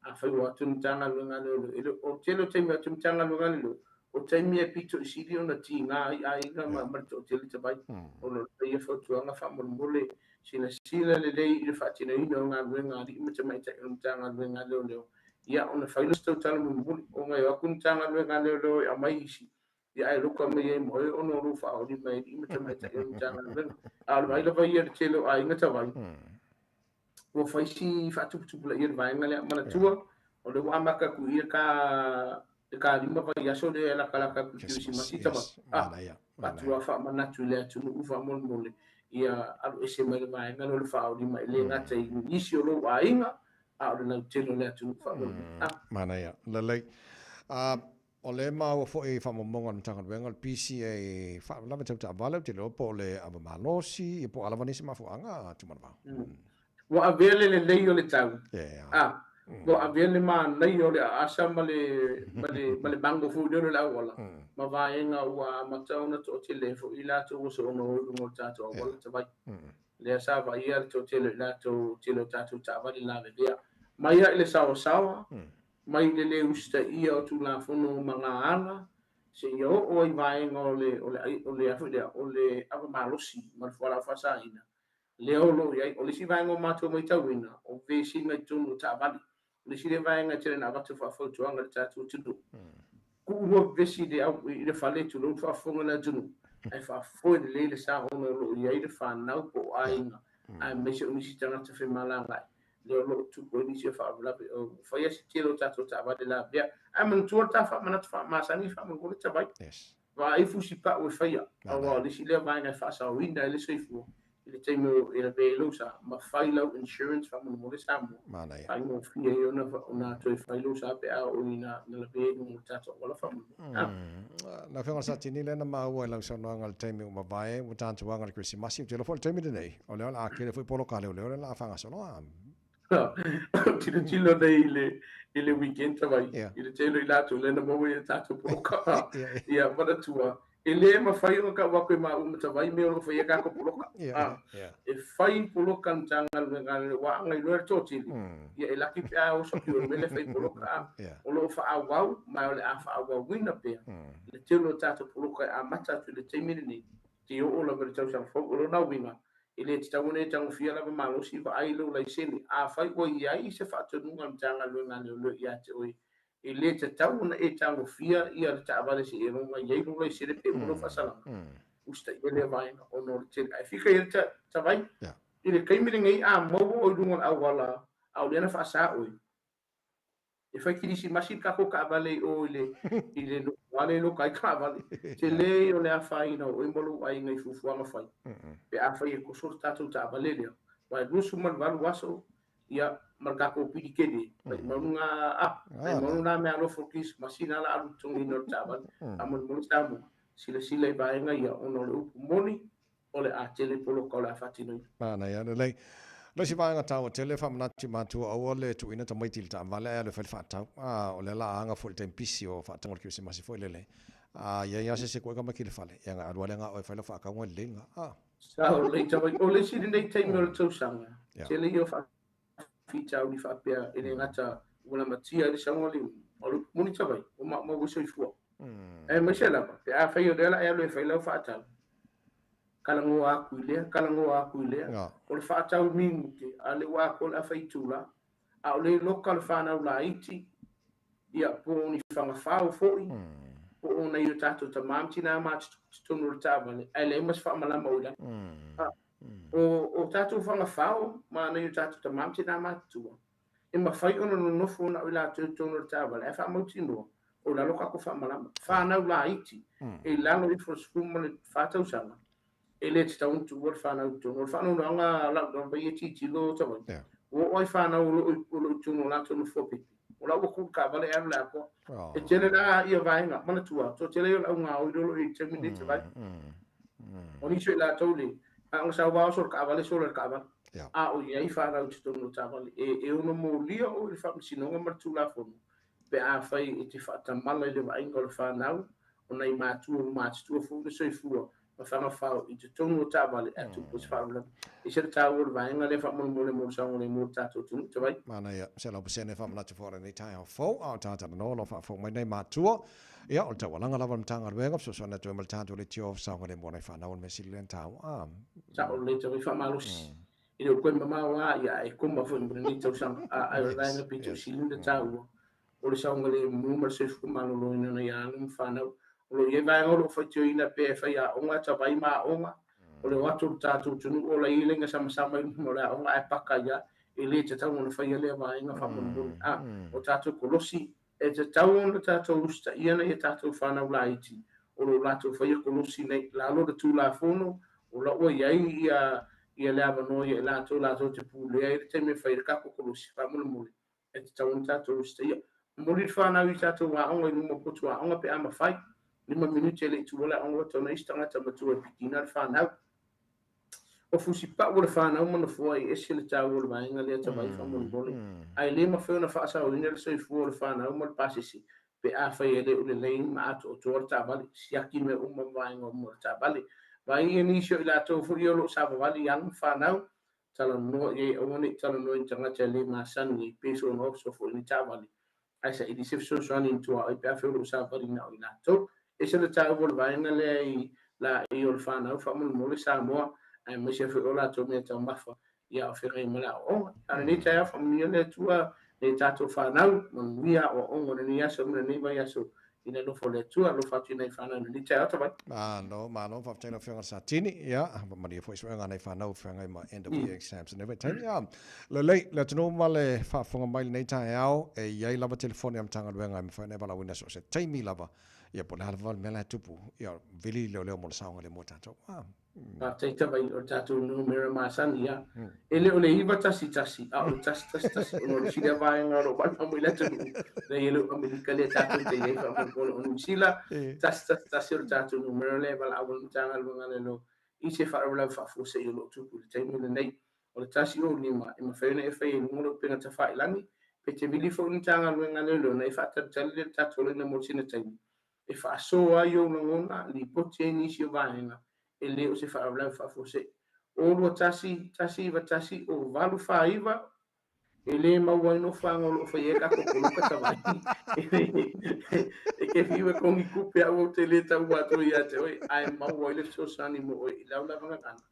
Afai ua atu le Matagaluega a Leoleo, e le, o le tele o taimi atu le Matagaluega a Leoleo, o taimi e pito i sili ona tiga ai aiga ma, ma le toatele tavai. O lo o ia fautuaga faamolemole, silasila lelei i le faatinoina o galuega a alii ma tamaitai o le Matagaluega a Leoleo, ia ona fai lea o se tautala mulimuli, ona e o atu le Matagaluega a Leoleo e aumai isi, ia ae loka mai ai ma oe ona o lou faaolima e alii ma tamaitai o le Matagaluega. A o le vaai lava ia i le tele o aiga tavai, ua fai si faatuputupulaia le vaega lea. Manatua, o lea ua amata atu i ka le ka 5 vaiaso lea e latalata atu i le Kerisimasi tama. Ah, matua faamanatu i le atunuu faamolemole, ia alu ese mai le vaega lea o le faaolima e le gata i nisi o lou aiga, a o le lautele o le atunuu faamolemole. Ah. Manaia, lelei. O lea e maua foi i faamaumauga a le Matagaluega o le PCA e faalavelave tau taavale, ou te iloa po o le ava malosi, ia po o a lava nisi mafuaaga a Tumanavao. Ua avea le lelei o le tau. A, ua avea le manaia o le aasa ma le, ma le, ma le mango foi lea o le auala, ma vaega ua amata ona toatele ai foi i latou ua soona o i luga o le tatou auala tavai. Lea sa vaaia le toatele o i latou, tele o tatou taavale lavevea. Mai lava i le saoasaoa, mai i le lē usitaia o Tulafono ma ga ala, seia oo ai i vaega o le o le o le a foi lea, o le ava malosi ma le fualaau faasaina, lea o lo o i ai. O le isi vaega ua matou matauina, o vesiga i totonu o taavale. O le isi lea vaega e tele ina avatu faafautuaga i le tatou atunuu, tuu loa vevesi i le au i le fale, tulou le faafofoga a le atunuu, ae faafoe lelei le sa ona o lo o i ai le fanau po o aiga, aemaise o nisi tagata femalagaai lea o lo o tupu ai nisi o faalavelave. Ua fai lava si tele o tatou taavale lavea, ae manatua le ta faamanatu faamasani faamolemole tavai. Vaai fusi pau e faia, aua o le isi lea vaega e faasaoina ai le soifua i le taimi o e lavea ai lou sa, ma fai lau insurance faamolemole Samoa, faigofie ai ona toe fai lou sa pe a oo ina lavea i luga o le tatou auala faamolemole. Lau Afioga i le Satini, lea na maua i lau saunoaga i le taimi ua mavae, ua tatou aga i le Kerisimasi, ou te iloa foi o le taimi lenei, o lea o le a tele foi poloka a leoleo lea o le a faagasolo a. Tilotilo nei i le weekend tavai, i le tele o i latou lea na maua i a tatou poloka. Ia, manatua, e le mafai ona tau atu e maua ma tavai mea o lo o faia tatou poloka. E fai poloka a le Matagaluega a le ua aga iloa le toatele, ia e laki pe a oso atu i le mea lea e fai poloka. O lo o faaauau, ma o le a faaauauina pea le tele o tatou poloka e amata atu i le taimi lenei, seia oo lava i le tausaga fou. O lona uiga, e le tatau ona e tagofia lava malosi vaai lou laisene. Afai ua i ai se faatonuga a le Matagaluega a Leoleo ia te oe, e le tatau ona e tagofia ia le taavale seiloga i ai lou laisene pe uma lou faasalaga. Usitaia lea vaega ona o le tele. Ae fika i ai le tavai i le taimi lenei a maua oe i luga o le auala a o lea na faasa oe, E fai kirisimasi le tatou taavale i o i le i le nofoa lea e loka ai taavale. Tele ia o le afaina o oe ma lou aiga i fuafuaga fai pe afai e toso le tatou taavale lea. Aua e 28 aso ia ma le tatou pili tele, maimau lena a, maimau lena meaalofa o le kirisimasi lena o le a alu i le totogiina o le taavale. Faamolemole Samoa, silasila i vaega ia ona o le upu moni o le a tele poloka o le a faatinoina. Manaia lelei. O le isi vaega taua tele, faamanatu i matua aua le tuuina tamaiti i le taavale ae alu e fai le faatau. A, o lea la a aga foi i le taimi pisi o faatauga o le Kerisimasi foi lele. A i ai lava se isi e koe tamaiti i le fale, ia na alu lava lea na oe e fai lau faatauga e lelei lena. A. Sao lelei tau ai. O le isi lenei taimi o le tausaga, tele ia o faafitauli faapea e le gata ua lamatia ai le saogalemu, a o le upu moni tau ai, ua maumau ai soifua. Aemaise lava pe afai o lea o le a e alu e fai lau faatau, Talanoa atu i lea, talanoa atu i lea. O le faatau minute, a o lea ua atoa le afa itula, a o lea e loka le fanau laiti, ia, po o ni fagafau foi, po o nai o tatou tama ma tina matutua i totonu o le taavale, ae leai ma se faamalama o i lalo. O tatou fagafau ma nai o tatou tama ma tina matutua, e mafai ona nonofo na o i latou i totonu o le taavale, ae faamautinoa, o lalo tatou faamalama. Fanau laiti, e i lalo ifo o le 14 tausaga, e le tatau ona tuua le fanau i totonu. O le faanoanoaga lau lava ia tilotilo Tavai, ua oo lava i fanau o lo o i totonu o latou nofoa pepe, o la ua tu le taavale ae alu le atoa. E tele la ia vaega, manatua, toatele ia o le au gaoi o lo o i ai i le taimi lenei Tavai. O nisi o i latou le, a ona sau vao solo taavale solo le taavale. A o i ai fanau i totonu o le taavale, e ono molia oe i le faamasinoga ma le Tulafono pe afai e te faatamala i le vaaiga o le fanau, o nai matua ua matutua foi le soifua ma fagafao i totonu o taavale ae tupu ai se faalavelave. E ese le taua o le vaega lea faamolemole mo le saogalemu o le tatou atunuu. Tavai. Manaia, 100% faamanatu foi o lenei taeao fou, a o talanoa o lo o faafofoga mai nei matua. Ia, o le taualaga lava o le Matagaluega, fesoasoani atu ai ma le tatou leitio saogalemu o nai fanau o le mea sili lea ona taua. Sao lelei Tavai, faamalosi. E le o toe mamao lava, ia, ae koma foi mo lenei tausaga. Ae o le vaega pito i sili ona taua, o le saogalemu ma le soifua maloloina o nai alo ma fanau. O lo o i ai vaega o lo o faitioina pea e fai aoga, tavai ma aoga, o le o atu o le tatou atunuu o la e i ai laina samasama i luma o le aoga ae paka ai lava, e le tatau ona faia lea vaega faamolemole. A o tatou kolosi, e tatau ona tatou usitaia nai a tatou fanau laiti o lo o latou faia kolosi nei, lalo o le Tulafono, o la ua i ai ia ia le avanoa ia i latou latou te pulea ai le taimi e fai ai le tatou kolosi faamolemole, e tatau ona tatou usitaia. Momoli le fanau i tatou aoga i luma o potu aoga pe a mafai, lima minute e le i tuua le aoga ua tatau ona i ai se tagata matua e pikina le fanau. O Fusipau o le fanau ma nofoa e ese le taua o le vaega lea tavai faamolemole, ae le mafai ona faasaoina le soifua o le fanau ma le pasese pe afai e le o lelei ma atoatoa le taavale, siaki mea uma ma vaega uma o le taavale. Vaai ia nisi o i latou foi ia o lo o savavali i alo ma fanau, Talanoa i ai, aua ne i talanoa i ni tagata e le masani ai, pe soona oso foi i ni taavale, ae saili se fesoasoani i ni tuaoi pe afai o lo o savali na o i latou. Ese le taua o le vaega lea i laei o le fanau faamolemole Samoa, aemaise foi o latou mea taumafa ia o feagai ma le aoaoga. A o lenei taeao, faamanuia le Atua nei tatou fanau, manuia aoaoga o lenei aso ma lenei vaiaso i le alofa o le Atua. Alofa atu i nai fanau i lenei taeao tavai. Malo, malo, faafetai lau Afioga i le Satini. Ia, manuia foi suega a nai fanau feagai ma end of year exams lenei vaitaimi. Ia, lelei, le atunuu ma le faafofoga mai lenei taeao, e i ai lava telefoni a Matagaluega e mafai ona e valaauina so o se taimi lava. Ia, po o le a lava le mea la e tupu, ia, vili leoleo mo le saogalemu o tatou. Ah. Faafetai tavai o le tatou numera masani ia. E le o le 911, a o le 111, ona o le sili vaega o lo o valaau mai le atunuu, leai e le o Amerika lea tatou te i ai faamolemole, o Niu Sila, 111 o le tatou numera lea e valaau ai le Matagaluega a Leoleo i se faalavelave faafuasei o lo o tupu i le taimi lenei. O le 105, e mafai ona e faia i luga o le upega tafailagi, pe te vili foi le Matagaluega a Leoleo ona e faatalitali lea i le tatou laina mo sina taimi, e faasoa ai ou lagona, lipoti ai nisi o vaega e le o se faalavelave faafuasei. O 21, 191, o 849, e le maua ai nofoaga o lo o faia ai tatou poloka tavai. E ke fiu e kongi kupe au ou te le taua atu ia te oe, ae maua ai le fesoasoani mo oe i lau lava gagana.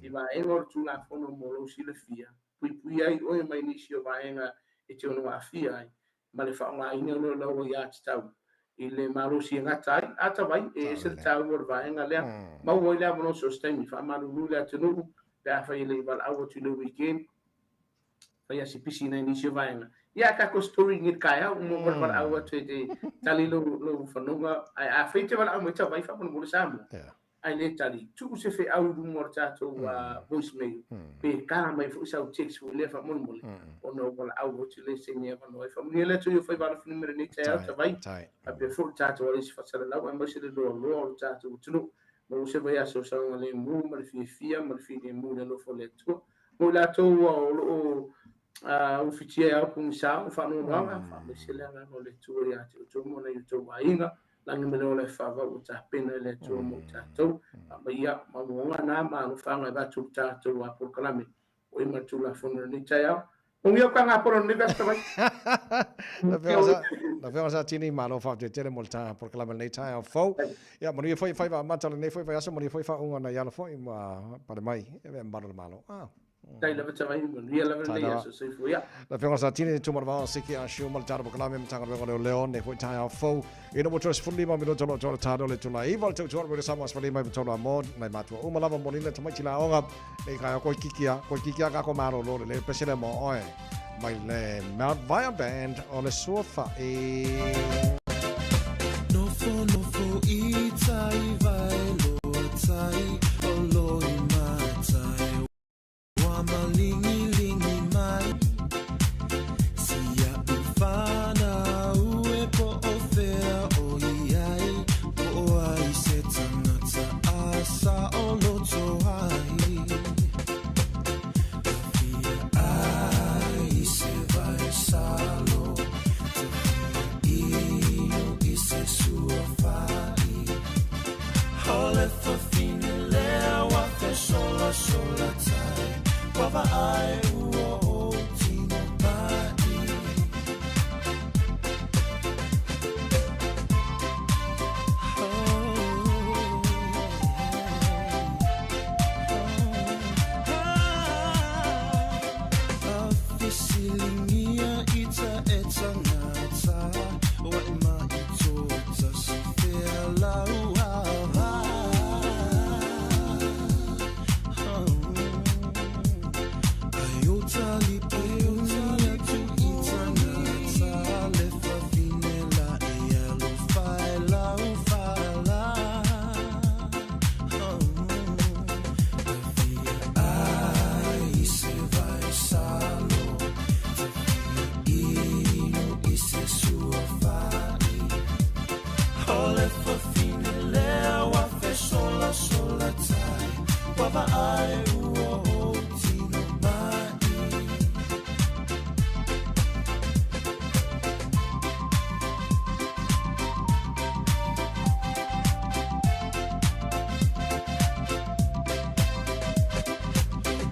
I vaega o le Tulafono mo lou silafia, puipui ai oe mai nisi o vaega e te ono aafia ai, ma le faaaogaina o lau aiatatau i le malosi e gata ai ata vai, e ese le taua o le vaega lea. Maua ai le avanoa so o se taimi, faamalulu le atunuu pe afai e le i valaau atu i le weekend, fai asi pisi nai nisi o vaega. Ia, a tatou story i le taeao, uma uma le valaau atu e te tali lou fanuga, ae afai te valaau mai tavai faamolemole Samoa, ae le tali, tuu se feau i luga o le tatou voicemail, pe ta mai foi sau text foi lea faamolemole, ona o valaau atu le saini avanoa ai. Faamanuia le Atua i o faiva alofi numera nei taeao tavai, faapea foi le tatou alisi faasalalau, aemaise le loaloa o le tatou atunuu. Maua se vaiaso o saogalemu ma le fiafia ma le filemu i le alofa o le Atua. Mo i latou o lo o ufitia e ao pogisa o faanoanoaga, faamaise le agaga o le Atua ia te outou ma nai o outou aiga, lagi ma le ola e faavau ua tapena e le Atua mo i tatou. Faamaia mauaga na ma alofaga e avatu i le tatou polokalame o i ma le Tulafono i lenei taeao. Manuia o Kagapolo lenei vaiaso tavai. Na Afioga sa tini malo faafetai tele mo le ta polokalame lenei taeao fou. Ia manuia foi faiva amata o lenei foi vaiaso, manuia foi faauuga nai alo foi ma pale mai e avea mamalu o le Malo. Ah. Tai lava tavai, manuia lava lenei aso, soifua ia. Na Afioga sa tini tu maravao siki a shiu ma le tara polokalame Matagaluega o Leoleo nei foi taeao fou. Ina ua toe 15 minuta lo toa talo le tula iwa le tau tuara mo le Samoa 15 i tolu a mo nai matua uma lava mo lina tamaiti la onga nei kai koi kikia koi kikia ka ko maro lo le pesele mo oe mai le Mount Via Band o le suafa e Nofo nofo i tai vai loa tai o loi matai Ua malingilingi mai si aʻu whanau e po o whea o i ai, po o ai se tangata a sa o loto ai. Ka whia ai i se vai salo, te whia ino i se sua whai. Ole fafine lea wa fe sola sola tai, wa va ai ua o tino mai. A fisilingia i ta e tangata, wa i ma i tō tasi fea lau ava. Ai o tali pe o tu i tangata, le fafine la e alo fai lau whala. Ka whia ai i se vai salo, te whia ino i se sua whai. Ole fafine lea wa fe sola sola tai, wa va ai ua o tino mai.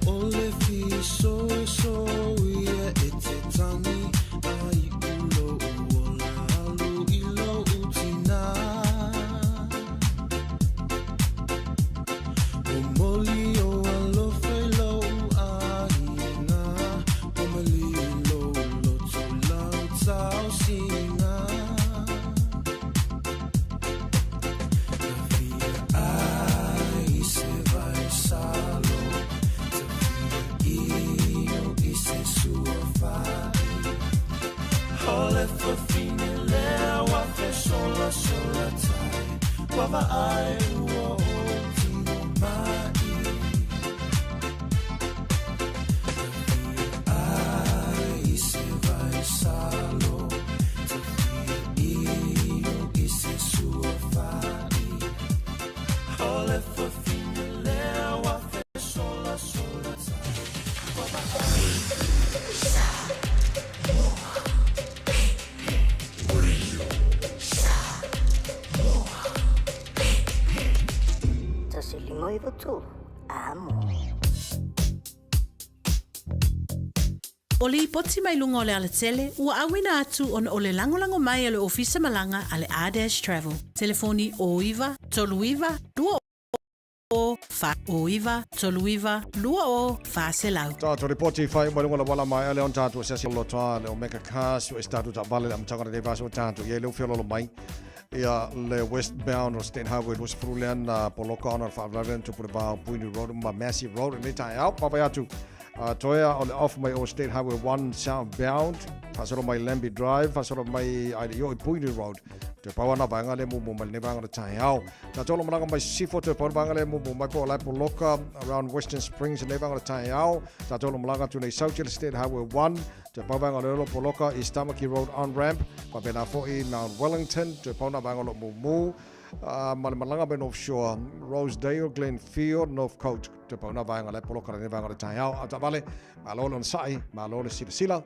Ole fi 3, amo. O lipoti mai luga o le alatele ua auina atu ona o le lagolago mai a le Ofisa Malaga a le R-Dash Travel. Telefoni 09 39 2 0 4 09 39 2 0 400. Tātou ripoti whai mai lunga la wala mai ale on tātou asiasi o lotoa le Omega Cars o e tātou ta vale le amataga le vaso tātou ia le uwhiololo mai ia le westbound o State Highway 20 lea na poloka ona whaavlavea tupu le vao Buinu Road ma Massey Road nei tae au papai atu toea o le off mai o State Highway 1 southbound whasoro mai Lambie Drive whasoro mai ai le i Buinu Road te pau ana vaenga le mumu mai le vaenga le tae au ta tolo malaga mai sifo te pau vaenga le mumu mai po lai poloka around Western Springs le vaenga le tae au ta tolo malaga tu nei South State Highway 1 te pau vaenga le lo poloka East Tamaki Road on ramp pa pena foi Mount Wellington te pau na vaenga lo mumu ma le malaga mai North Shore Rosedale Glenfield North Coast te pau na vaenga le poloka le vaenga le tae au a ta vale malo le sai malo le sila sila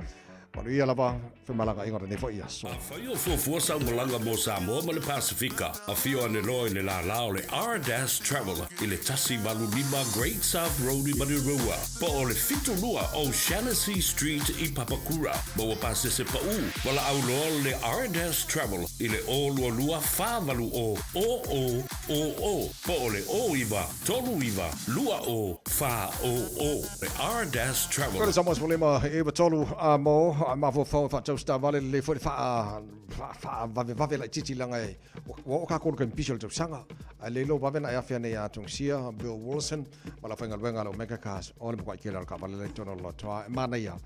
Manu ia lava whemalaga inga ne fo ia so. A whai o fuafua sau malaga mo Samoa ma le Pasifika. A fio ane loa i le la lao le R-Dash Travel i le 185 Great South Road i Manurewa. Po o le 72 O'Shanassy Street i Papakura. Ma ua pasese pa u. Wala au loa le R-Dash Travel i le o lua lua whāwalu o o o o o. Po o le o iwa, tolu iwa, lua o, whā o o. Le R-Dash Travel. Kore Samoa Spolima e wa tolu a mo a mafo fau fa tau sta vale le fo fa fa vave vave la titi langa e o ka ko kan pisol tau sanga a le lo vave na ya fia ne ya tung sia Bill Wilson wala fa ngal wenga lo mega cars o le mo ke la ka vale le tono lo toa mana ia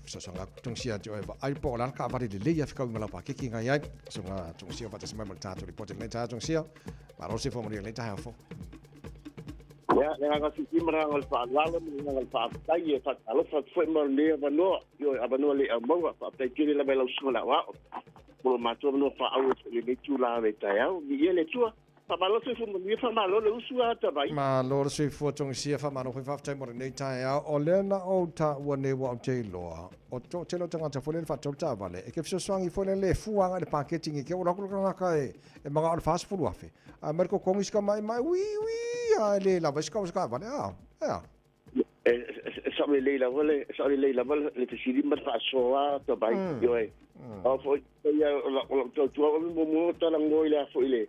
so sanga tung sia jo e ai po la ka vale le le ya fika mala pa ke ki ngai ai so nga tung sia fa ta mai mo ta to report le ta tung sia ma ro se fo mo le ta fo. Ia, le ngā sisi mara ngā whaalalo, ngā whaatai e whaatalofa fwe mo le avanoa, io avanoa le au maua, whaatai tele la mai lausunga la wao. Molo mātua manoa whaau e le nei la le tai au, ni ia le tua, whamalo se fo mo whamalo le usu a tawai. Ma lo se fo tong sia whamalo hoi whaftai mo le nei tai au, o lea na o ta ua ne wa o te loa. O tō te lo tangata fo le whatau tā vale, e ke whisosoangi fo le le fuanga le paketingi ke o rakulu kanaka e mga o le whasifuru afe. A merko kongi sika mai mai, ui, ui, a le lava sika sika vale, a, ea. Sa le leila vale, sa le leila vale, le fesili ma whaasoa tā vai, io e. O fo, ia, o tau tua, o mo mo tala ngoi le a fo ile,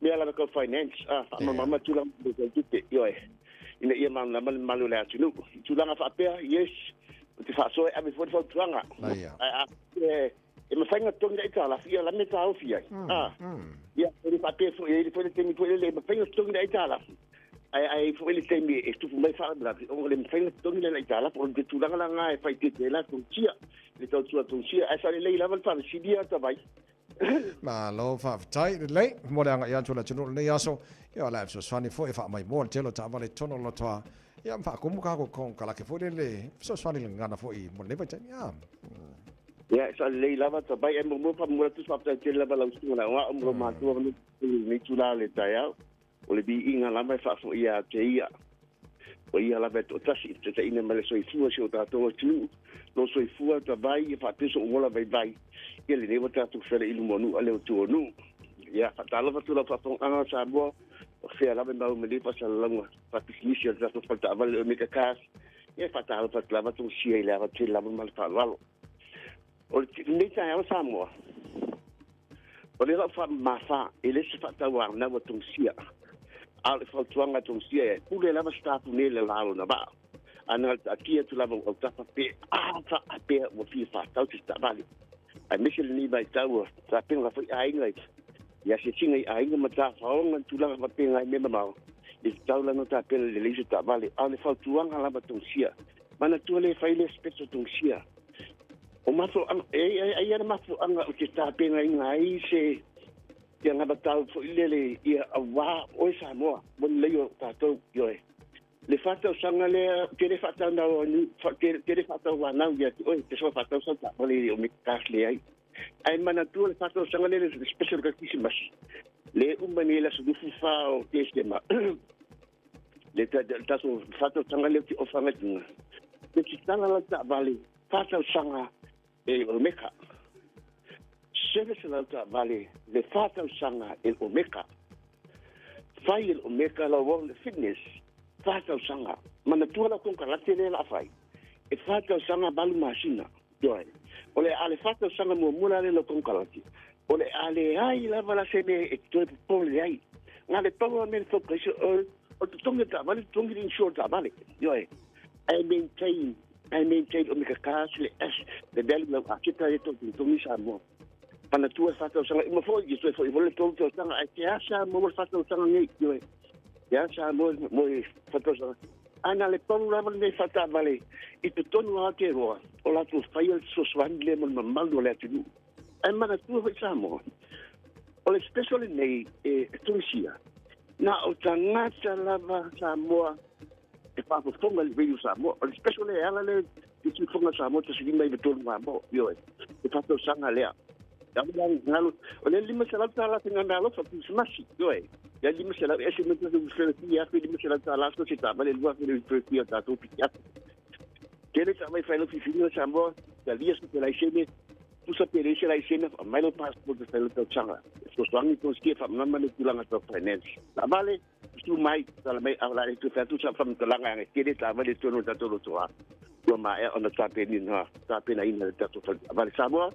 mea lava kau finance, a, whaamamama tūlanga mo tau io e. Ina ia mauna malu malu le atunu. Tūlanga whaapea, yes, o te whaasoa e ame fo te whautuanga. E mawhainga tongi na itala, ia la me tāo fia. Ia, e le whaapea fo, e le fo le temi fo, e mawhainga tongi na itala. Ai fo le temi e tupu mai whaamla, o le mawhainga tongi na itala, o le tūlanga la ngā e whai te te la tong tia, le tau tua tong tia, ai sa le lei lava le whaamasidia ta vai. Ma lo whaafatai, le lei, mo le anga i antu la tunu le nei aso, ia la so swani fo e wha mai mo le telo ta vale tono lo toa. Ia mwha kumu ka ko kong kalake fo le le, so swani le ngana fo i mo le vai ia. Ia, sa le lava ta bai e mo mo pa mo tu sa ta te lava la usunga la wa mo ma tu ni ni tu la le tai au. O le bi inga lava fa fo ia te ia. O ia lava to tasi te te ina male so i fua se o ta to tu. No so i fua ta bai e fa peso o la vai vai. Ia le ne ta tu fele ilu mo nu ale o tu nu. Ia fa ta lava tu la fa fo anga sa mo. O fea lava mau me le pa sa langa fa pisinisi o ta tu fa ta vale o me ka kas. Ia fa ta lava lava tu sia i lava te lava mal fa lalo. O le nei tai au Samoa. O le lau wha e le se whataua na wa tong sia. A le whautuanga tong sia e pule lava stapu ne le lalo na ba. Ana a tia tu lava au tapa pe a wha a pe wa fia whatau te stavali. A mese le ni mai taua, ta penga whai a inga i. Ia se tinga i a inga ma tā whaonga tu lava wha penga i mema mau. I te taulano tā pena le leise stavali. A le whautuanga lava tong sia. Mana tua le whai le speso tong sia. O mato anga, e ana mato anga o te tāpenga inga ai se ia ngā matau fo i lele ia a wā o e Samoa, mo ni lei o tātou i oe. Le whātau sanga lea, te le whātau nau, te le whātau wā nau ia te oe, te soa whātau sa tā wale o me kās le ai. Ai mana tua le whātau sanga lele le special ka Christmas. Le umani la sudufu whā o te esema. Le taso whātau sanga lea te ofanga tunga. Te titanga la tā wale, whātau sanga e o meka. Service la ta vale le whātau sanga e o meka. Fai e le Omega lau World Fitness, fa tausaga. Manatua lau konekarate lea o le a fai, e fa tausaga valu masina. Ioe. O le a le fa tausaga muamua la lea lau konekarate, o le a leai lava la se mea e toe popole ai. Na le pau lava mea na focus ai, o le totogi o le taavale, totogi le insure o le taavale. Ioe. Ae maintain, ae maintain Omega Cars le S, le value lau aseta lea tou totogi Samoa. Manatua le fa tausaga uma foi, ia toe foi foi le tolu tausaga, ae te a Samoa le fa tausaga nei, ioe. Te a Samoa mo le fa tausaga. Ae na le pau lava lenei fa taavale i totonu o Aotearoa, o latou faia le fesoasoani lea mo le mamalu o le atunuu. Ae manatua foi Samoa, o le special lenei e Tunisia, na o tagata lava Samoa e faafofoga i le Radio Samoa. O le special lea e ala lea i Tuifoga Samoa 1593 Samoa, ioe, e faatausaga lea. O le $500 faigameaalofa Kerisimasi, ioe. Ia 500 e ese mai tatou fealofia $1500 so se taavale 2000 o tatou piki atu. Tele taavale fai lau filifiliga Samoa, talia se laisene, tusa pe leai se laisene, aumai lau passport e fai lau tausaga. E fesoasoani Tonisia e faamanama le tulaga tau finance. Taavale, tu mai, tala mai, a o le a le toe fai atu sa faamatalaga e tele taavale i totonu o le tatou lotoa. Ua maea ona tapenaina, tapenaina le tatou fale taavale Samoa.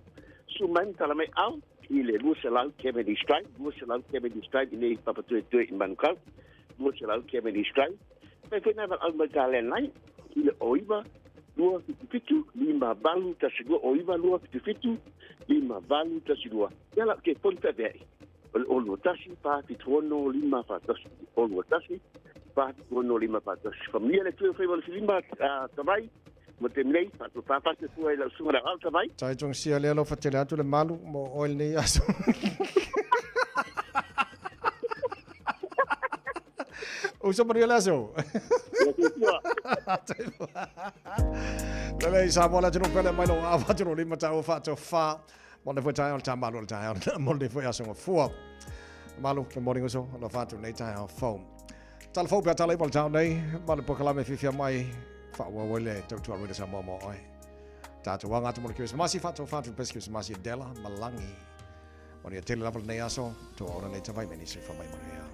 Susu mai ma tala mai au i le 200 Cavendish Drive, 200 Cavendish Drive i nei Papatoetoe i Manukau, 200 Cavendish Drive. Fai foi nai valaau mai ta landline i le 09 277 5812, 09 277 5812. Ia la, ke foni feaveai. O le 021 476 541, 021 476 541. Faamanuia le Atua i faiva o le filima a Tavai mo te nei, faatofā te fua i lau susuga le Tavai. Tai tong sia lea alofa tele atu le malu mo oe lenei aso. Uso manuia le aso. Lele i Samoa le atunuu pele mai lo ava atu lo lima tau wha wha. Mo le foi taeao le tāmalu o le taeao mo le foi aso ngafua. Malu, good morning uso, lo whātu nei taeao fou. Tala fou pea tala iwa le tau nei, ma le pokalame whiwhia mai, wha le tautua ruida Samoa mo oe. Tātou wanga atu mo le Kirisimasi, whātou whātu pes Kirisimasi dela, malangi. Mo nia tele lava nei aso, tō aura nei tawai meni sui whamai manuia.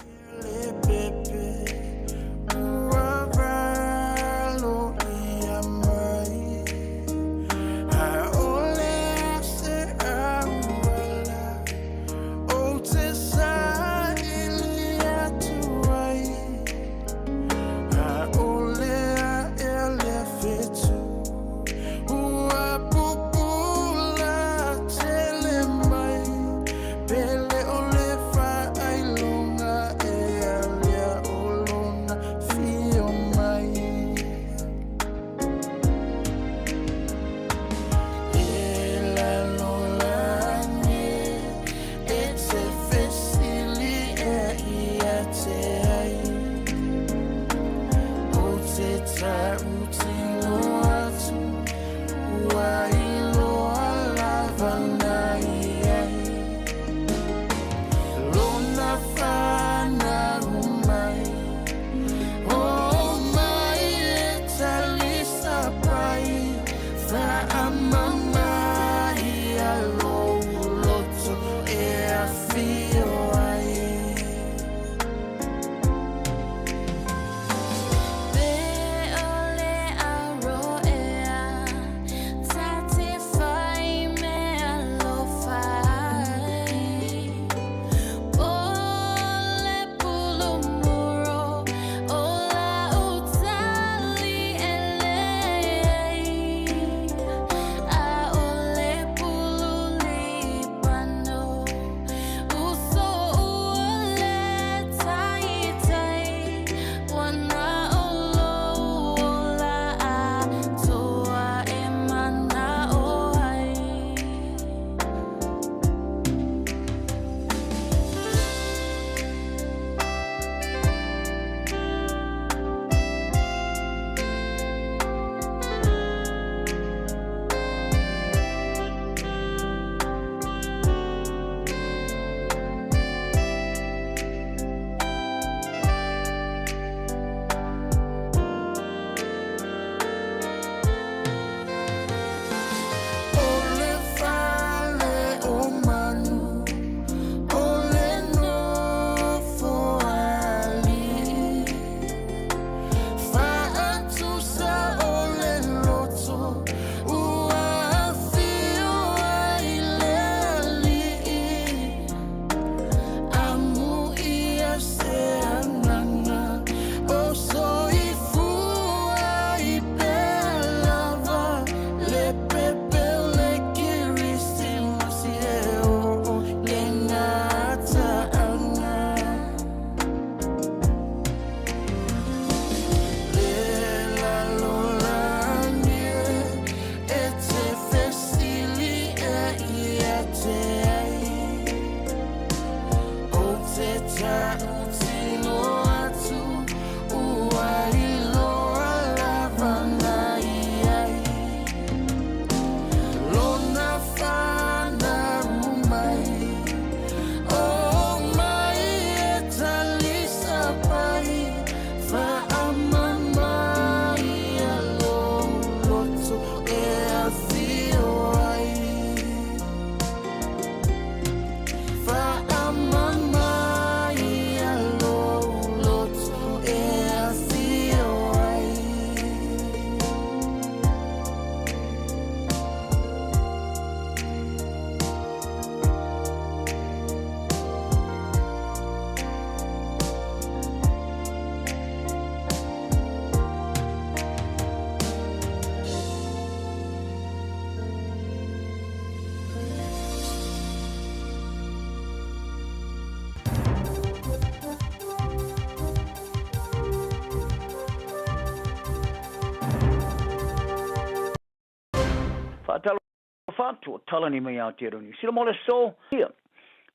Alofa atu o Talani mai Aotearoa Niu Sila mo le aso. Ia,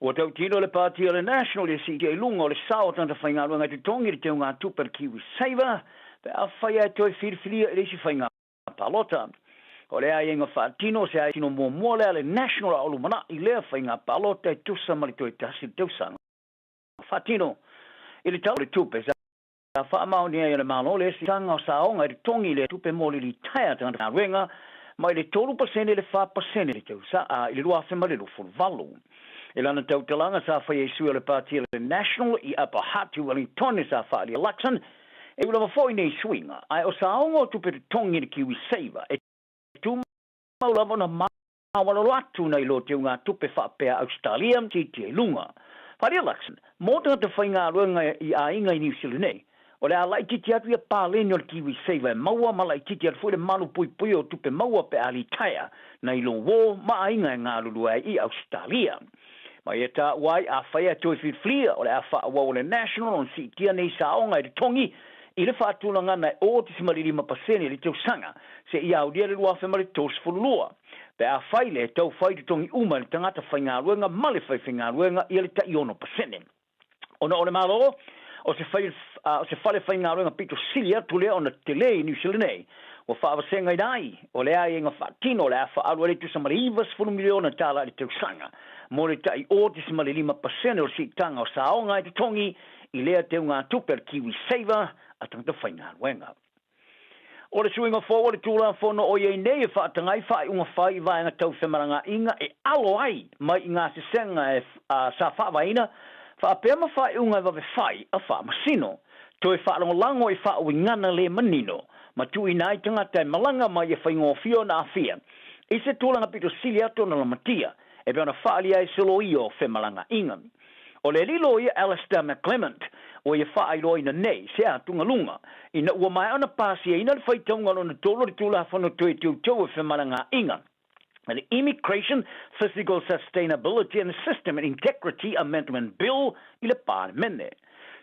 ua tautino le Pāti a le National i le siitia i luga o le sao o tagata faigaluega e totogi i le teugatupe a le KiwiSaver pe afai ae toe filifilia i le isi faiga palota. O le aiaiga faatino o se aiaitino muamua lea a le National a o lumanai lea faiga palota e tusa ma le toe tasi le tausaga faatino i le Tala o le Tupe sa faamaonia ai e le Malo le siitaga o saoga e totogi lea tupe mo le litaea tagata faigaluega mai le 3% i le 4% i le tausaga i le 2028. I lana tautalaga sa faia i sui o le Pāti a le National i Upper Hutt i Wellington sa faaalia Luxon, e ui lava foi nei suiga, ae o saoga o tupe totogi i le KiwiSaver e tumau lava ona maualalo atu nai lo teugatupe faapea Ausetalia siitia i luga. Faaalia Luxon, mō tagata faigaluega i aiga i Niu Sila nei, o le a laitiiti atu ia paleni o le KiwiSaver e maua ma laitiiti atu foi le malu puipuia o tupe maua pe a litaea nai lo uō ma aiga e galulue ai i Ausetalia. Ma ia taua ai, afai ae toe filifilia, o le a faaauau e le National ona siitia nei saoga e totogi i le faatulagana e 0.5% i le tausaga seia aulia le 2032. Pe afai le tau fai totogi uma e le tagata faigaluega ma le faifaigaluega ia le tai 6%. Ona o le Malo, o se fai, o se fale faigaluega pito sili atu lea ona tetele i Niu Sila nei, ua faavasegaina ai, o le aiaiga faatino o le a faaalu ai le tusa ma le $90 miliona tala i le tausaga, mo le tai 0.5% o le siitaga o saoga e totogi i lea teugatupe a le KiwiSaver a tagata faigaluega. O le suiga fou o le Tulafono o i ai nei e faataga ai faaiuga fai i vaega tau femalagaaiga e alo ai mai i gasesega e sa faavaeina faapea ma faaiuga e vave fai a faamasino, toe faalagolago i faauigaga le manino ma tuuina ai tagata e malaga mai e faigofie ona aafia i se tulaga pito sili atu ona lamatia e pei ona faaalia ai se loia o femalagaaiga. O le alii loia Alastair McClement ua ia faailoaina nei se atugaluga ina ua maea ona pasiaina le faitauga lona tolu o le Tulafono Toe Teuteu o Femalagaaiga, le Immigration, Fiscal Sustainability and System Integrity Amendment Bill i le Palemene.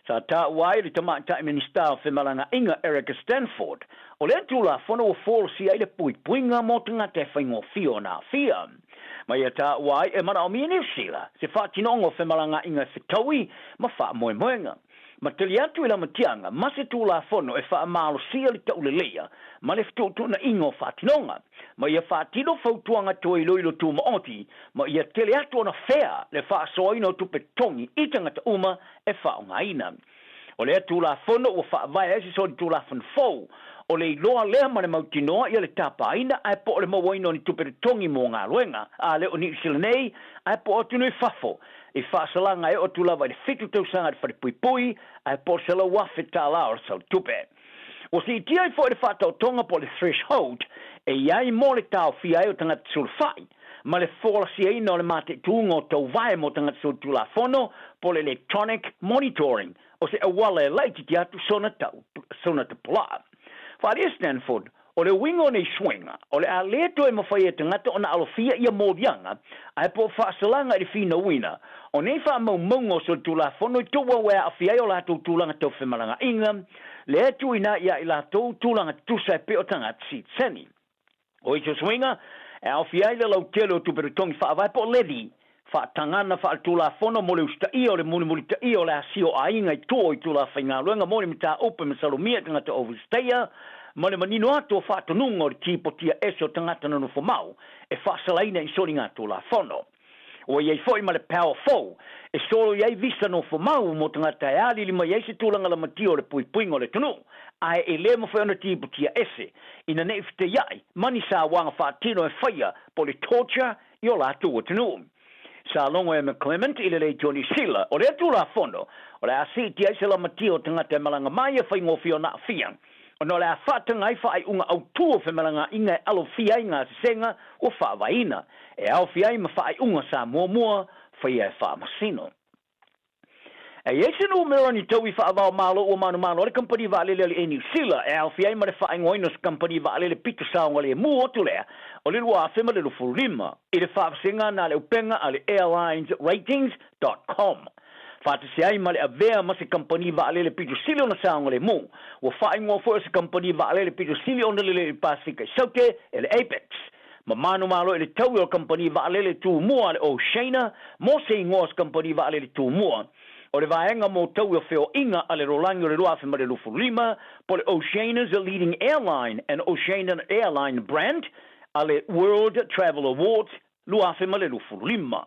Sa taua ai le Tamaitai Minisita o Femalagaaiga Erica Stanford, o lea Tulafono ua folasia ai le puipuiga mo tagata e faigofie ona aafia. Ma ia taua ai e manaomia e Niu Sila se faatinoga o femalagaaiga e fetaui ma faamoemoega. Ma tali atu i lamatiaga ma se Tulafono e faamalosia le tauleleia ma le fetuutuunaiga o faatinoga, ma ia faatino fautuaga toe iloilo tumaoti ma ia tele atu ona fea le faasoaina o tupe totogi i tagata uma e faaaogaina. O lea Tulafono ua faavae ai se solitulafono fou, o le iloa lea ma le mautinoa ia le tapaina ae po o le mauaina o ni tupe totogi mo galuega a le o Niu Sila nei ae po o atunuu i fafo, i faasalaga e oo atu lava i le fitu tausaga i le falepuipui ae po o le $100,000 o le sautupe. Ua siitia ai foi le faataotoga po o le threshold e i ai mo le taofia ai o tagata sulufai ma le folasiaina o le mataituga o tauvae mo tagata solitulafono po o le electronic monitoring o se auala e laitiiti atu sona tau, sona tapulaa. Faaalia Stanford, o le uiga o nei suiga, o le a le toe mafai e tagata ona alofia ia moliaga ae po o faasalaga i le finauina o nei faamaumauga o solitulafono i tuuau e aafia ai o latou tulaga tau femalagaaiga, lea e tuuina ai ia i latou tulaga tutusa e pei o tagata sitiseni. O isi suiga e aofia ai le lautele o tupe totogi faavae po o levy, faatagana faaletulafono mo le usitaia o le mulimulitaia o le asia o aiga i tua o itula faigaluega mo le mataupu e masalomia i tagata overstayer, ma le manino atu o faatonuga o le tipotia ese o tagata nonofomau e faasalaina i soligatulafono. Ua i ai foi ma le power fou e solo i ai visa nofomau mo tagata e alili mai ai se tulaga lamatia o le puipuiga o le atunuu, ae e le mafai ona tipotia ese ina ne i feteiai ma ni sauaga faatino e faia po o le torture i o latou atunuu. Sa logo e McClement i le leitio Niu Sila o lea Tulafono o le a siitia ai se lamatia o tagata e malaga mai e faigofie ona aafia ona o le a faataga ai faaiuga autū o femalagaaiga e alofia ai gasesega ua faavaeina, e aofia ai ma faaiuga sa muamua faia e faamasino. E i ai se numera o ni taui faava-o-Malo ua manumalo ai le kamupani vaalele a le Air New Sila e aofia ai ma le faaigoaina o se kamupani vaalele pito saogalemu atu lea o le 2025 i le faavasega na le upega a le airlinesratings dot com. Faatasi ai ma le avea ma se kamupani vaalele pito sili ona saogalemu, ua faaigoa foi o se kamupani vaalele pito sili ona lelei i le Pasefika i Saute e le Apex. Ma manumalo i le taui o le kamupani vaalele tumua a le Oceania mo se igoa o se kamupani vaalele tumua o le vaega mo taui o feoaiga a le lalolagi o le 2025 po le Oceania's Leading Airline and Oceania Airline Brand a le World Travel Awards 2025.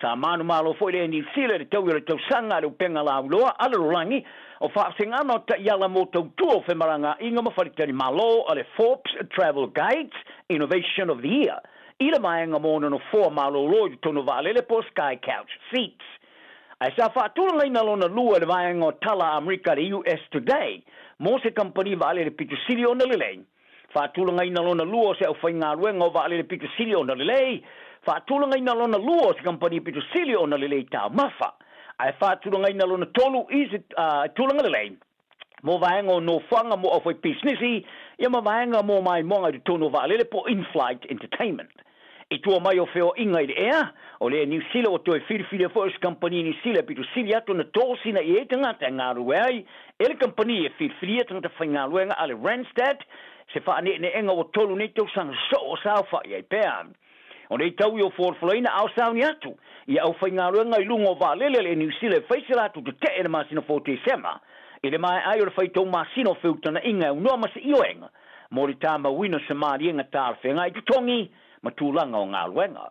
Sa manumalo foi le Air Niu Sila i le taui o le tausaga a le upega lauiloa a le lalolagi o faavasegana o taiala mo tautua o femalagaaiga ma faletalimalo a le Forbes Travel Guide's Innovation of the Year i le vaega mo ona nofoa malolo i totonu o vaalele po o Sky Couch Seats. Ae sa faatulagaina lona lua e le vaega o tala a Amerika le US Today mo se kamupani vaalele pito sili ona lelei. Faatulagaina lona lua o se aufaigaluega o vaalele pito sili ona lelei, faatulagaina lona lua o se kamupani pito sili ona lelei taumafa, ae faatulagaina lona tolu i se tulaga lelei mo vaega o nofoaga mo aufaipisinisi ia ma vaega mo maimoaga i totonu o vaalele po o in-flight entertainment. I tua mai o feoaiga i le ea, o le Air Niu Sila ua toe filifilia foi o se kamupani Niu Sila e pito sili atu ona tosina i ai tagata e galulue ai e le kamupani e filifilia tagata faigaluega a le Randstad, se faaneeneega ua tolu nei tausaga sosoo o saofai ai pea. O nei taui o folafolaina a o sauni atu i aufaigaluega i luga o vaalele a le Air Niu Sila e fai se latou tetee i le masina fou o Tesema i le maea ai o le faitau masina o feutagaiga e aunoa ma se ioega mo le tamauina o se maliega talafeagai totogi ma tulaga o galuega.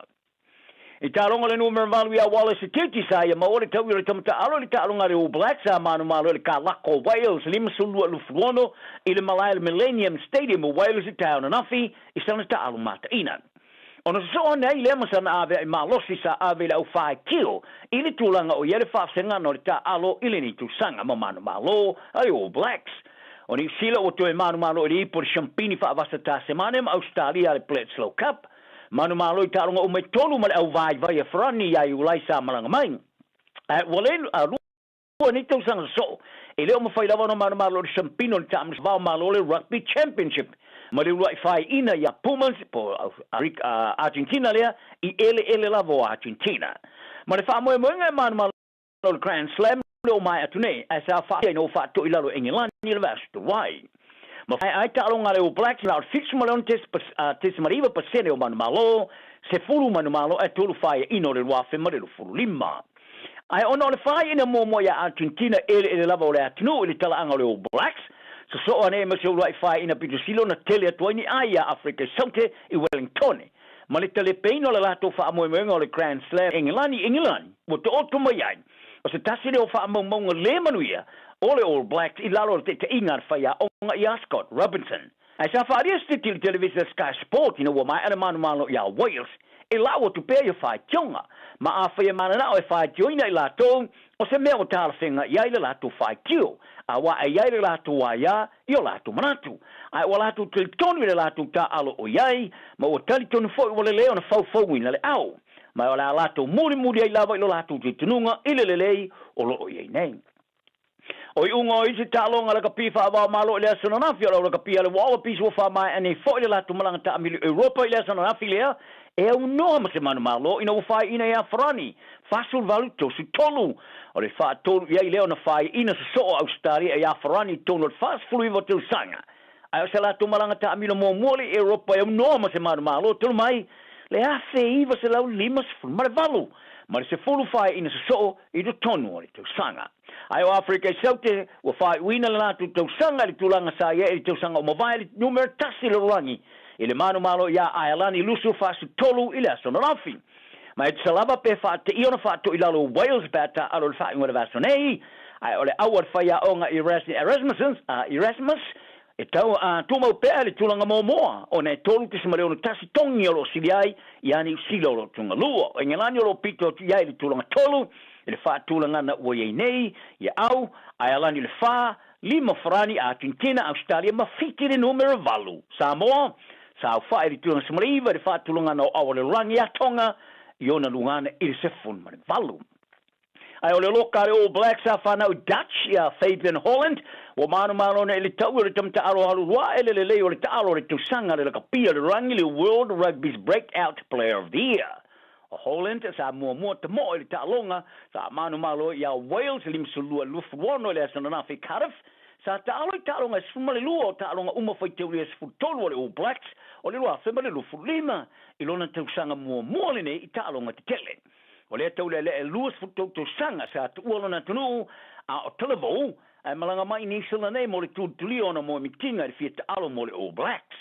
I taaloga le numera 8 ia Wallace Titi sa ia maua le taui o le tama taalo i le taaloga a le All Blacks sa manumalo i le kalaka o Wales 52-26 i le malae le Millennium Stadium o Wales i taeao ananafi i sana taalo mataina. Ona sosoo ane ai lea ma sana avea'i malosi sa ave i le aufaitio i le tulaga o i ai le faafesegana o le taaalo i lenei tausaga ma manumalo a le All Blacks. O Niu Sila ua toe manumalo i le ipu o le Siampini Faavasa Tasemane ma Ausetalia a le Bledisloe Cup. Manumalo i taaloga uma e tolu ma le auvaivai a Farani ia Iulai sa malaga mai. Ae ua le Ua nei tausaga sosoo, e le o mafai lava ona manumalo i le Siampini o le Taamilo Vao Malo le Rugby Championship ma le uluai faaiina ia Pumas po o Argentina lea i eleele lava o Argentina. Ma le faamoemoega e manumalo le Grand Slam le o maea atu nei, ae sa faia ina ua faatoi i lalo e Engelani i le vaiaso talu ai. Ma faia ai taaloga a le All Blacks na o le 76.9% o manumalo, 10 manumalo ae tolu faaiaina o le 2025. Ae ona o le faaiina muamua ia Argentina eleele lava o le atunuu i le talaaga o le All Blacks, sosoo ane ai ma se uluai faaiina pito sili ona tele atu ai ni ai ia Afrika i Saute i Wellingtone. Ma le talepeina o le latou faamoemoega o le Grand Slam Engelani i Engelani ua taoto mai ai o se tasi lea o faamaumauga le manuia o le All Blacks i lalo o le taitaiga a le faiaoga ia Scott Robinson. Ae sa faaalia se titi i le televisa Sky Sport ina ua maea le manumalo ia Wales e lau atu pea ia faitioga. Ma afai e mananao e faitioina i latou, o se mea ua talafeagai i ai le latou faitio, aua e i ai le latou aia i o latou manatu. Ae ua latou talitonu i le latou taaalo o i ai, ma ua talitonu foi ua lelei ona faufauina le ao. Ma o le a latou mulimuli ai lava i lo latou talitonuga i le lelei o lo o i ai nei. O iuga o isi taaloga lakapi faava-o-Malo i le aso ananafi, o le au lakapi a le Wallabies ua faamaea nei foi le latou malaga taamilo i Europa i le aso ananafi lea e aunoa ma se manumalo ina ua faaiuina ia Farani 48 33. O le faatolu i ai lea ona faaiuina sosoo a Ausetalia ia Farani i totonu o le 49 tausaga. Ae o se latou malaga taamilo muamua lea i Europa e aunoa ma se manumalo talu mai le 1958 ma le 10 faaiuina sosoo i totonu o le tausaga. Ae o Afrika i Saute, ua faaiuina le latou tausaga i le tulaga sa i ai i le tausaga o mavae i le numera tasi i le lalolagi i le manumalo iā Aelani Lusu 43 i le aso ananafi. Ma e tusa lava pe faateia ona faatoi i lalo o Wales pe a taaalo i le faaiuga o le vaiaso nei, ae o le au a le faiaoga Erasmus E tau a tumau pea le tulaga muamua, ona e 3.61 togi o lo o sili ai ia Niu Sila o lo o tugalua. O Engelani o lo o pito atu i ai i le tulaga tolu i le faatulagana ua i ai nei ia Au, Aealani i le fa, lima Farani, Argentina, Ausetalia ma Fiti i le numera valu. Samoa, saofai i le tulaga 19 i le faatulagana o Ao o le Lalolagi ia Tonga i ona lugana i le 18. Ae o le loka a le All Blacks sa fanau i Dutch ia Fabian Holland, ua manumalo nei i le tau o le tama taalo alu ae le lelei o le taalo o le tausaga le lakapia le rangi le World Rugby's Breakout Player of the Year. O Holland sa muamua tamoe i le taaloga sa manumalo ia Wales 52-26 i le aso ananafi i Cardiff. Sa taalo i taaloga e 12 o taaloga uma faitaulia e 13 a le All Blacks o le 2025 i lona tausaga muamua lenei i taaloga tetele. O lea taulealea e 23 tausaga sa tuua lona atunuu a o talavou ae malaga mai i Niu Sila nei mo le tulitulia o ona moemitiga i le fia taalo mo le All Blacks.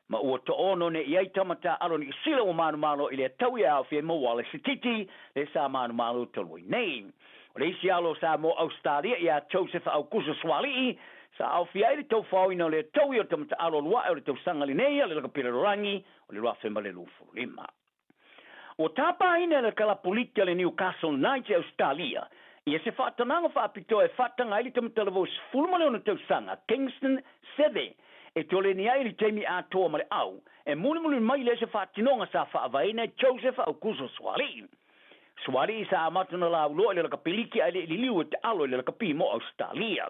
Ma ua toono nei i ai tama taaalo Niu Sila ua manumalo i lea tau ia aofia ai ma Wallace Sititi le sa manumalo talu ai nei. O le isi alo o Samoa Ausetalia ia Joseph Aukuso Sualii sa aofia ai le taufaoina o lea taui o tama taaalo luae o le tausaga lenei a le lakapi lalolagi o le 2025. Ua tapaina e le kalapu liki a le Newcastle Knights i Ausetalia ia se faatanaga faapitoa e faataga ai le tamatalavou 16 tausaga Kingston Seve e toleni ai i le taimi atoa ma le au e mulimuli mai lea se faatinoga sa faavaeina e Joseph Aukuso Sualii. Sualii sa amata ona lauloa i le lakapi liki ae le i liliu e taalo i le lakapi mo Ausetalia.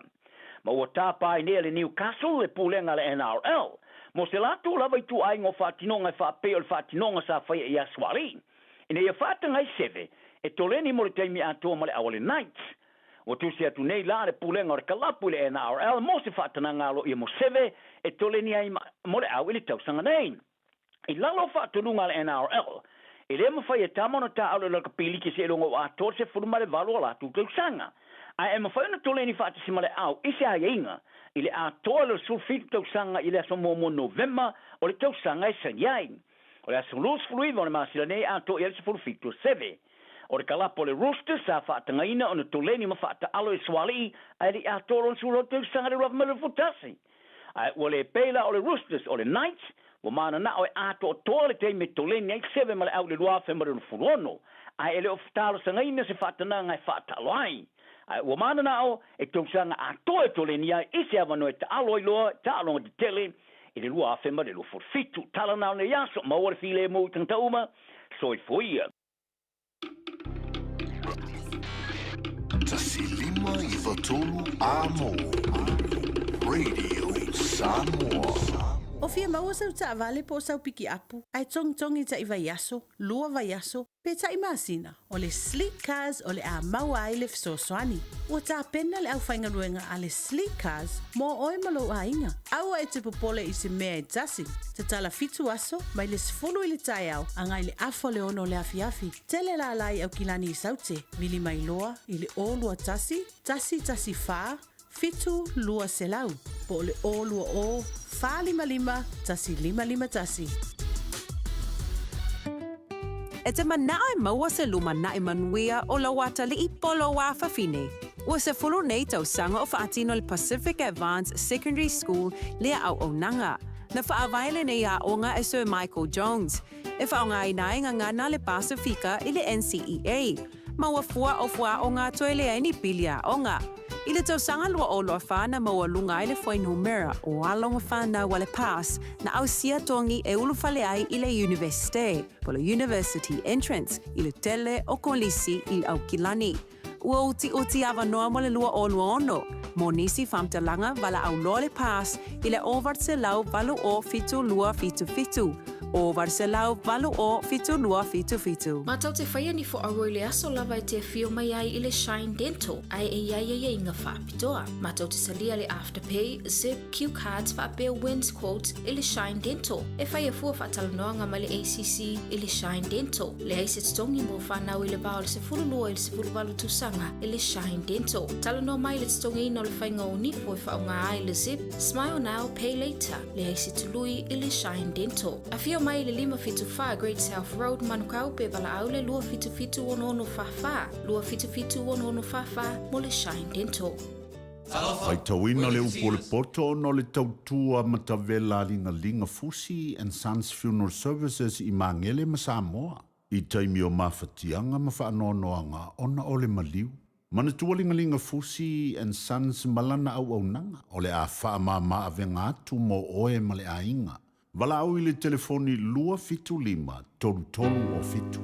Ma ua tapa ai nei a le Newcastle le pulega a le NRL mo se latou lava ituaiga o faatinoga e faapei o le faatinoga sa faia ia Sualii ina ia faataga ai Seve e toleni mo le taimi atoa ma le au a le Knights. Ua tusi atu nei la le pulega o le kalapu i le NRL mo se faatanaga aloaia mo Seve e toleni ai mo le au i le tausaga nei. I lalo o faatonuga a le NRL, e le mafai e tama ona taaalo i lakapi liki seiloga ua atoa le 18 o latou tausaga. Ae e mafai ona toleni faatasi ma le au i se aiaiga i le atoa o le 17 tausaga i le aso muamua Novema o le tausaga e saini ai. O le aso 29 o le masina nei e atoa i ai le 17 o Seve. O le kalapu o le Roosters sa faatagaina ona toleni ma faataalo e Sualii ae le i atoa lona 18 tausaga i le 2021. Ae ua le pei la o le Roosters o le Knights, ua mananao e atoatoa le taimi e toleni ai Seve ma le au i le 2026, ae e le o talosagaina se faatanaga e faataalo ai. Ae ua mananao e tausaga atoa e toleni ai i se avanoa e taalo ai loa i taaloga tetele i le 2027. Tala na o nei aso, maua le filemu i tagata uma, soifua ia. 1 5 93 Amo Radio Samoa. O fia maua sau taavale po o sau pikiapu ae togitogi taʻi vaiaso, lua vaiaso, pe taʻi masina, o le Sleek Cars o le a maua ai le fesoasoani. Ua tapena le aufaigaluega a le Sleek Cars mo oe ma lou aiga. Aua e te popole i se mea e tasi. Tatala fitu aso, mai le 10 i le taeao agai le afa o le 6 o le afiafi. Tele lala i Aukilani i Saute, vili mai loa i le 0 21 114 7200 po o le 020 455 1551. E te manao e maua se lumanai manuia o lou atalii po o lou afafine. Ua 10 nei tausaga o faatino e le Pacific Advance Secondary School lea auaunaga. Na faavae lenei aoga e Sir Michael Jones, e faaaogaina ai gagana a le Pasifika i le NCEA, ma ua fua o fuaaoga toe leai ni pili aoga. I le tausaga 2024 na maualuga ai le fuainumera o alo ma fanau a le PASS na ausia togi e ulufale ai i le Iunivesite, po o le University Entrance, i le tele o kolisi i Aukilani. Ua utiuti avanoa mo le 2026. Mo nisi faamatalaga, valaau loa le PASS i le 800 807 277, 800 807 277. Matou te faia ni fo'auo i le aso lava e te afio mai ai i le Shine Dental, ae e i ai aiaiga faapitoa. Matou te talia le Afterpay, Zip, Q Cards faapea Wins Quote i le Shine Dental. E faia fua faatalanoaga ma le ACC i le Shine Dental. Leai se totogi mo fanau i le va o le 12 i le 18 tausaga i le Shine Dental. Talanoa mai i le totogiina o le faiga o nifo e faaaoga ai le Zip, Smile Now, Pay Later. Leai se tului i le Shine Dental. Afio mai i le 574 Great South Road, Manukau pe valaau le 277 6644, 277 6644 mo le Shine Dental. Faitauina le upu o le poto ona o le tautua matavela a Ligaliga Fusi and Sons Funeral Services i Magele ma Samoa i taimi o mafatiaga ma faanoanoaga ona o le maliu. Manatua Ligaliga Fusi and Sons ma lana auaunaga o le a faamama avega atu mo oe ma le aiga. Valaau i le telefoni 275 33 07.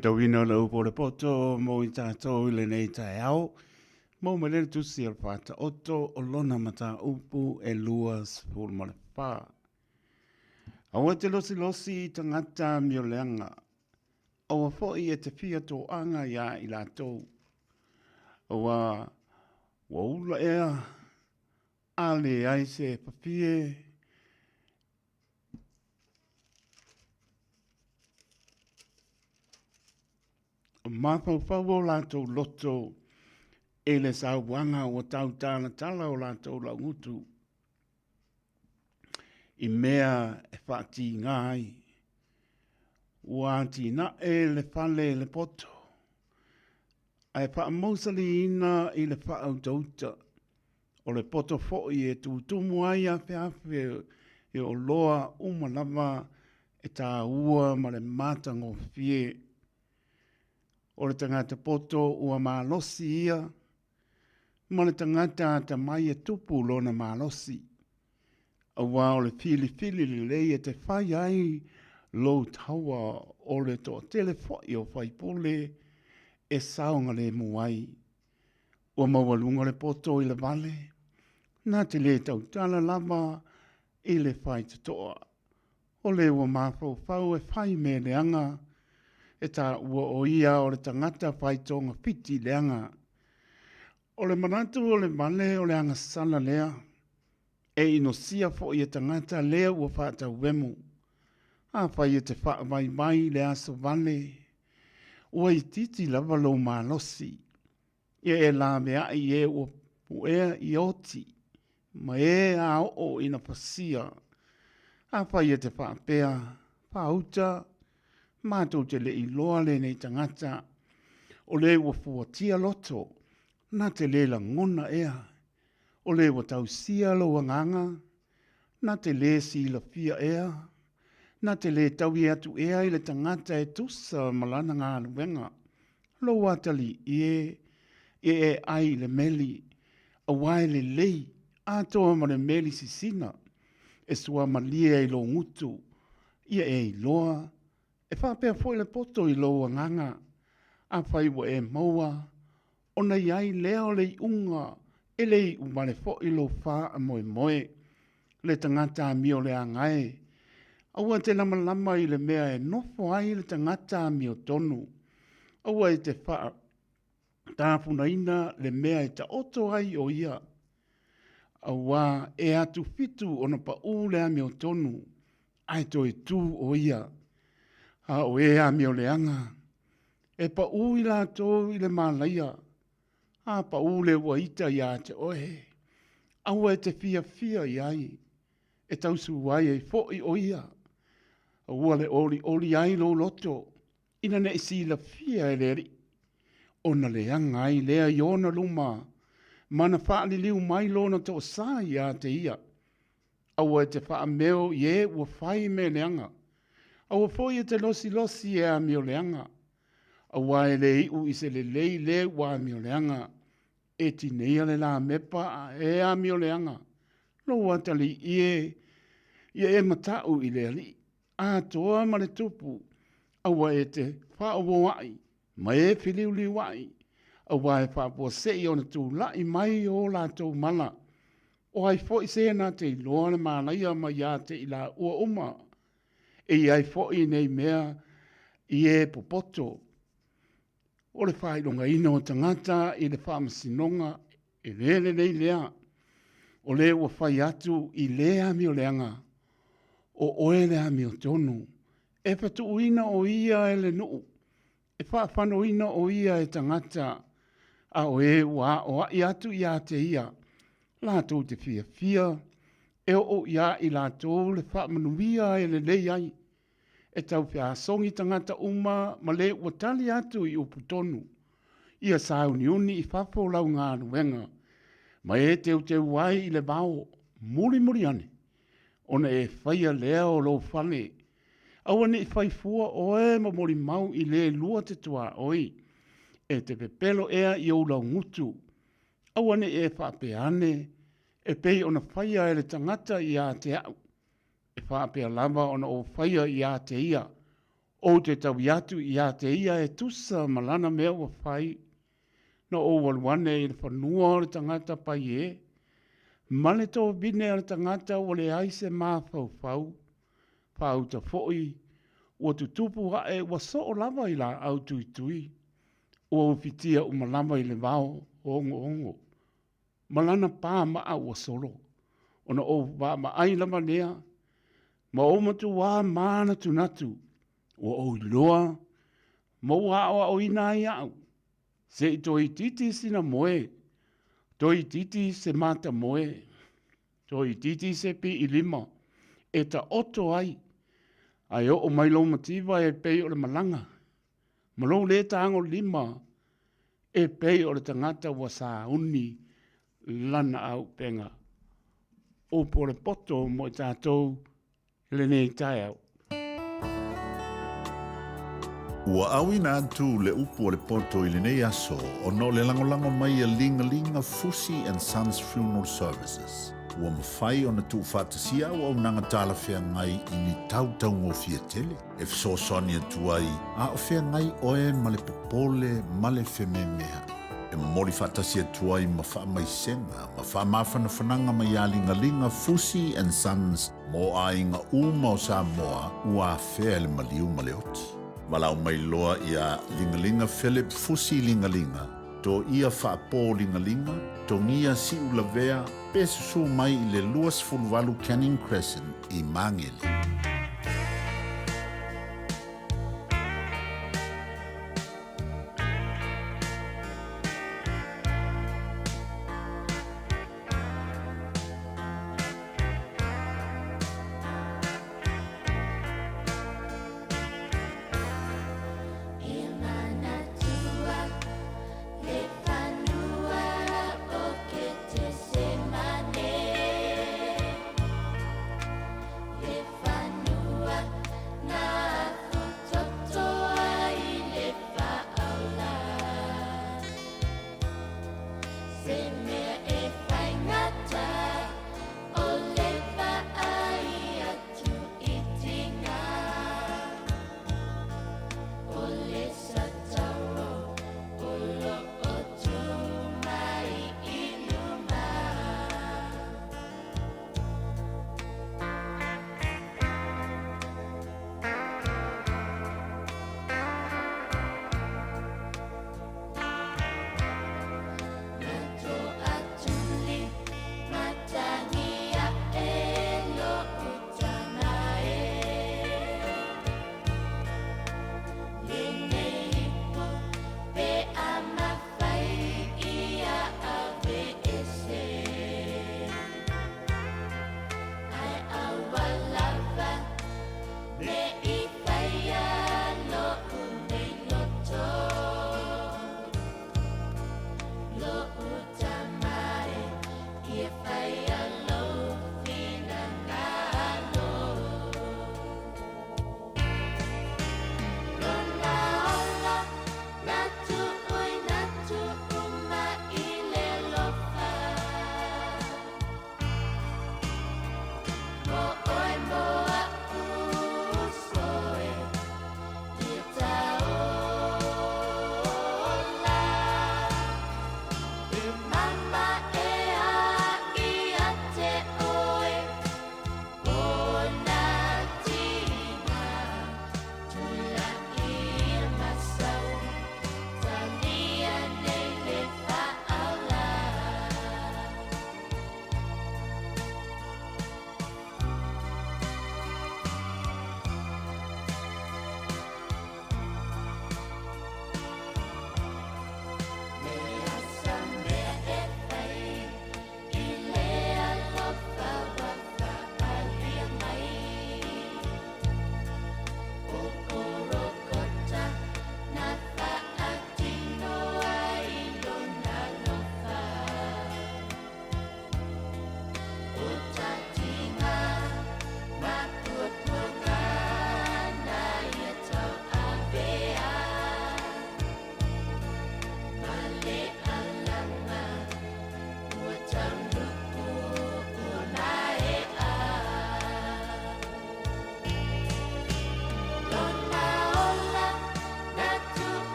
Faitauina o le upu o le poto mo i tatou i lenei taeao, maua mai lea le tusi o le Faataoto o lona mataupu e 24. Aua e te losilosi i tagata amioleaga, aua foi e te fia toaga iā i latou. Aua ua ula ea a leai se fafie Mafaufau o latou loto i le sauaga ua tautalatala o latou laugutu i mea e faatiga ai. Ua atinae le fale i le poto, ae faamausaliina i le faautauta. O le poto foi e tutumu ai afeafe e oloa uma lava e taua ma le matagofie. O le tagata poto ua malosi ia, ma le tagata atamai e tupu lona malosi. Aua o le filifili lelei e te fai ai lou taua o le toatele foi o faipule e saogalemu ai. Ua maualuga le poto i le vale, na te le tautala lava i le faitotoa. O le ua mafaufau e fai mea leaga, e taua o ia o le tagata fai togafiti leaga. O le manatu o le vale o le agasala lea, e inosia foi e tagata lea ua faatauemu. Afai e te faavaivai i le aso vale, ua itiiti lava lou malosi. Ia e laveai i e ua puea i oti, ma e a oo ina pasia. Afai e te faapea, Faauta, matou te le iloa lenei tagata, o le ua fuatia loto, na te le lagona ea, o le ua tausia lou agaga, na te le silafia ea, na te le taui atu ea i le tagata e tusa ma lana galuega, lou atalii e, ia e ai i le meli, aua e lelei, atoa ma le meli sisina, e suamalie ai lou gutu, ia e iloa, e faapea foi le poto i lou agaga, afai ua e maua, ona i ai lea o le iuga e le iu vale foi lou faamoemoe. Le tagata amioleaga e, aua e te lamalama i le mea e nofo ai le tagata amiotonu. Aua e te faatafunaina le mea e taoto ai o ia, aua e atufitu ona paʻū le amiotonu, ae toe tu o ia. A o e amioleaga, E paʻū i latou i le mālaia, a paʻū le ua ita iā te oe, aua e te fiafia i ai, e tausuai ai foʻi ʻo ia. Ua le ʻoliʻoli ai lou loto, ina neʻi silafia e le Alii, ona leaga ai lea i ona luma, ma na faaliliu mai lona toasā iā te ia. Aua e te faameo i e ua fai mea leaga. Aua foi e te losilosi e amioleaga, aua e le iu i se lelei le ua amioleaga. E tineia le lamepa a e amioleaga, lou atalii e, ia e mataʻu i le Alii, atoa ma le tupu, aua e te faaovoaʻi ma e feliuliuaʻi, aua e faafuaseʻi ona tulaʻi mai o latou mala. O ai foi se na te iloa le mālaia mai iā te i laua uma, e i ai foi nei mea i e popoto. O le faailogaina o tagata i le faamasinoga e le lelei lea, o le ua fai atu i le amioleaga, o oe le amiotonu, e fatuuina o ia e le nuu, E faafanoina ʻo ia e tagata, a o e ua aʻoaʻi atu iā te ia, latou te fiafia, e oo iā i latou le faamanuia e lelei ai. E taufeasogi tagata uma ma le ua tali atu i upu tonu. Ia sauniuni i fafo lau galuega, ma e teuteu ai i le vao, mulimuli ane, ona e faia lea o lou fale. Aua ne i fai fua oe ma molimau i le lua te tuaoi, e te pepelo ea i ou laugutu. Aua ne i e faapea ane, e pei ona faia e le tagata iā te aʻu, e faapea lava ona ou faia iā te ia. Ou te taui atu iā te ia e tusa ma lana mea ua fai, na ou alu ane i le fanua o le tagata pai e, ma le tovine a le tagata ua leai se mafaufau, faauta foi ua tutupu aʻe ua soo lava i laau tuitui, ua ufitia uma lava i le vao ogoogo, ma lana pāmaa ua solo, ona ou vaavaai lava lea, ma ou matuā manatunatu, ua ou iloa ma ua aoaoina ai aʻu, se i toeitiiti sina moe, toeitiiti se matamoe, toeitiiti se piilima e taoto ai, ae oo mai lou mativa e pei o le malaga, ma lou lē tagolima e pei o le tagata ua sauni lana auupega. Upu o le poto mo i tatou i lenei taeao. Ua auina atu le upu o le poto i lenei aso ona o le lagolago mai a Ligalinga Fusi and Sons Funeral Services. Ua mafai ona tuufaatasia auaunaga talafeagai i ni tau taugofie tele e fesoasoani atu ai a o feagai oe ma le popole ma le fememeaʻi. E momoli faatasi atu ai ma faamaisega ma faamafanafanaga mai iā Ligaliga Fusi and Sons mo aiga uma o Samoa ua afea e le maliu ma le oti. Valaau mai loa iā Ligaliga Philip Fusi Ligaliga, Toia Faapō Ligaliga, Togia Siulavea pe susū mai i le 28 Canning Crescent i Māngere.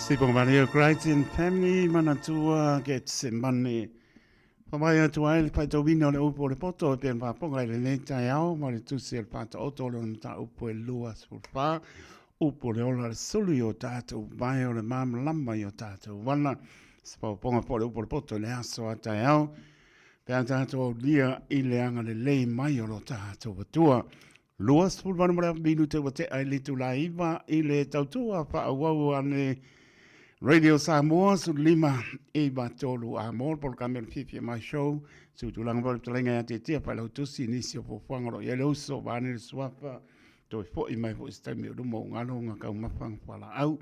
Sibonga Valeo Crichton Family Manatua Getsemane. Whawai atu ai le whaitauina o le upu o le poto e pea whaponga i lenei taeao ma le tusi o le whataoto o le mataupu e 24 upu o le ola le sulu i o tātou vai o le māmalama i o tātou wana. Se whaponga po le upu o le poto i le aso a taeao. Pe a tātou aulia i le agalelei mai o lo tātou Atua. 28 ma le minute ua tea i le itula 9 i le tautua faaauau a le Radio Samoa 15 9 3 a mo le polokame o le Fiafia Mai Show su tulaga mo le fetalaiga ia Tietia Failautusi nisi o fuafuaga o lo o i ai le uso vaeane le suafa toe foi mai foi se taimi o luma o galo ga taumafa ga fualaau.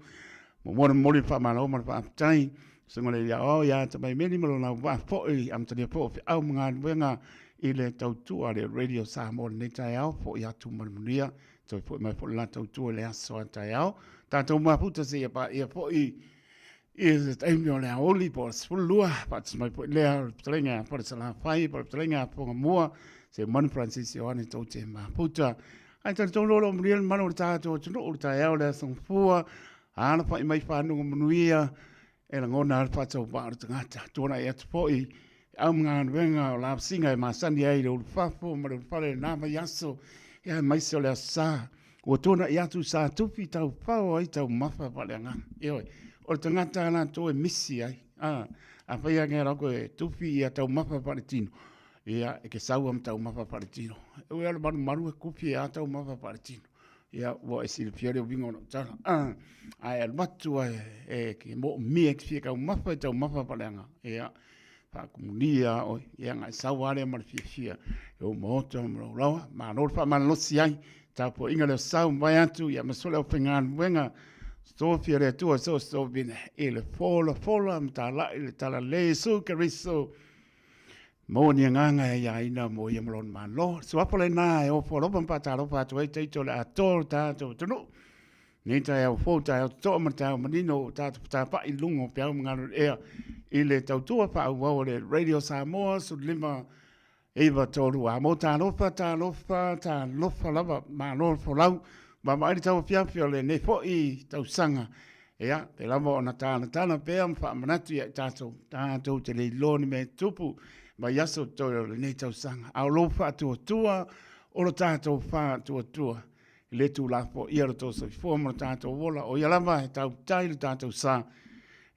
Muamua ona momoli le faamalo ma le faafetai susuga le Aoao ia Tamaimeli ma lona auvaa foi amatalia foi o feau ma galuega i le tautua a le Radio Samoa lenei taeao foi atu ma le manuia toe foi mai foi le la tautua i le aso a taeao tatou mafuta seia paia foi i se taimi o le aoauli po o le 12 faatasi mai foi lea o le fetalaiga ia Falesalafai po o le fetalaiga ia Fogamua Seumanu Francis Ioane tou te mafuta. Ae talitonu o lo o manuia le mamalu o le tatou atunuu le taeao o le aso Gafua alafai mai fanuga manuia e lagona ai le faatauvaa o le tagata. Tuanai atu foi au ma galuega o lavasiga e masani ai i le ulufafo ma le ulufale i lena vaiaso, ia aemaise o le Aso Sa. Ua tuanai atu sa tupi taufao ai taumafa faaleagaga. Ioe, o le tagata lava latou e misi ai. A, afai lava ke rako e tupi ia taumafa faaletino, ia, e ke sau lava ma taumafa faaletino. E ui lava o le malumalu e kupi ai lava taumafa faaletino. Ia, ua e silafia le uiga o lau tala. Ae alu atu e, e ke moomia e te fia taumafa i taumafa faaleaga. Ia, faakumulia oe. Ia, na e sau lava lea ma le fiafia i ou maota ma lou laoa. Malo le faamalolosi ai. Tapuaiga lea sau mavae atu, ia ma so le aufaigaluega. Sofia le Atua so sovine i le folafola ma talai le talalei Iesu Keriso. Maua ni agaga e aiaina mo ia ma lona Malo. Suafa lena e ofo alofa ma faatalofa atu ai taito le atoa o le tatou atunuu. Nei taeao fou, taeao totoa ma le taeao manino o tatou fetafa'i i luga o peau ma galuega i le tautua faaauau a le Radio Samoa 15 9 3 A mo talofa, talofa, talofa lava, malo le folau. Vaavaai le tauafiafi o lenei foi tausaga. Ia, pe lava ona talatala pea ma faamanatu ia i tatou, tatou te le iloa ni mea e tupu mai aso totoe o lenei tausaga. A o lou faatuatua, o lo tatou faatuatua i le tuulafoaia o lo outou soifua ma lo tatou ola, o ia lava e tautai lo tatou sa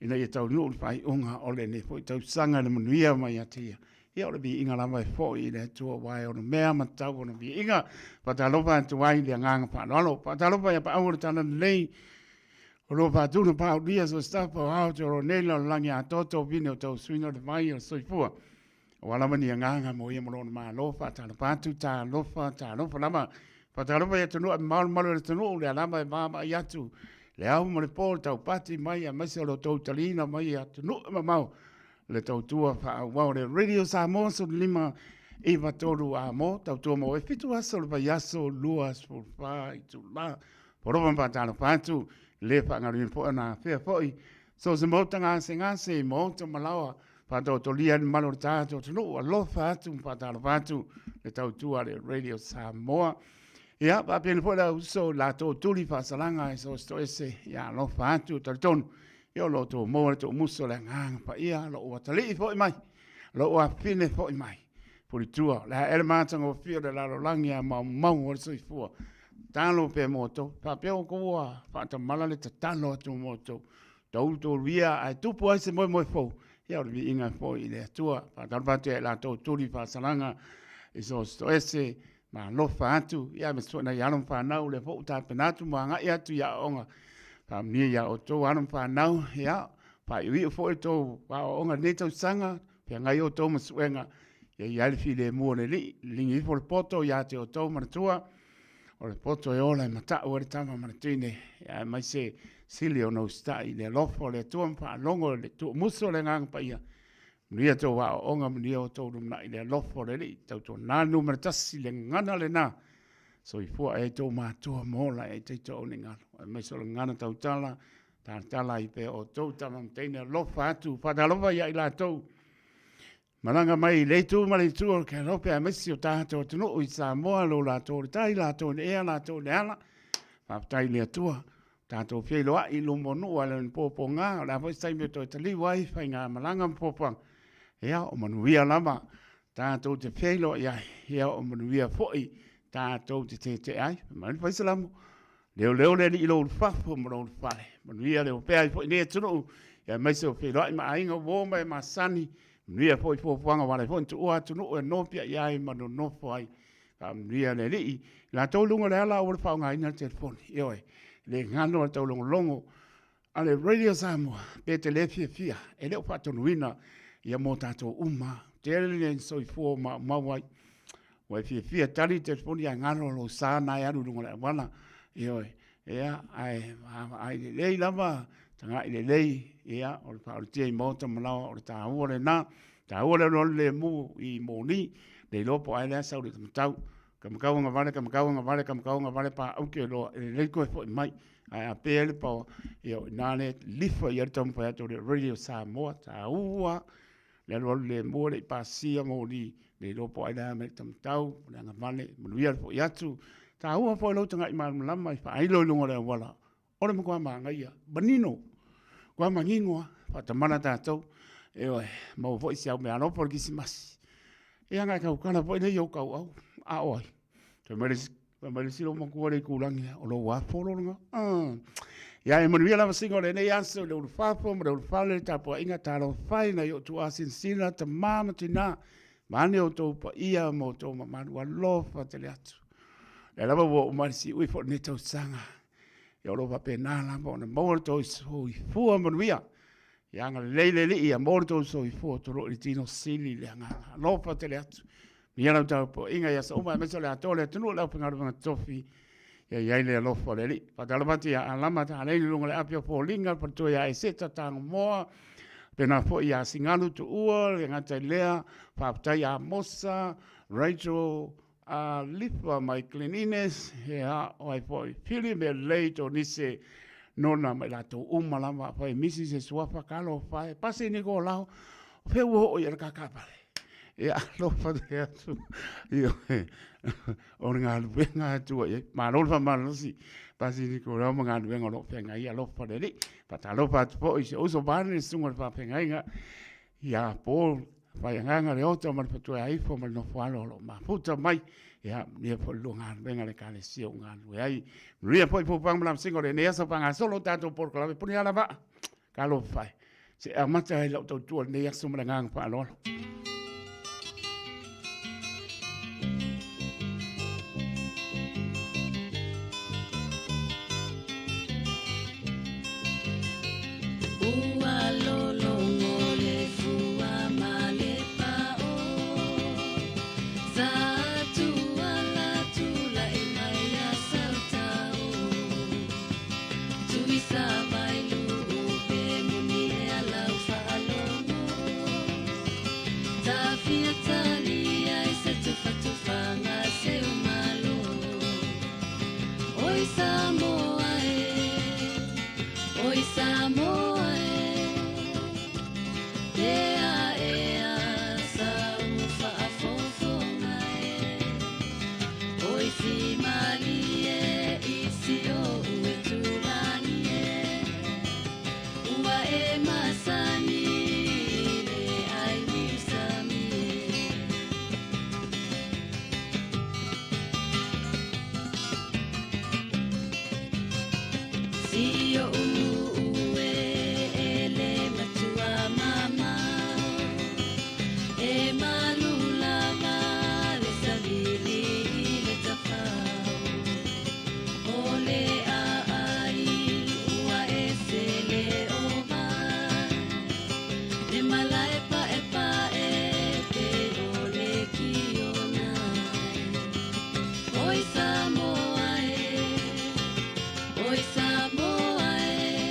ina ia taunuu le faaiuga o lenei foi tausaga i le manuia mai ia te ia. Ia o le viiga lava e foi i le Atua aua e ono mea ma tatau ona viiga. Faatalofa atu ai i le agaga faaaloalo. Faatalofa ia paau o le Talalelei, o lo o faatuna paaulia so se tafa o ao te olo nei lalolagi atoa tovine o tausuina o le vai o le soifua. Aua lava ni agaga mo ia ma lona Malo. Faatalofa atu, talofa, talofa lava. Faatalofa i atunuu e mamao le malu o le atunuu, lea lava e vaavaai atu le ao ma le po, le taupati mai aemaise o lo outou taliina mai i atunuu e mamao le tautua faaauau le Radio Samoa 15 9 3 a mo tautua mo e 7 aso le vaiaso 24 itula. Porofa ma faatalofa atu le faagaluina foi ona afea foi so se maota gasegase i maota malaoa faataotolia ai le mamalu o le tatou atunuu. Alofa atu ma faatalofa atu le tautua a le Radio Samoa. Ia, faapena foi le auso latou tuli faasalaga e so se toese, ia alofa atu, talitonu Ia o lo outou maua le toumuso le agaga paia, lou atalii foi mai, lou afine foi mai. Pulitua, o le a ea le matagofie o le lalolagi a maumau o le soifua. Tatalo pea mo outou. Faapea outou ua faatamala le tatalo atu mo outou. Taulu ia ae tupu ai se moemoe fou. Ia o le viiga foi i le Atua. Faatalofa atu ia i latou tuli faasalaga i so o se toese ma alofa atu, ia aemaise foi nai alo ma fanau, lea foi ua tapena atu ma agai atu i aoaoga. Faamanuia ia outou alo ma fanau, ia, faaiuiu foi le tou aoaoga i lenei tausaga, feagai outou ma suega, ia i ai le filemu o le Alii, liligi ifo le poto ia te outou manatua, o le poto e ola e matau ai le tama ma le teine, ia aemaise sili ona usitai i le alofa o le Atua ma faalogo i le tuumuso o le Agaga Paia, Manuia tou aoaoga, manuia outou lumanai i le alofa o le Alii. Tautuana le numera tasi, le gagana lena. Soifua e ai tou matua ma ola e ai taitoau nei galo. Aemaise o le gagana tautala, talatala ai pea outou tama ma teine alofa atu, faatalofa ia i latou. Malaga mai i le itu ma le itu o le Kealope aemaise o tatou atunuu i Samoa, lo latou o le tai, latou i le ea, latou i le ala. Faafetai i le Atua. Tatou feiloai i luma o nuu a le o pōpōgā, o le a foi se taimi e toe taliu ai faigamalaga ma fuafuaga, ia o manuia lava tatou te feiloai ai, ia o manuia foi tatou te tete'e ai. Fai mai le Faisalamo, Leoleo le Alii i lou ulufafo ma lou ulufale, manuia le opea ai foi i lenei atunuu, ia aemaise o feiloai ma aiga uo ma e masani, manuia foi fuafuaga ua ala ai foi ona tuua atunuu e nopiai ai ma nonofo ai. Faamanuia le Alii i latou i luga o le ala aua le faaaogaina le telefoni. Ioe, le galo a le taulogologo a le Radio Samoa, pe te le fiafia, e le o faatonuina ia mo tatou uma. Tele le soifua o maumau ai. Ua e fiafia tali le telefoni ae galo lou sa na e alu i luga o le auala. Ioe, ia, ae vaavaai lelei lava, tagai lelei, ia, o le faaulutia i maota ma laoa, o le taua lena. Taua le alualu lemu i moni, le iloa po o ai lea sau le matau. Ka makau agavale, ka makau agavale, ka makau agavale, pa auke loa, e lelei koe foi mai. Ae a pe ai le paoa, ia o ina le lifa i ai le taumafai atu o le Radio Samoa, taua le alualu lemu e le i pasia moni, le iloa po o ai lea mai le matau, o le agavale, manuia le foi atu. Taua foi lou taga'i malamalama i faailo i luga o le auala, O le matua manaia, manino, matua manino lava, faatamala tatou, ioe, maua foi si au meaalofa o le Kerisimasi. Ia na e tautala foi lea i ou tauau, a o ai? Fai mai le isi, fai mai le isi loomatua le itulagi lea, o lou afolo lena. Ah. Ia e manuia lava sina o lenei aso i le ulufafo ma le ulufale le tapuaiga talofa e nai ou tuasinsina, tama ma tina, vaeane outou paia ma outou mamalu, alofa tele atu. Lea lava ua oo mai le siui foi o lenei tausaga. Ia o lo o faapena lava ona maua le tou soifua manuia. Ia agalelei le Alii ia maua le tou soifua toloa i le tino sili le agaga. Alofa tele atu. Ia lau tapuaiga i aso uma aemaise o le atoa o le atunuu le aufaigaluega totofi. Ia i ai le alofa o le Alii. Faatalofa atu ia Alama Taalei i luga o le api o Foliga, le faletua ia Eseta Tagomoa, pena foi ia Singalu Tuua, le gata i lea, faafetai Amosa, Rachel, A Lifa mai Glen Innes, ia, o ai foi, Pili me lelei Tonise nona ma i latou uma lava, afai e misi se suafa, talofa e, pasi Nikolao, o fea ua oo i ai le ta taavale? Ia, alofa tele atu, ioe, o le galuega atu i ai. Malo le faamalolosi, pasi Nikolao ma galuega o lo o feagai, alofa le Alii. Faatalofa atu foi i si ou uso vaeane le susuga i le faafeagaiga ia Paul Faiagaga Leota ma le Fatuaiaifo ma le Nofoalo o lo o mafuta mai. Ia, manuia foi le lua galuega le Ekalesia o galulue ai. Manuia foi fuafuaga ma lamasiga o lenei aso faagasolo o tatou polokalame puni ala vaa. Talofa e. Se amata ai lau tautua lenei aso ma le agaga faaaloalo. Ua lologo le fua ma le pao Sa tuala tulai mai a Sautao Tuisa vai lu'u pe moni e alau faalogo Tafia tali ai se tufatufaga seu malo Oi Samoa e Oi Samoa e Ea ea sau faafofoga e Oi fimalie i si ou itulagi e Ua e masani i le ai niusami e. Si oʻu nuu e e le matua mamao E malu lava le savili i le tafao O le aai ua ese le ova Le malae paepae pei o le kiona Oi Samoa e, oi Samoa e.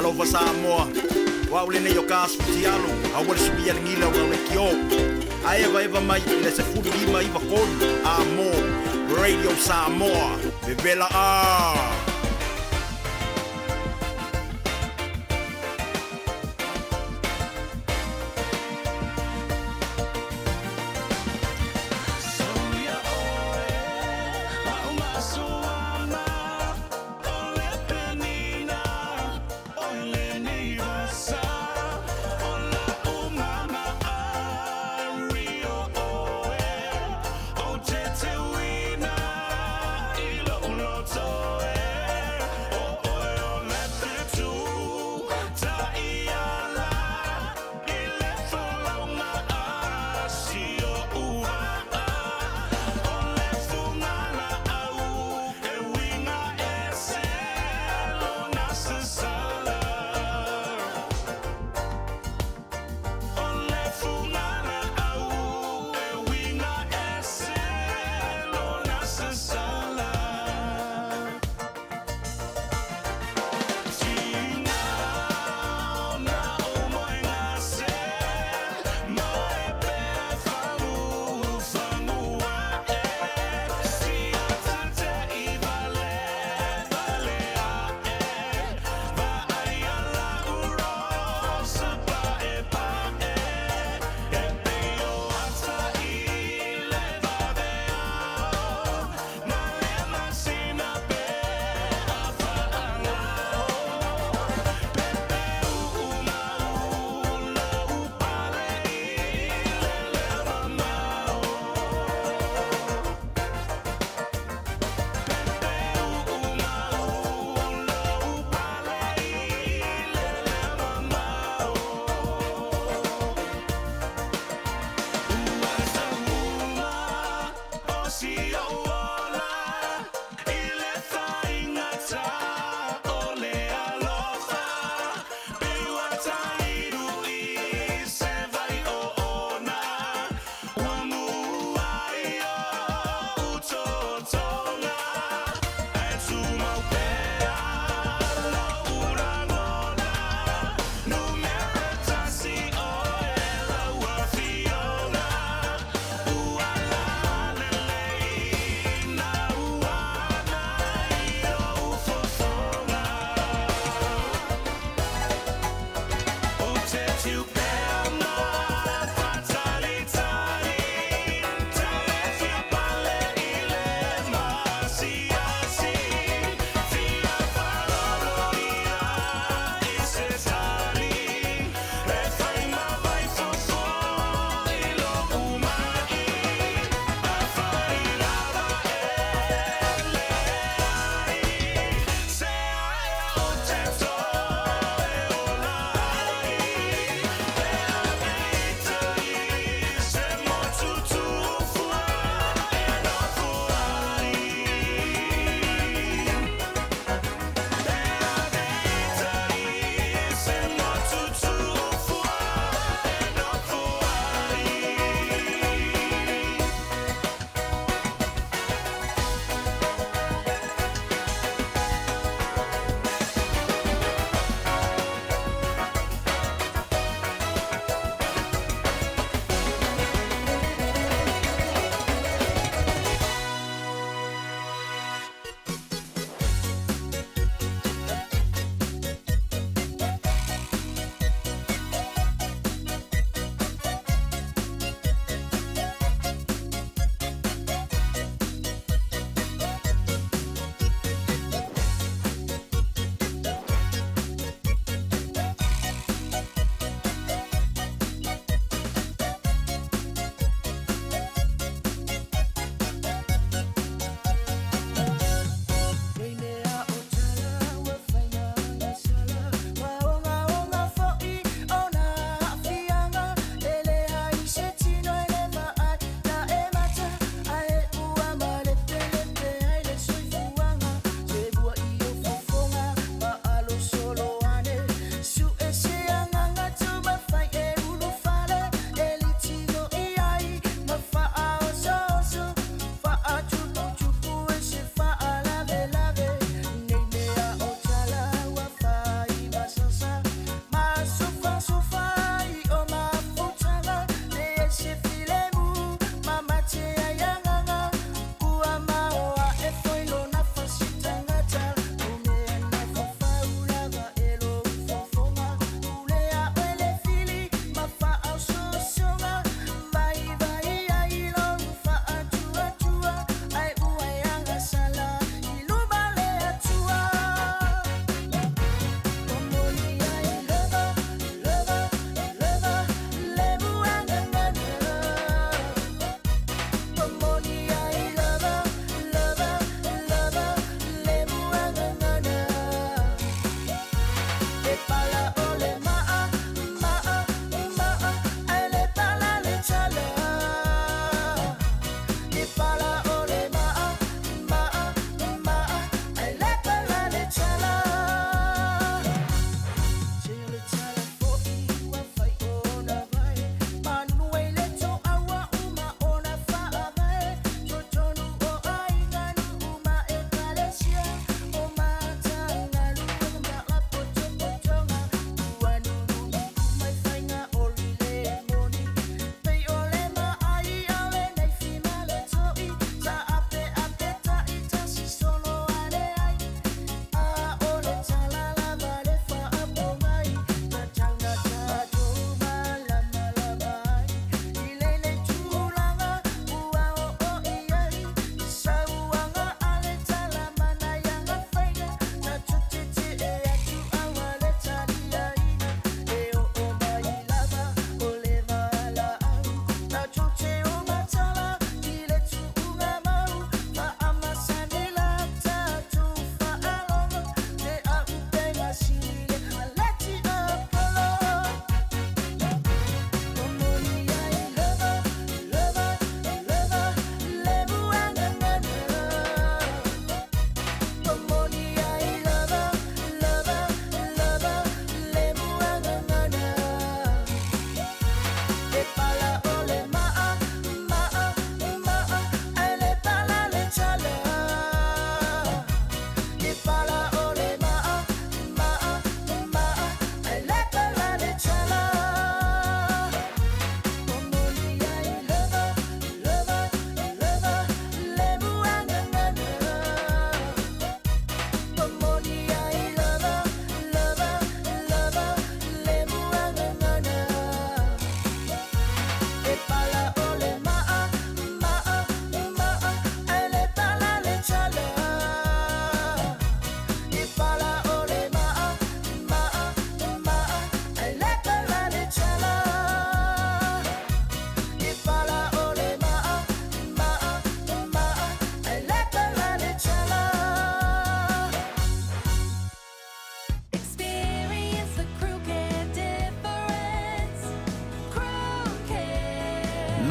Alofa Samoa, o au lenei o ka Futialo, aua le suia le gila o lau leitio. Ae evaeva mai i le 15 93 a mo Radio Samoa, vevela a!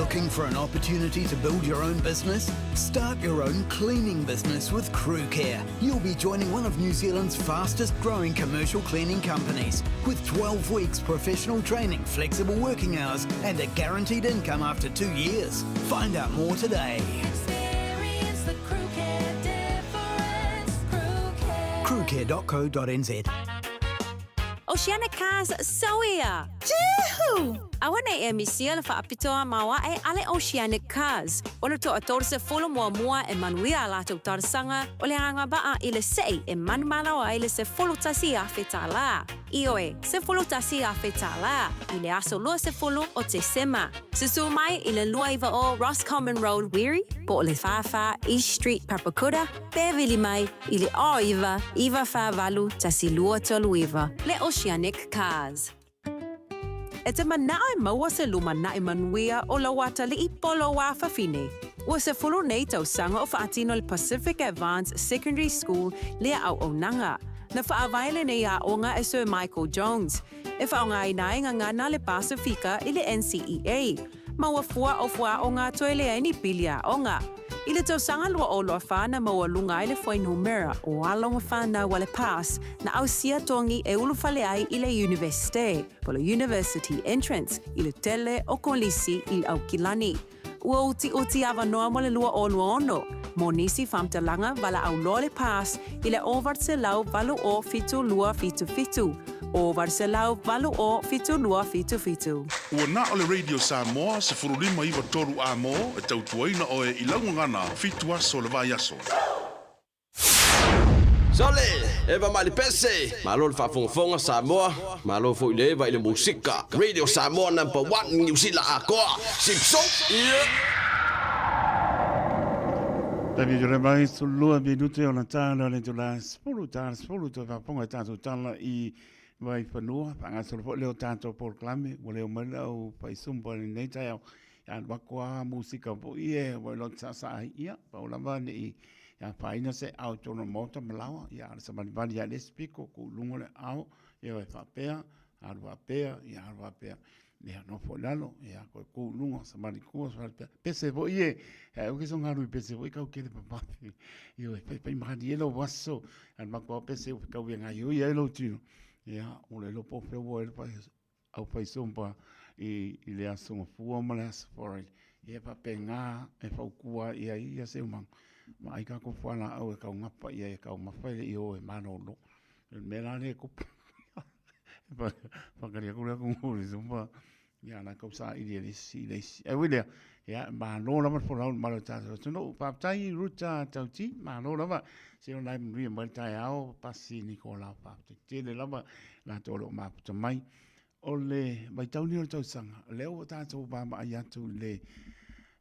Looking for an opportunity to build your own business? Start your own cleaning business with Crew Care. You'll be joining one of New Zealand's fastest growing commercial cleaning companies with 12 weeks professional training, flexible working hours, and a guaranteed income after two years. Find out more today. Experience the Crew Care difference. Crew Care. Crewcare.co.nz. Oceanic Cars Sauia! Jehu! Aua nei e misia le faapitoa maoae a le Oceanic Cars. O le toa 30 muamua e manuia a latou talosaga o le agavaa i le sei e manumalo ai le 11,000 tālā. Ioe, 11,000 tālā, i le aso 20 o Tesema. Susū mai i le 29 Roscommon Road, Wiri, po o le 44 East Street, Papakura, pe vili mai i le 09 948 1239, le Oceanic Cars. E te manao e maua se lumanaʻi manuia o lou atalii po o lou afafine. Ua 10 nei tausaga o faatino le Pacific Advance Secondary School lea auaunaga. Na faavae lenei aoga e Sir Michael Jones, e faaaogaina ai gagana le Pasifika i le NCEA, ma ua fua o fuaaoga toe leai ni pili aoga. I le tausaga 2024 na maualuga ai le fuainumera o alo ma fanau a le PASS na ausia togi e ulufale ai i le Iunivesite, po o le University Entrance, i le tele o kolisi i le Aukilani. Ua utiuti avanoa mo le 2026 mo nisi faamatalaga valaau loa le PASS i le 808 02 77, 808 02 77. Ua na o le Radio Samoa 15 93 A-mo e tautuaina oe i lau gagana fitu aso o le vaiaso. Sole! Eva mai le pese! Malo le faafogafoga Samoa, malo foi le eva i le musika. Radio Samoa number one Niu Sila atoa! Sipso! Yeah! Taimi tole mai 12 minute ona tāna le tula 10 tāna 10 toe faafofoga i tātou tala i Vaifanua, faagasolo foi lea o tātou polokalame, ua leo mai le au faisumpa i lenei taeao, ia alu aku a musika foi e ua iloa te saasaa ai, ia, pau lava ne i afaina se ao i totonu o le maota ma laoa, ia a o le savalivali lava i le isi piko, tuu i luga o le ao, ia e faapea, alu faapea, ia alu faapea, ia nofo i lalo, ia toe tu i luga, savali i tua, savali pea. Pese foi e, e au ke so ngaru i pese foi kau kele papafe. Ioe, fai fai malie lou aso, a le matua pese u kau ia ngai ui ai lou tino. Ia, o le lopo fe ua e le pai, au pai sompa i, i le aso ngafua ma le aso foraile. Ia faapea ngā e faukua ia i ia se umanga. Ma ai ka ko whala au e kau ngapa ia e kau mawhai le i o e malolo. Le mea la le kupu. Whakari aku lea ku le zumba. Ia na kau sa ili le isi le isi. E wile ia malo lava le folau malo tātou atunuu. Faafetai Ruta Tauti, malo lava. Se o nai manuia mai le taeao, pasi Nikola, faafetai tele lava latou o lo o mafuta mai. O le vaitau lenei o le tausaga, lea ua tatou vaavaai atu i le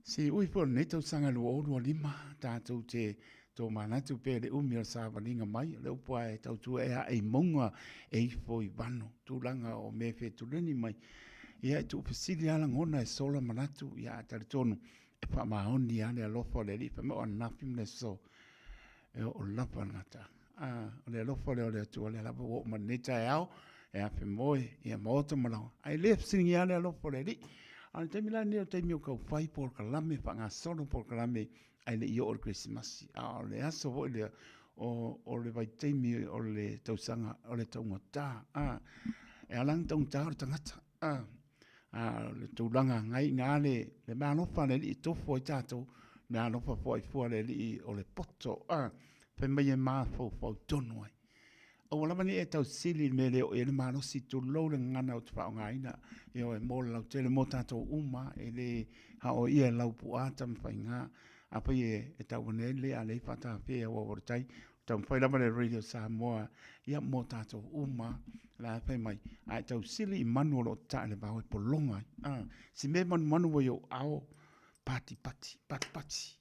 siui foi o lenei tausaga 2025, tatou te tomanatu pea i le umi o le savaliga mai, o le upu lava e tautua e ae i mauga e ifo i vano, tulaga o mea e fetuleni mai. Ia e tuufesili lava lagona e sola manatu, ia ae talitonu e faamaoni lava le alofa o le Alii, fai mai o ananafi ma le aso, e oo lava le gata. A, o le alofa lea o le Atua, lea lava ua oo mai lenei taeao, e afe moe, ia maota ma laoa. Ae le fesiligia lava le alofa o le Alii. A o le taimi la lenei o le taimi o taufai polokalame, faagasolo polokalame, ae le i oo le Kerisimasi. A o le aso foi lea o, o le vaitaimi o le tausaga o le taugata. A, e ala ona taugata o le tagata. A, a o le tulaga agai i ina le, le meaalofa a le Alii e tofu ai tatou, meaalofa foi fua le Alii o le poto. A, fai mai e mafaufau tonu ai. Aua lava ne i e tausili i le mea e le oo i ai le malosi, tulou le gagana ou te faaaogaina, ioe, mo le lautele, mo tatou uma, e le hao ia e Laupua Tamafaiga. Afai e tau ane ai le a leai faatafea ua o le tai, taumafai lava le Radio Samoa, ia, mo tatou uma, la e fai mai, a e tausili i manu o lo o tae le vao e pologa ai. Ah, si mea manumanu ua i ou ao, pati pati, pati pati,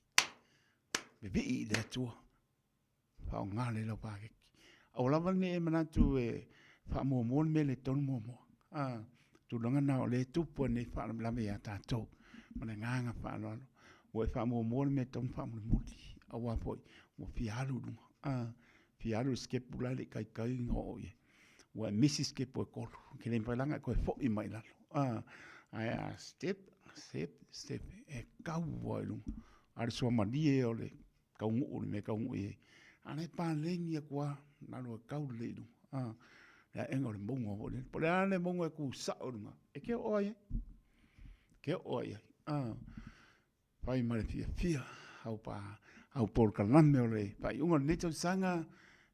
vevii i le Atua. Faaaoga lelei lau paketi. Aua lava ne i e manatu e faamuamua le mea le tonu muamua. A, tulaga na o lea e tupu ai nei faalavelave ia tatou ma le agaga faaaloalo. Ua e faamuamua le mea e tatau ona faamulimuli, aua foi ua fia alu i luga. A, fia alu i le sikepu la e le i kaikai ona oo i ai. Ua e misi sikepu e tolu, e le mafai la ona e toe foi mai i lalo. A, ae a step, Step, e kau lava i luga. A o le suamalie o le taunuu, le mea e taunuu i ai. A o la e paleni atu lava, alu e kau lelei i luga. A, le aega o le mauga foi lele. Po o le a le mauga e tu sao i luga, e te oo lava i ai. E te oo lava i ai. A, fai ma le fiafia au pa au polokalame o le faaiuga o lenei tausaga,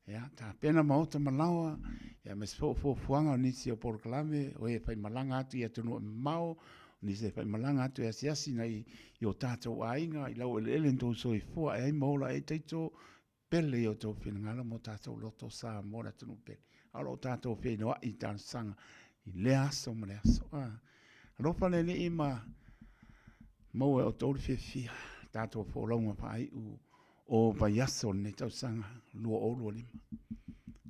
ia, tapena maota ma laoa, ia aemaise foi o fuafuaga o nisi o polokalame, o e faimalaga atu i atunuu e mamao, o nisi e faimalaga atu e asiasi nai i o tatou aiga i laueleele na tou soifua ae ai ma ola ai taito, pele i o outou finagalo ma o tatou loto Samoa le atunuu pele. A o lo o tatou feiloai i talosaga i lea aso ma le aso. Ah, alofa le Alii ma maua e outou le fiafia tatou folauga faaiu o vaiaso o lenei tausaga 2025.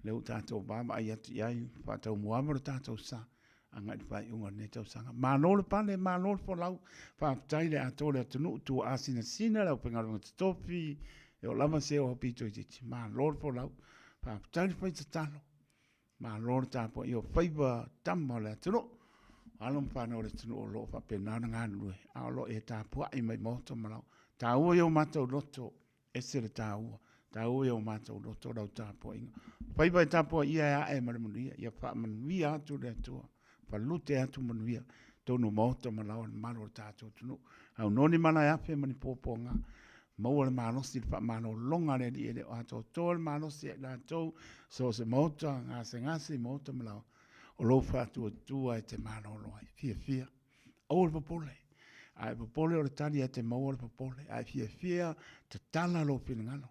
Lea ua tatou vaavaai atu i ai, faataumuaava lo tatou sa agai i le faaiuga o lenei tausaga. Malo le pale, malo le folau, faafetai le atoa o le atunuu, tuaasinasina le aufaigaluega totofi, e oo lava se oo pito itiiti. Malo le folau, faafetai le fai tatalo, malo le tapuaia o faiva tama o le atunuu, o alo ma fanau o le atunuu o lo o faapena ona galulue, a o lo o e tapuai mai maota ma laoa. Taua i o matou loto, Ese le taua, taua i o matou loto lau tapuaiga. Faiva e tapuaia e ae ma le manuia, ia faamanuia atu le Atua, falute atu manuia, tonu maota ma laoa le mamalu o le tatou atunuu. Aunoni malaeafe ma ni puapuaga, maua le malosi i le faamalologa a le Alii e le o atoatoa le malosi ia i latou, so o se maota, gasegase i maota ma laoa, o lou faatuatua e te malolo ai. Fiafia. Aua le popole. A e popole o le tali e te maua le popole. A e fiafia, tatala lou finagalo.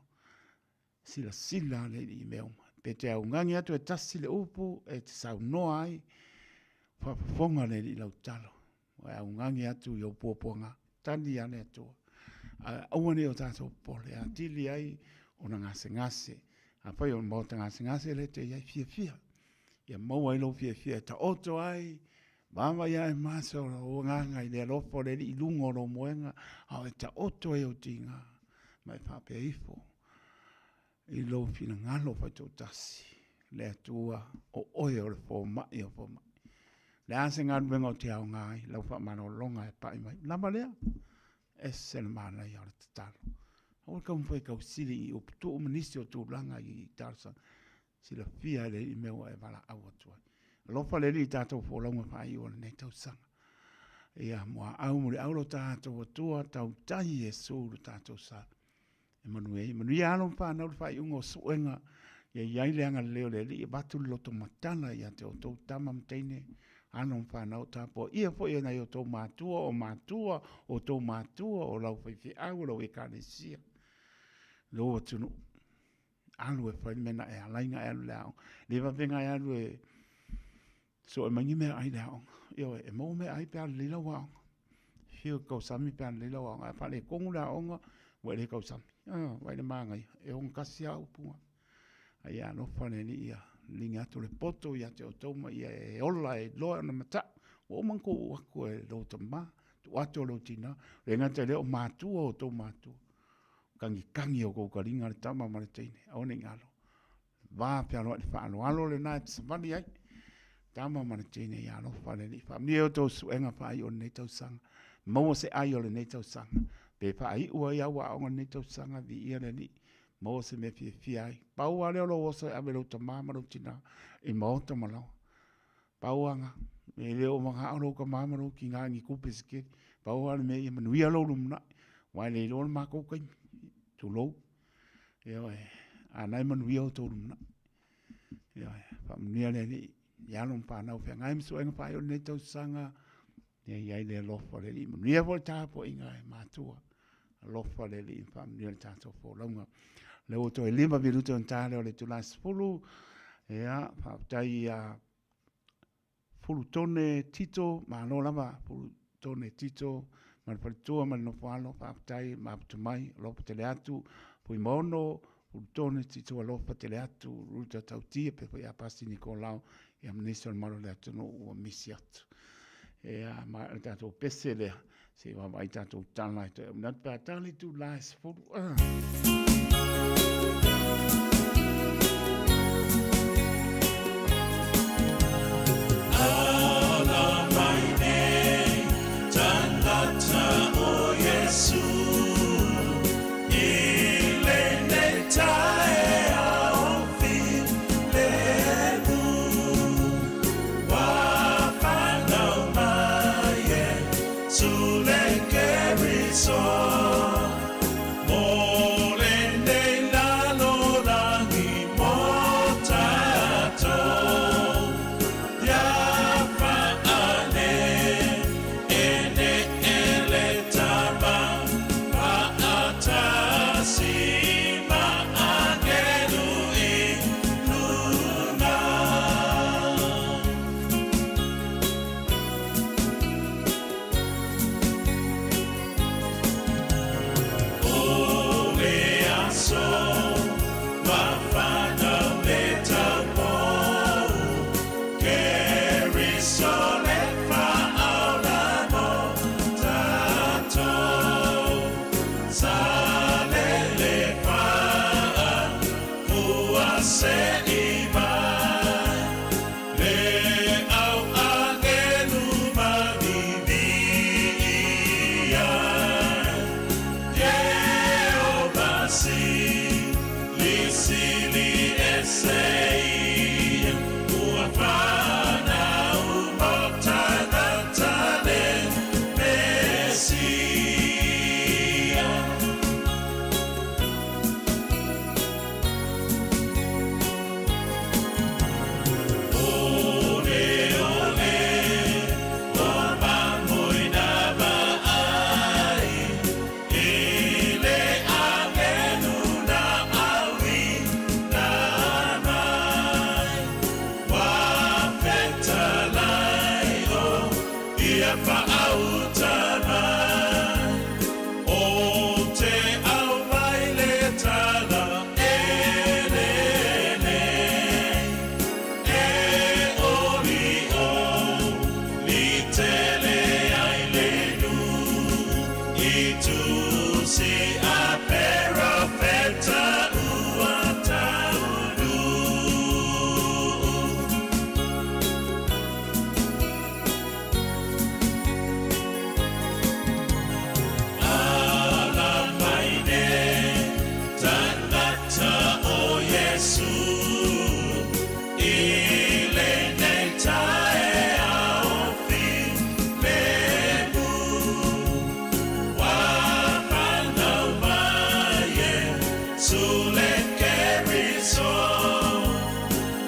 Silasila le Alii i mea uma. Pe te augani atu e tasi le upu e te saunoa ai, faafofoga le Alii i lau tatalo. Ua e augani atu i ou puapuaga, tali a le Atua. A aua ne i o tatou popole, atili ai ona gasegase. Afai o le maota gasegase lea e te i ai, fiafia. Ia maua ai lou fiafia e taoto ai, Vaavaai ae maso lou agaga i le alofa o le Alii i luga o lou moega, a o e taoto ai ou tiga, ma e faapea ifo i lou finagalo faitoatasi, le Atua, o oe o le fomai o fomai. Le a se galuega o te aoga ai, lau faamalologa e pai mai. Lava lea, ese le manaia o le tatalo. Aua le taumafai e tausili i upu tuu ma nisi o tulaga i talosaga. Silafia e le Alii mea ua e valaau atu ai. Alofa le Alii i tatou folauga faaiu o lenei tausaga. Ia muaau muliau lo tatou Atua, tautai Iesu lo tatou sa. E manuia ai, manuia alo ma fanau le faaiuga o suega, ia i ai le agalelei o le Alii, avatu le loto matala ia te outou tama ma teine, alo ma fanau, tapuaia foi e nai outou matua, o matua, o outou matua, o lau faifeau, o lau ekalesia, lou atunuu. Alu e fai le mea na e ala ai ona e alu i le aoga. Le vave ona e alu e soe mai ni meaai i le aoga. Ioe, e maua meaai pe a lelei lau aoga. Fiu e tausami pe a lelei lau aoga. A faaletonu le aoga, ua e le tausami. Vaai i le manaia, e ogatasi lava upu na. A ia alofa le Alii ia liliga atu le poto ia te outou ma ia e ola e iloa ona matau. Ua uma ona tuu atu e lou tama, tuu atu e lou tina. E le gata i lea o matua o outou matua. Tagitagi o kou taliga le tama ma le teine, aua ne i galo. Va fealoai le faaaloalo lena e te savali ai. Tama ma le teine ia alofa le Alii. Faamanuia i outou suega faaiu o lenei tausaga. Maua se ai o lenei tausaga. Pe faaiu ai au aoga o lenei tausaga, viia le Alii. Maua se mea fiafia ai. Pau lava lea o lou oso e ave i lou tama ma lou tina i maota ma laoa. Pau lava lena. E le o manao lou tama ma lou tina i ni tupe se tele. Pau lava le mea ia manuia lou lumanai. Aua e le iloa le matou taimi. Tulou. Ioe. A na e manuia outou lumanai. Ioe. Faamanuia le Alii i alo ma fanau feagai ma suega faaiu o lenei tausaga. Ia i ai le alofa o le Alii. Manuia foi le tapuaiga e matua. Alofa le Alii faamanuia le tatou folauga. Lea ua toe 5 minute ona ta lea o le itula 10. Ia, faafetai ia Fulutone Tito, malo lava Fulutone Tito, ma le faletua ma le nofoalo, faafetai mafuta mai, alofa tele atu, Fuimaono, Fulutone Tito, alofa tele atu, Ruta Tautia, pea foi ia Pasi Nikolao, ia ma nisi o le mamalu o le atunuu ua misi atu. Ia, ma le tatou pese lea, se i vaavaai tatou tala e toe auina atu pe a ta le itula e 10. Keriso mo lenei lalolagi mo tatou ia faale e ne'e le tama fa'atasi ma agelu i luga. O le aso mafanau le taupou, Keriso le fa'aola mo tatou. Sa lele fa'a fua se'i mai, le au agelu maviviia. Ieova silisili ese ia, ua fanau mo tagata le Mesia. Ole ole o mamoe na va'ai i le agelu na auina mai. Ua fetalai o ia fa'auta mai. O te aumai le tala e lelei. E oli oli tele ai le nu'u i tusi a perofeta ua taunu'u. Ala mai nei tagata o Iesu i lenei taeao filemu. Ua fanau mai Iesu le Keriso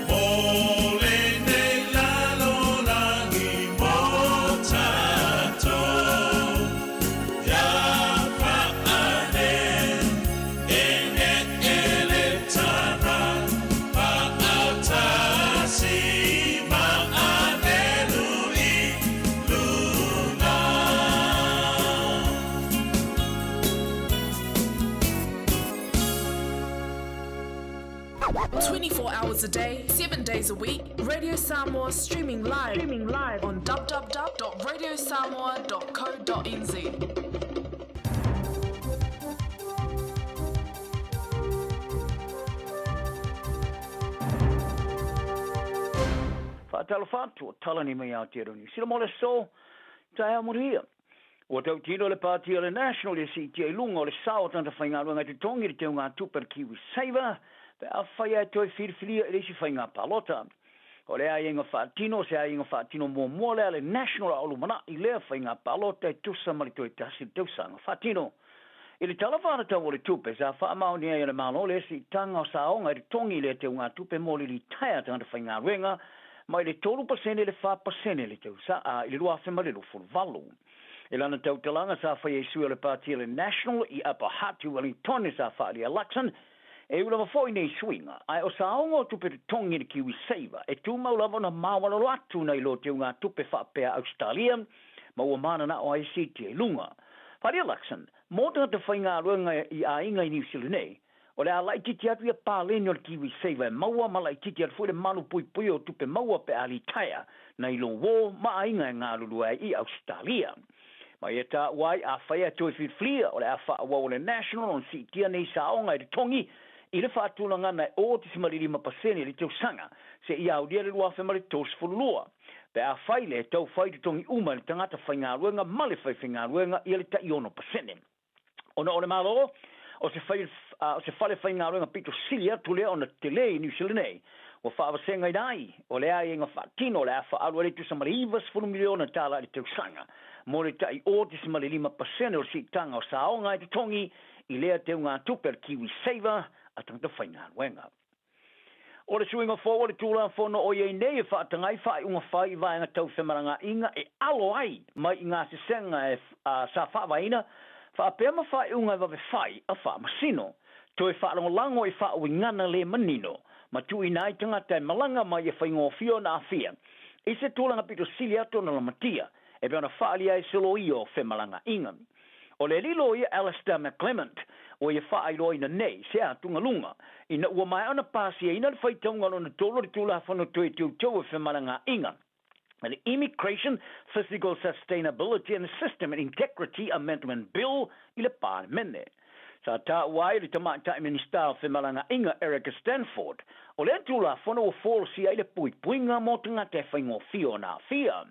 mo lenei lalolagi mo tatou. Ia faale e ne'e le tama fa'atasi ma agelu i luga. 24 hours a day, 7 days a week, Radio Samoa streaming live, streaming live on www.radiosamoa.co.nz. Faatalofa atu o tala nei mai Aotearoa Niu Sila mo le aso taeao manuia. Ua tautino le Pāti a le National i le siitia i luga o le sao o tagata faigaluega e totogi i le teugatupe a le KiwiSaver pe afai ae toe filifilia i le isi faiga palota. O le aiaiga faatino, o se aiaiga faatino muamua lea a le National a o lumana'i lea faiga palota e tusa ma le toe tasi le tausaga faatino. I le Tala Faatatau o le Tupe sa faamaonia ai e le Malo le siitaga o saoga e totogi i lea teugatupe mo le litaea a tagata faigaluega mai le 3% i le 4% i le tausaga i le 2028. I lana tautalaga sa faia i sui o le Pāti a le National i Upper Hutt i Wellington sa faaalia Luxon, e ū lava foi nei suiga, ae o saoga o tupe totogi i le KiwiSaver e tumau lava ona maualalo atu nai lo teugatupe faapea Ausetalia ma ua mananao ai e siitia i luga. Faaalia Luxon, Mo tagata faigaluega i aiga i Niu Sila nei, o le a laitiiti atu ia paleni o le KiwiSaver e maua ma laitiiti atu foi le malu puipuia o tupe maua pe a litaea nai lo uō ma aiga e galulue ai i Ausetalia. Ma ia taua ai, afai ae toe filifilia, o le a faaauau e le National ona siitia nei saoga e totogi i le faatulagana e 0.5% i le tausaga seia aulia le 2032. Pe afai le tau fai totogi uma e le tagata faigaluega ma le faifaigaluega ia le tai 6%. Ona o le Malo, o se fai, o se fale faigaluega pito sili atu lea ona tetele i Niu Sila nei, ua faavasegaina ai, o le aiaiga faatino o le a faaalu ai le tusa ma le $90 miliona tala i le tausaga mo le tai 0.5% o le siitaga o saoga e totogi i lea teugatupe a le KiwiSaver a tagata faigaluega. O le suiga fou o le Tulafono o i ai nei e faataga ai faaiuga fai i vaega tau femalagaaiga e alo ai mai i gasesega e sa faavaeina faapea ma faaiuga e vave fai a faamasino, toe faalagolago i faauigaga le manino ma tuuina ai tagata e malaga mai e faigofie ona aafia i se tulaga pito sili atu ona lamatia e pei ona faaalia ai se loia o femalagaaiga. O le alii loia Alastair McClement ua ia faailoaina nei se atugaluga ina ua maea ona pasiaina le faitauga lona tolu o le Tulafono Toe Teuteu o Femalagaaiga, le Immigration, Fiscal Sustainability and System Integrity Amendment Bill i le Palemene. Sa taua ai le Tamaitai Minisita o Femalagaaiga Erica Stanford, o lea Tulafono ua folasia ai le puipuiga mo tagata e faigofie ona aafia.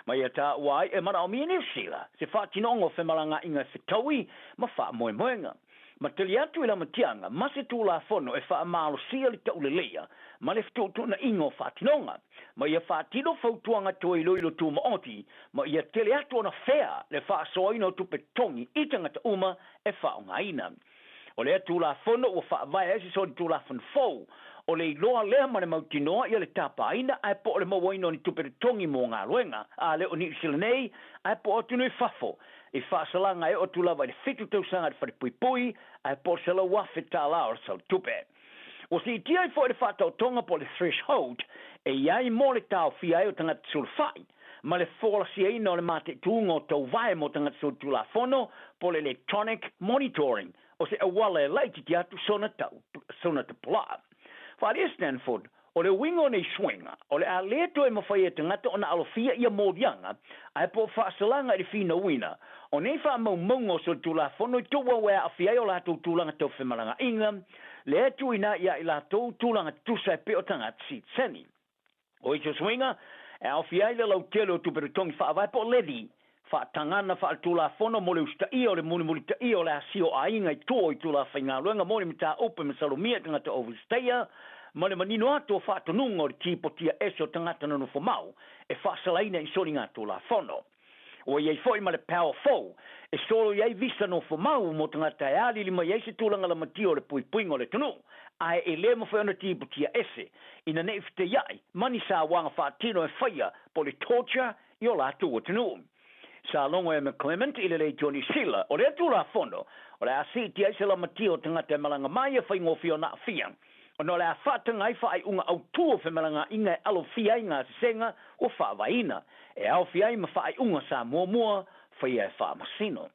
Ma ia taua ai e manaomia Niu Sila se faatinoga o femalagaaiga e fetaui ma faamoemoega. Ma tali atu i lamatiaga ma se Tulafono e faamalosia le tauleleia ma le fetuutuunaiga o faatinoga, ma ia faatino fautuaga toe iloilo tumaoti ma ia tele atu ona fea le faasoaina o tupe totogi i tagata uma e faaaogaina. O lea Tulafono ua faavae ai se solitulafono fou, o le iloa lea ma le mautinoa ia le tapaina ae po o le mauaina o ni tupe totogi mo galuega a le o Niu Sila nei ae po o atunuu i fafo i faasalaga e oo atu lava i le fitu tausaga i le falepuipui ae po o le $100,000 o le sautupe. Ua siitia ai foi le faataotoga po o le threshold e i ai mo le taofia ai o tagata sulufai ma le folasiaina o le mataituga o tauvae mo tagata solitulafono po o le electronic monitoring o se auala e laitiiti atu sona tau sona tapulaa. Faaalia Stanford, O le uiga o nei suiga, o le a le toe mafai e tagata ona alofia ia moliaga ae po o faasalaga i le finauina o nei faamaumauga o solitulafono i tou e aafia ai o latou tulaga tau femalagaaiga, lea e tuuina ai ia i latou tulaga tutusa e pei o tagata sitiseni. O isi o suiga, e aofia ai le lautele o tupe totogi faavae po o levy, faatagana faaletulafono mo le usitaia o le mulimulitaia o le asia o aiga i tua o itula faigaluega mo le mataupu e masalomia i tagata overstayer, ma le manino atu o faatonuga o le tipotia ese o tagata nonofomau e faasalaina i soligatulafono. Ua i ai foi ma le power fou e solo i ai visa nofomau mo tagata e alili mai ai se tulaga lamatia o le puipuiga o le atunuu, ae e le mafai ona tipotia ese ina ne i fetaiai ma ni sauaga faatino e faia po o le torture i o latou atunuu. Sa logo e McClement i le Leitio Niu Sila, o lea Tulafono, o le a siitia ai se lamatia o tagata e malaga mai e faigofie ona aafia, ona o le a faataga ai faaiuga autū o femalagaaiga e alofia ai gasesega ua faavaeina, e aofia ai ma faaiuga sa muamua faia e faamasino.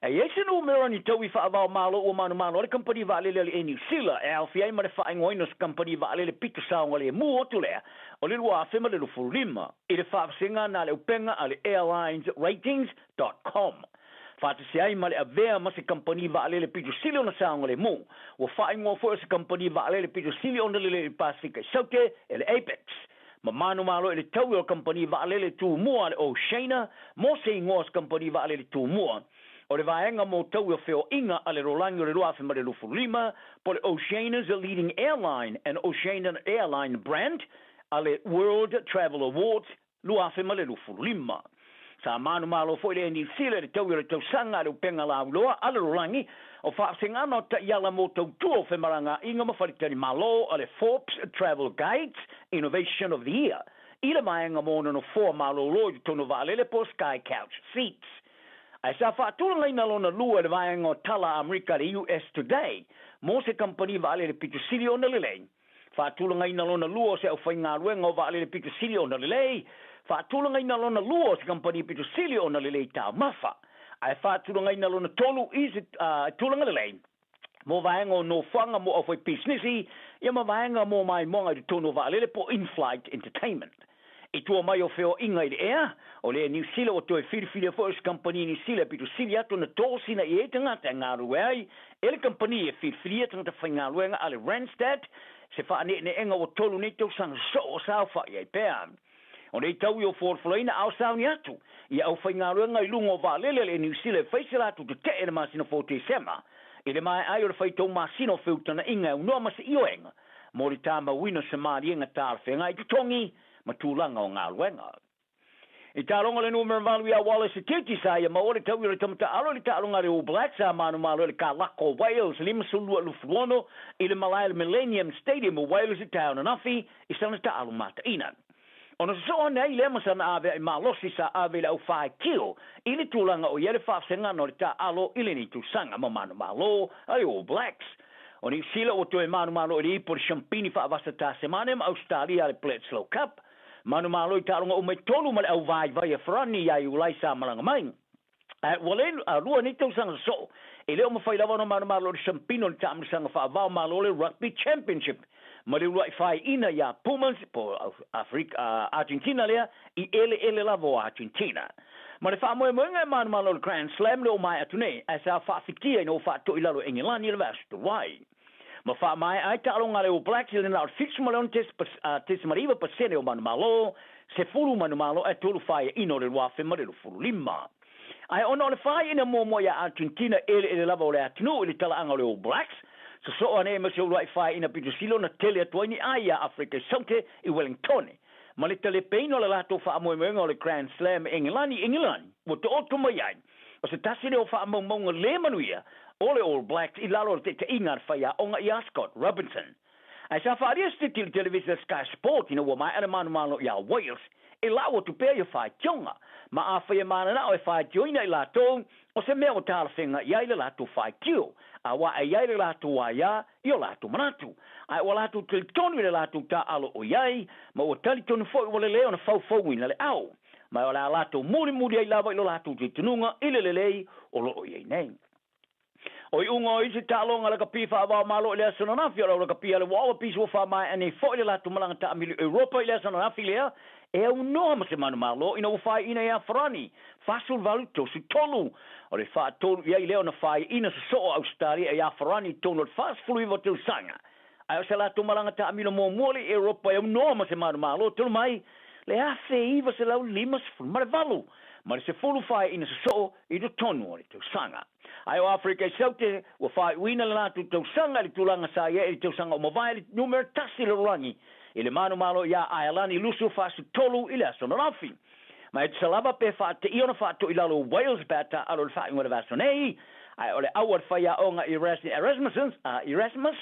E i ai se numera ni taui faava-o-Malo ua manumalo ai le kamupani vaalele a le Air New Sila e aofia ai ma le faaigoaina o se kamupani vaalele pito saogalemu atu lea o le 2025 i le faavasega na le upega a le airlinesratings dot com. Faatasi ai ma le avea ma se kamupani vaalele pito sili ona saogalemu, ua faaigoa foi o se kamupani vaalele pito sili ona lelei i le Pasefika i Saute e le Apex. Ma manumalo i le taui o le kamupani vaalele tumua a le Oceania mo se igoa o se kamupani vaalele tumua o le vaega mo taui o feoaiga a le rolagi o le 2025 po o le Oceania's Leading Airline and Oceania Airline Brand a le World Travel Awards 2025. Sa manumalo foi le Air New Zealand i le taui o le tausaga a le upega lauiloa a le lalolagi o faavasegana o taiala mo tautua o femalagaaiga ma faletalimalo a le Forbes Travel Guides Innovation of the Year i le vaega mo ona nofoa malolo i totonu o vaalele po o Sky Couch Seats. Ae sa faatulagaina lona lua e le vaega o tala a Amerika le US Today mo se kamupani vaalele pito sili ona lelei. Faatulagaina lona lua o se aufaigaluega o vaalele pito sili ona lelei, faatulagaina lona lua o se kamupani pito sili ona lelei taumafa, ae faatulagaina lona tolu i se tulaga lelei mo vaega o nofoaga mo aufaipisinisi, ia ma vaega mo maimoaga i totonu o vaalele po o in-flight entertainment. I tua mai o feoaiga i le ea, o le Air Niu Sila ua toe filifilia foi o se kamupani Niu Sila e pito sili atu ona tosina i ai tagata e galulue ai e le kamupani e filifilia tagata faigaluega a le Randstad, se faaneeneega ua tolu nei tausaga sosoo o saofai ai pea. O nei taui o folafolaina a o sauni atu i aufaigaluega i luga o vaalele a le Air Niu Sila e fai se latou tetee i le masina fou o Tesema i le maea ai o le faitau masina o feutagaiga e aunoa ma se ioega mo le tamauina o se maliega talafeagai i totogi ma tulaga o galuega. I taaloga le numera 8 ia Wallace Sititi sa ia maua le taui o le tama taalo i le taaloga a le All Blacks sa manumalo i le kalako o Wales 52-26 i le malae o le Millennium Stadium o Wales i taeao ananafi i sana taalo mataina. Ona sosoo ane ai lea ma sana avea'i malosi sa ave i le au faitio i le tulaga o i ai le faafesegana o le taaalo i lenei tausaga ma manumalo a le All Blacks. O Niu Sila ua toe manumalo i le ipu o le Siampini faavasa Tasemane ma Ausetalia a le Bledisloe Cup. Manumalo i taaloga uma e tolu ma le au vaivai a Farani iā Iulai sa malaga mai. Ae ua le lua nei tausaga sosoo, e le o mafai lava ona manumalo i le Siampini o le taamilosaga faavao malo le Rugby Championship ma le ulua'i faaiina iā Pumas po o Afrika, Argentina lea i eleele lava o Argentina. Ma le faamoemoega e manumalo i le Grand Slam le o maea atu nei, ae sa faafitia ina ua faato'i lalo e Engelani i le vaiaso talu ai. Ma faamaea ai taaloga a le All Blacks i le na o le 76.9% o manumalo, 10 manumalo ae tolu faaiaina o le 2025. Ae ona o le faaiaina muamua iā Argentina eleele lava o le atunuu i le talaaga o le All Blacks, sosoo ane ai ma se uluai faaiaina pito sili ona tele atu ai ni ai iā Afrika i Saute i Wellingtone. Ma le talepeina o le latou faamoemoega o le Grand Slam Engelani i Engelani, ua taoto mai ai o se tasi lea o faamaumauga le manuia o le All Blacks i lalo o le taitaiga a le faiaoga ia Scott Robinson. Ae sa faaalia se titi i le televisa Sky Sport ina ua maea le manumalo iā Wales e lau atu pea ia faitioga. Ma afai e mananao e faitioina i latou, o se mea ua talafeagai i ai le latou faitio, aua e i ai le latou aia i o latou manatu. Ae ua latou talitonu i le latou taaalo o i ai, ma ua talitonu foi ua lelei ona faufauina le ao. Ma o le a latou mulimuli ai lava i lo latou talitonuga i le lelei o lo o i ai nei. O iuga o isi taaloga lakapi faava-o-Malo i le aso ananafi, o le au lakapi a le Wallabies ua faamaea nei foi le latou malaga taamilo i Europa i le aso ananafi lea e aunoa ma se manumalo ina ua faaiuina iā Farani 48 33. O le faatolu i ai lea ona faaiuina sosoo a Ausetalia iā Farani i totonu o le 49 tausaga. Ae o se latou malaga taamilo muamua lea i Europa e aunoa ma se manumalo talu mai le 1958 ma le 10 faaiuina sosoo i totonu o le tausaga. Ae o Afrika i Saute, ua faaiuina le latou tausaga i le tulaga sa i ai i le tausaga o mavae i le numera tasi i le lalolagi i le manumalo iā Aelani Lusu 43 i le aso ananafi. Ma e tusa lava pe faateia ona faato'i lalo o Wales pe a taaalo i le faaiuga o le vaiaso nei, ae o le au a le faiaoga Erasmus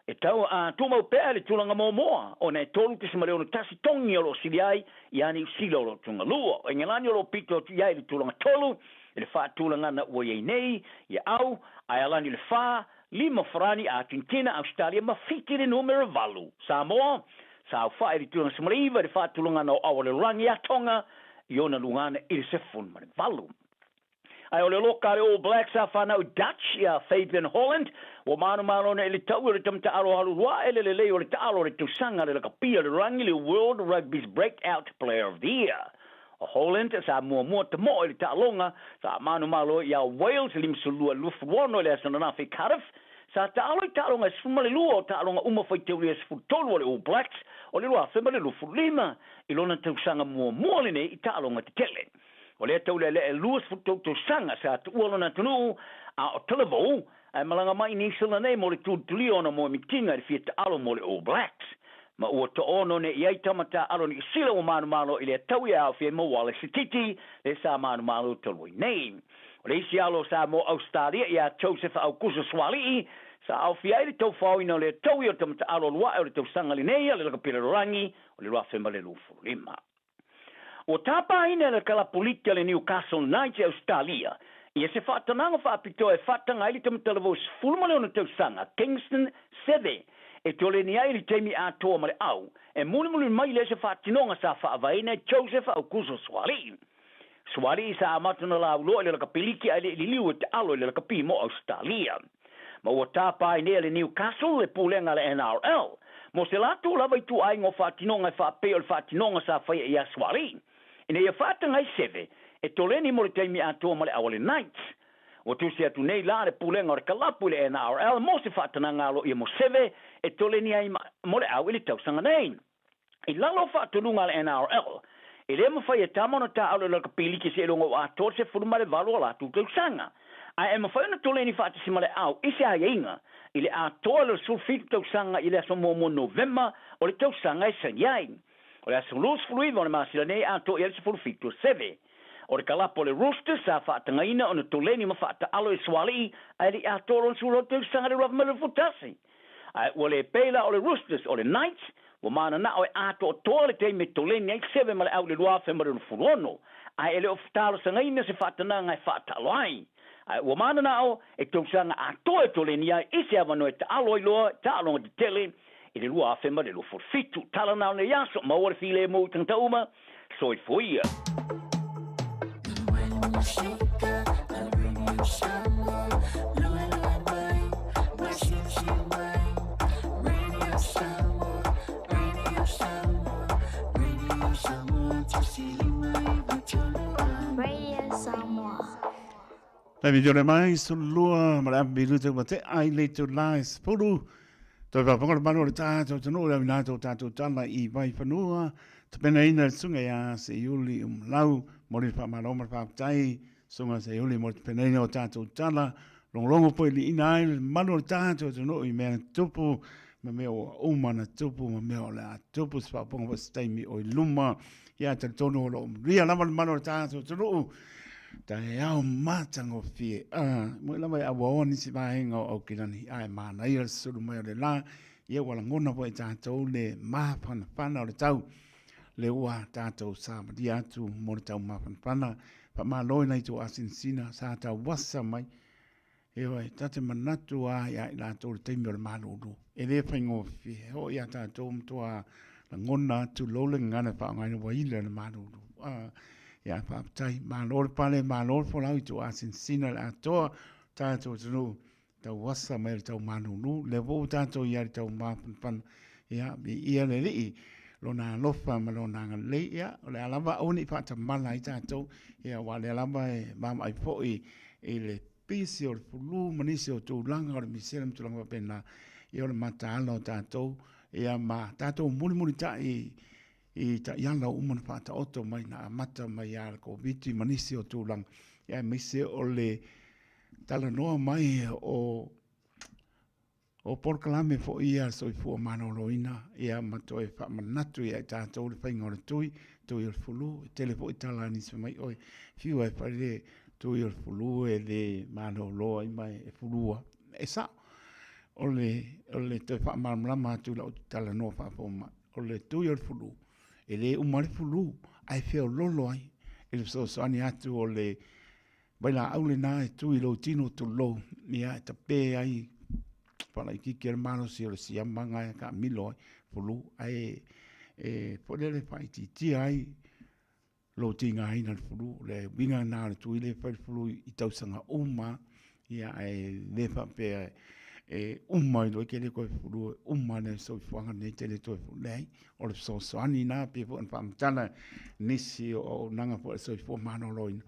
e tau tumau pea i le tulaga muamua ona e 3.61 togi o lo o sili ai iā Niu Sila o lo o tugalua. O Engelani o lo o pito atu i ai i le tulaga tolu i le faatulagana ua i ai nei ia au, Aelani i le fa, lima Farani, Argentina, Ausetalia ma Fiti le numera valu. Samoa, sa aofa'i i le tulaga 19 i le faatulagana o ao a le lalolagi ia Tonga i ona lugana i le 18. Ae o le loka a le All Blacks sa fanau i Dutch ia Fabian Holland, ua manumalo nei i le taui o le tama taalo alu ae le lelei o le taalo o le tausaga le lakapia o le lalolagi le World Rugby's Breakout Player of the Year. O Holland sa muamua tamo'o i le taaloga sa manumalo iā Wales 52 26 i le aso ananafi i Cardiff. Sa taalo i taaloga e 12 o taaloga uma faitaulia e 13 a le All Blacks o le 2025 i lona tausaga muamua lenei i taaloga tetele. O lea taulealea e 23 tausaga sa tuua lona atunuu a o talavou ae malaga mai i Niu Sila nei mo le tulitulia ona moemitiga i le fia taalo mo le All Blacks. Ma ua toono nei i ai tama taaalo Niu Sila ua manumalo i lea taui e aofia ai ma Wallace Sititi le sa manumalo talu ai nei. O le isi alo sa mo Ausetalia ia Joseph Aukuso Suaalii sa aofia ai le taufaoina o lea taui o le tama taaalo alu ae o le tausaga lenei a le lakapi lalolagi o le 2025. Ua tapaina e le kalapulita le Newcastle Knights i Ausetalia ia se faatanaga faapitoa e faataga ai le tamatalavou 16 tausaga Kingston Seve e toleni ai i le taimi atoa ma le au e mulimuli mai lea se faatinoga sa faavaeina e Joseph Aukuso Suaalii. Suaalii sa amata ona lauloa i le lakapiliki ae le i liliu e taalo i le lakapi mo Ausetalia. Ma ua tapa ai nei e le Newcastle le pulega a le NRL mo se latou lava ituaiga o faatinoga e faapei o le faatinoga sa faia iā Suaalii ina ia faataga ai Seve e toleni mo le taimi atoa ma le au a le Knights. Ua tusi atu nei la le pulega o le kalapu i le NRL mo se faatanaga aloaia mo Seve e toleni ai mo le au i le tausaga nei. I lalo o faatonuga a le NRL, e le mafai e tama ona taaalo i lakapi liki seiloga ua atoa le 18 o latou tausaga. Ae e mafai ona toleni faatasi ma le au i se aiaiga i le atoa o le 17 tausaga i le aso muamua Novema o le tausaga e saini ai. O le aso 29 o le masina nei atoa i ai le 17 o Seve. O le kalapo o le Roosters sa faatagaina ona toleni ma faataalo e Sualii ae le i atoa lona 18 tausaga i le 2021. Ae ua le pei la o le Roosters o le Knights, ua mananao e atoatoa le taimi e toleni ai Seve ma le au i le 2026, ae e le o talosagaina se faatanaga e faataalo ai. Ae ua mananao e tausaga atoa e toleni ai i se avanoa e taalo ai loa i taaloga tetele i le 2027. Tala na o nei aso, maua le filemu i tagata uma, soifua ia. Radio Samoa. Taimi tore mai, sulua, ma le api lutu ma te ai le tu la e sepulu. Toi whaponga le malu o le tātou tanu o le awina tō tātou tala i Vaifanua. Tapena ina le sunga ia se iuli umlau. Mori le whamalo ma le whaptai. Sunga se iuli mo le tapena ina o tātou tala. Longolongo po i li ina ai le malu o le tātou tanu i mea na tupu. Ma mea o uma na tupu, ma mea o le a tupu se whaponga po se taimi o i luma. Ia talitonu o lo o manuia lava le malu o le tātou atunuu. Taeao matagofie. Ah, mo lava e auaoa nisi vaega o Aukilani, ae manaia le susulu mai o le la, ia ua lagona foi e tātou le mafanafana o le tau, le ua tātou savalia atu mo le tau mafanafana. Faamalo i nai tou asinasina sa tauasa mai. Ioe, ta te manatu lava ia i latou i le taimi o le malulu. E le faigofie, e oo ia tatou matua lagona atu lou le gagana e faaaogaina ua ila le malulu. Ah, ia faafetai, malo le pale, malo le folau i tou asinasina le atoa, tatou atunuu, tauasa mai le tau malulu, lea foi ua tatou i ai i le tau mafanafana, ia, viia le Alii, lona alofa ma lona agalelei, ia, o le a lava aua ne i faatamala ai tatou, ia, aua o lea lava e vaavaai foi i le pisi o le pulu ma nisi o tulaga o le misela ma tulaga faapena, ia o le mataala o tatou, ia ma tatou mulimulitai i taiala uma na faataoto mai na amata mai ia le Koviti ma nisi o tulaga, ia aemaise o le talanoa mai o O polokalame foi ia a le soifua maloloina, ia ma toe faamanatu ia i tatou le faiga o le tui, tui o le fulu. E tele foi tala a nisi fai mai, oi, fiu e fai le tui o le fulu e le malolo ai ma e fulua. E sao, o le, o le toe faamalamalama atu i lau talanoa faafomai, o le tui o le fulu, e le uma le fulu, ae feololo ai i le fesoasoani atu o le Vailaau lena e tu i lou tino tulou, ia e tape ai faalaitiiti le malosi o le siama e taamilo ai fulu, ae e foi lele faaitiitia ai lou tigaina i le fulu. O le uiga lena o le tui lea e fai le fulu i tausaga uma, ia ae le faapea e uma ai loa e te le toe fulu, e uma le soifuaga lenei e te le toe fulu. Leai, o le fesoasoani lena pei foi ona faamatala nisi o auaunaga foi a le soifua maloloina.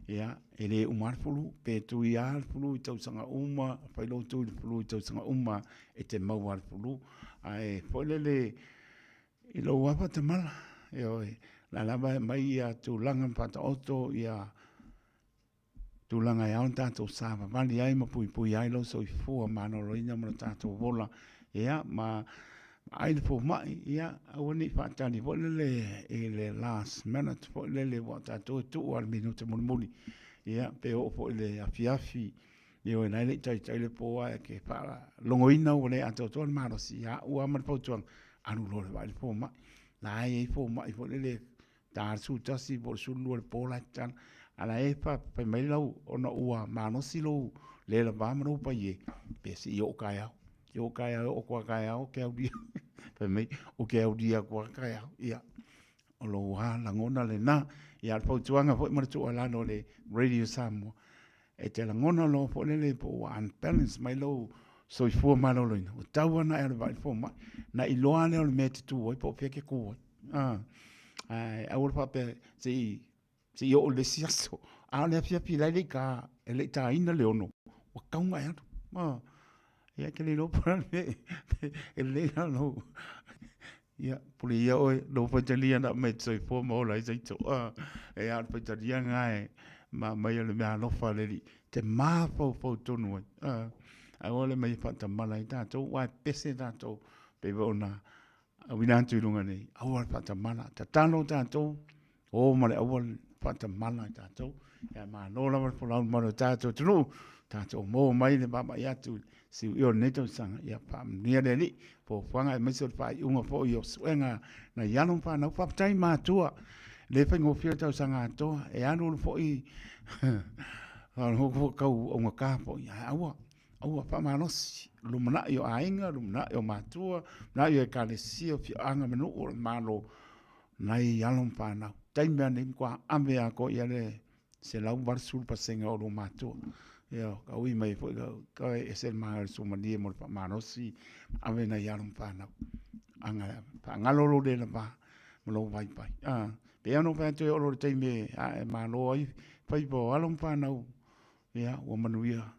Ia, e le uma lava le fulu, pe tui lava le fulu i tausaga uma, fai lou tui i le fulu i tausaga uma, e te maua lava le fulu. Ae foi lele i lou lava faatamala, ioe, o la lava e aumai ia tulaga ma faataoto ia tulaga e ao ona tatou savavali ai ma puipui ai lou soifua maloloina ma lo tatou ola, ia, ma Vaai le fomai, ia, aua ne i faatali foi lele i le last minute foi lele aua o tatou e tuu lava i le minute mulimuli, ia, pe oo foi i le afiafi, ioe, la e le i taitai le po ae e faalogoina ua le atoatoa le malosi, ia au lava ma le fautuaga, alu loa e vaai le fomai. La e i ai fomai foi lele ta le 11 po o le 12 i le po la e tatala, a la e fai mai lau, ona ua malosi lou le lava ma lou paie, pe se i oo taeao. I oo taeao, e oo atu lava taeao, ou te aulia, fai mai, ou te aulia atu lava taeao. Ia, o lou lava lagona lena. Ia, o le fautuaga foi ma le tuualalo a le Radio Samoa, e te lagona loa foi lele po ua unbalance mai lou soifua maloloina, ua tatau lava ona e alu e vaai i le fomai, ona iloa lea o le mea e te tu ai po o fea e te tu ai. Ae aua le faapea se i oo i le isi aso. A o le afiafi la e le i ta, e le i taina le 6, ua tatau ona e alu. Ia e te le iloa po o le a le mea e lelei la lou, ia pule ia oe lou faitalia na aumai e te soifua ma ola ai se aito. Ia o le faitalia lena e ma aumai o le meaalofa a le Alii, e te mafaufau tonu ai. Aua le aumai e faatamala ai tatou, aua e pese tatou, pei foi ona Auina atu i luga nei, aua le faatamala, tatalo tatou, o ma le aua le faatamala i tatou. Ia malo lava le folau i le mamalu o le tatou atunuu, tatou maua mai le vaavaai atu i le siuia o lenei tausaga. Ia faamanuia le Alii, fuafuaga aemaise o le faaiuga foi o suega a nai alo ma fanau. Faafetai i matua, e le faigofie le tausaga atoa, e alu alu foi tau augata foi, ae aua Aua, faamalosi, lumanai o aiga, lumanai o matua, lumanai o ekalesia, afioaga ma nuu o le Malo, nai alo ma fanau. Taimi lava nei, matua ave atoa i ai le 180% o lua matua. Ia, ka ui mai foi ka ese le manaia o le suamalie mo le faamalosi, ave nai alo ma fanau. Aga, faagalo lou le lava ma lou vaivai. A, pei lava ona ou fai atu e oo loa i le taimi e ae malo ai faiva o alo ma fanau, ia, ua manuia.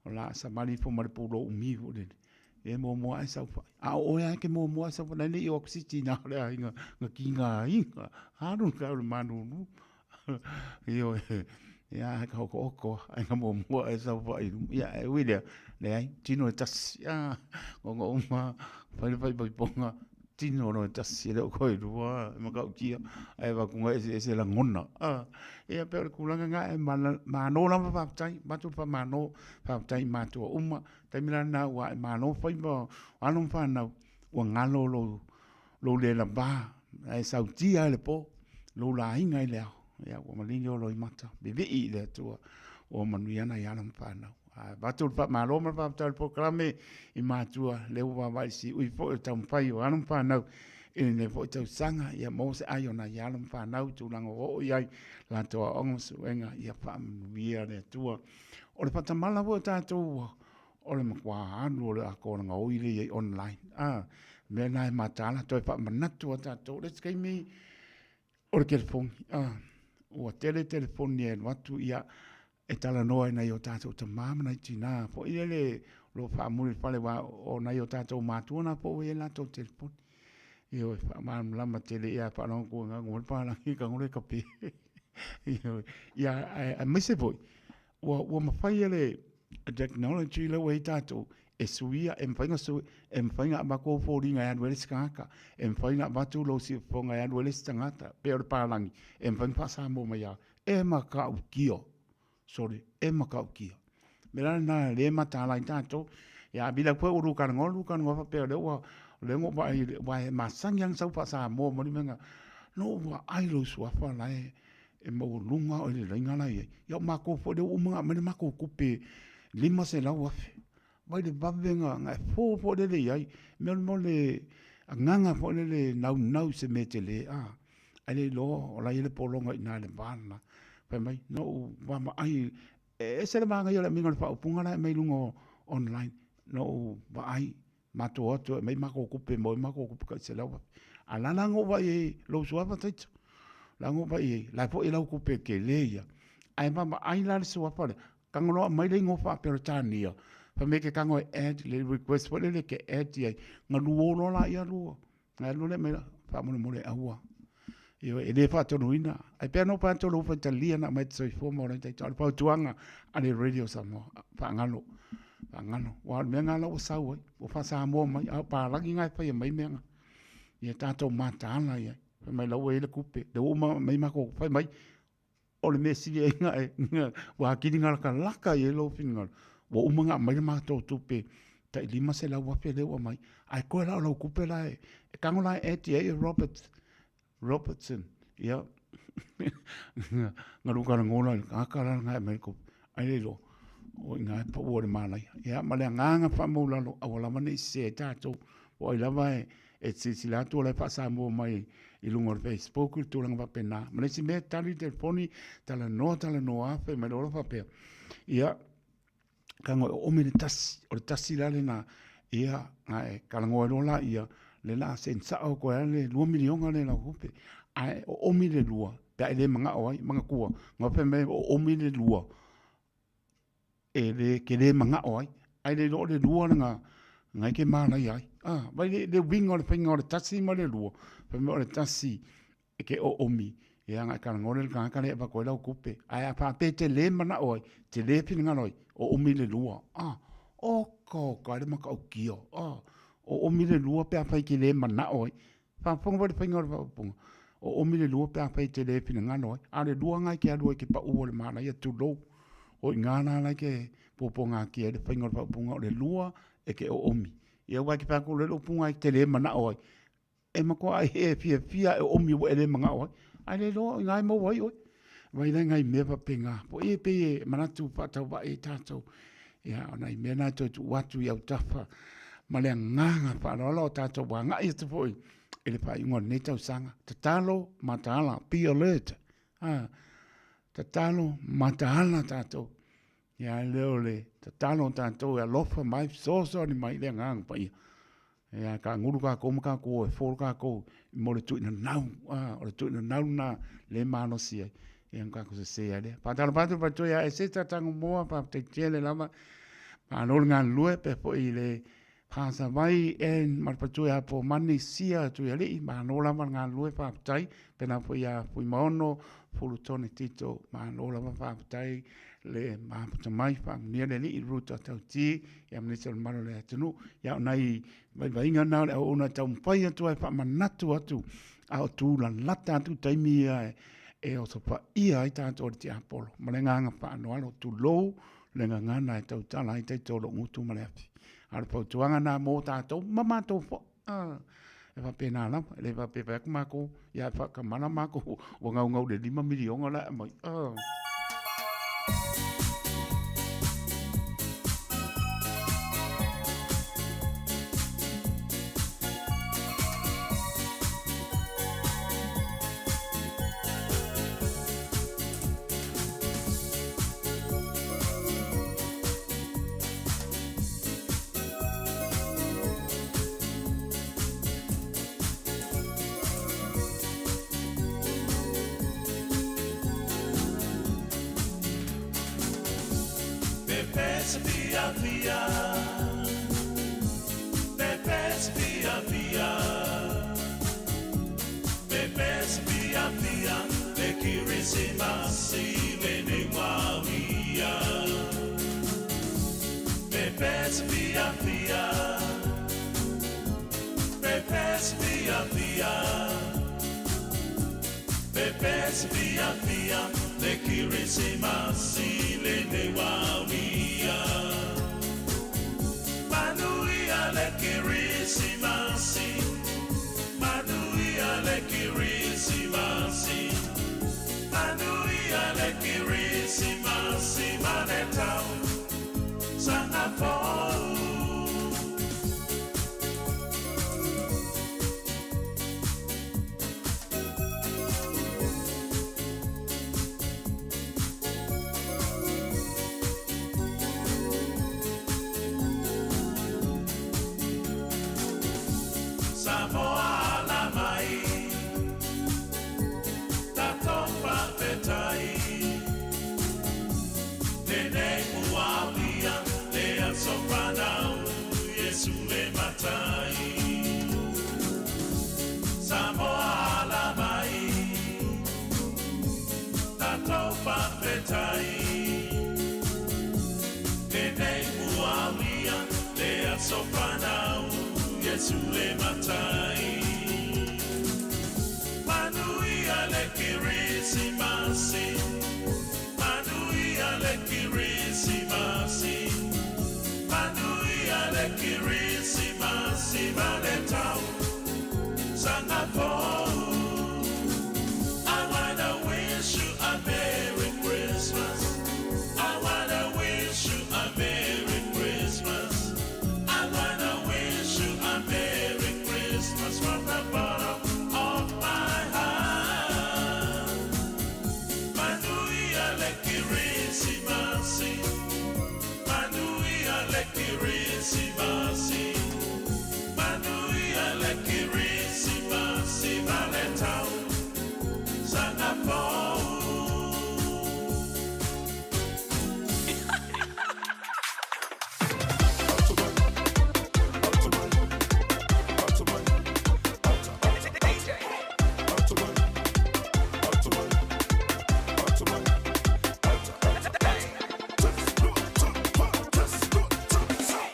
O la a savali ifo ma le pulou umi foi lele, e muamua ae saofai. A o oe lava e te muamua ae saofai, la e le i oo atu se tina o le aiga na tigaina, alu le le malulu. Ioe, ia ae ka otooto lava, ae na muamua ae saofai i luma. Ia ae ui i lea, leai, tino e tasi, a, ona uma fai le faaipoipoga, tino loa e tasi e le o toe lua, e matautia, ae avatu na eseese lagona. A, ia pei o le tulaga lena, e malo lava faafetai, avatu le faamalo, faafetai i matua uma, taimi la lena ua ae malo faiva o alo ma fanau, ua galo lou le lava, ae sautia lava i le po lou laina i le ao, ia ua maligi ou loimata, vivii i le Atua ua manuia nai alo ma fanau. Ae avatu le faamalo ma le faafetai o le polokalame i matua, lea ua vaavaai i le siui foi o le taumafai o alo ma fanau i lenei foi tausaga, ia maua se ai o nai alo ma fanau i tulaga ua oo i ai latou aoaoga ma suega, ia faamanuia le Atua. O le faatamala foi o tatou, o le matua alu o le atoa o le gaoi lea e i ai online. A, mea lena e mataala, toe faamanatu lava tatou. O le isi taimi, o le telefoni, a, ua tele telefoni e alu atu, ia, e talanoa i nai o tatou tama ma nai tina foi lele o lo o faamuli i le fale, aua o nai o tatou matua na po ua i ai latou telefoni. Ioe, faamalamalama tele ia faalogo atu i ina le palagi tago le kape. Ioe, ia aemaise foi ua mafai e le technology lea ua i ai tatou e suia, e mafai ona sui, e mafai ona avatu ou foliga e alu ai le isi tagata, e mafai ona avatu lou siufofoga e alu ai le isi tagata, pei o le palagi, e mafai ona faa-Samoa mai lava. E matautia, sorry, e matautia. O le mea la lena o lea e mataala ai tatou. Ia a vili atu foi ua lua talanoa, lua talanoa faapea o lea ua, o lea na ou vaai, aua e masani lava ona sau faa-Samoa mai le mea lena. Na ou vaai i lou suafa la e maualuga lava oe i le laina la e i ai. Ia o matou foi lea ua uma ona aumai le matou tupe $500,000. Vaai i le vave na e fo foi lele i ai. O le mea o le agaga foi lele e naunau i se mea tele, a, ae le iloa o la e i ai le pologa i ina i le va lena. Fai mai, na ou vaavaai, e ese le manaia o le aumaiga o le faaupuga la e aumai i luga o online. Na ou vaai, matou o atu e aumai matou tupe e maua ai matou tupe tai $100,000. A o la la na ou vaai i ai i lou suafa Taito, la na ou vaai i ai, la foi e lau tupe tele ia. Ae vaavaai la le suafa lea, Tago loa aumai le igoa faa-Peretania, fai mai e te tago e add le request foi lele e te add i ai, galu o loa laia lua, ona alu loa lea aumai, faamolemole aua. Ioe, e le faatonuina. Ae pei lava ona ou fai atu o lou faitalia na aumai e te soifua ma ola ai tatou. A o le fautuaga a le Radio Samoa, faagalo, faagalo. Aua o le mea lena la ua sau ai, ua faa-Samoa mai, a o palagi na e faia mai mea na. Ia tatou mataala i ai. Fai mai la ua i ai le tupe, lea ua uma ona aumai matou, fai mai, O le mea sili ai na ua atili latalata i ai lou finagalo, ua uma ona aumai le matou tupe tai $500,000 lea ua aumai, ae toe la o lau tupe la e tago la e add i ai Robert, Robertson, ia, na lugalago la i le tagata la lena e aumai le tupe, ai le iloa, o i ina e pau ai le malaia. Ia, ma le agaga faamaualalo, aua lava ne i sese ai tatou, po o ai lava e E te silasila atu o la e faa-Samoa mai i luga o le Facebook le tulaga faapena. Ma le isi mea, tali le telefoni, talanoa, talanoa, fai mai loa faapea, ia, tago e oomi le tasi, o le tasi la lena, ia, na e talanoa ai loa laia, lea o le a send sao atu ai lava le $2 miliona lea i lau tupe. Ae oomi le lua, pe a e le manao ai, manatua, na fai mai oomi le lua, e le tele manao ai, ae le iloa o le lua lena na e ke manaia ai. Ah, vai le, le uiga o le faiga o le tasi ma le lua, fai mai o le tasi e ke oomi, ia na e talanoa lea i le tagata lea e avatu ai lau tupe. Ae a faapea e te le manao ai, te le finagalo ai, oomi le lua. Ah, oka oka e le matautia. Ah, oomi le lua pe afai e te le manao ai. Faafofoga foi i le faiga o le faaupuga, oomi le lua pe afai e te le finagalo ai, a o le lua lena e te alu ai e te pau o le manaia, tulou. O i ina la la e te puapuagatia ai le faiga o le faaupuga, o le lua e te oomi. Ia aua e te fai atu loa le upuga e te le manao ai, e matua e fiafia e oomi ua e le manao ai, ae le iloa o i ina e maua ai oe. Vaai la i nai mea faapena foi e pei e manatu faatauvaa i tatou. Ia, o nai mea na e toe tuu atu i autafa ma le agaga faaaloalo o tatou agai atu foi i le faaiuga o lenei tausaga. Tatalo, mataala, be alert. Ah, tatalo, mataala tatou. Ia, e le o le tatalo o tatou e alofa mai, fesoasoani mai le agaga paia. Ia, taagulu tatou ma tatou o e folo tatou mo le tuuinanau, a, o le tuuinanau lena le malosi ai, ia ona tatou sese ai lea. Faatalofa atu i le faletua ia Eseta Tagomoa, faafetai tele lava, malo le galulue, pea foi i le Pasavai and ma le faletua ia Pomani Sia Tuialii, malo lava le galulue, faafetai. Pena foi ia Fuimaono Fulutone Tito, malo lava faafetai le mafuta mai, faamanuia le Alii i le Ruta Tauti, ia ma nisi o le mamalu o le atunuu. Ia o nai vaivaiga na o le auauna e taumafai atu ai e faamanatu atu, a o tulalata atu taimi ia e osofaia ai tatou e le tiapolo. Ma le agaga faaaloalo, tulou le gagana e tautala ai taito o lou gutu ma le afi. A o le fautuaga na mo tatou ma matou foi. E faapena lava, e le faapea fai atu matou, ia e faatamala matou, ua naunau i le $5 miliona la e aumai.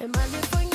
E male foi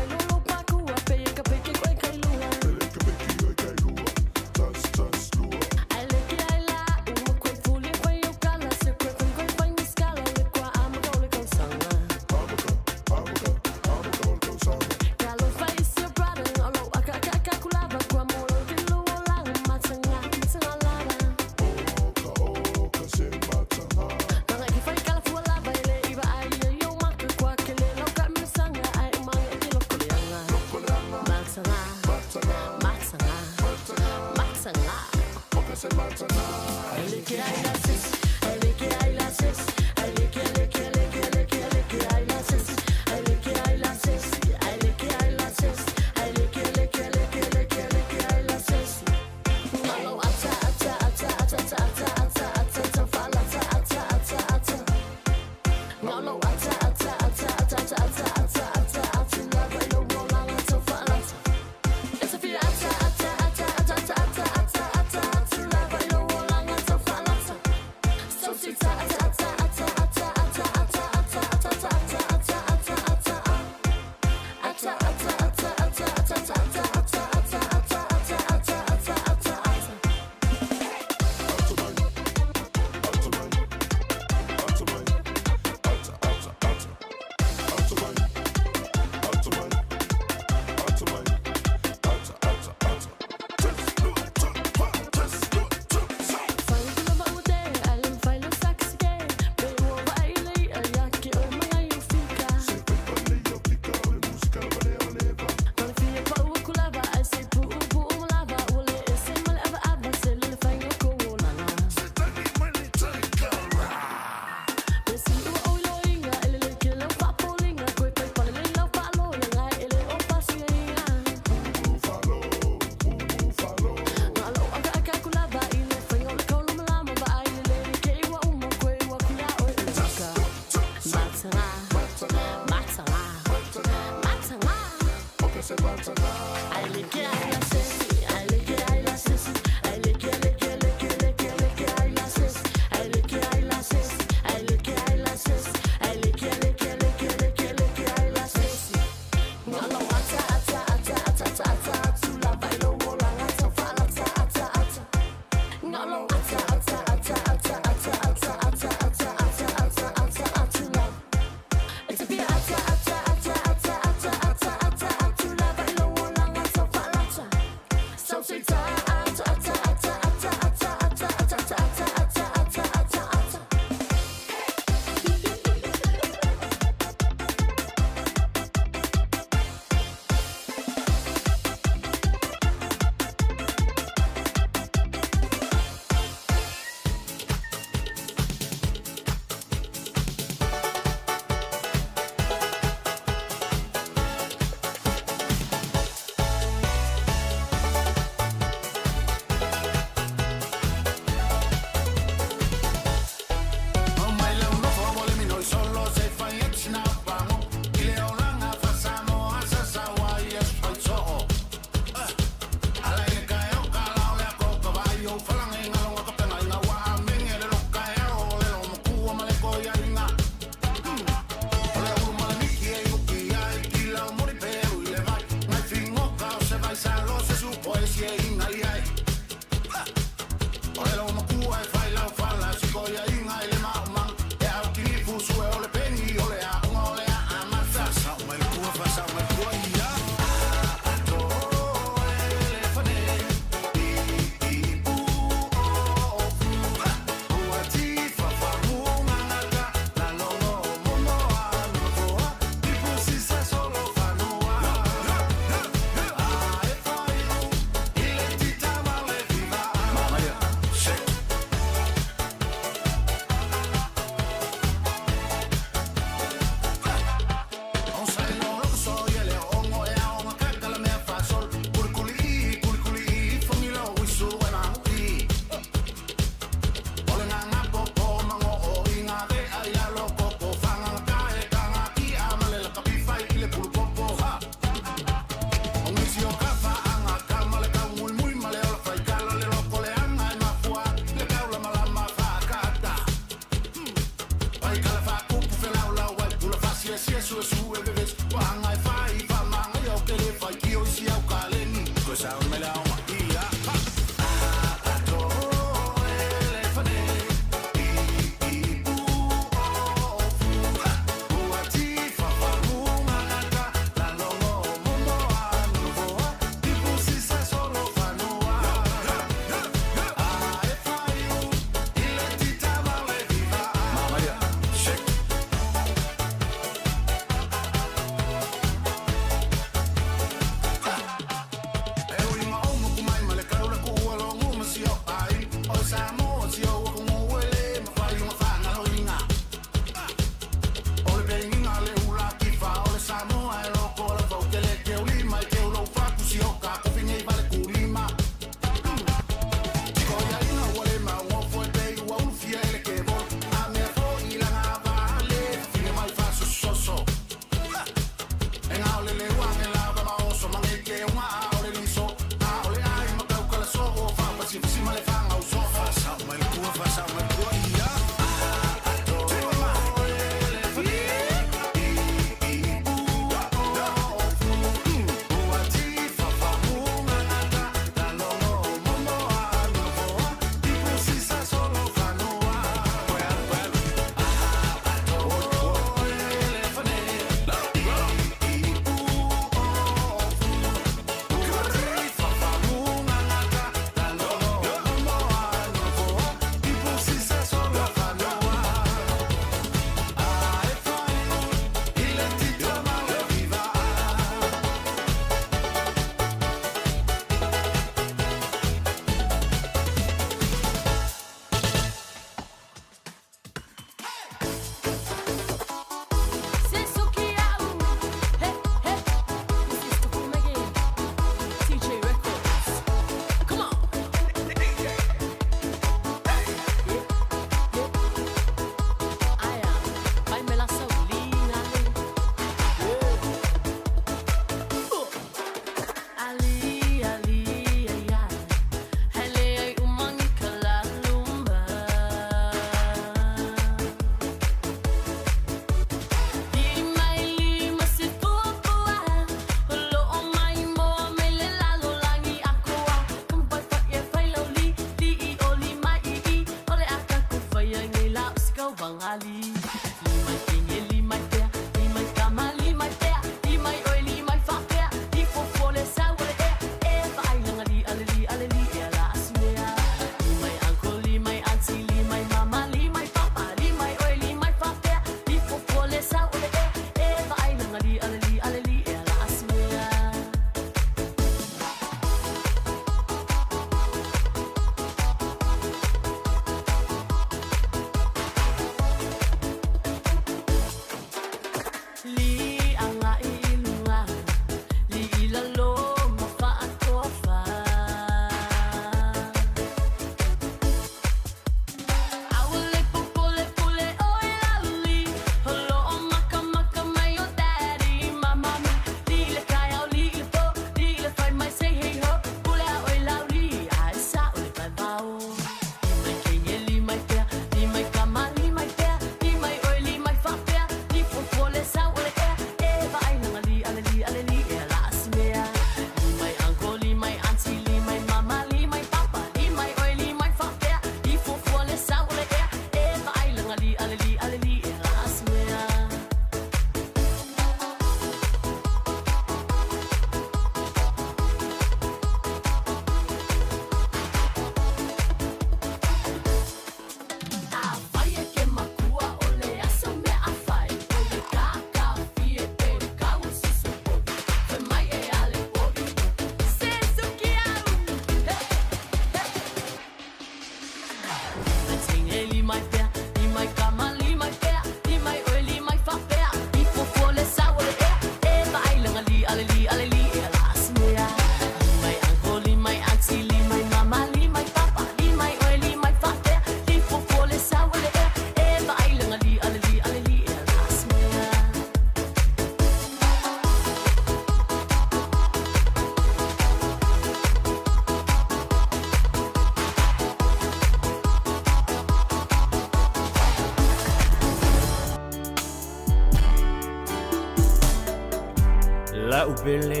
La'u pele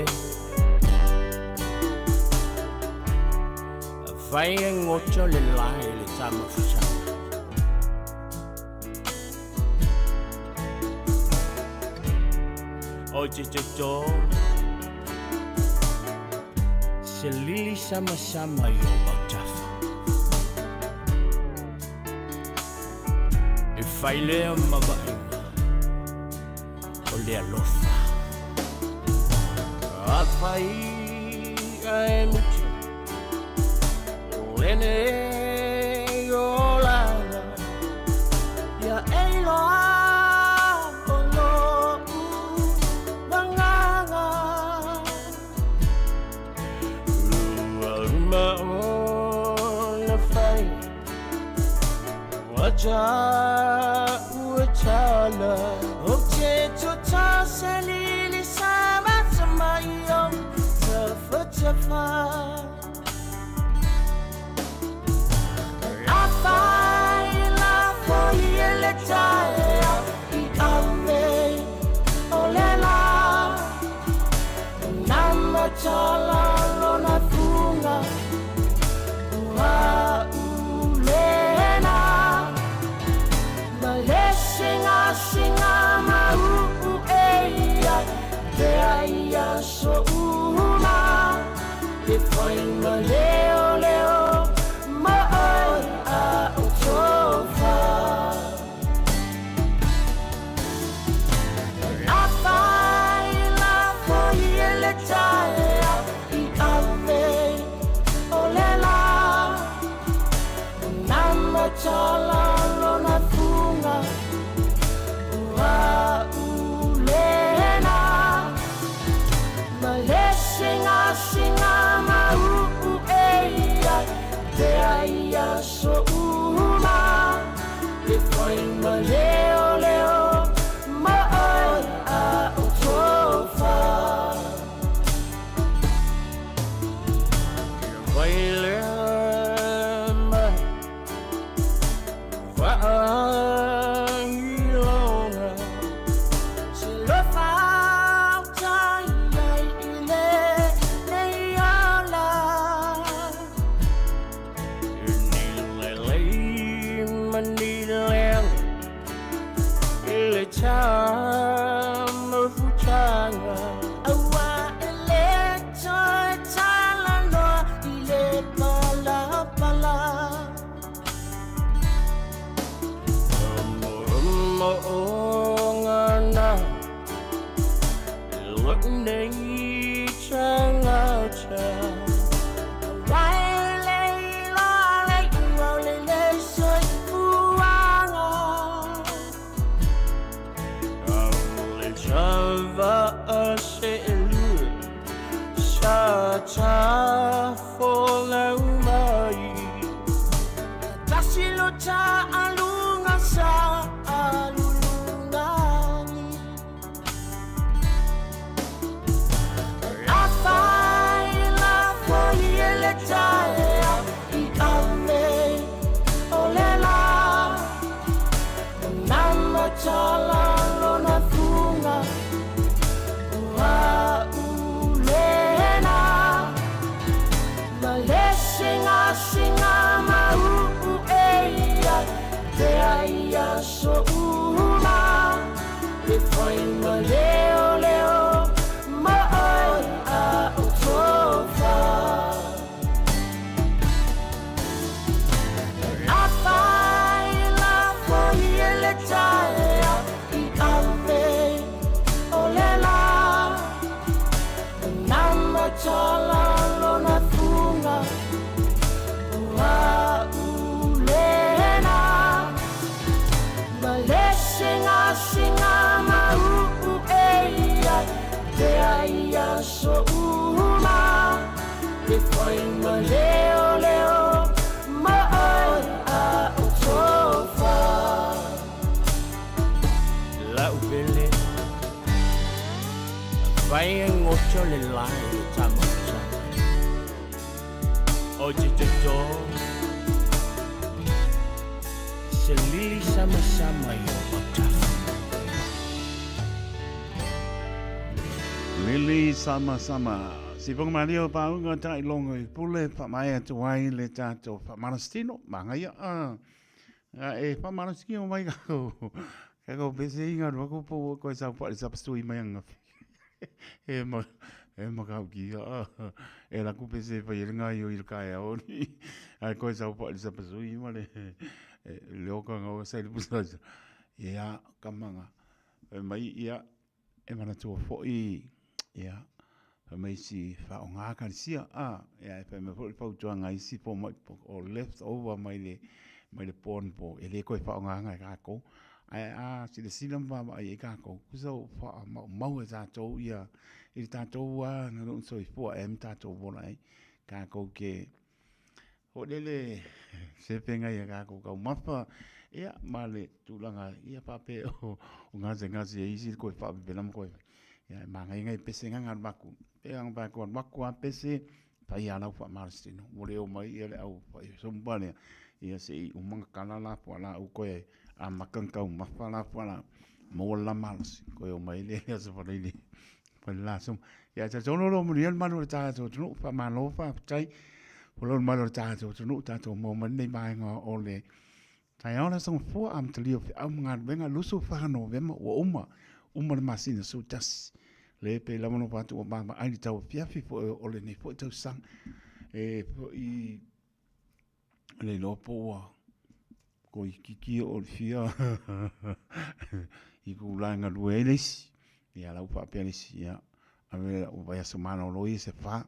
Afai e goto le lae le tamafusaga. O te toto Se lili samasama i ou autafa. E fai lea ma vaaiga o le alofa. Afai ae muta lenei olaga, ia e iloa o lo'u agaga. Ua uma ona fai ua ta'u e tala. Ou te toto se lili samasama i ou tafatafa. Afai lafo ia le taeao i ave o le la, na matala lona fuga o a'u lena. Ma le sigaasiga mau'u e i ai pea i aso uma, e fai ma leoleo ma oe a'u tofa. Afai lafo ia le taeao i ave o le la, na matala lona fuga o a'u lena. Ma le sigaasiga mau'u e i ai pea i aso uma, e fai ma leoleo ma oe a'u tofa. Vai lea mai vaailoga se lofa utai ai i lenei ola. E ni lelei ma ni leaga i le tamafutaga. Aua e le toe talanoa i le palapala. Mo'omo'oga na lo'u nei tagata. Aua e le iloa le i'a o le soifuaga. O le tava'a se'elua sa tafolau mai. Tasi lo ta'aluga sa aluluga ai. Afai lafo ia le taeao i ave o le la, na matala lona fuga o a'u lena. Ma le sigaasiga mau'u e i ai pea i aso uma, e fai ma leoleo ma oe a'u tofa. Afai lafo ia le taeao i ave o le la, na matala lona fuga o a'u lena. Ma le sigaasiga mau'u e i ai pea i aso uma, e fai ma leoleo ma oe a'u tofa. La'u pele Afai e goto le lae le tamafusaga. O te toto Se lili samasama i ou autafa. Lili Sweet Summer Summer. Sifonga malie o pāuga taʻiloga i pule faamaea atu ai le tatou faamalositino. Magaia a e faamalositino mai kākou. Kākou pese i ngā rua ko koe sau paʻi sapasui mai angafi. E ma e makaukia a e laku pese fai e ngai o i le kaeao ni. Ai koe sau paʻi sapasui ma le le oka ngau sa le pusa. Ia kamanga. Fai mai ia e manatua foi ia fai mai isi faaaoga ekalesia a ia e fai mai foi le fautuaga a isi fomai o left over mai le mai le po anapo e le toe faaaogaina e tatou ae a silasila ma vaavaai i ai tatou tusa ua faamaumau e tatou ia i le tatou lava soifua ea ma tatou ola ai tatou te Foi lele se feagai ia tatou taumafa ia ma le tulaga ia faapea o gasegase e isi le toe faavevela ma toe ia e manaia nai pese na alu atu. E pei ona fai atu alu atu lava pese fai lava lau faamalositino ua le omai ia le au fai sumba lea ia se i uma ona kala la fualaau toe amata ona taumafa la fualaau maua le la malosi toe omai lea i le aso Faraile Falelaasoma. Ia talitonu o lo o manuia le malu o le tatou atunuu, faamalo faafetai. O lo o malu o le tatou atunuu, tatou maua mai lenei vaega o le taeao le aso Gafua, amatalia o feau ma galuega, 24 Novema ua uma, uma le masina 11. Le pei lava ona fai atu ua vaavaai i le tauafiafi foi o lenei foi tausaga. E foi le iloa po ua toeitiiti oo i le fia itula e galue ai le isi. Ia la ua faapea le isi, ia ave lau vaiaso malolo ia se fa,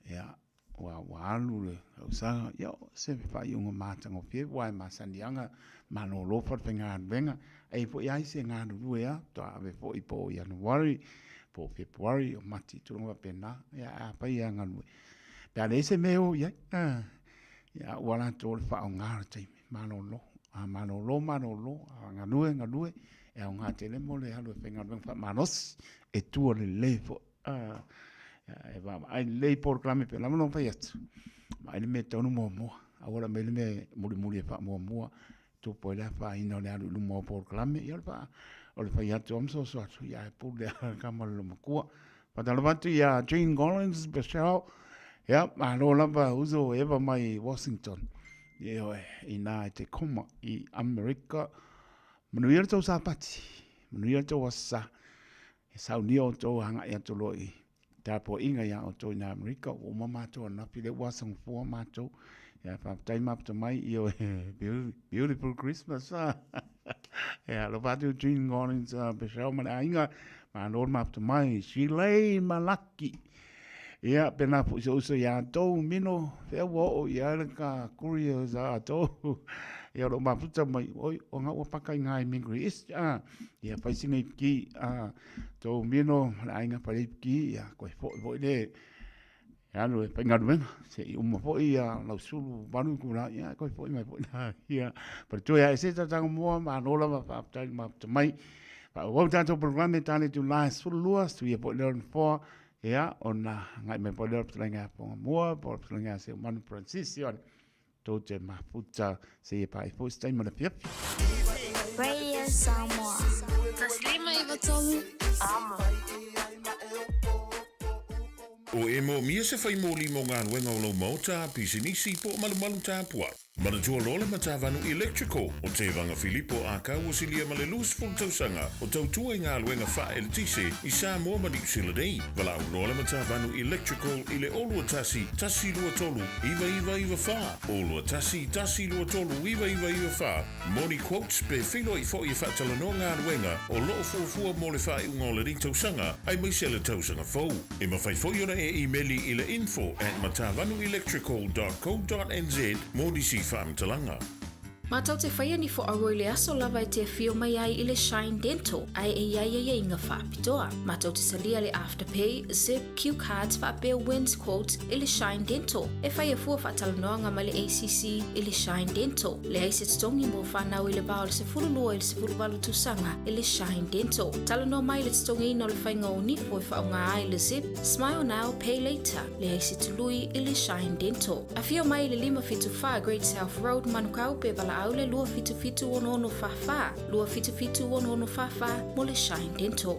ia ua ua alu le tausaga, ia o se faaiuga matagofie aua e masani lava ona malolo falefaigaluega. E i ai foi lava isi e galulue lava, faatoa ave foi po o Ianuari po o Fepuari o Mati, tulaga faapena. Ia ae afai lava e galue, pe a leai se mea e o i ai, Ia ua latou le faaaoga o le taimi malolo. A malolo, malolo, a galue, galue, e aoga tele mo le alu e faigaluega faamalosi, e tua lelei foi. E vaavaai lelei polokalame pei lava ona fai atu, vaai le mea e tatau ona muamua, aua le aumaia le mea mulimuli e faamuamua, tupu ai le afaina o le alu i luma o polokalame, ia o le fai atu lava ma soso atu, ia ae pule lava le tama i le loomatua. Faatalofa atu ia Jean Collins Bechel, ia malo lava uso Eva mai Washington, ioe, ina e te koma i Amerika. Manuia le tou Sapati, manuia le tou Aso Sa, e saunia outou agai atu loa i tapuaiga ia outou i Amerika, ua uma matou ananafi, lea ua aso gafua matou. Ia faafetai mafuta mai, ioe, beautiful Christmas. Ia alofa atu Jean Collins Bechel ma le aiga, malo le mafuta mai, Shilei Malaki. Ia, pēnā foi se uso iā tou mino, fea ua oo i ai le ka couriers a tou. Ia, o lo o mafuta mai, oi, o ngā ua paka i ngā i Mingri East, a, ia, whai singa i ki, a, tou mino, ma le aiga whai ki, ia, koe foi foi le, e alu e faigaluega, se i uma foi ia lau sulu valu ku la, ia, koe foi mai foi la, ia, pare toe a e se tataga mua, malo lava, faafetai le mafuta mai. Faaauau tatou polokalame tale itula e 12, suia foi lea o le nofoa, Ia, ona agai mai foi lea o le fetalaiga ia Pongamua, po o le fetalaiga ia Seumanu Francis, Ioane, tou te mafuta seia paia foi se taimi o le afiafi. Radio Samoa. 153 Amo. O e moomia se fai moli mo galuega o lou maota, pisinisi po o malumalu tapuai. Manatua loa le Matavanu Electrical o Tevaga Filipo Ākau o silia ma le 20 tausaga o tautua i galuega faa-eletise i Samoa ma Niu Sila nei. Valaau loa le Matavanu Electrical i le 021 123 9994, 021 123 9994 mo ni quotes pe feiloai foi e faatalanoa galuega o lo o fuafua mo le faaiuga o lenei tausaga aemaise le tausaga fou. E mafai foi ona e imeli i le info at matavanuelectrical dot co dot nz mo nisi faamatalaga. Matou te whaia ni whaaro i le aso lava e te awhio mai ai i le Shine Dental, ae e iai ai inga whaapitoa. Matou te salia le Afterpay, Zip, Q Cards whaapea Wins Quotes i le Shine Dental. E whai a fua whaatalanoanga mai le ACC i le Shine Dental. Leai se totogi mo whanau i le va o le 12 i le 18 tausaga i le Shine Dental. Talanoa mai le totogiina o le faiga o nifo e faaaoga ai le Zip, Smile Now, Pay Later, leai se tului i le Shine Dental. Afio mai i le 574 Great South Road, Manukau pe valaau le 277 6644, 277 6644 mo le Shine Dental.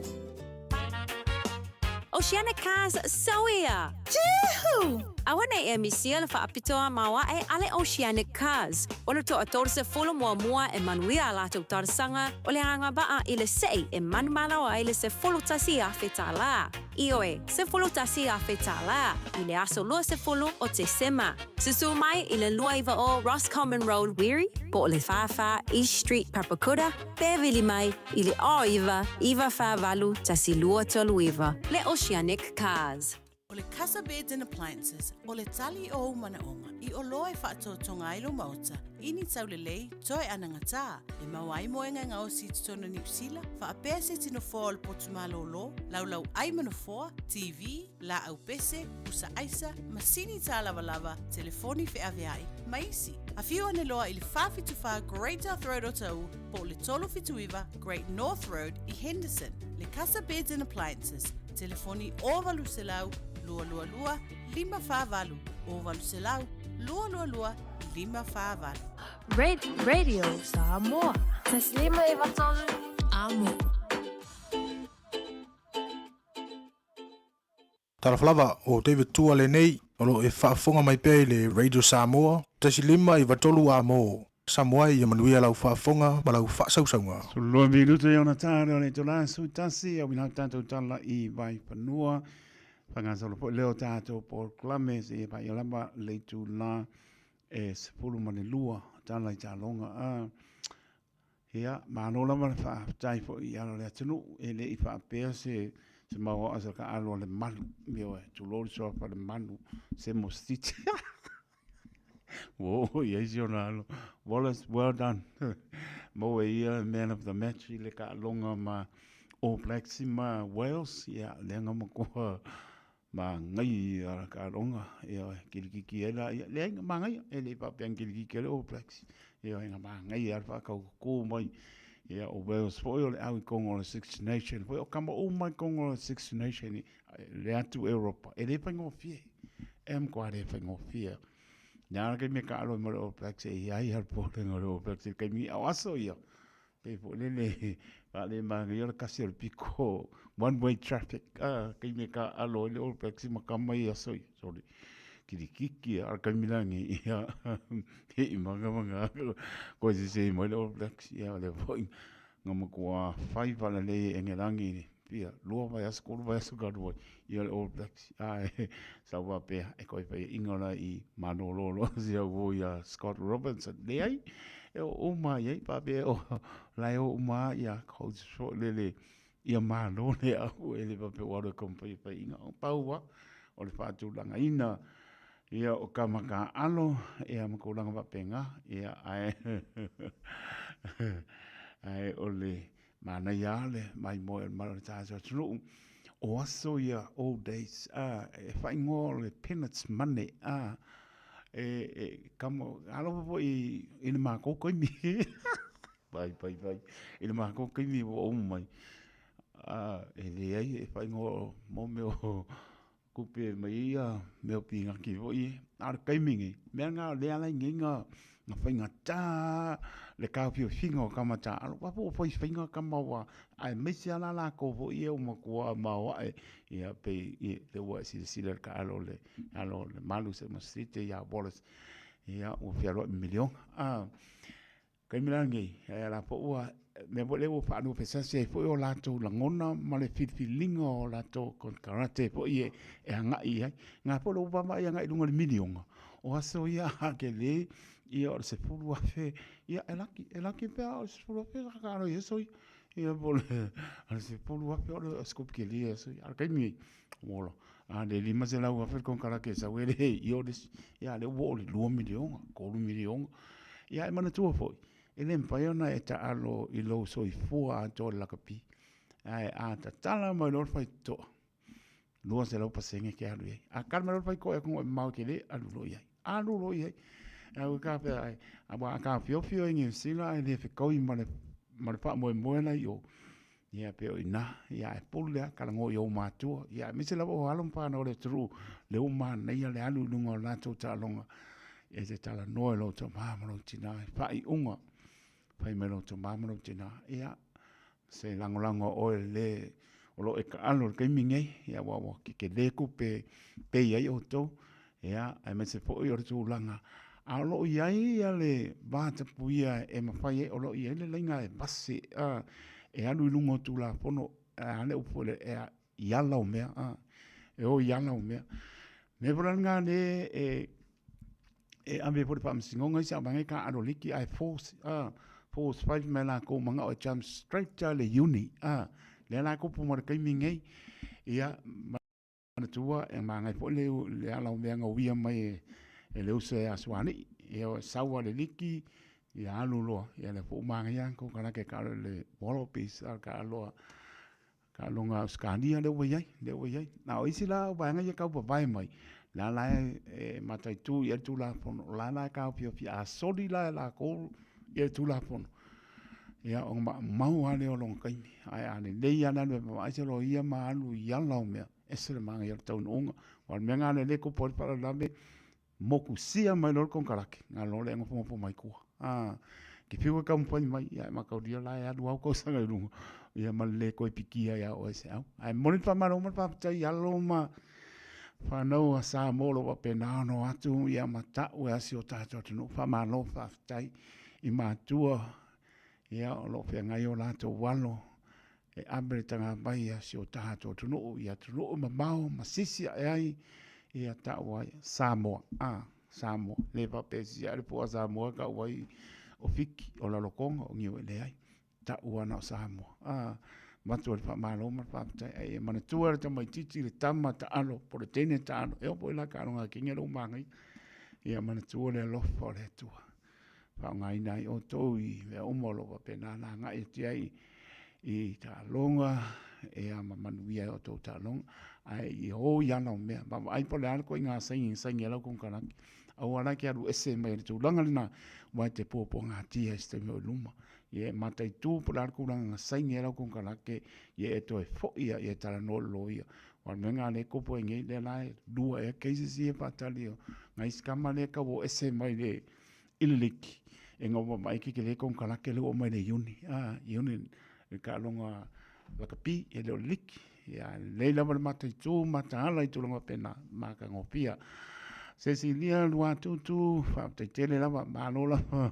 O Oceanic Cars sau ia! Juhu! Aua nei e misia le faapitoa maoae a le Oceanic Cars. O le toa 30 muamua e manuia a latou talosaga o le agavaa i le sei e manumalo ai le $11,000. Ioe, $11,000 i le aso 20 o Tesema. Susu mai i le 290 Roscommon Road, Wiri, po o le 44 East Street, Papakura, pe vili mai i le 09 948 1239. Le Oceanic Cars. O le Casa Beds and Appliances, o le tali o ou manaoga i oloa e faatotoga ai lou maota i ni taulelei toe anagatā, e maua ai moega e gaosi i totonu o Niu Sila, faapea se tino foa o le potu malōlō, laulau ai ma nofoa, TV, laau pese, pusa aisa, masini tālavalava, telefoni feaveai, ma isi. Afio ane loa i le 474 Great South Road Otahuhu po o le 379 Great North Road i Henderson. Le Casa Beds and Appliances, telefoni 0800 222 548, 0800 222 548. Red Radio Samoa. Taslima Ivatolu Amo. Talofa lava, o David Tua lenei, o lo o e faafofoga mai pea i le Radio Samoa, 159 A mo Samoa ia manuia lau faafofoga ma lau faasausauga. 12 minuta i ona tala o le itula 11, au ina tatou tala i Vaifanua, whangasolo foi leo tatou polokalame seia paia lava le itula e 12 tala i taloga a. Ia, malo lava le faafetai foi i ala o le atunuu, e le i faapea se se maoa'a se taaalo a le malu, ioe, tulou le suafa o le malu, se mosititi. Ua oo i ai si ona alo. Wallace, well done. Maua e ia man of the match i le taaloga ma All Blacks ma Wales, ia, lea na matua Manaia la taaloga, ioe, kilikiki ai laia. Leai, na manaia, e le i faapea na kilikiki ai le All Blacks. Ioe, na manaia lava le faataututu mai. Ia, o Wales foi o le au i totonu o le Six Nation foi, o tama uma i totonu o le Six Nation le atu Europa, e le faigofie. E matua le faigofie. Ia le taimi e taalo ai ma le All Blacks, e i ai lava le popolega o le All Blacks i le taimi, a o aso ia, Pei foi lele faalemanaia o le kasi o le piko one way traffic a taimi e taaalo ai le All Blacks ma tama ia aso ia sorry kilikiki a o le taimi lagi ia he i magamagaga koe sese mai le All Blacks ia o lea foi na matua fai faalalei e Engelagi i le fia lua vaiaso tolu vaiaso talu ai ia le All Blacks ae sau faapea e toe faiaina la i malolo loa si au uo ia Scott Robinson. Leai, e oo uma i ai faapea o la e oo uma ia coach foi lele ia malo le au e le faapea ua alu e taumafai e faiaina. O pau lava o le faatulagaina ia o tama taaalo ia ma tulaga faapena ia ae ae o le Manaia lava le maimoe o le mala o le tatou atunuu. O aso ia old days a, e faaigoa o le peanuts money a, e, e kama, alofa foi i le makou taimi. Vai, vai, vai. I le makou taimi ua ou mai, a, e leai e faaigoa mo mea o Kupe mai ai ia mea o pinaki foi e. A o le taimi nei, mea na lea ala ai nei na faigata le taofiofiga o tama taaalo. Aua po ua faifaiga tama ua, aemaise lava la latou foi ia ua matua maoae ia pei lea ua e silasila i le taaalo o le alo o le Malu Semasite ia Wallace, ia ua fealuai ma miliona. Taimi la lenei, ae a la foi ua, mea foi lea ua faaluafesasi ai foi o latou lagona ma le filifiliga o latou konekarate foi e agai i ai. Na foi lou vaavaai agai i luga i le miliona, o aso ia a tele ia o le 10,000, ia e laki, e laki pe a o le 10,000 sa taalo i aso ia. Ia po o le 10,000 o le scope tele i aso ia. A o le taimi nei, ua ola, a le 500,000 le konekarate e sau e le i o le isi, ia a o lea ua oo i le $2 miliona, $3 miliona. Ia e manatua foi, e le mafai ona e taalo i lou soifua atoa i le lakapi, ae a tatala mai loa le faitotoa, 200% e te alu i ai. A tatala mai loa le faitotoa e atunuu e mamao tele, alu loa i ai. Alu loa i ai. Au e ka pea, aua a taofiofio i Niu Sila e le fetaui ma le, ma le faamoemoe la i o, Ia pei o i ina, ia ae pule lava, talanoa i ou matua, ia aemaise lava o alo ma fanau a le atunuu, lea ua manaia le alu i luga o latou taaloga, e te talanoa i lou tama ma lou tina i faaiuga, fai mai lou tama ma lou tina, ia, se lagolago a oe le o lo o e taalo i le taimi nei, ia aua ua tetele tupe e pay ai outou, ia aemaise foi o le tulaga, a o lo o i ai ia le vatapuia e mafai ai, o lo o i ai le laina e vase e alu i luga o Tulafono, a le upu foi lea, i ala o mea, e o i ala o mea. O le mea foi la lena lea e e ave ai foi i le faamasinoga isi vaega e taaalo liki ae force a force five mai latou manao e jump straight lava i le uni a lea la e tupu ma le taimi nei ia manatua e manaia foi le le ala o mea na uia mai e le uso ia Sualii ia e sau lava i le liki ia alu loa ia lea foi ua manaia lava konekarate e taalo i le Wallabies a taalo a Taaloga a Ausetalia lea ua i ai, lea ua i ai. A o isi la vaega ia e tau vavae mai, la la e mataitu i ai le Tulafono, o la la e taofiofi, a soli la e latou ia le Tulafono, ia ona maumau lava lea o lona taimi. Ae a lelei lava le alu e vaavaai se loia ma alu i ala o mea, ese le manaia o le taunuuga. Aua o le mea lena o lea e tupu ai le faalavelave, motusia mai loa le konekarate, ona alu loa lea e nofonofo mai tua. E te fiu e taumafai mai, ia e mataulia la e alu lava au tausaga i luga, ia ma le le toe pikia ia oe e se au. Ae momoli le faamalo ma le faafetai i alo ma fanau a Samoa o lo o faapena ona o atu ia ma tau e si o tatou atunuu. Faamalo faafetai i matua ia o lo o feagai o latou alo e ave le tagavai a si o tatou atunuu i atunuu mamao ma sisi ae ai ia tau ai Samoa a Samoa le faapea sisi ae le pua Samoa tau ai o Fiti o Lalotoga o Niue leai tau ana o Samoa a avatu ai le faamalo ma le faafetai ae ia manatua le tamaititi le tama taalo po o le teine taalo e oo foi la taaloga a teine lea ua manaia ia manatua le alofa o le Atua faaaogaina ai outou i mea uma o lo o faapena ona agai atu i ai i taaloga ia ma manuia ai outou taaloga. Ae ia o i ala o mea, vaavaai po o le a le ituaiga saini na saini ai lau konekarate. Aua la e te alu ese mai le tulaga lena, aua e te puapuagatia i se taimi o i luma. Ia e mataitu po o le a le tulaga na saini ai lau konekarate, ia e toe foi lava ia e talanoa i le loia. Aua o le mea lena o lea e tupu ai nei, lea la e lua ea cases ia e faatali o nai isi tama lea e tau o ese mai le i le liki e gawa mai ke kele konekarate lea ua aumai le Iuni a Iuni le taaloga lakapi e le o le liki ia lelei lava le mataitu mataala i tulaga faapena matagofie. Cecilia Luatutu faafetai tele lava malo lava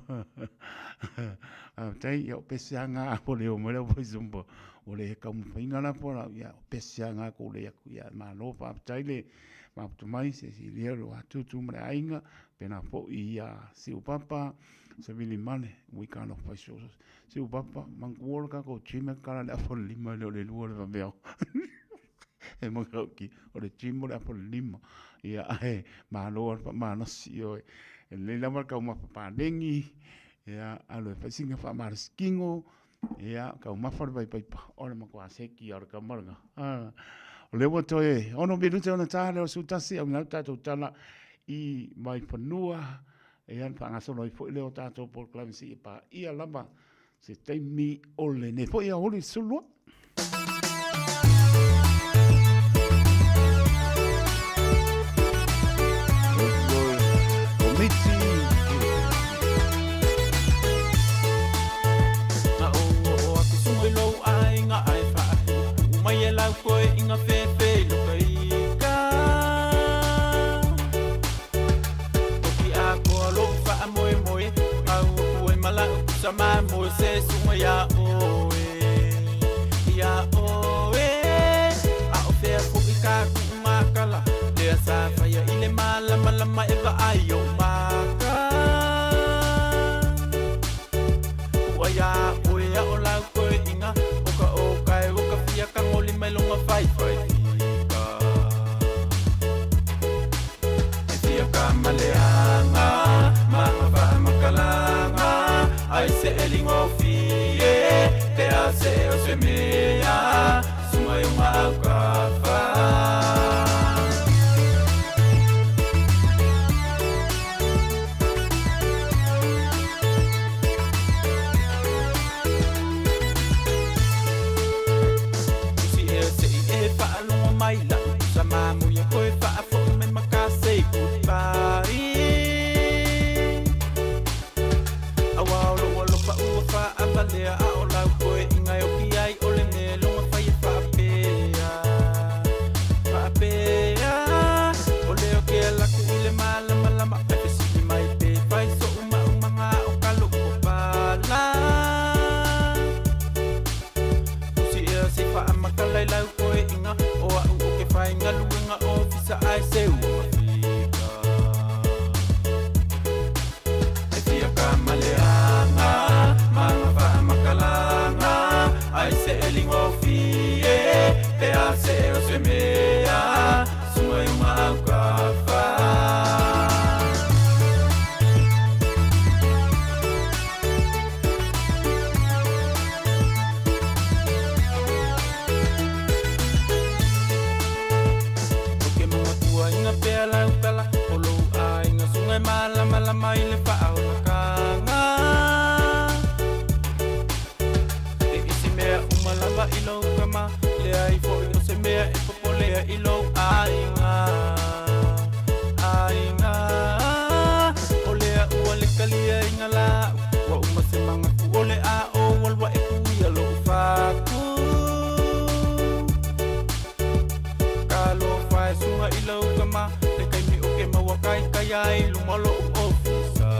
faafetai ia o pese lava na ua le oo mai lau voice ua le taumafaiga la po lau ia o pese lava na tou le atu ia malo faafetai le mafuta mai Cecilia Luatutu ma le aiga Pēlā foi iā Siupapa, Savili Male, ua i talofa i so Siupapa, manatua le tatou gym e tatala i le afa o le 5 e le o le 2 le vaveao. E matautia, o le gym o le afa o le 5. Ia ae malo lava le faamalosi, ioe. E lelei lava le taumafa paleni, ia alu e fai sina faamalosi tino, Ia, taumafa le vaipaipa, o le matua seki o le tama lena. Ah, o lea ua toe 6 minute ona ta lea o le 11, auina atu tatou tala i Vaifanua, ia na faagasolo ai foi lea o tatou polokalame seia paia lava se taimi o lenei foi aoauli 12. Komiti. Na ou oo aku sumo i lou aiga ae faapuupuu mai e lau koe i nga fefe i loka ika. Toki atoa lou faamoemoe, gau aku ai ma lau pusa mamoe se suga iā oe, iā oe. A o fea foʻi ka kuʻu makala, lea sa faia i le malamalama e vaai i ou maka. Kua iā oe a o lau toeʻiga, o ka ʻōkae o ka fia kagolima i lona faifai fika. E fia ka maleaga, ma nga faamakalaga, ai se eligofie, te ligofie pe a se o se mea sunga i unga aukafa. O ke matua inga pea lau tala o lou aiga suga e malamalama i le faaolakaga. E isi mea uma lava i lou kama leai foʻi o se mea e popolea i lou aiga aiga. O lea ua le kalia inga lau ua uma se magafu o le a ou alua e kuia lou faku. Kalofa e suga i lau kama le kaimi o ke maua kaikai ai luma o loʻu ofisa.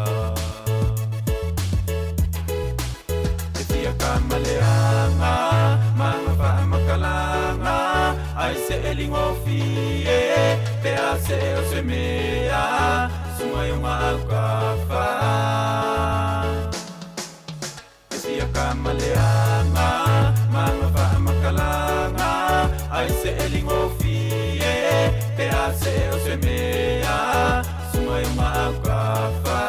E fia kamaleaga ma faamakalaga ai se e ligofie pe a se o se mea suga i oga aukafa. E fia kamaleaga ma faamakalaga ai se e ligofie pe a se o se mea suga i oga aukafa.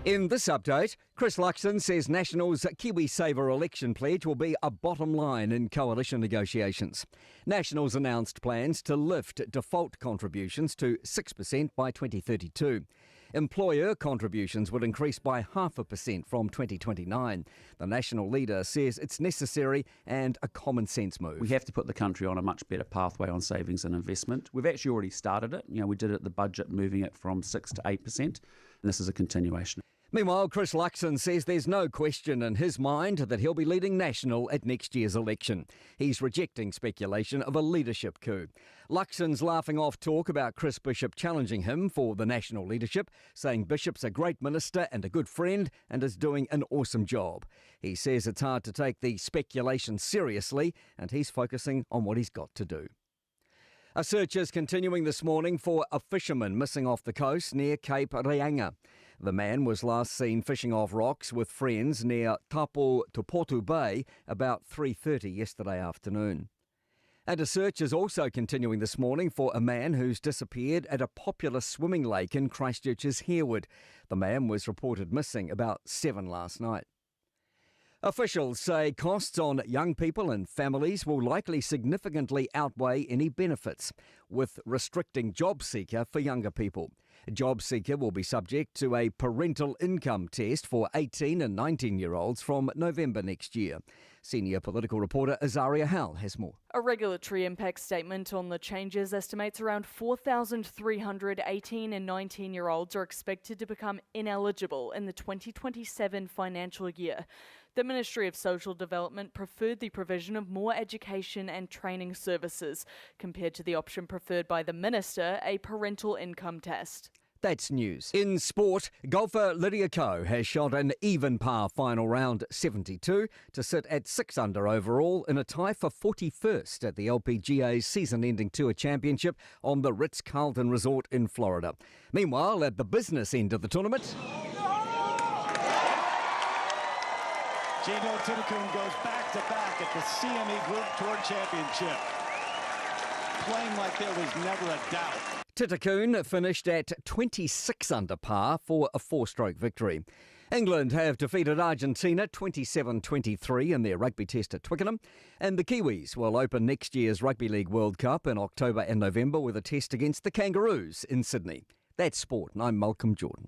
In this update, Chris Luxon says National's KiwiSaver election pledge will be a bottom line in coalition negotiations. Nationals announced plans to lift default contributions to 6% by 2032. Employer contributions would increase by 0.5% from 2029. The national leader says it's necessary and a common sense move. We have to put the country on a much better pathway on savings and investment. We've actually already started it. You know, we did it at the budget, moving it from 6 to 8%, and this is a continuation. Meanwhile, Chris Luxon says there's no question in his mind that he'll be leading National at next year's election. He's rejecting speculation of a leadership coup. Luxon's laughing off talk about Chris Bishop challenging him for the national leadership, saying Bishop's a great minister and a good friend and is doing an awesome job. He says it's hard to take the speculation seriously and he's focusing on what he's got to do. A search is continuing this morning for a fisherman missing off the coast near Cape Reinga. The man was last seen fishing off rocks with friends near Tapotupotu Bay about 3:30 yesterday afternoon. And a search is also continuing this morning for a man who's disappeared at a popular swimming lake in Christchurch's Harewood. The man was reported missing about 7 last night. Officials say costs on young people and families will likely significantly outweigh any benefits, with restricting JobSeeker for younger people. JobSeeker will be subject to a parental income test for 18 and 19 year olds from November next year. Senior political reporter Azaria Howell has more. A regulatory impact statement on the changes estimates around 4,300 18 and 19 year olds are expected to become ineligible in the 2027 financial year. The Ministry of Social Development preferred the provision of more education and training services compared to the option preferred by the minister, a parental income test. That's news. In sport, golfer Lydia Ko has shot an even par final round 72 to sit at 6 under overall in a tie for 41st at the LPGA's season ending Tour Championship on the Ritz Carlton Resort in Florida. Meanwhile, at the business end of the tournament. Jeeno Thitikul goes back to back at the CME Group Tour Championship. Playing like there was never a doubt. Thitikul finished at 26 under par for a four stroke victory. England have defeated Argentina 27 23 in their rugby test at Twickenham, and the Kiwis will open next year's Rugby League World Cup in October and November with a test against the Kangaroos in Sydney. That's sport, and I'm Malcolm Jordan.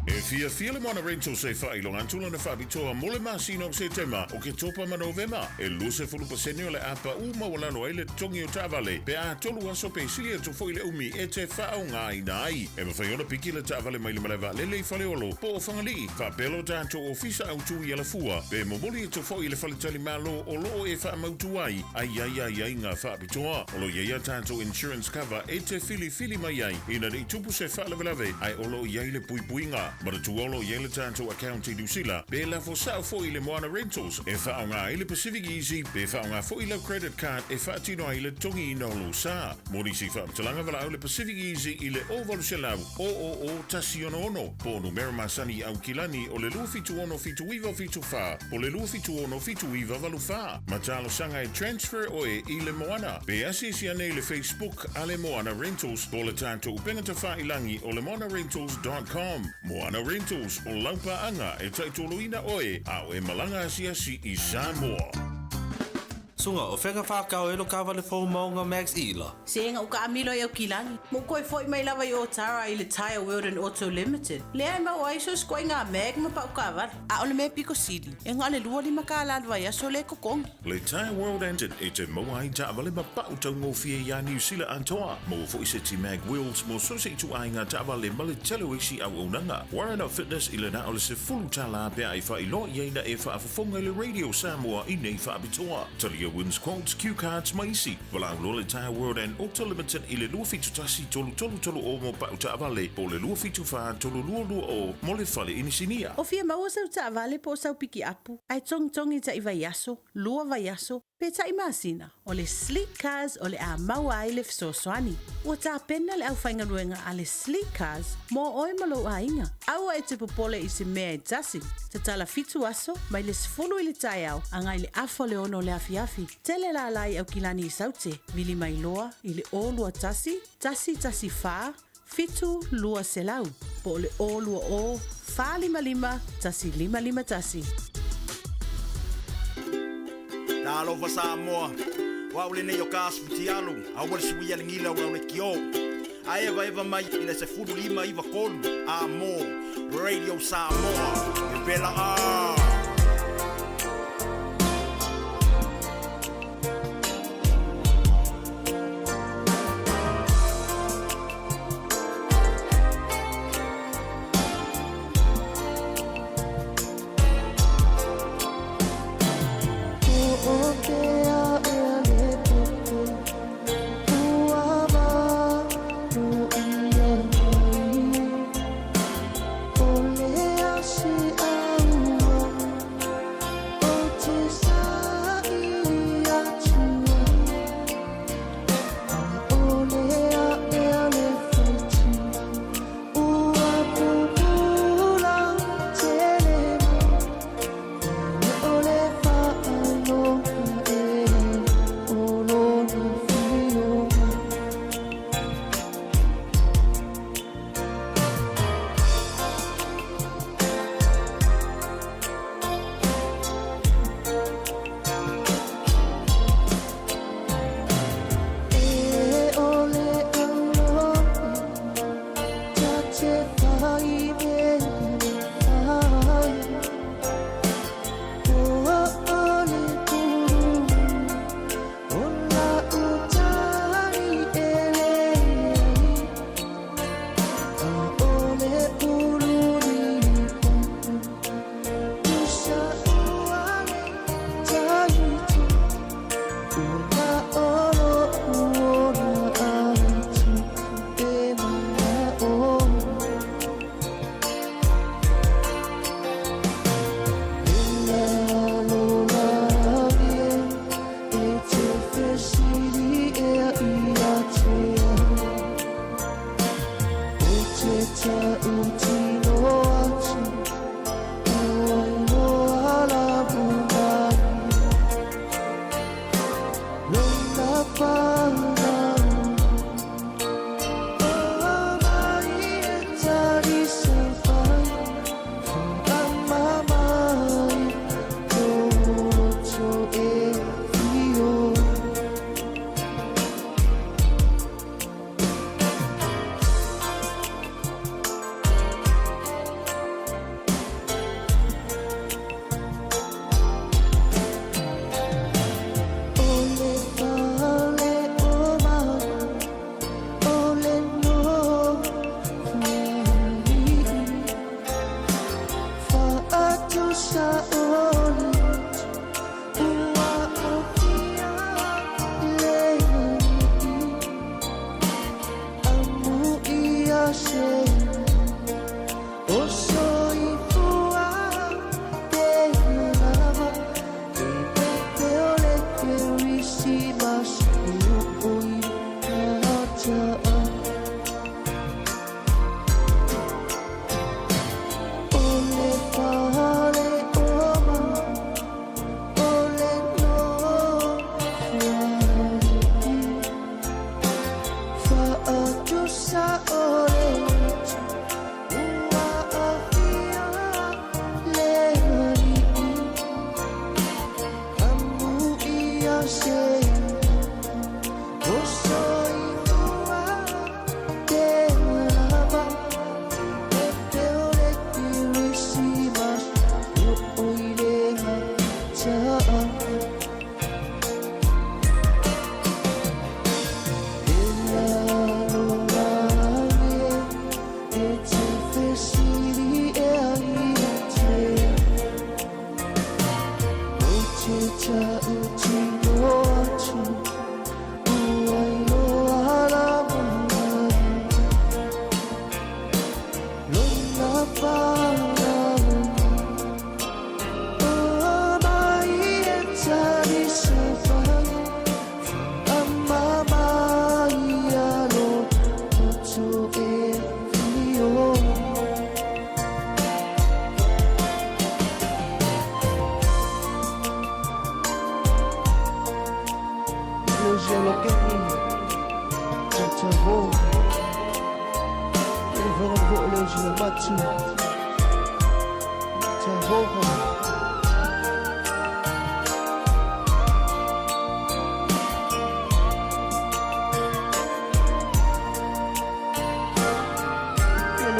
E fiafia le Moana Rentals e faailoga atu lana faapitoa mo le masina o Setema, Oketopa ma Novema. E 20% o le a paʻu maualalo ai le totogi o taavale pe a tolu aso pe sili atu foi le umi e te faaaogaina ai. E mafai ona piki le taavale mai le malae vaalele i Faleolo po o Fagalii, faapea lo tatou ofisa autu i Alafua, pe momoli atu foi i le faletalimalo o loo e faamautu ai a i ai aiaiga faapitoa. O lo o i ai a tatou insurance cover e te filifili mai ai ina ne i tupu se faalavelave ae o lo o i ai le puipuiga. Manatua o lo o i ai le tatou account i Niu Sila pe lafo sao foi i le Moana Rentals e faaaoga ai le Pacific Easy pe faaaoga foi lau credit card e faatino ai le totogiina o lou sa. Mo nisi faamatalaga valaau le Pacific Easy i le 0800 000 166 po o numera masani i Aukilani o le 276 7974 po o le 276 7984. Ma talosaga e transfer oe i le Moana. Pe asiasi ane i le Facebook a le Moana Rentals po o le tatou upega tafailagi o le moanarentals.com. Moana Rentals, o lau paaga e taitoloina oe a o e malaga asiasi i Samoa. Suga, o fea ka whākau e lo kāwale fou maunga Max Ila? Se ga o ka amilo i au kilagi. Mo koe foi mai lava i Otara i le Tyre World and Auto Limited. Lea e maua ai so sikoa i ngā mag ma pau kāwale. A o le mea piko sili, e ngā le 25 tālā le vaiaso le totogi. Le Tyre World and e te maua ai taavale ma pau taugofie iā Niu Sila atoa. Maua foi seti mag wheels mo so se ituaiga taavale ma le tele o isi auaunaga. Warren Fitness i le na o le $10 pe a e faailoa i ai na e faafofoga i le Radio Samoa i nei faapitoa. Talia wins quotes, cue cards ma isi. Valaau loa le Tyre World and Auto Limited i le 271 3330 mo pau taavale po o le 274 3220 mo le fale inisinia. O fia maua sau taavale po o sau pikiapu, ae togitogi ta'i vaiaso, lua vaiaso, pe ta'i masina, o le Sleek Cars o le a maua ai le fesoasoani. Ua tapena le aufaigaluega a le Sleek Cars mo oe ma lou aiga. Aua e te popole i se mea e tasi. Tatala 7 aso, mai le 10 i le taeao, agai i le 5:30 o le afiafi. Tele lala i Aukilani i Saute, vili mai loa i le 021 114 7 200 po o le 020 455 1551. Talofa Samoa. O au lenei o ka asifitialu, aua le sui a le gila o au le kio. Ae evaeva mai i le 15 93 Amo Radio Samoa. Vevela a.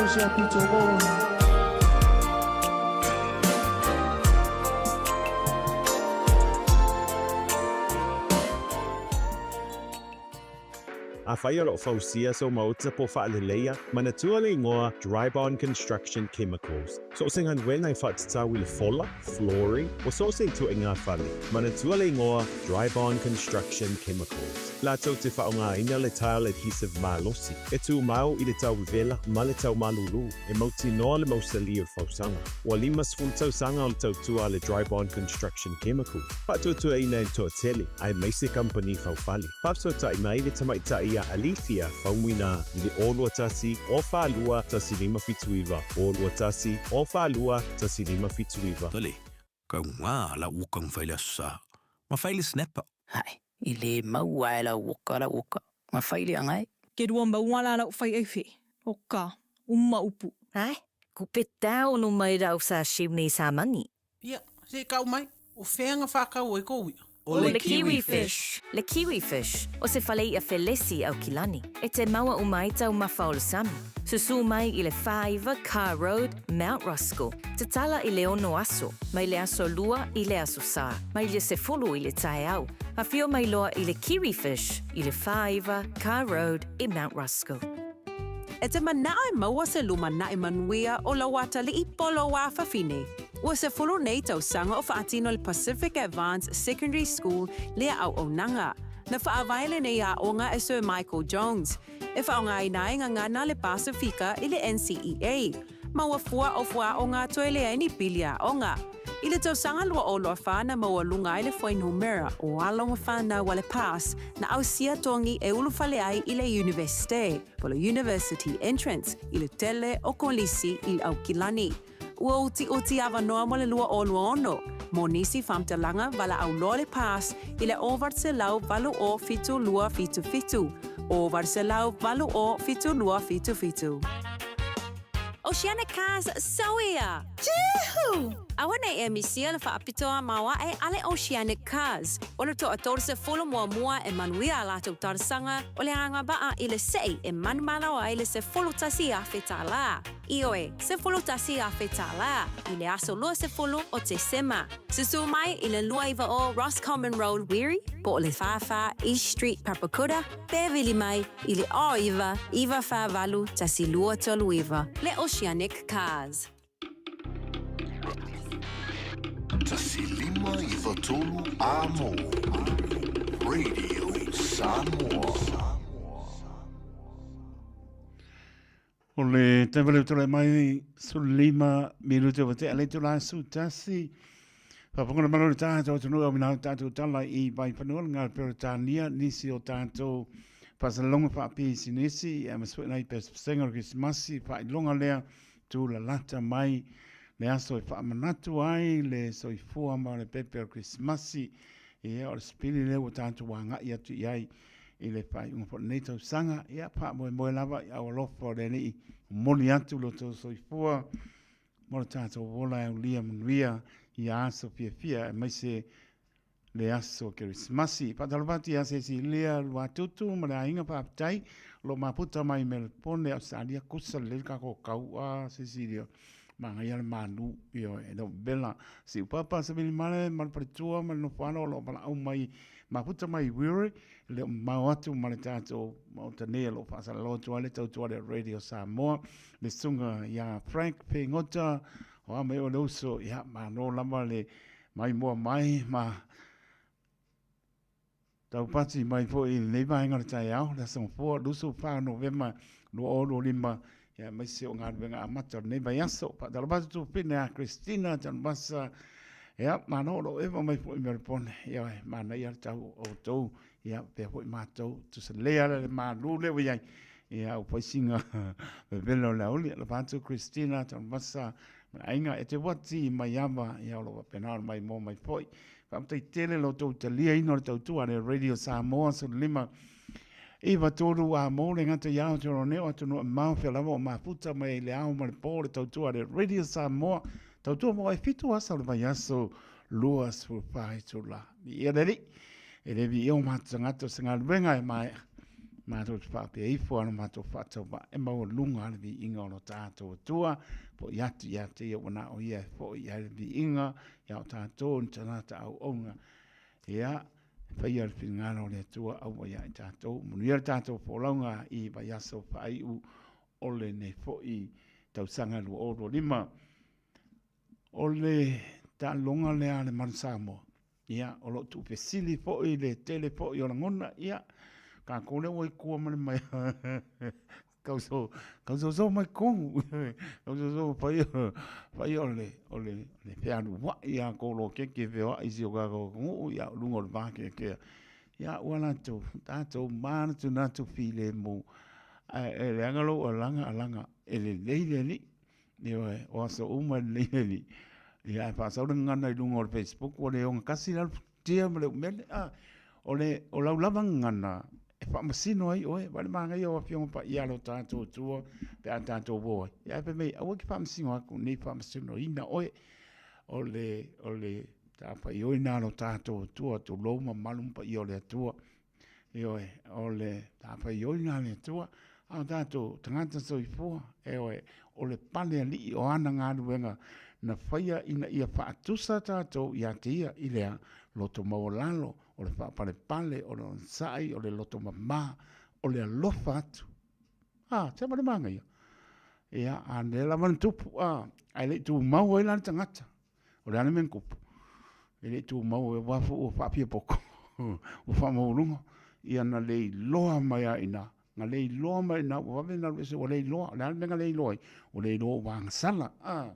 o se apito oe. Afai o lo o fausia sou maota po o faaleleia, manatua le igoa Drybond Construction Chemicals. So o se galuega e faatatau i le fola, flooring, ua so o se ituaiga fale. Manatua le igoa Drybond Construction Chemicals. Latou te faaaogaina le tile adhesive malosi, e tumau i le tau vevela ma le tau malulu, e mautinoa le mausali o le fausaga. Ua 50 tausaga o le tautua a le Drybond Construction Chemicals, faatuatuaina e le toatele, aemaise kamupani faufale. Faafesootai mai le tamaitai ia Alethea Faumuina i le 0 21 0 42 1579, 0 21 0 42 1579. Tole, kau ngā la uka ngwhai le aso sa, ma whai le snapper. Hae, i le maua e lau oka lau oka, ma whai le angai. Ke rua maua la lau whai ei whe, o ka, uma upu. Hae, ku pe tau no mai rau sa shiu nei sa mani. Ia, se i kau mai, o whea nga whakau ai kou ia? O le kiwi fish. Le kiwi fish, o se fale i'a felesi Aukilani. E te maua uma ai taumafa o le sami. Susū mai i le 49 Carr Road, Mount Roskill. Tatala i le ono aso, mai le aso lua i le aso sa, mai le sefulu i le taeao. Afio mai loa i le kiwi fish i le 49 Carr Road i Mount Roskill. E te manao e maua se lumanai manuia o lau atalii po o lou afafine. Ua sefulu nei tausaga o faatino le Pacific Advance Secondary School lea auaunaga. Na faavae lenei aoga e Sir Michael Jones, e faaaogaina ai gagana le Pasifika i le NCEA. Maua fua o fuaaoga toe leai ni pili aoga. I le tausaga 2024 na maualuga ai le fuainumera o alo ma fanau a le PASS na ausia togi e ulufale ai i le Iunivesite, po o le University Entrance, i le tele o kolisi i Aukilani. Ua utiuti avanoa mo le 2026 mo nisi faamatalaga valaau loa le PASS i le 0 8 0 7 2 7 7 0 8 0 7 2 7 7. Oceanic Cars Sauia! Juhu! Aua nei e misia le faapitoa maoae a le Oceanic Cars. O le toa 30 muamua e manuia a latou talosaga o le agavaa i le sei e manumalo ai le $11,000. Ioe, $11,000 i le aso 20 o Tesema. Susū mai i le 29 o Roscommon Road Wiri, po o le 44 East Street Papakura, pe vili mai i le 09 948 1239 le Oceanic Cars. 1593 Amo Radio Samoa. O le taimi lea ua tulai mai, 15 minute ua tea le itula 11. Faafofoga malo le tatou atunuu e auina atu tatou tala i Vaifanua le Gala Peretania, nisi o tatou faasalalauga faapisinisi aemaise foi nai pesepesega o le Kerisimasi, faailoga lea tulalata mai le aso e faamanatu ai le soifua ma le pepe o le Kerisimasi. Ia, o le sipili lea ua tatou agai atu i ai i le faaiuga foi o lenei tausaga. Ia, faamoemoe lava i aualofa o le Alii, momoli atu lo outou soifua mo le tatou ola e aulia manuia ia aso fiafia aemaise le aso Kerisimasi. Faatalofa atu ia Cecilia Luatutu ma le aiga faafetai o lo o mafuta mai Melbourne, Ausetalia, kusa lelei le kako kau a Cecilia. Manaia le manu, ioe, e le o vela. Siupapa, Savili Male, ma le faletua ma le nofoalo o lo o valaau mai, mafuta mai i Wiri, e le o mamao atu ma le tatou Maota nei o lo o faasalalo atu ai le tautua le Radio Samoa, le susuga ia Frank Pegota, o a mai o le uso, ia, malo lava le maimoa mai ma Taupati mai foi i lenei vaega o le taeao, le Aso Gafua, 24 Novema 2025, ia aemaise o galuega amata o lenei vaiaso. Faatalofa atu Tufina ia Christina Tanuvasa, ia malo o lo o eva mai foi i Melbourne, ia e manaia le tau o outou, ia faapea foi matou, tusa lelei lava le malu lea ua i ai, ia ua fai sina vevela o le aoauli. Alofa atu Christina Tanuvasa ma le aiga, e te uati mai ava, ia o lo o faapena ona maimoa mai foi. Faafetai tele lo outou taliaina o le tautua a le Radio Samoa 15 9 3 a mo le gata i Aotearoa nei o atunuu e mamao fea lava o mafuta mai ai le ao ma le po le tautua a le Radio Samoa tautua mo e 7 aso o le vaiaso 24 itula. Viia le Alii, e le viia o matou tagata o se galuega e maea. Matou te faapea ifo a lo matou faatauvaa e maualuga le viiga o lo tatou Atua, fo'i atu ia te ia ua na o ia e fo'i ai le viiga ia o tatou ni tagata auauna. Ia, e faia le finagalo o le Atua aua ia i tatou. Manuia le tatou folauga i vaiaso faaiu o lenei foi tausaga 2025. O le taaloga lea a le Manu Samoa, ia, o lo o tuufesili foi le tele foi o lagona, ia, tatou lea ua i tua ma le mai, tausoso mai totonu, tausoso fai fai o le, o le, le fealuai a poloketi e feoai i si o tatou atunuu, ia, o luga o le vakeakea. Ia, ua latou, tatou manatunatu filemu, ae e leaga lou alaga alaga, e lelei le alii. Ioe, o aso uma e lelei le alii. Ia, ae faasau le gagana i luga o le Facebook ua le ogatasi la le futia ma le umele. A, o le, o lau lava gagana e faamasino ai oe, vaai le manaia o Afioga Paia a lo tatou Atua pe a tatou o ai. Ia ae fai mai, aua e te faamasino atu ne i faamasinoina oe. O le, o le matafaioi lena a lo tatou Atua, tulou mamalu ma paia o le Atua. Ioe, o le matafaioi lena a le Atua, a o tatou tagata soifua, ioe, o le pale alii o ana galuega na faia ina ia faatusa tatou ia te ia i le loto maualalo, o le faapalepale, o le onosai, o le loto mama, o le alofa atu. A, se ma le manaia. Ia, a lea lava na tupu, a, ae le i tumau ai la le tagata. O le a le mea na tupu? E le i tumau aua foi ua faafiapoto, ua faamaualuga. Ia na le iloa mai lava i ina, na le iloa mai i ina, ua vave ona alu ese ua le iloa. O le a le mea na le iloa ai? Ua le iloa ua agasala. A,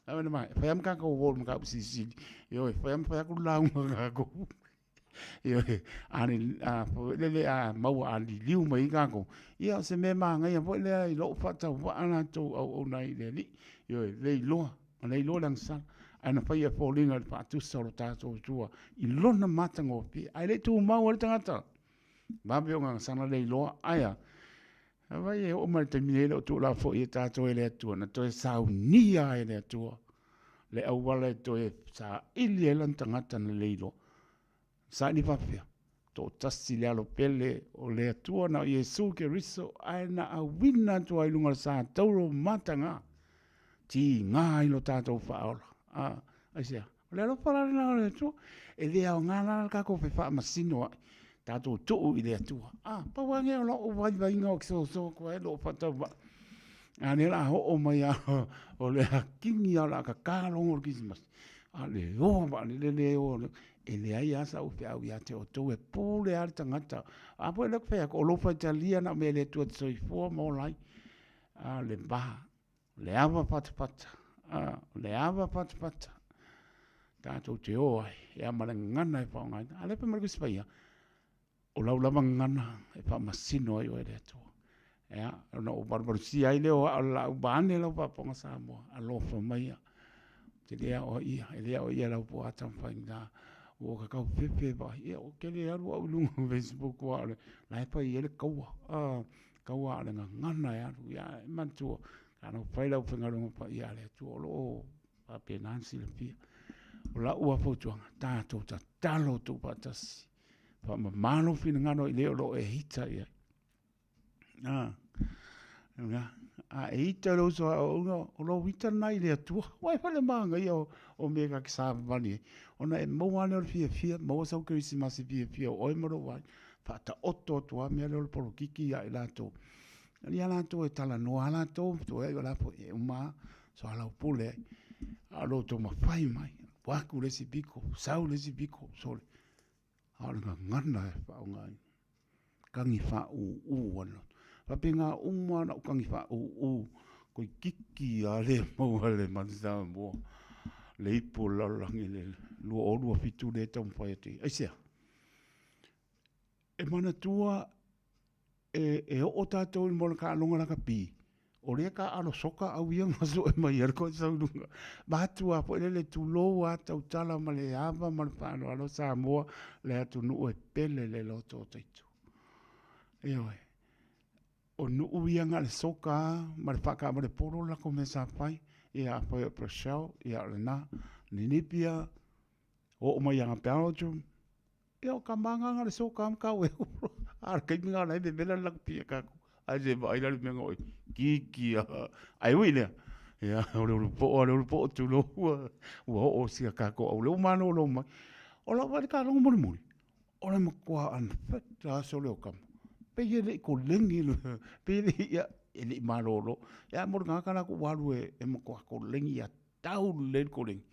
a e fai lava ma tatou o i le mataupu silisili. Ioe, e fai lava ma fai atu le lauga a tatou. Ioe, a a foi lele a maua a liliu mai ai tatou, ia o se mea manaia foi lea i lou faatauvaa latou auauna ai i le Alii. Ioe, le iloa, le iloa le agasala, ae na faia e foliga i le faatusa o lo tatou Atua i lona matagofie. Ae le i tumau ai le tagata, vave ona agasala le iloa, ae a? Vaai e oo mai i le taimi nei e le o tuulafoia tatou e le Atua, na toe saunia ai e le Atua le auala e toe saili ai lana tagata na le iloa. Saili faapefea? Toatasi le alo pele o le Atua na o Iesu Keriso ae na auina atu ai i luga o le sa tauro mataga, tiga ai lo tatou faaola. A, aisea? O le alofa la lena o le Atua. E le aoga la le tatou fefaamasinoai, tatou tuu i le Atua. A, pau lava lenei o lou vaivaiga o soso atu ai lou faatauvaa. A lea o le a oo mai lava o le a kini lava o le a tata logo o le Kerisimasi. A o le oa vaalele lea e o e leai lava sau feau ia te outou e pule lava le tagata. A foi lea ou te fai atu, o lou faitalia na o mea e le Atua te soifua ma ola ai. A o le va, o le ava fatafata, a, o le ava fatafata tatou te o ai, ia ma le gagana e faaaogaina. A lea fai mai le Tusi Paia, o lau lava gagana e faamasino ai oe e le Atua. Ia, ona ou valuvalusia ai lea o au o le laau vaeane lau faafofoga Samoa, alofa maia. Ou te le aoaia, e le aoaia e lau poata ma faigata. Ua ou tatau fefe vaai, ia ou te le alu au i luga o Facebook aua o le la e fai ai le taua. Ah, taua a o le gagana e alu. Ia, e manatua, ana fai lau faigaluega paia a le Atua, o lo o faapena ona silafia. O lau lava fautuaga, tatou tatalo tuufaatasi, faamama lou finagalo i le o lo o e ita i ai. A e ita i lou uso aoaoga, o lou ita lena i le Atua. Ua e fale manaia o mea ta te savavali ai. Ona e maua lava lea o le fiafia, maua sau kerisimasi fiafia o oe ma lou aiga. Faataoto atu lava mea lea o le polokiki ia i latou. Ia latou e talanoa lava latou, o la foi e uma lava, soalaupule ai. A o lo outou mafai mai, alu atu le isi pito, sau le isi pito, sole. A o le gagana e faaaogaina, tagi faaūū a le loto. Faapena uma ona ou tagi faaūū, toeitiiti lava le maua e le Manu Samoa le ipu o le lalolagi i le 2027 lea e taumafai atu ai. Aisea? E manatua e oo tatou i le moana taaloga lakapi, o lea taaalo soka au ia na sue mai ai le koe sau i luga. Vaeatu lava foi lele, tulou lava tautala ma le ava ma le faaaloalo Samoa, le atunuu e pele le loto o taitu. Ioe. O nuu ia na o le soka lava ma le faataavale polo le latou mea sa fai. Ia afai o Brussels, ia o lena. Namibia, oo mai ia Belgium, Ia o ka manganga le soka ma kau e A o le taimi lena o la e vevela le lakapi ia tatou. Ae se vaai la le mea na oi, kiki a. Ae ui i lea, ia, o le ulupo'o a le ulupo'o tulou ua, ua oo si a tatou au lea ua malolo mai. O lau vaai i le taaloga mulimuli, o le matua unfit lava sole o tama. Pei e le i koleni, pei e le i, ia, e le i malolo. Ia mo le tagata la ua alu e matua koleni ia tau lelei le koleni.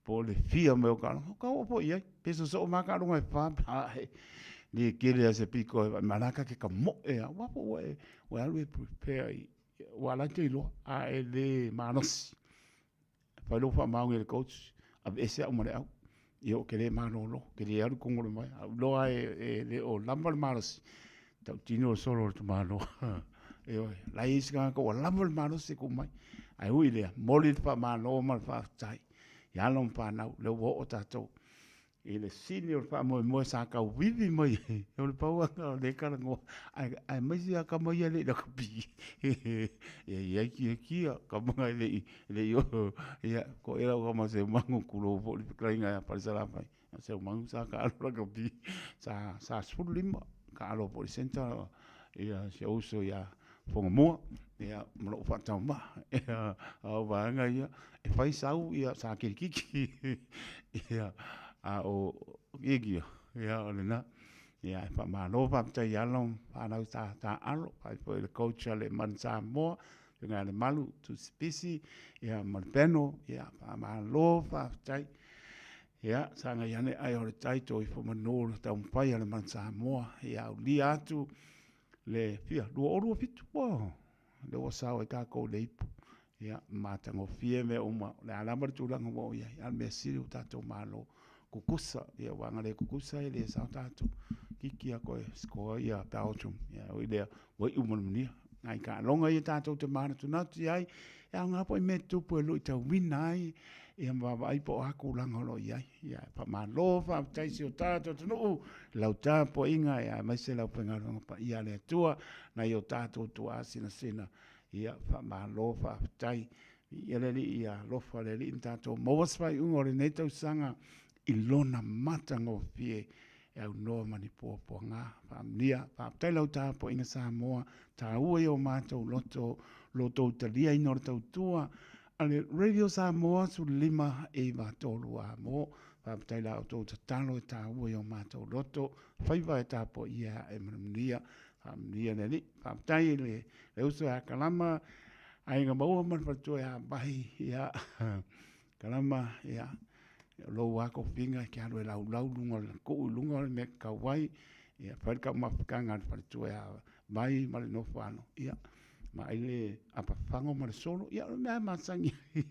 Po o le fia mai o taaloga, o ka oo foi i ai. Pe sosoo mai lava taaloga e fa, ae le tele lava se pito e vaai mai, a o la e ta te tamoe lava, aua foi ua e, ua e alu e prepare i, aua o la e te iloa, a e le malosi, fai lou faamaoni e le coach, aveese au ma le au. Ia ou te le malolo, ou te le alu i totonu o le vai. A ou iloa lava e le o lava le malosi, tautino le solo o le tamaloa. Ioe, o la e i ai isi tagata ua lava le malosi e tuu mai. Ae ui i lea, momoli le faamalo ma le faafetai i alo ma fanau, lea ua oo tatou i le sini o le faamoemoe sa tau vivi mai ai, o le pau lava lena o lea e talanoa, aemaise lava tama ia e le i lakapi. E i ai kia tama na e le i oo, ia, ko ea lau tama Seumanu, tulou foi le fetalaiga ia Falesalafai, o Seumanu sa taalo lakapi, sa 15 taalo foi i le centre ia si ou uso ia Fogamua, ia, ma lou faataumaa, ia, a o vaega ia, e fai sau, ia, sa kilikiki, ia, a o ia, ia, o lena. Ia, e faamalo faafetai i alo ma fanau sa taaalo, faafetai foi i le coach a le Manu Samoa, Afioga ia Lemalu Tusipisi, ia, ma le panel, ia, faamalo faafetai. Ia, sagai ane ai o le tai toi ifo manu le taumafai a le Manu Samoa, ia aulia atu le fia 2027, ua lea ua sao ai tatou i le ipu. Ia, matagofie mea uma, o le a lava le tulaga ua oo i ai, a o le mea sili ua tatou malo kukusa, ia aua ana le kukusa e le sao tatou. Kiki lava koe score ia Belgium, ia ui lea, ua iu ma le manuia. Nai taaloga ia tatou te manatunatu i ai, e aoga foi mea tutupu e luitauina ai, ia ma vaavaai po o a tulaga o lo o i ai. Ia, faamalo, faafetai i si o tatou atunuu, i lau tapuaiga, ia aemaise le aufaigaluega paia a le Atua, nai o tatou tuaasinasina. Ia, faamalo, faafetai. Viia le Alii, ia alofa le Alii ma tatou maua se faaiuga o lenei tausaga i Lona matagofie e aunoa ma ni puapuaga. Faamanuia, faafetai lau tapuaiga Samoa, taua i o matou loto, lo tou taliaina o le tautua a le Radio Samoa 15 9 3 a mo. Faafetai la outou tatalo e taua i o matou loto, faiva e tapuaia e ae ma le manuia. Faamanuia le Alii. Faafetai i le, le uso ia Kalama, Aiga Maua ma le faletua ia Vahi, ia, Kalama, ia, o lou lava tofiga e te alu e laulau luga o le tuu i luga o le mea e tatau ai, ia fai le taumafataga a le faletua ia Vai ma le nofo alo, ia, vaai le apafago ma le solo, ia o le mea lava e masani ai,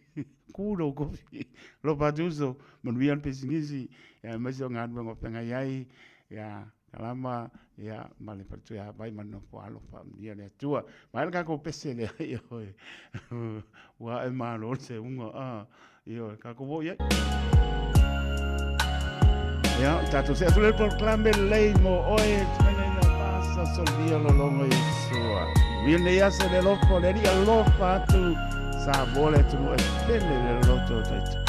ku lou kofi. Alofa atu uso, manuia le pisinisi, ia aemaise o galuega o feagai ai, ia Kalama, ia, ma le faletua ia Vai ma le nofo alo, faamanuia le Atua. Vaai le tatou pese lea, ioe, ua ae malo le seuga, a, ioe, tatou o i ai. Ia, tatou see atu le polokalame lelei mo oe, tumaina ina pasa solia lologo Iesua. Manuia lenei aso i le alofa o le Alii alofa atu Samoa le atunuu e pele le loto o taito.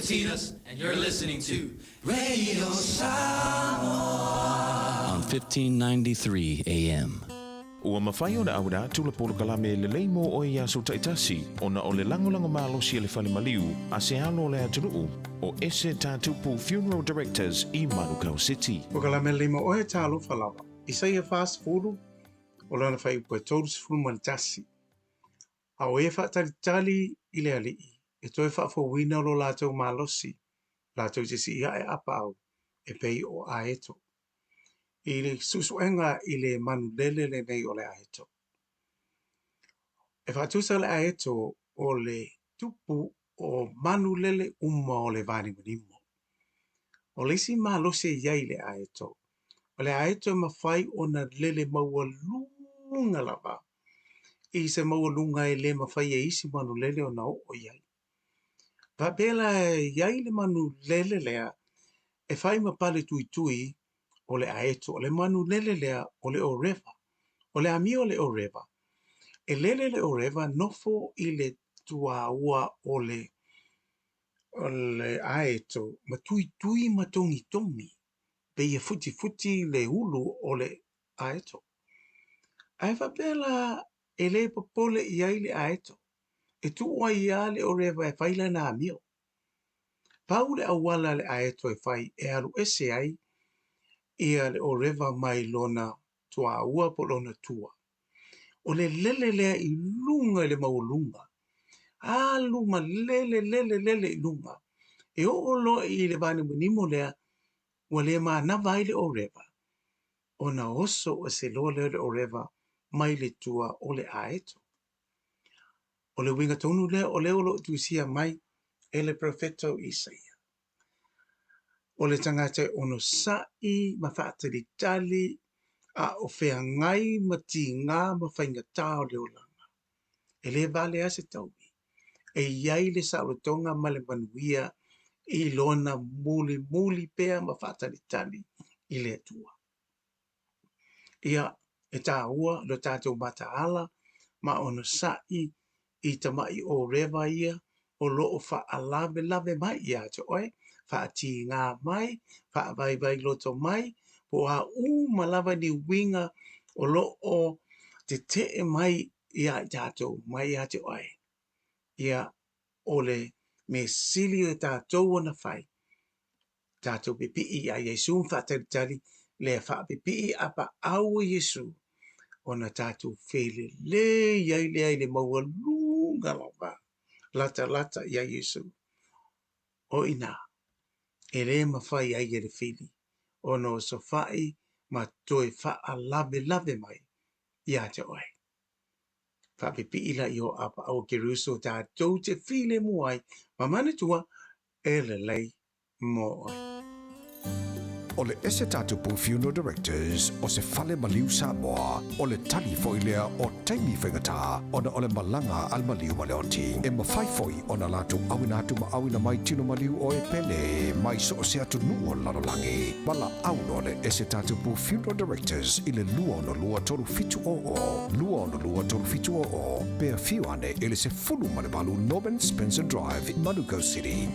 Katinas, and you're listening to Radio Samoa on 1593 AM. Ua mafai ona auina atu le polokalame lelei mo oe i aso taitasi ona o le lagolago malosi a le fale maliu a se alo o le atunuu o Ese Tatupu Funeral Directors i Manukau City. Polokalame lelei mo oe, talofa lava. Isaia 40, o lana fuaiupu e 31. A o e faatalitali i le Alii, e toe faafouina lo latou malosi, latou te sii ae apaau, e pei o aeto. I le suesuega i le manulele lenei o le aeto. E faatusa le aeto o le tupu o manulele uma o le vanimonimo. O le isi malosi e i ai i le aeto, o le aeto e mafai ona lele maualuga lava i se maualuga e le mafai e isi manulele ona oo i ai. Faapea la e i ai le manulele lea e fai ma pale tuitui o le aeto. O le manulele lea o le orewa. O le amio o le orewa, e lele le orewa nofo i le tuaua o le o le aeto ma tuitui ma togitogi pei e futifuti le ulu o le aeto. Ae faapea la e le popole i ai le aeto, e tuu ai lava le orewa e fai lana amio. Pau le auala a le aeto e fai e alu ese ai ia le orewa mai lona tuaua po o lona tua, o le lele lea i luga i le maualuga, alu ma lele, lele, lele i luga, e oo loa i le vanimonimo lea ua le manava ai le orewa, ona oso ese loa lea o le orewa mai le tua o le aeto. O le uiga tonu lea o lea o lo o tusia mai e le perofeta o Isaia. O le tagata e onosai ma faatalitali a o feagai ma tigā ma faigata o le olaga, e le vale lava se taui, e i ai le saolotoga ma le manuia i lona mulimuli pea ma faatalitali i le Atua. Ia, e taua lo tatou mataala ma onosai i tama'i orewa ia o lo o faalavelave mai ia te oe, faatigā mai, faavaivai loto mai, po o a uma lava ni uiga o lo o tetee mai ia i tatou, mai ia te oe. Ia, o le mea sili e tatou ona fai, tatou pipii ia Iesu ma faatalitali lea faapipii apaau o Iesu ona tatou felelei ai lea i le maualuga lava latalata ia Iesu. O i ina, e le mafai ai e le fili ona osofai ma toe faalavelave mai ia te oe. Faapipii laia o apaau o Keriso tatou te filemu ai ma manatua e lelei mo oe. O le Ese Tatupu Funeral Directors o se fale maliu Samoa, o le tali foi lea o taimi faigata ona o le malaga a le maliu ma le oti. E mafai foi ona latou auina atu ma auina mai tino maliu o e pele mai so o se atunuu o le lalolagi. Valaau loa le Ese Tatupu Funeral Directors i le 262 3700, 262 3700, pe afio ane i le 18 Norman Spencer Drive, Manukau City.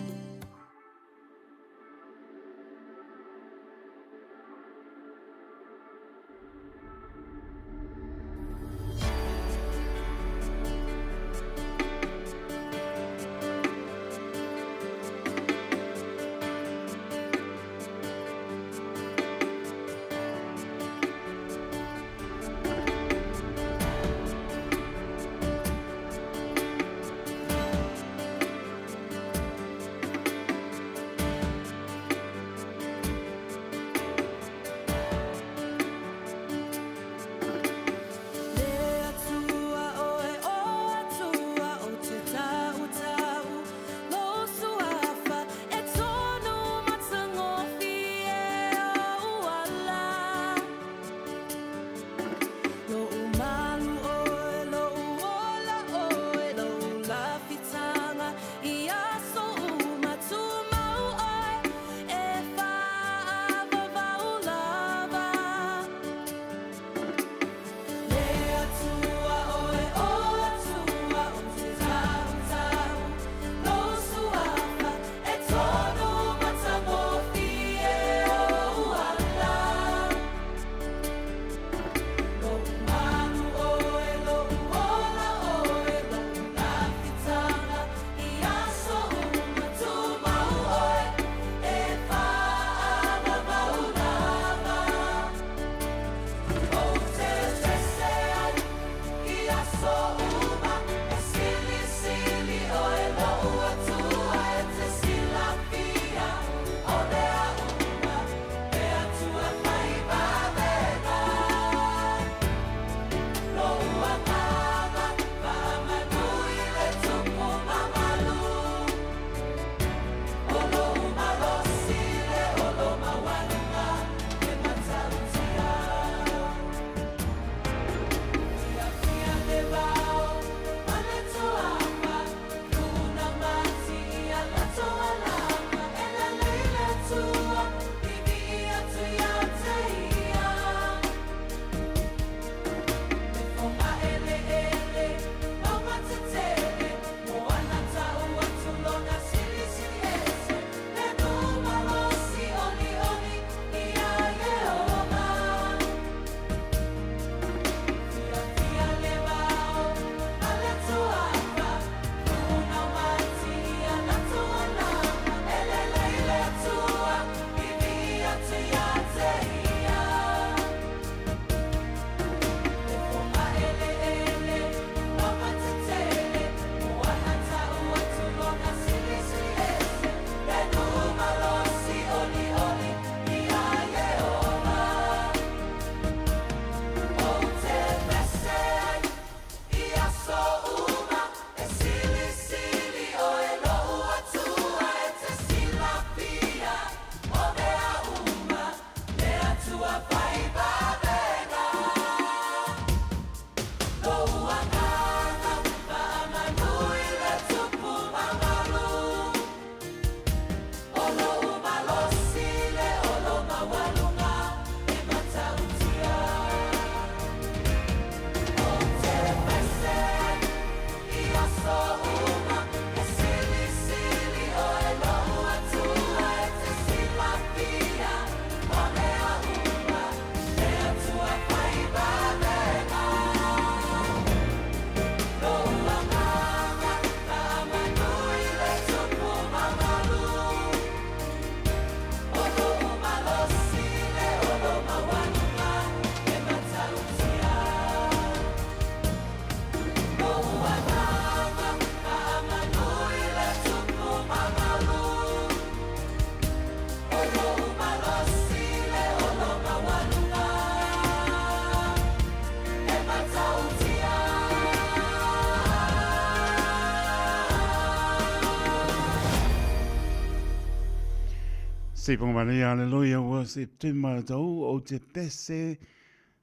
Siponga Maria, Aleluia, worship Tūmautau o te pese.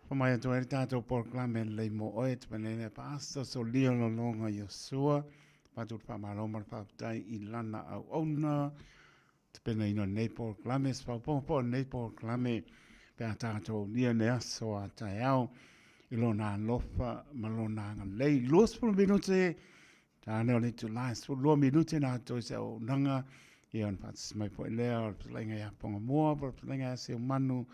Whamai atu ai le tātou polokalame lelei mō oe, te panele a Pastor Solia Lolonga Iosua. Whātu te whamalo ma le whāputai i lana au auna. Te pena ino nei polokalame, se whauponga nei polokalame, pe a tātou nia ne aso a tae ao, i lona alofa ma lona agalelei. 20 minute, tāne o le itulā, 12 minute nā toi se au nanga, ia ona whaatas mai po lea, o le palainga ia ponga mua, o le palainga ia seo manu,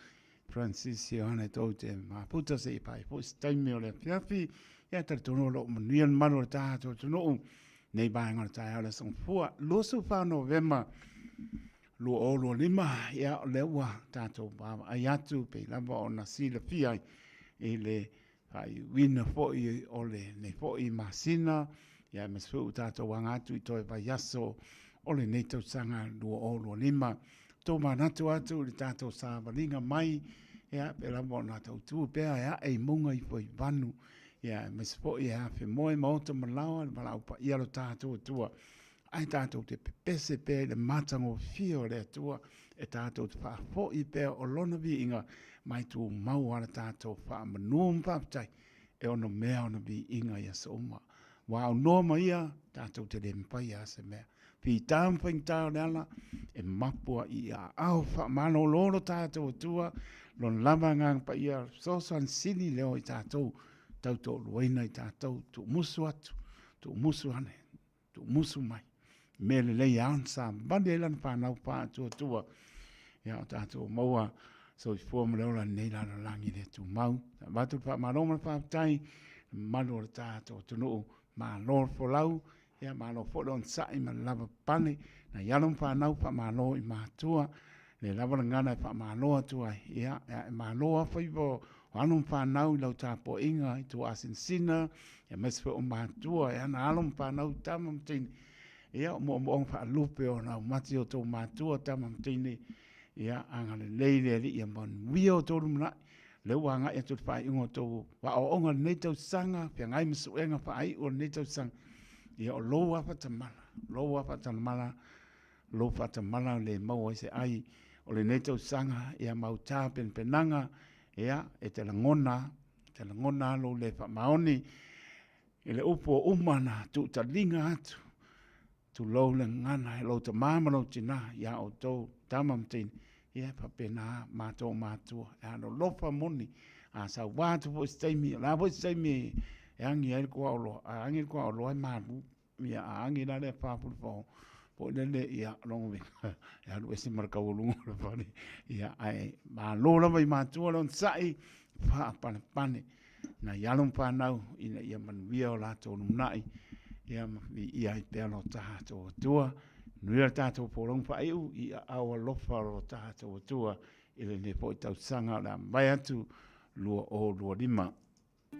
Francis Ioane tō te maputa se i pai po se taimi o le afiafi, ia tari tono lo manuia le malu o le tātou atunuu, nei vaega o le taeao le aso Gafua, 24 Novema 2025, ia o lea ua tātou vaavaai atu pei lava ona silafia ai i le faaiuina foi o lenei foi masina, ia aemaise foi ua tātou aga atu i toe vaiaso o lenei tausaga 2025. Tōmanatu atu i le tātou sāvaliga mai, ia, pei lava ona tautū pea e ae i mauga ifo i vanu, ia, aemaise foi e afe moe ma oto ma laoa le valaau paia lo tātou Atua. Ae tātou te pepese pea i le matagofie o le Atua, e tātou te faafoi pea o Lona viiga mai tumau a le tātou faamanu ma faafetai e ono mea ona viiga i aso uma. Ua aunoa ma ia, tātou te le mafai a se mea. Whitā ma whaingtā o le ala, e mapua i a ao whaamalolo tātou Atua, lona lava ngā paia fesoasoani sili leo i tātou, tautoaluaina i tātou, tuumusu atu, tuumusu ane, tuumusu mai. Mea lelei e ao sa vali ai lana whānau whaatuatua. Ia o tātou maua soifua ma le ola nei lalolagi le tumau. Avatu le faamalo ma le faafetai, malu o le tātou atunuu, malo le folau, ia malo foi le onosai ma le lava papale, nai alo ma fanau faamalo i matua, le lava le gana e faamalo atu ai, ia, e malo afa iva o alo ma fanau i lau tapuaiga i tua asinasina, aemaise foi o matua e ana alo ma fanau tama ma teine, ia, o moomooga faalupe o nau mati o tou matua tama ma teine, ia, agalelei le Alii ia manuia outou lumanai, lea ua agai atu i le faaiuga o tou aoaoga i lenei tausaga, feagai ma suega faaiu o lenei tausaga, ia o lou lava faatamala, lou lava faatamala, lou faatamala le maua ai se ai o lenei tausaga, ia mau tapenapenaga, ia, e te lagona, e te lagona lou le faamaoni i le upu o uma na tuutaliga atu, Tulou le gagana e lou tamā ma lou tinā iā outou tama ma teine, ia e faapena matou matua e alolofa moni, a sauā atu foi se taimi, o le a foi se taimi e agi ai le kuaoloa, a agi le kuaoloa e malu, ia a agi la lea pāpulu foi lele, ia lona uiga e alu ese ma le taualuga o le fale, ia ae malo lava i matua le onosai, faapalepale nai alo ma fanau ina ia manuia o latou lumanai, ia ma viia ai pea lo tatou Atua. Manuia le tatou folauga faaiu i aao alofa o lo tatou Atua i lenei foi tausaga o le a mavae atu 2025.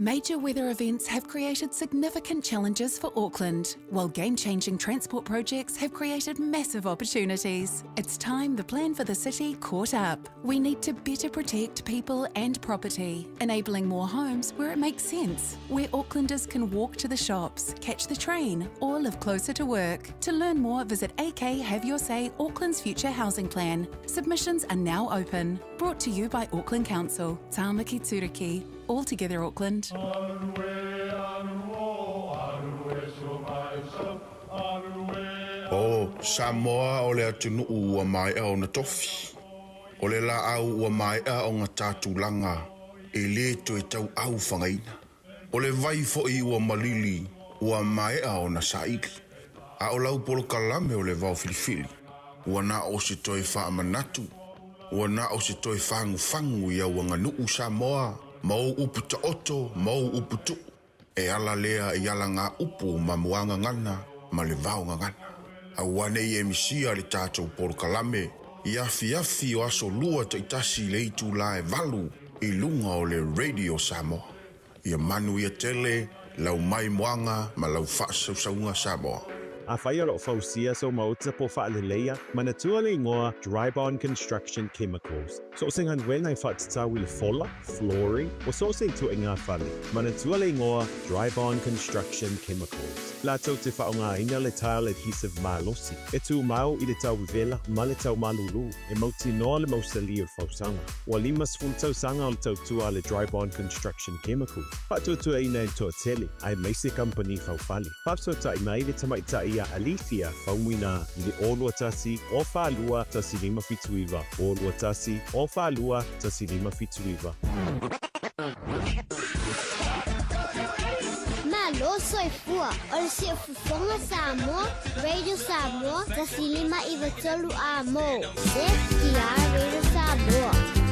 Major weather events have created significant challenges for Auckland, while game-changing transport projects have created massive opportunities. It's time the plan for the city caught up. We need to better protect people and property, enabling more homes where it makes sense, where Aucklanders can walk to the shops, catch the train, or live closer to work. To learn more, visit AK Have Your Say Auckland's Future Housing Plan. Submissions are now open. Brought to you by Auckland Council. Tāmaki Turuki. All together Auckland. O Samoa o le atunuu ua maea ona tofi. O le laau ua maea ona ta tulaga e le toe tauau fagaina. O le vai foi ua malili ua maea ona saili. A o lau polokalame o le vao filifili, ua na o se toe faamanatu, ua na o se toe fagufagu i au aganuu Samoa ma ou upu taoto ma ou upu tuu. E ala lea i alagaupu ma muagagana ma le vaogagana. Aua ne i e misia le tatou polokalame i afiafi o aso lua taitasi i le itulā e valu i luga o le Radio Samoa. Ia manuia tele lau maimoaga ma lau faasausauga Samoa. Afai o lo o fausia sou maota po o faaleleia, manatua le igoa Drybond Construction Chemicals. So o se galuega e faatatau i le fola, flooring, ua so o se ituaiga fale. Manatua le igoa Drybond Construction Chemicals. Latou te faaaogaina le tile adhesive malosi, e tumau i le tau vevela ma le tau malulu, e mautinoa le mausali o le fausaga. Ua 50 tausaga o le tautua a le Drybond Construction Chemicals, faatuatuaina e le toatele, aemaise kamupani faufale. Faafesootai mai le tamaitai ia Alethea Faumuina i le 0 21 0 42 1579, 0 21 0 42 1579. Malo soifua, o le Siufofoga Samoa, Radio Samoa, 1 5 9 3 A mo. CFTR Radio Samoa.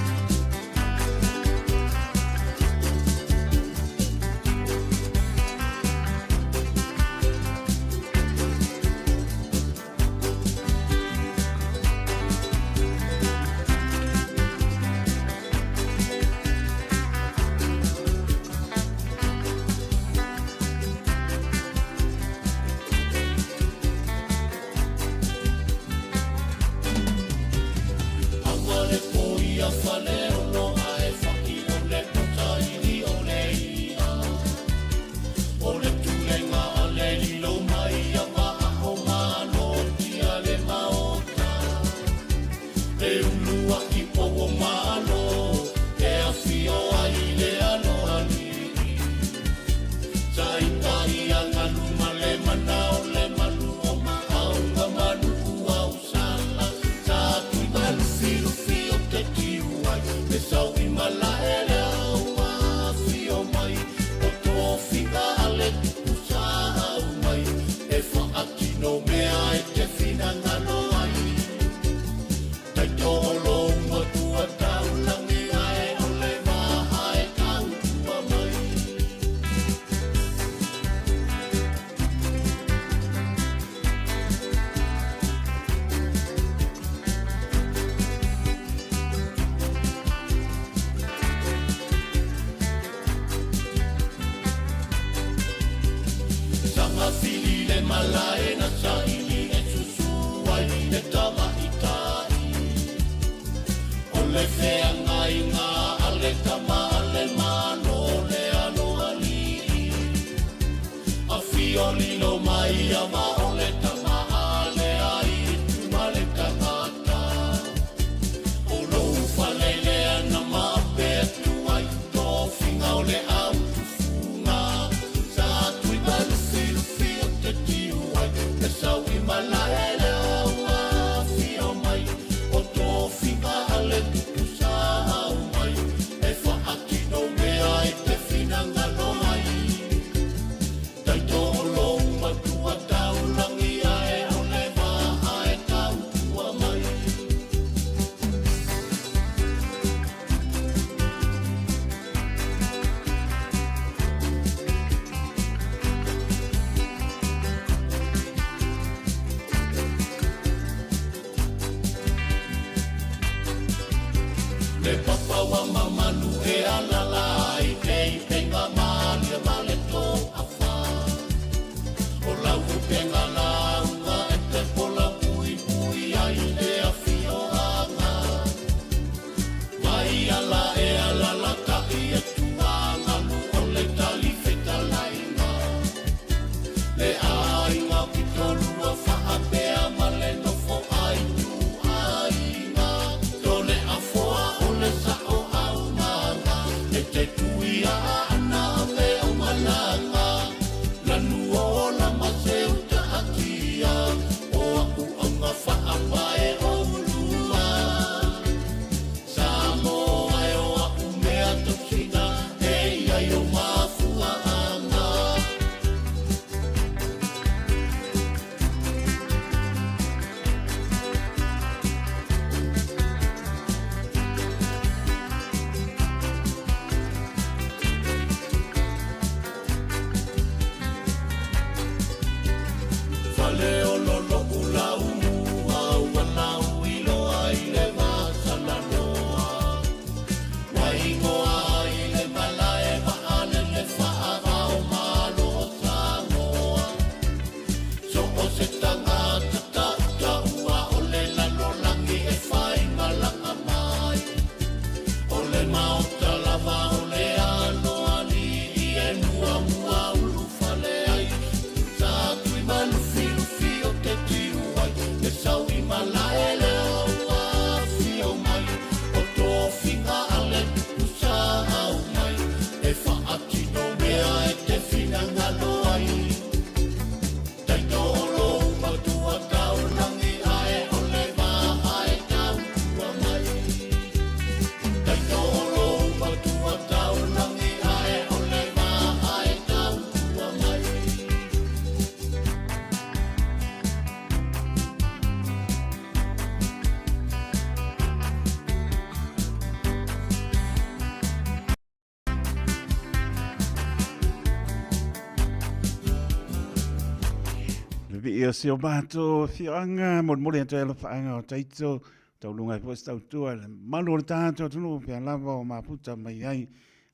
Alii o si o matou afioaga, molimoli atu ai alofaaga o Taito, tauluga ai foi se tautua i le malu o le tatou atunuu pea lava o mafuta mai ai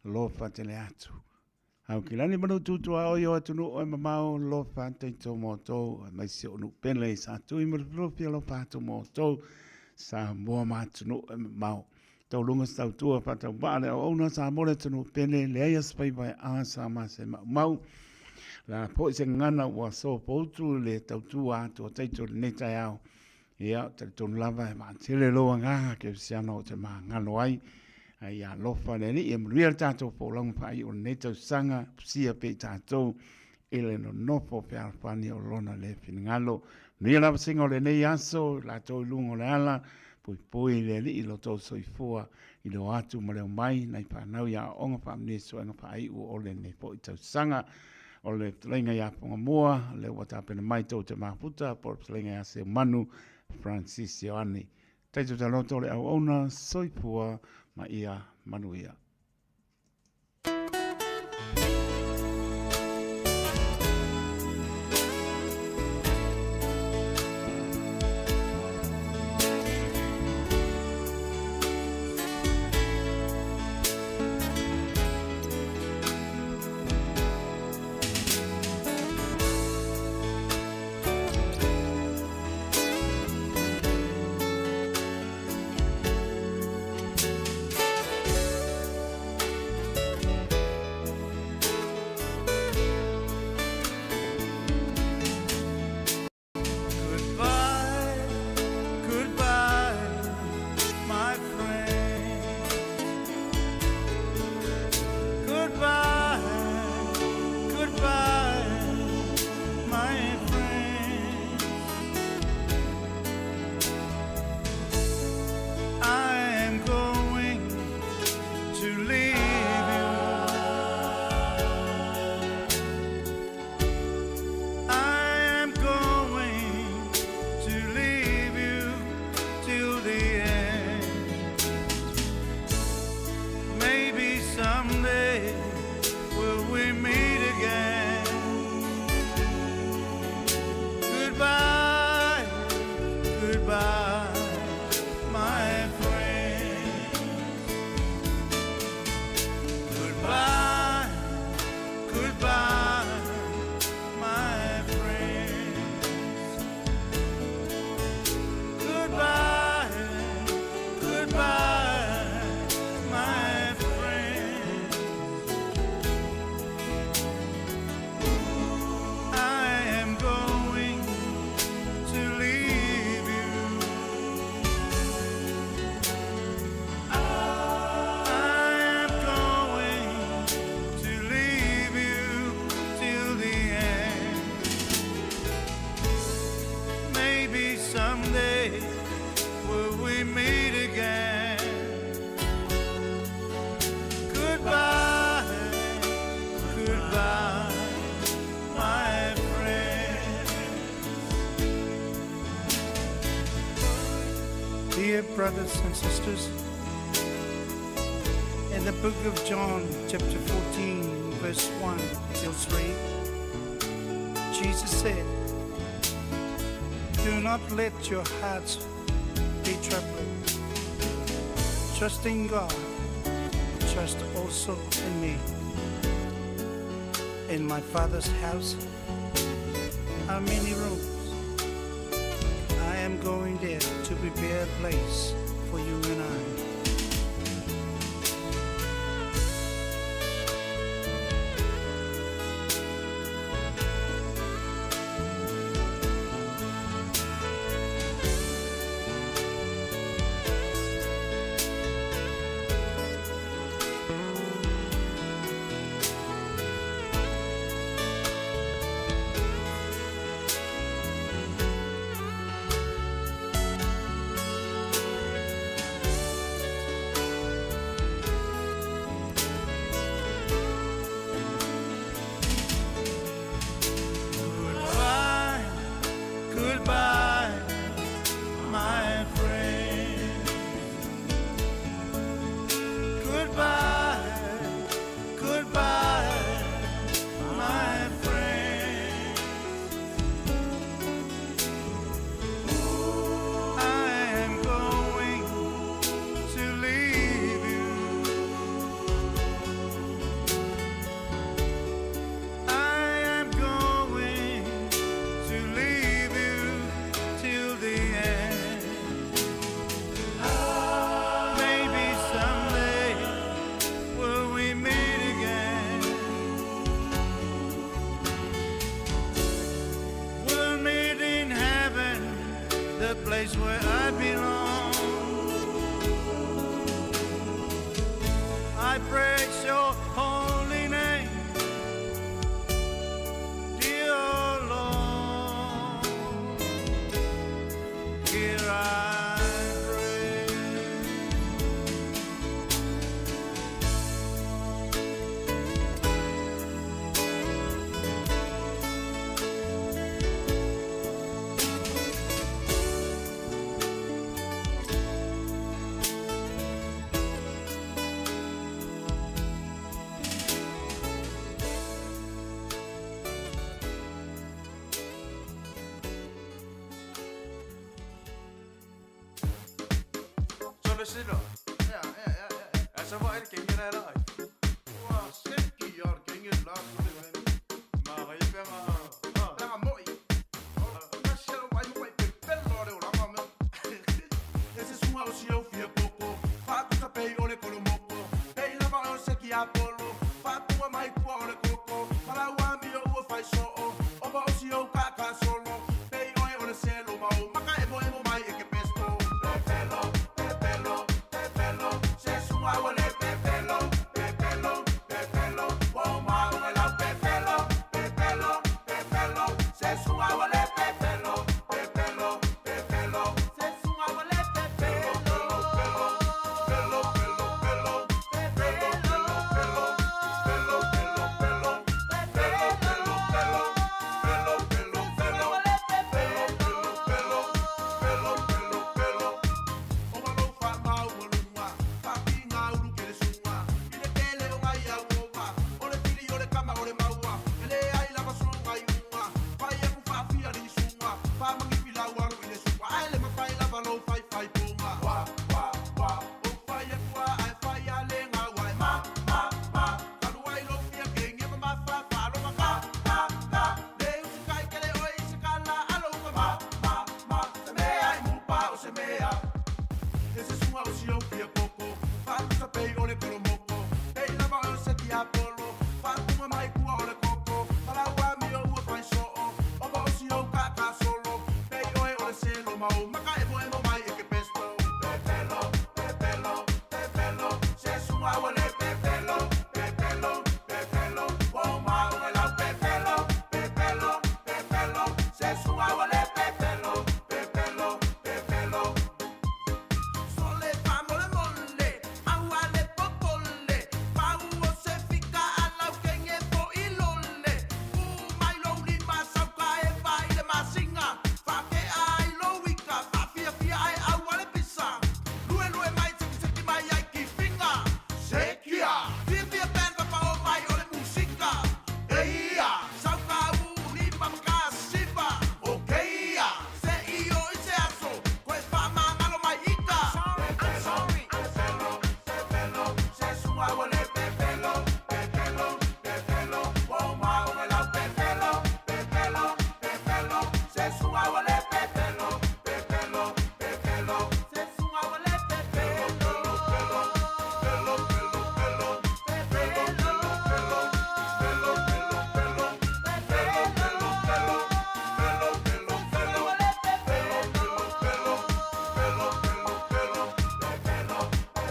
lofa tele atu. Aukilani ma Nuututuaoi o atunuu e mamao lofa Taito mo outou, aemaise o nuu pele i Satui ma Lufilufi alofa atu mo outou, Samoa ma atunuu e mamao. Tauluga se tautua faatauvaa le auauna Samoa le atunuu pele, leai a se faiva e a sa ma se maumau. La foi se gagana ua sopoutu le tautua atu a Taito i lenei taeao. Ia, talitonu lava e vaatele lou agaga kerisiano o te magalo ai. Ai ia alofa le Alii e manuia le tatou folauga faaiu o lenei tausaga, pusia pea i tatou i le nonofo fealofani o lona le finagalo. Manuia lava sega o lenei aso, latou i luga o le ala, puipui le Alii lo tou soifua i le o atu ma le omai, nai fanau i aoaoga faamanuia i suega faaiu o lenei foi tausaga. O le fetalaiga ia Fugamua, lea ua tapena mai tou te mafuta, po o le fetalaiga ia Seumanu Francis Ioane. Taito taloto o le auauna, soifua ma ia manuia. Goodbye, goodbye, my friend. Goodbye, goodbye, my friend. I am going to leave you. I am going to leave you till the end. Maybe someday will we meet again. Goodbye, goodbye, my friend. Goodbye, goodbye, my friend. Goodbye, goodbye, my friend. I am going to leave you. I am going to leave you till the end. Maybe someday will we meet again. Goodbye, goodbye, my friend. Dear brothers and sisters, in the book of John, chapter 14, verse 1 till 3, Jesus said, Do not let your hearts be troubled. Trust in God, trust also in me. In my Father's house are many rooms. I am going there to prepare a place for you and I. I praise your holy name, dear Lord. Here I pray. Solo silo. Ja, ja, ja, ja. Altså, hvor er det gengene er der? Ua, seki og genge la Marie Bænger. Bænger moi. Ese sunga o sio fia koko. Fa kusa pei ole kolomoko. Pei lava o seki apolo. Fa tua mai kua ole koko. Mala ua mi o ua fai so'o. Ova o sio ka ka solo. Pei oe ole selo mau. Maka emo emo mai e ke pesto. Pepelo, pepelo, pepelo. Se sunga ole pepelo, pepelo, pepelo. Wo ma ole lau pepelo, pepelo, pepelo. Se sunga ole pepelo, pepelo, pepelo. Se sunga ole pepelo, pelo, pelo, pelo, pelo, pelo, pelo, pelo, pelo, pelo, pelo, pelo, pelo, pelo, pelo, pelo, pelo, pelo, pelo. O malo fa mau malunga, fa pinga ulu kele sunga. Ile kele o ngai au ova, o le pili o le kama o le maua. Ele ai lava sunga i unga, fai aku fa fia ni sunga. Fa mangi pila waru ile sunga, ai le mafai lava lo fai fai punga. Wa, wa, wa, o fai e kua ai fai a le ngā wai. Ma, ma, ma, kalu ai lo fia kenge ma ma fa fa lo ma ka, ka, ka. Le usi kai kele oi se kala alo ma ma, ma, ma. Se mea i mupa o se mea. Ese sunga o sio fia koko. Fa kusa pei ole kolomoko. Pei lava o se ki apolo. Fa tunga mai kua ole koko. Mala ua mi o ua fai so'o. Ova o sio ka ka solo. Pei oe ole selo mau. Maka emo emo mai e ke pesto. Pepelo, pepelo, pepelo. Se sunga ole pepelo, pepelo, pepelo. Wo ma ole lau pepelo, pepelo, pepelo. Se sunga ole pepelo, pepelo, pepelo. Sole fa mole mole, aua le popole, pa uo se fika ala kenge po ilole. U mai lo lima sauka e fa ile masinga, fa ke ai lo wika, fa fia fia ai aua le pisa. Lue lue mai seki seki mai ai ki finga. Sekia. Fia fia pen fa pa o mai ole musika. Eia. Sauka u lima maka siva. Okeia. Se io i se aso, koe fa mangalo mai ika. I'm sorry. Pepelo, pepelo, se sunga ole pepelo, pepelo, pepelo, wo ma ole lau pepelo, pepelo, pepelo, se sunga ole pepelo, pepelo, pepelo, se sunga ole pepelo, pelo, pelo, pelo, pelo, pelo, pelo, pelo, pelo, pelo, pelo, pelo, pelo, pelo, pelo, pelo, pelo, pelo,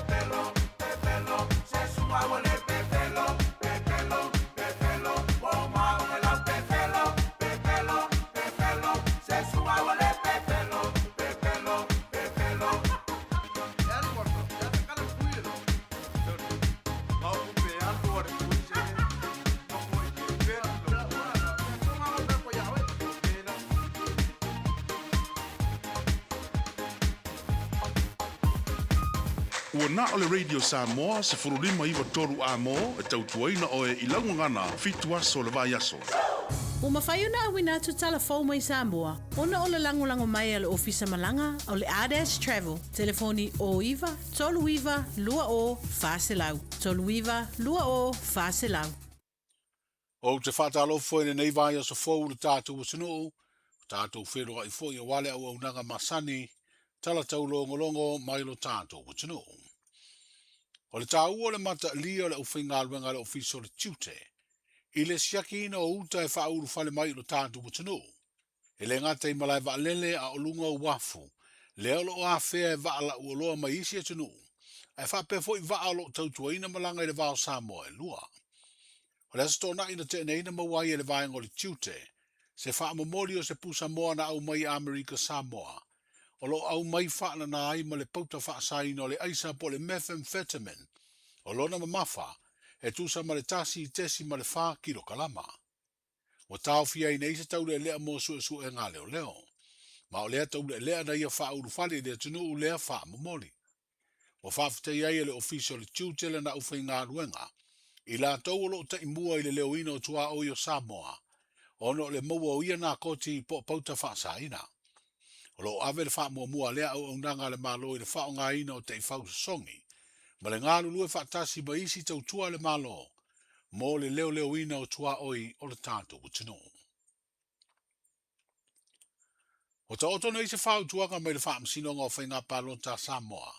pelo, pepelo, se sunga ole pepelo, pepelo, pepelo, wo ma ole lau pepelo, pepelo, pepelo, se sunga ole pepelo, pepelo, pepelo. Ua na o le Radio Samoa se furulima iwa toru a mō e tautuaina oe i laugagana fitu aso le vai aso. Ua mafai ona auina atu tala fou mai Samoa, ona o le lagolago mai a le Ofisa Malaga o le Ardash Travel. Telefoni 09 39 20 400, 39 20 400. Ou te faatalofa foi i lenei vaiaso fou i le tatou atunuu, ua tatou feiloai foi aua le auaunaga masani, tala taulogologo mai lo tatou atunuu. O le taua o le mataalia o le aufaigaluega a le Ofisa o le Tiute i le siakiina o uta e faaulufale mai i lo tatou atunuu, e le gata i malae vaalele a o luga o uafu, lea o lo o afea e vaa lauoloa mai isi atunuu, ae faapea foi vaa o lo o tautuaina malaga i le va o Samoa e lua. O le Aso Toonai na tea nei na maua ai e le vaega o le tiute se faamomoli o se pusamoa na aumai i Amerika Samoa o lo o aumai faanana ai ma le pauta faasaina o le aisa po o le methamphetamine o lona mamafa e tusa ma le 1.4 kilokalama. Ua taofia ai nei se taulealea mo suesuega a leoleo. Ma o lea taulealea na ia faaulufale i le atunuu lea faamomoli. Ua faafetai ai e le Ofisa o le Tiute lana aufaigaluega i latou o lo o taimua i le leoina o tuaoi o Samoa ona o le maua o ia nakoti po o pauta faasaina. O lo o ave le faamuamua a lea auaunaga a le Malo i le faaaogaina o taifau sosogi ma le galulue faatasi ma isi tautua a le Malo mo le leoleoina o tuaoi o le tatou atunuu. Ua taoto nei se fautuaga mai le Faamasinoga o Faiga Palota a Samoa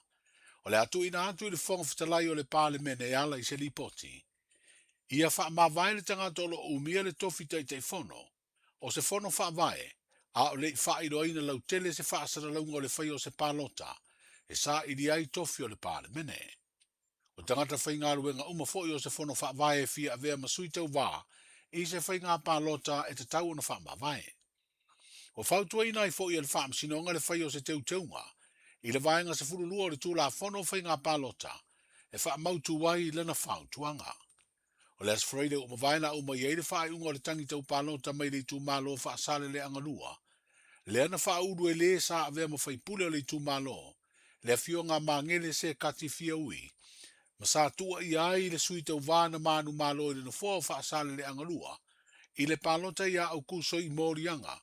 o le a tuuina atu i le Fofoga Fetalai o le Palemene e ala i se lipoti ia faamavae le tagata o lo o umia le tofi Taitaifono o se Fono Faavae a o le i faailoaina lautele se faasalalauga o le faia o se palota e saili ai tofi o le Palemene. O tagata faigaluega uma foi o se Fono Faavae e fia avea ma sui tauva i se faiga palota e tatau ona faamavae. Ua fautuaina ai foi e le Faamasinoga le faia o se teuteuga i le Vaega 12 o le Tulafono o Faiga Palota e faamautu ai lana fautuaga. O le Aso Faraile ua mavae na aumai ai le faaiuga o le tagi tau palota mai le itumalo o Faasaleleaga 2, lea na faaulu e le sa avea ma faipule o le itumalo, le afioga a Magele Sekati Fiaui, ma sa tuuaia ai le sui tauva na manumalo i le nofoa o Faasaleleaga 2 i le palota ia Aukuso i moliaga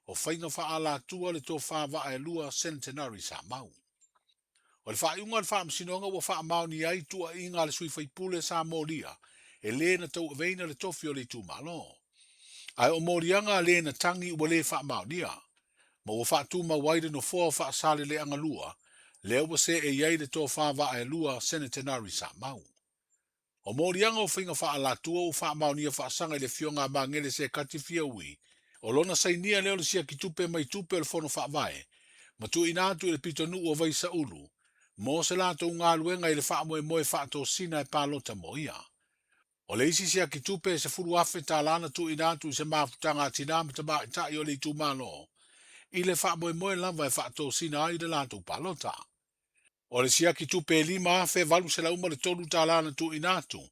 o faiga faaalatua le tofa Vaaelua Centenary Samau. O le faaiuga a le Faamasinoga ua faamaonia ai tuuaiga a le sui faipule sa molia e le na tauaveina le tofi o le itumalo. Ae o moliaga a le na tagi ua le faamaonia, ma ua faatumau ai le nofoa o Faasaleleaga 2, lea ua seei ai le tofa Vaaelua Senetenari Samau. O moliaga o faiga faaalatua ua faamaonia faasaga i le afioga a Magele Sekati Fiaui, o lona sainia lea o le siaki tupe mai tupe o le Fono Faavae, ma tuuina atu i le pitonuu o Vaisaulu, mo se latou galuega i le faamoemoe faatosina e palota mo ia. O le isi siaki tupe e $10,000 tala na tuuina atu i se mafutaga a tina ma tamaitai o le itumalo, i le faamoemoe lava e faatosina ai le latou palota. O le siaki tupe e $5,803 na tuuina atu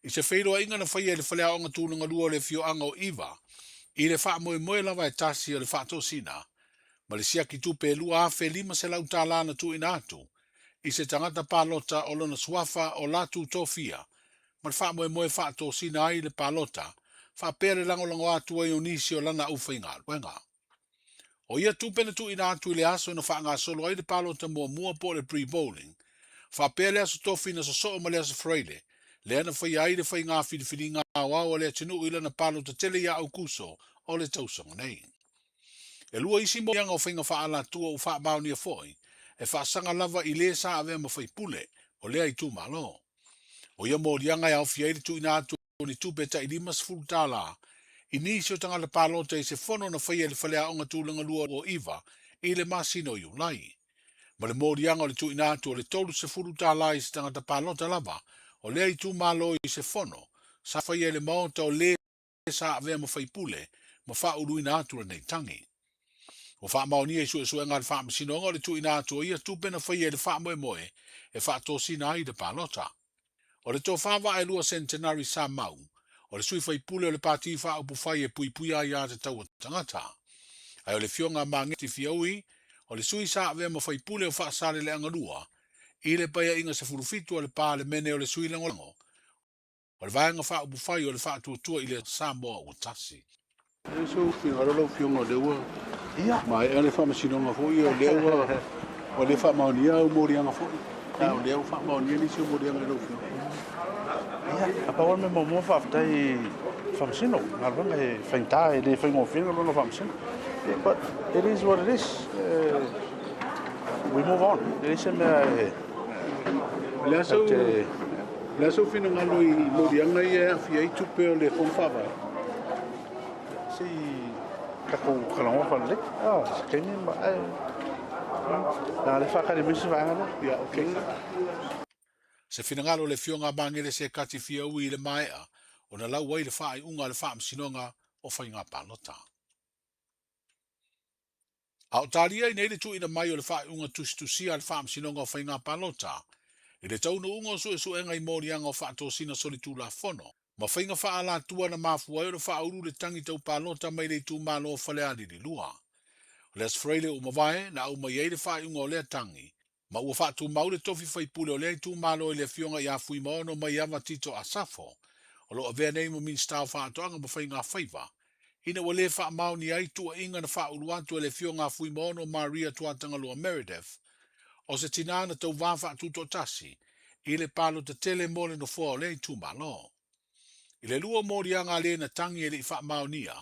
i se feiloaiga na faia i le faleaoga tulagalua o le afioaga o Iva i le faamoemoe lava e tasi o le faatosina, ma le siaki tupe e $2,500 na tuuina atu i se tagata palota o lona suafa o Latu Tofia ma le faamoemoe e faatosina ai le palota faapea le lagolago atu ai o nisi o lana aufaigaluega. O ia tupe na tuuina atu i le aso na faagasolo ai le palota muamua po o le pre-polling, faapea le aso tofi na sosoo ma le aso Faraile, lea na faia ai le faiga filifiliga aoao a le atunuu i lana palota tele ia Aukuso o le tausaga nei. E lua isi moliaga o faiga faaalatua ua faamaonia foi, e faasaga lava i le sa avea ma faipule o lea itumalo. O ia moliaga e aofia ai le tuuina atu o ni tupe tai $50 i nisi o tagata palota i se fono na faia i le faleaoga tulaga lua o Iva i le masina o Iulai. Ma le moliaga o le tuuina atu o le $30 i se tagata palota lava o lea itumalo i se fono sa faia i le maota o le sa avea ma faipule ma faauluina atu lenei tagi. Ua faamaonia i suesuega a le Faamasinoga o le tuuina atu o ia tupe na faia i le faamoemoe e faatosina ai le palota. O le tofa Vaaelua Centenary Sa Mau, o le sui faipule o le Pati Faaupufai e Puipuia Aiatatau a Tagata. Ae o le Afioga a Mageti Fiaui, o le sui sa avea ma faipule o Faasaleleaga 2 i le Paeaiga 17 a le Palemene o le sui lagolago o le Vaega Faaupufai o le Faatuatua i le Samoa Ua Tasi. E se finagalo lau Afioga o lea ua maea le faamasinoga foi, o lea ua le faamaonia au moliaga foi, a o lea ua faamaonia nisi o moliaga i lau Afioga. Ia, pau lava le mea muamua faafetai i Faamasino, galuega e faigata e le faigofie le galuega Faamasino. But it is what it is. We move on. E leai se mea e O le a sou finagalo i moliaga ia e aafia ai tupe o le Fono Faavae? Se i tatou talanoa faalelei. Se taimi ma ae na le faatali mai se vaega lea. Ia, okay. Se finagalo o le Afioga a Magele Sekati Fiaui i le maea ona lau ai le faaiuga a le Faamasinoga o Faiga Palota. A o talia ai nei le tuuina mai o le faaiuga tusitusia a le Faamasinoga o Faiga Palota i le taunuuga o suesuega i moliaga o faatosina solitulafono ma faiga faaalatua na mafua ai ona faaulu le tagi tau palota mai le itumalo o Falealili 2. O le Aso Faraile ua mavae na aumai ai le faaiuga o lea tagi, ma ua faatumau le tofi faipule o lea itumalo i le Afioga ia Fuimaono Maiava Tito Asafo, o lo o avea nei ma Minisita o Faatoaga ma Faigafaiva, ina ua le faamaonia ai tuuaiga na faaulu atu e le Afioga a Fuimaono Maria Tuatagaloa Meredith, o se tinā na tauva faatutoatasi i le palota tele mo le nofoa o lea itumalo. I le 2 o moliaga a le na tagi e le i faamaonia,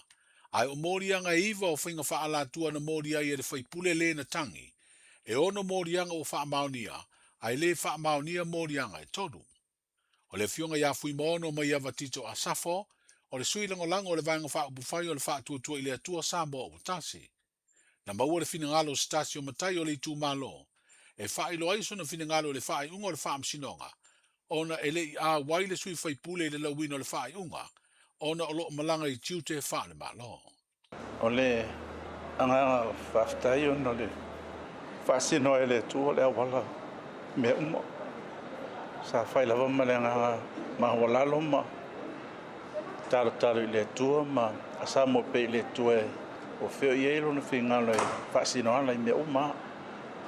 ae o moliaga e 9 o faiga faaalatua na moli ai e le faipule le na tagi, e 6 moliaga ua faamaonia, ae le faamaonia moliaga e 3. O le Afioga ia Fuimaono Maiava Tito Asafo, o le sui lagolago o le Vaega Faaupufai o le Faatuatua i le Atua Samoa ua Tasi. Na maua le finagalo o se tasi o matai o le itumalo e faailoa ai sona finagalo i le faaiuga o le Faamasinoga, ona e le i auai le sui faipule i le lauina o le faaiuga, ona o lo o malaga i tiute faale-Malo. O le agaga faafetai ona o le faasino ai e le Atua le auala mea uma. Sa fai lava ma le agaga maualalo ma talotalo i le Atua ma asamo pea i le Atua e o fea o i ai lona finagalo e faasino ala i mea uma.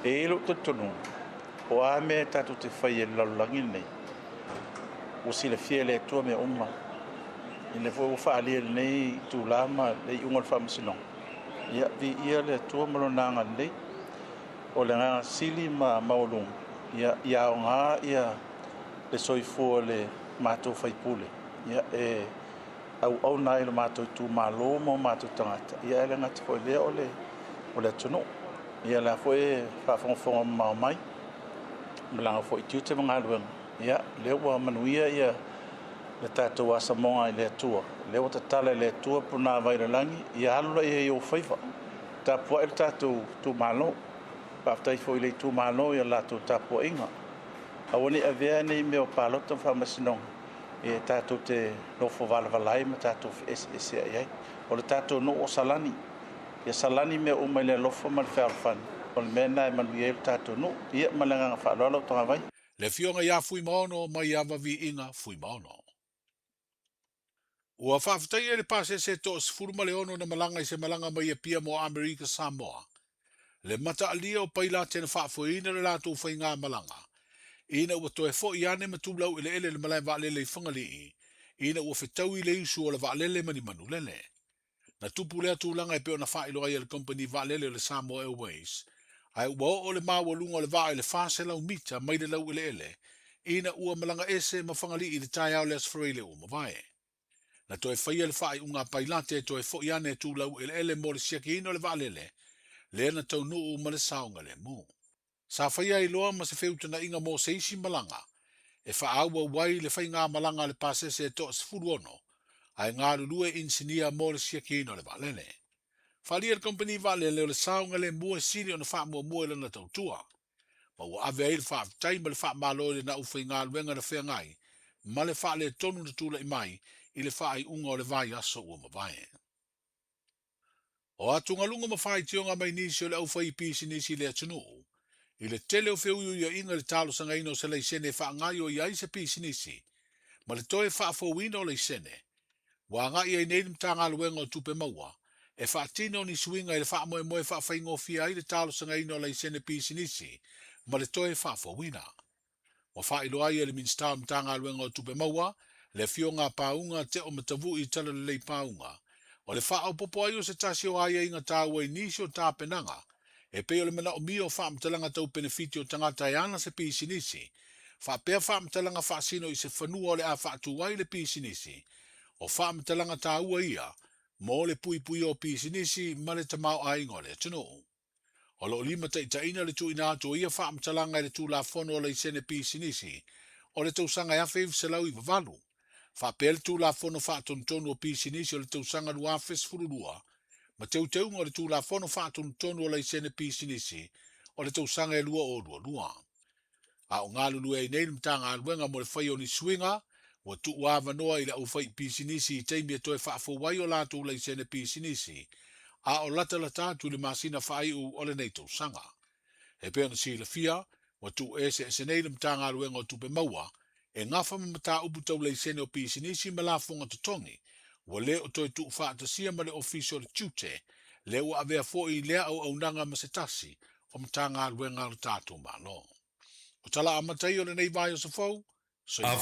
E i ai lou talitonuga, o a mea e tatou te fai e le lalolagi lenei, ua silafia e le Atua mea uma. I lea foi ua faaalia i lenei itula ma le iuga o le faamasinoga, ia, viia le Atua ma lona agalelei. O le agaga sili ma maualuga, ia, ia aoga ia le soifua o le matou faipule, ia, e auauna ai lo matou itumalo ma o matou tagata, ia, e le gata foi i lea o le, o le atunuu. Ia, la foi e faafogafoga mamao mai, malaga foi i tiute ma galuega, ia, lea ua manuia ia le tatou asamoga i le Atua. Lea ua tatala e le Atua punavai o le lagi, ia alu laia i ou faiva. Tapuai le tatou itumalo. Faafetai foi i le itumalo i a latou tapuaiga. Aua ne i avea nei mea o palota ma faamasinoga e tatou te nofo valavala ai ma tatou feeseeseai ai. O le tatou nuu o Salani. Ia salani mea uma i le alofa ma le fealofani. O le mea lena e manuia ai le tatou nuu. Ia, ma le agaga faaaloalo, Tagavai. Le Afioga ia Fuimaono Maiava Viiga Fuimaono. Ua faafetaia e le pasese 16 na malaga i se malaga mai Apia mo Amerika Samoa le mataalia o pailate na faafoeina le latou faigamalaga ina ua toe foi ane ma tulau eleele le malae vaalele i Fagalii ina ua fetaui le usu o le vaalele ma ni manulele. Na tupu lea tulaga e pei ona faailoa ai e le kamupani vaalele o le Samoa Airways, ae ua oo le maualuga o le vaa i le 400 mita mai le laueleele ina ua malaga ese ma Fagalii i le taeao o le Aso Faraile ua mavae. Na toe faia le faaiuga a Pailate e toe foi ane e tu laueleele mo le siakiina o le vaalele, lea na taunuu ma le saogalemu. Sa faia ai loa ma se feutanaiga mo se isi malaga e faaauau ai le faigamalaga a le pasese e 16, ae galulue inisinia mo le siakiina o le vaalele. Faaalia le kamupani vaalele o le saogalemu e sili ona faamuamua i lana tautua, ma ua ave ai le faafetai ma le faamalo i le nau faigaluega na feagai ma le faaletonu na tulai mai i le faaiuga o le vaiaso ua mavae. O atugaluga ma faitioga mai nisi o le aufaipisinisi i le atunuu, i le tele o feuiuiaiga i le talosagaina o se laisene e faagaoioi ai se pisinisi ma le toe faafouina o laisene, ua agai ai nei le Matagaluega o Tupe Maua e faatino ni suiga i le faamoemoe e faafaigofie ai le talosagaina o laisene pisinisi ma le toe faafouina. Ua faailoa ai e le Minisita o le Matagaluega o Tupe Maua, le Afioga a Pauga Teo Matavu'i Talalelei Pauga, o le faaopoopo ai o se tasi o aiaiga taua i nisi o tapenaga e pei o le manaomia o faamatalaga tau penefiti o tagata e ana se pisinisi, faapea faamatalaga faasino i se fanua o le a faatu ai le pisinisi. O faamatalaga taua ia mo le puipuia o pisinisi ma le tamaoaiga o le atunuu. O lo o limataitaiina le tuuina atu o ia faamatalaga i le Tulafono o Laisene Pisinisi o le tausaga e 1998, faapea le Tulafono Faatonutonu o Pisinisi o le tausaga 2012 ma teuteuga o le Tulafono Faatonutonu o Laisene Pisinisi o le tausaga e 2022. A o galulue ai nei le Matagaluega mo le faia o ni suiga, ua tuu avanoa i le aufaipisinisi i taimi e toe faafou ai o latou laisene pisinisi, a o latalata atu i le masina faaiu o lenei tausaga. E pei ona silafia, ua tuueseese nei le Matagaluega o Tupe Maua e gafa ma mataupu tau laisene o pisinisi ma lafoga totogi, ua le o toe tuufaatasia ma le Ofisa o le Tiute, lea ua avea foi lea auaunaga ma se tasi o Matagaluega a lo tatou Malo. O tala amata ia o lenei vaiaso fou, soifua.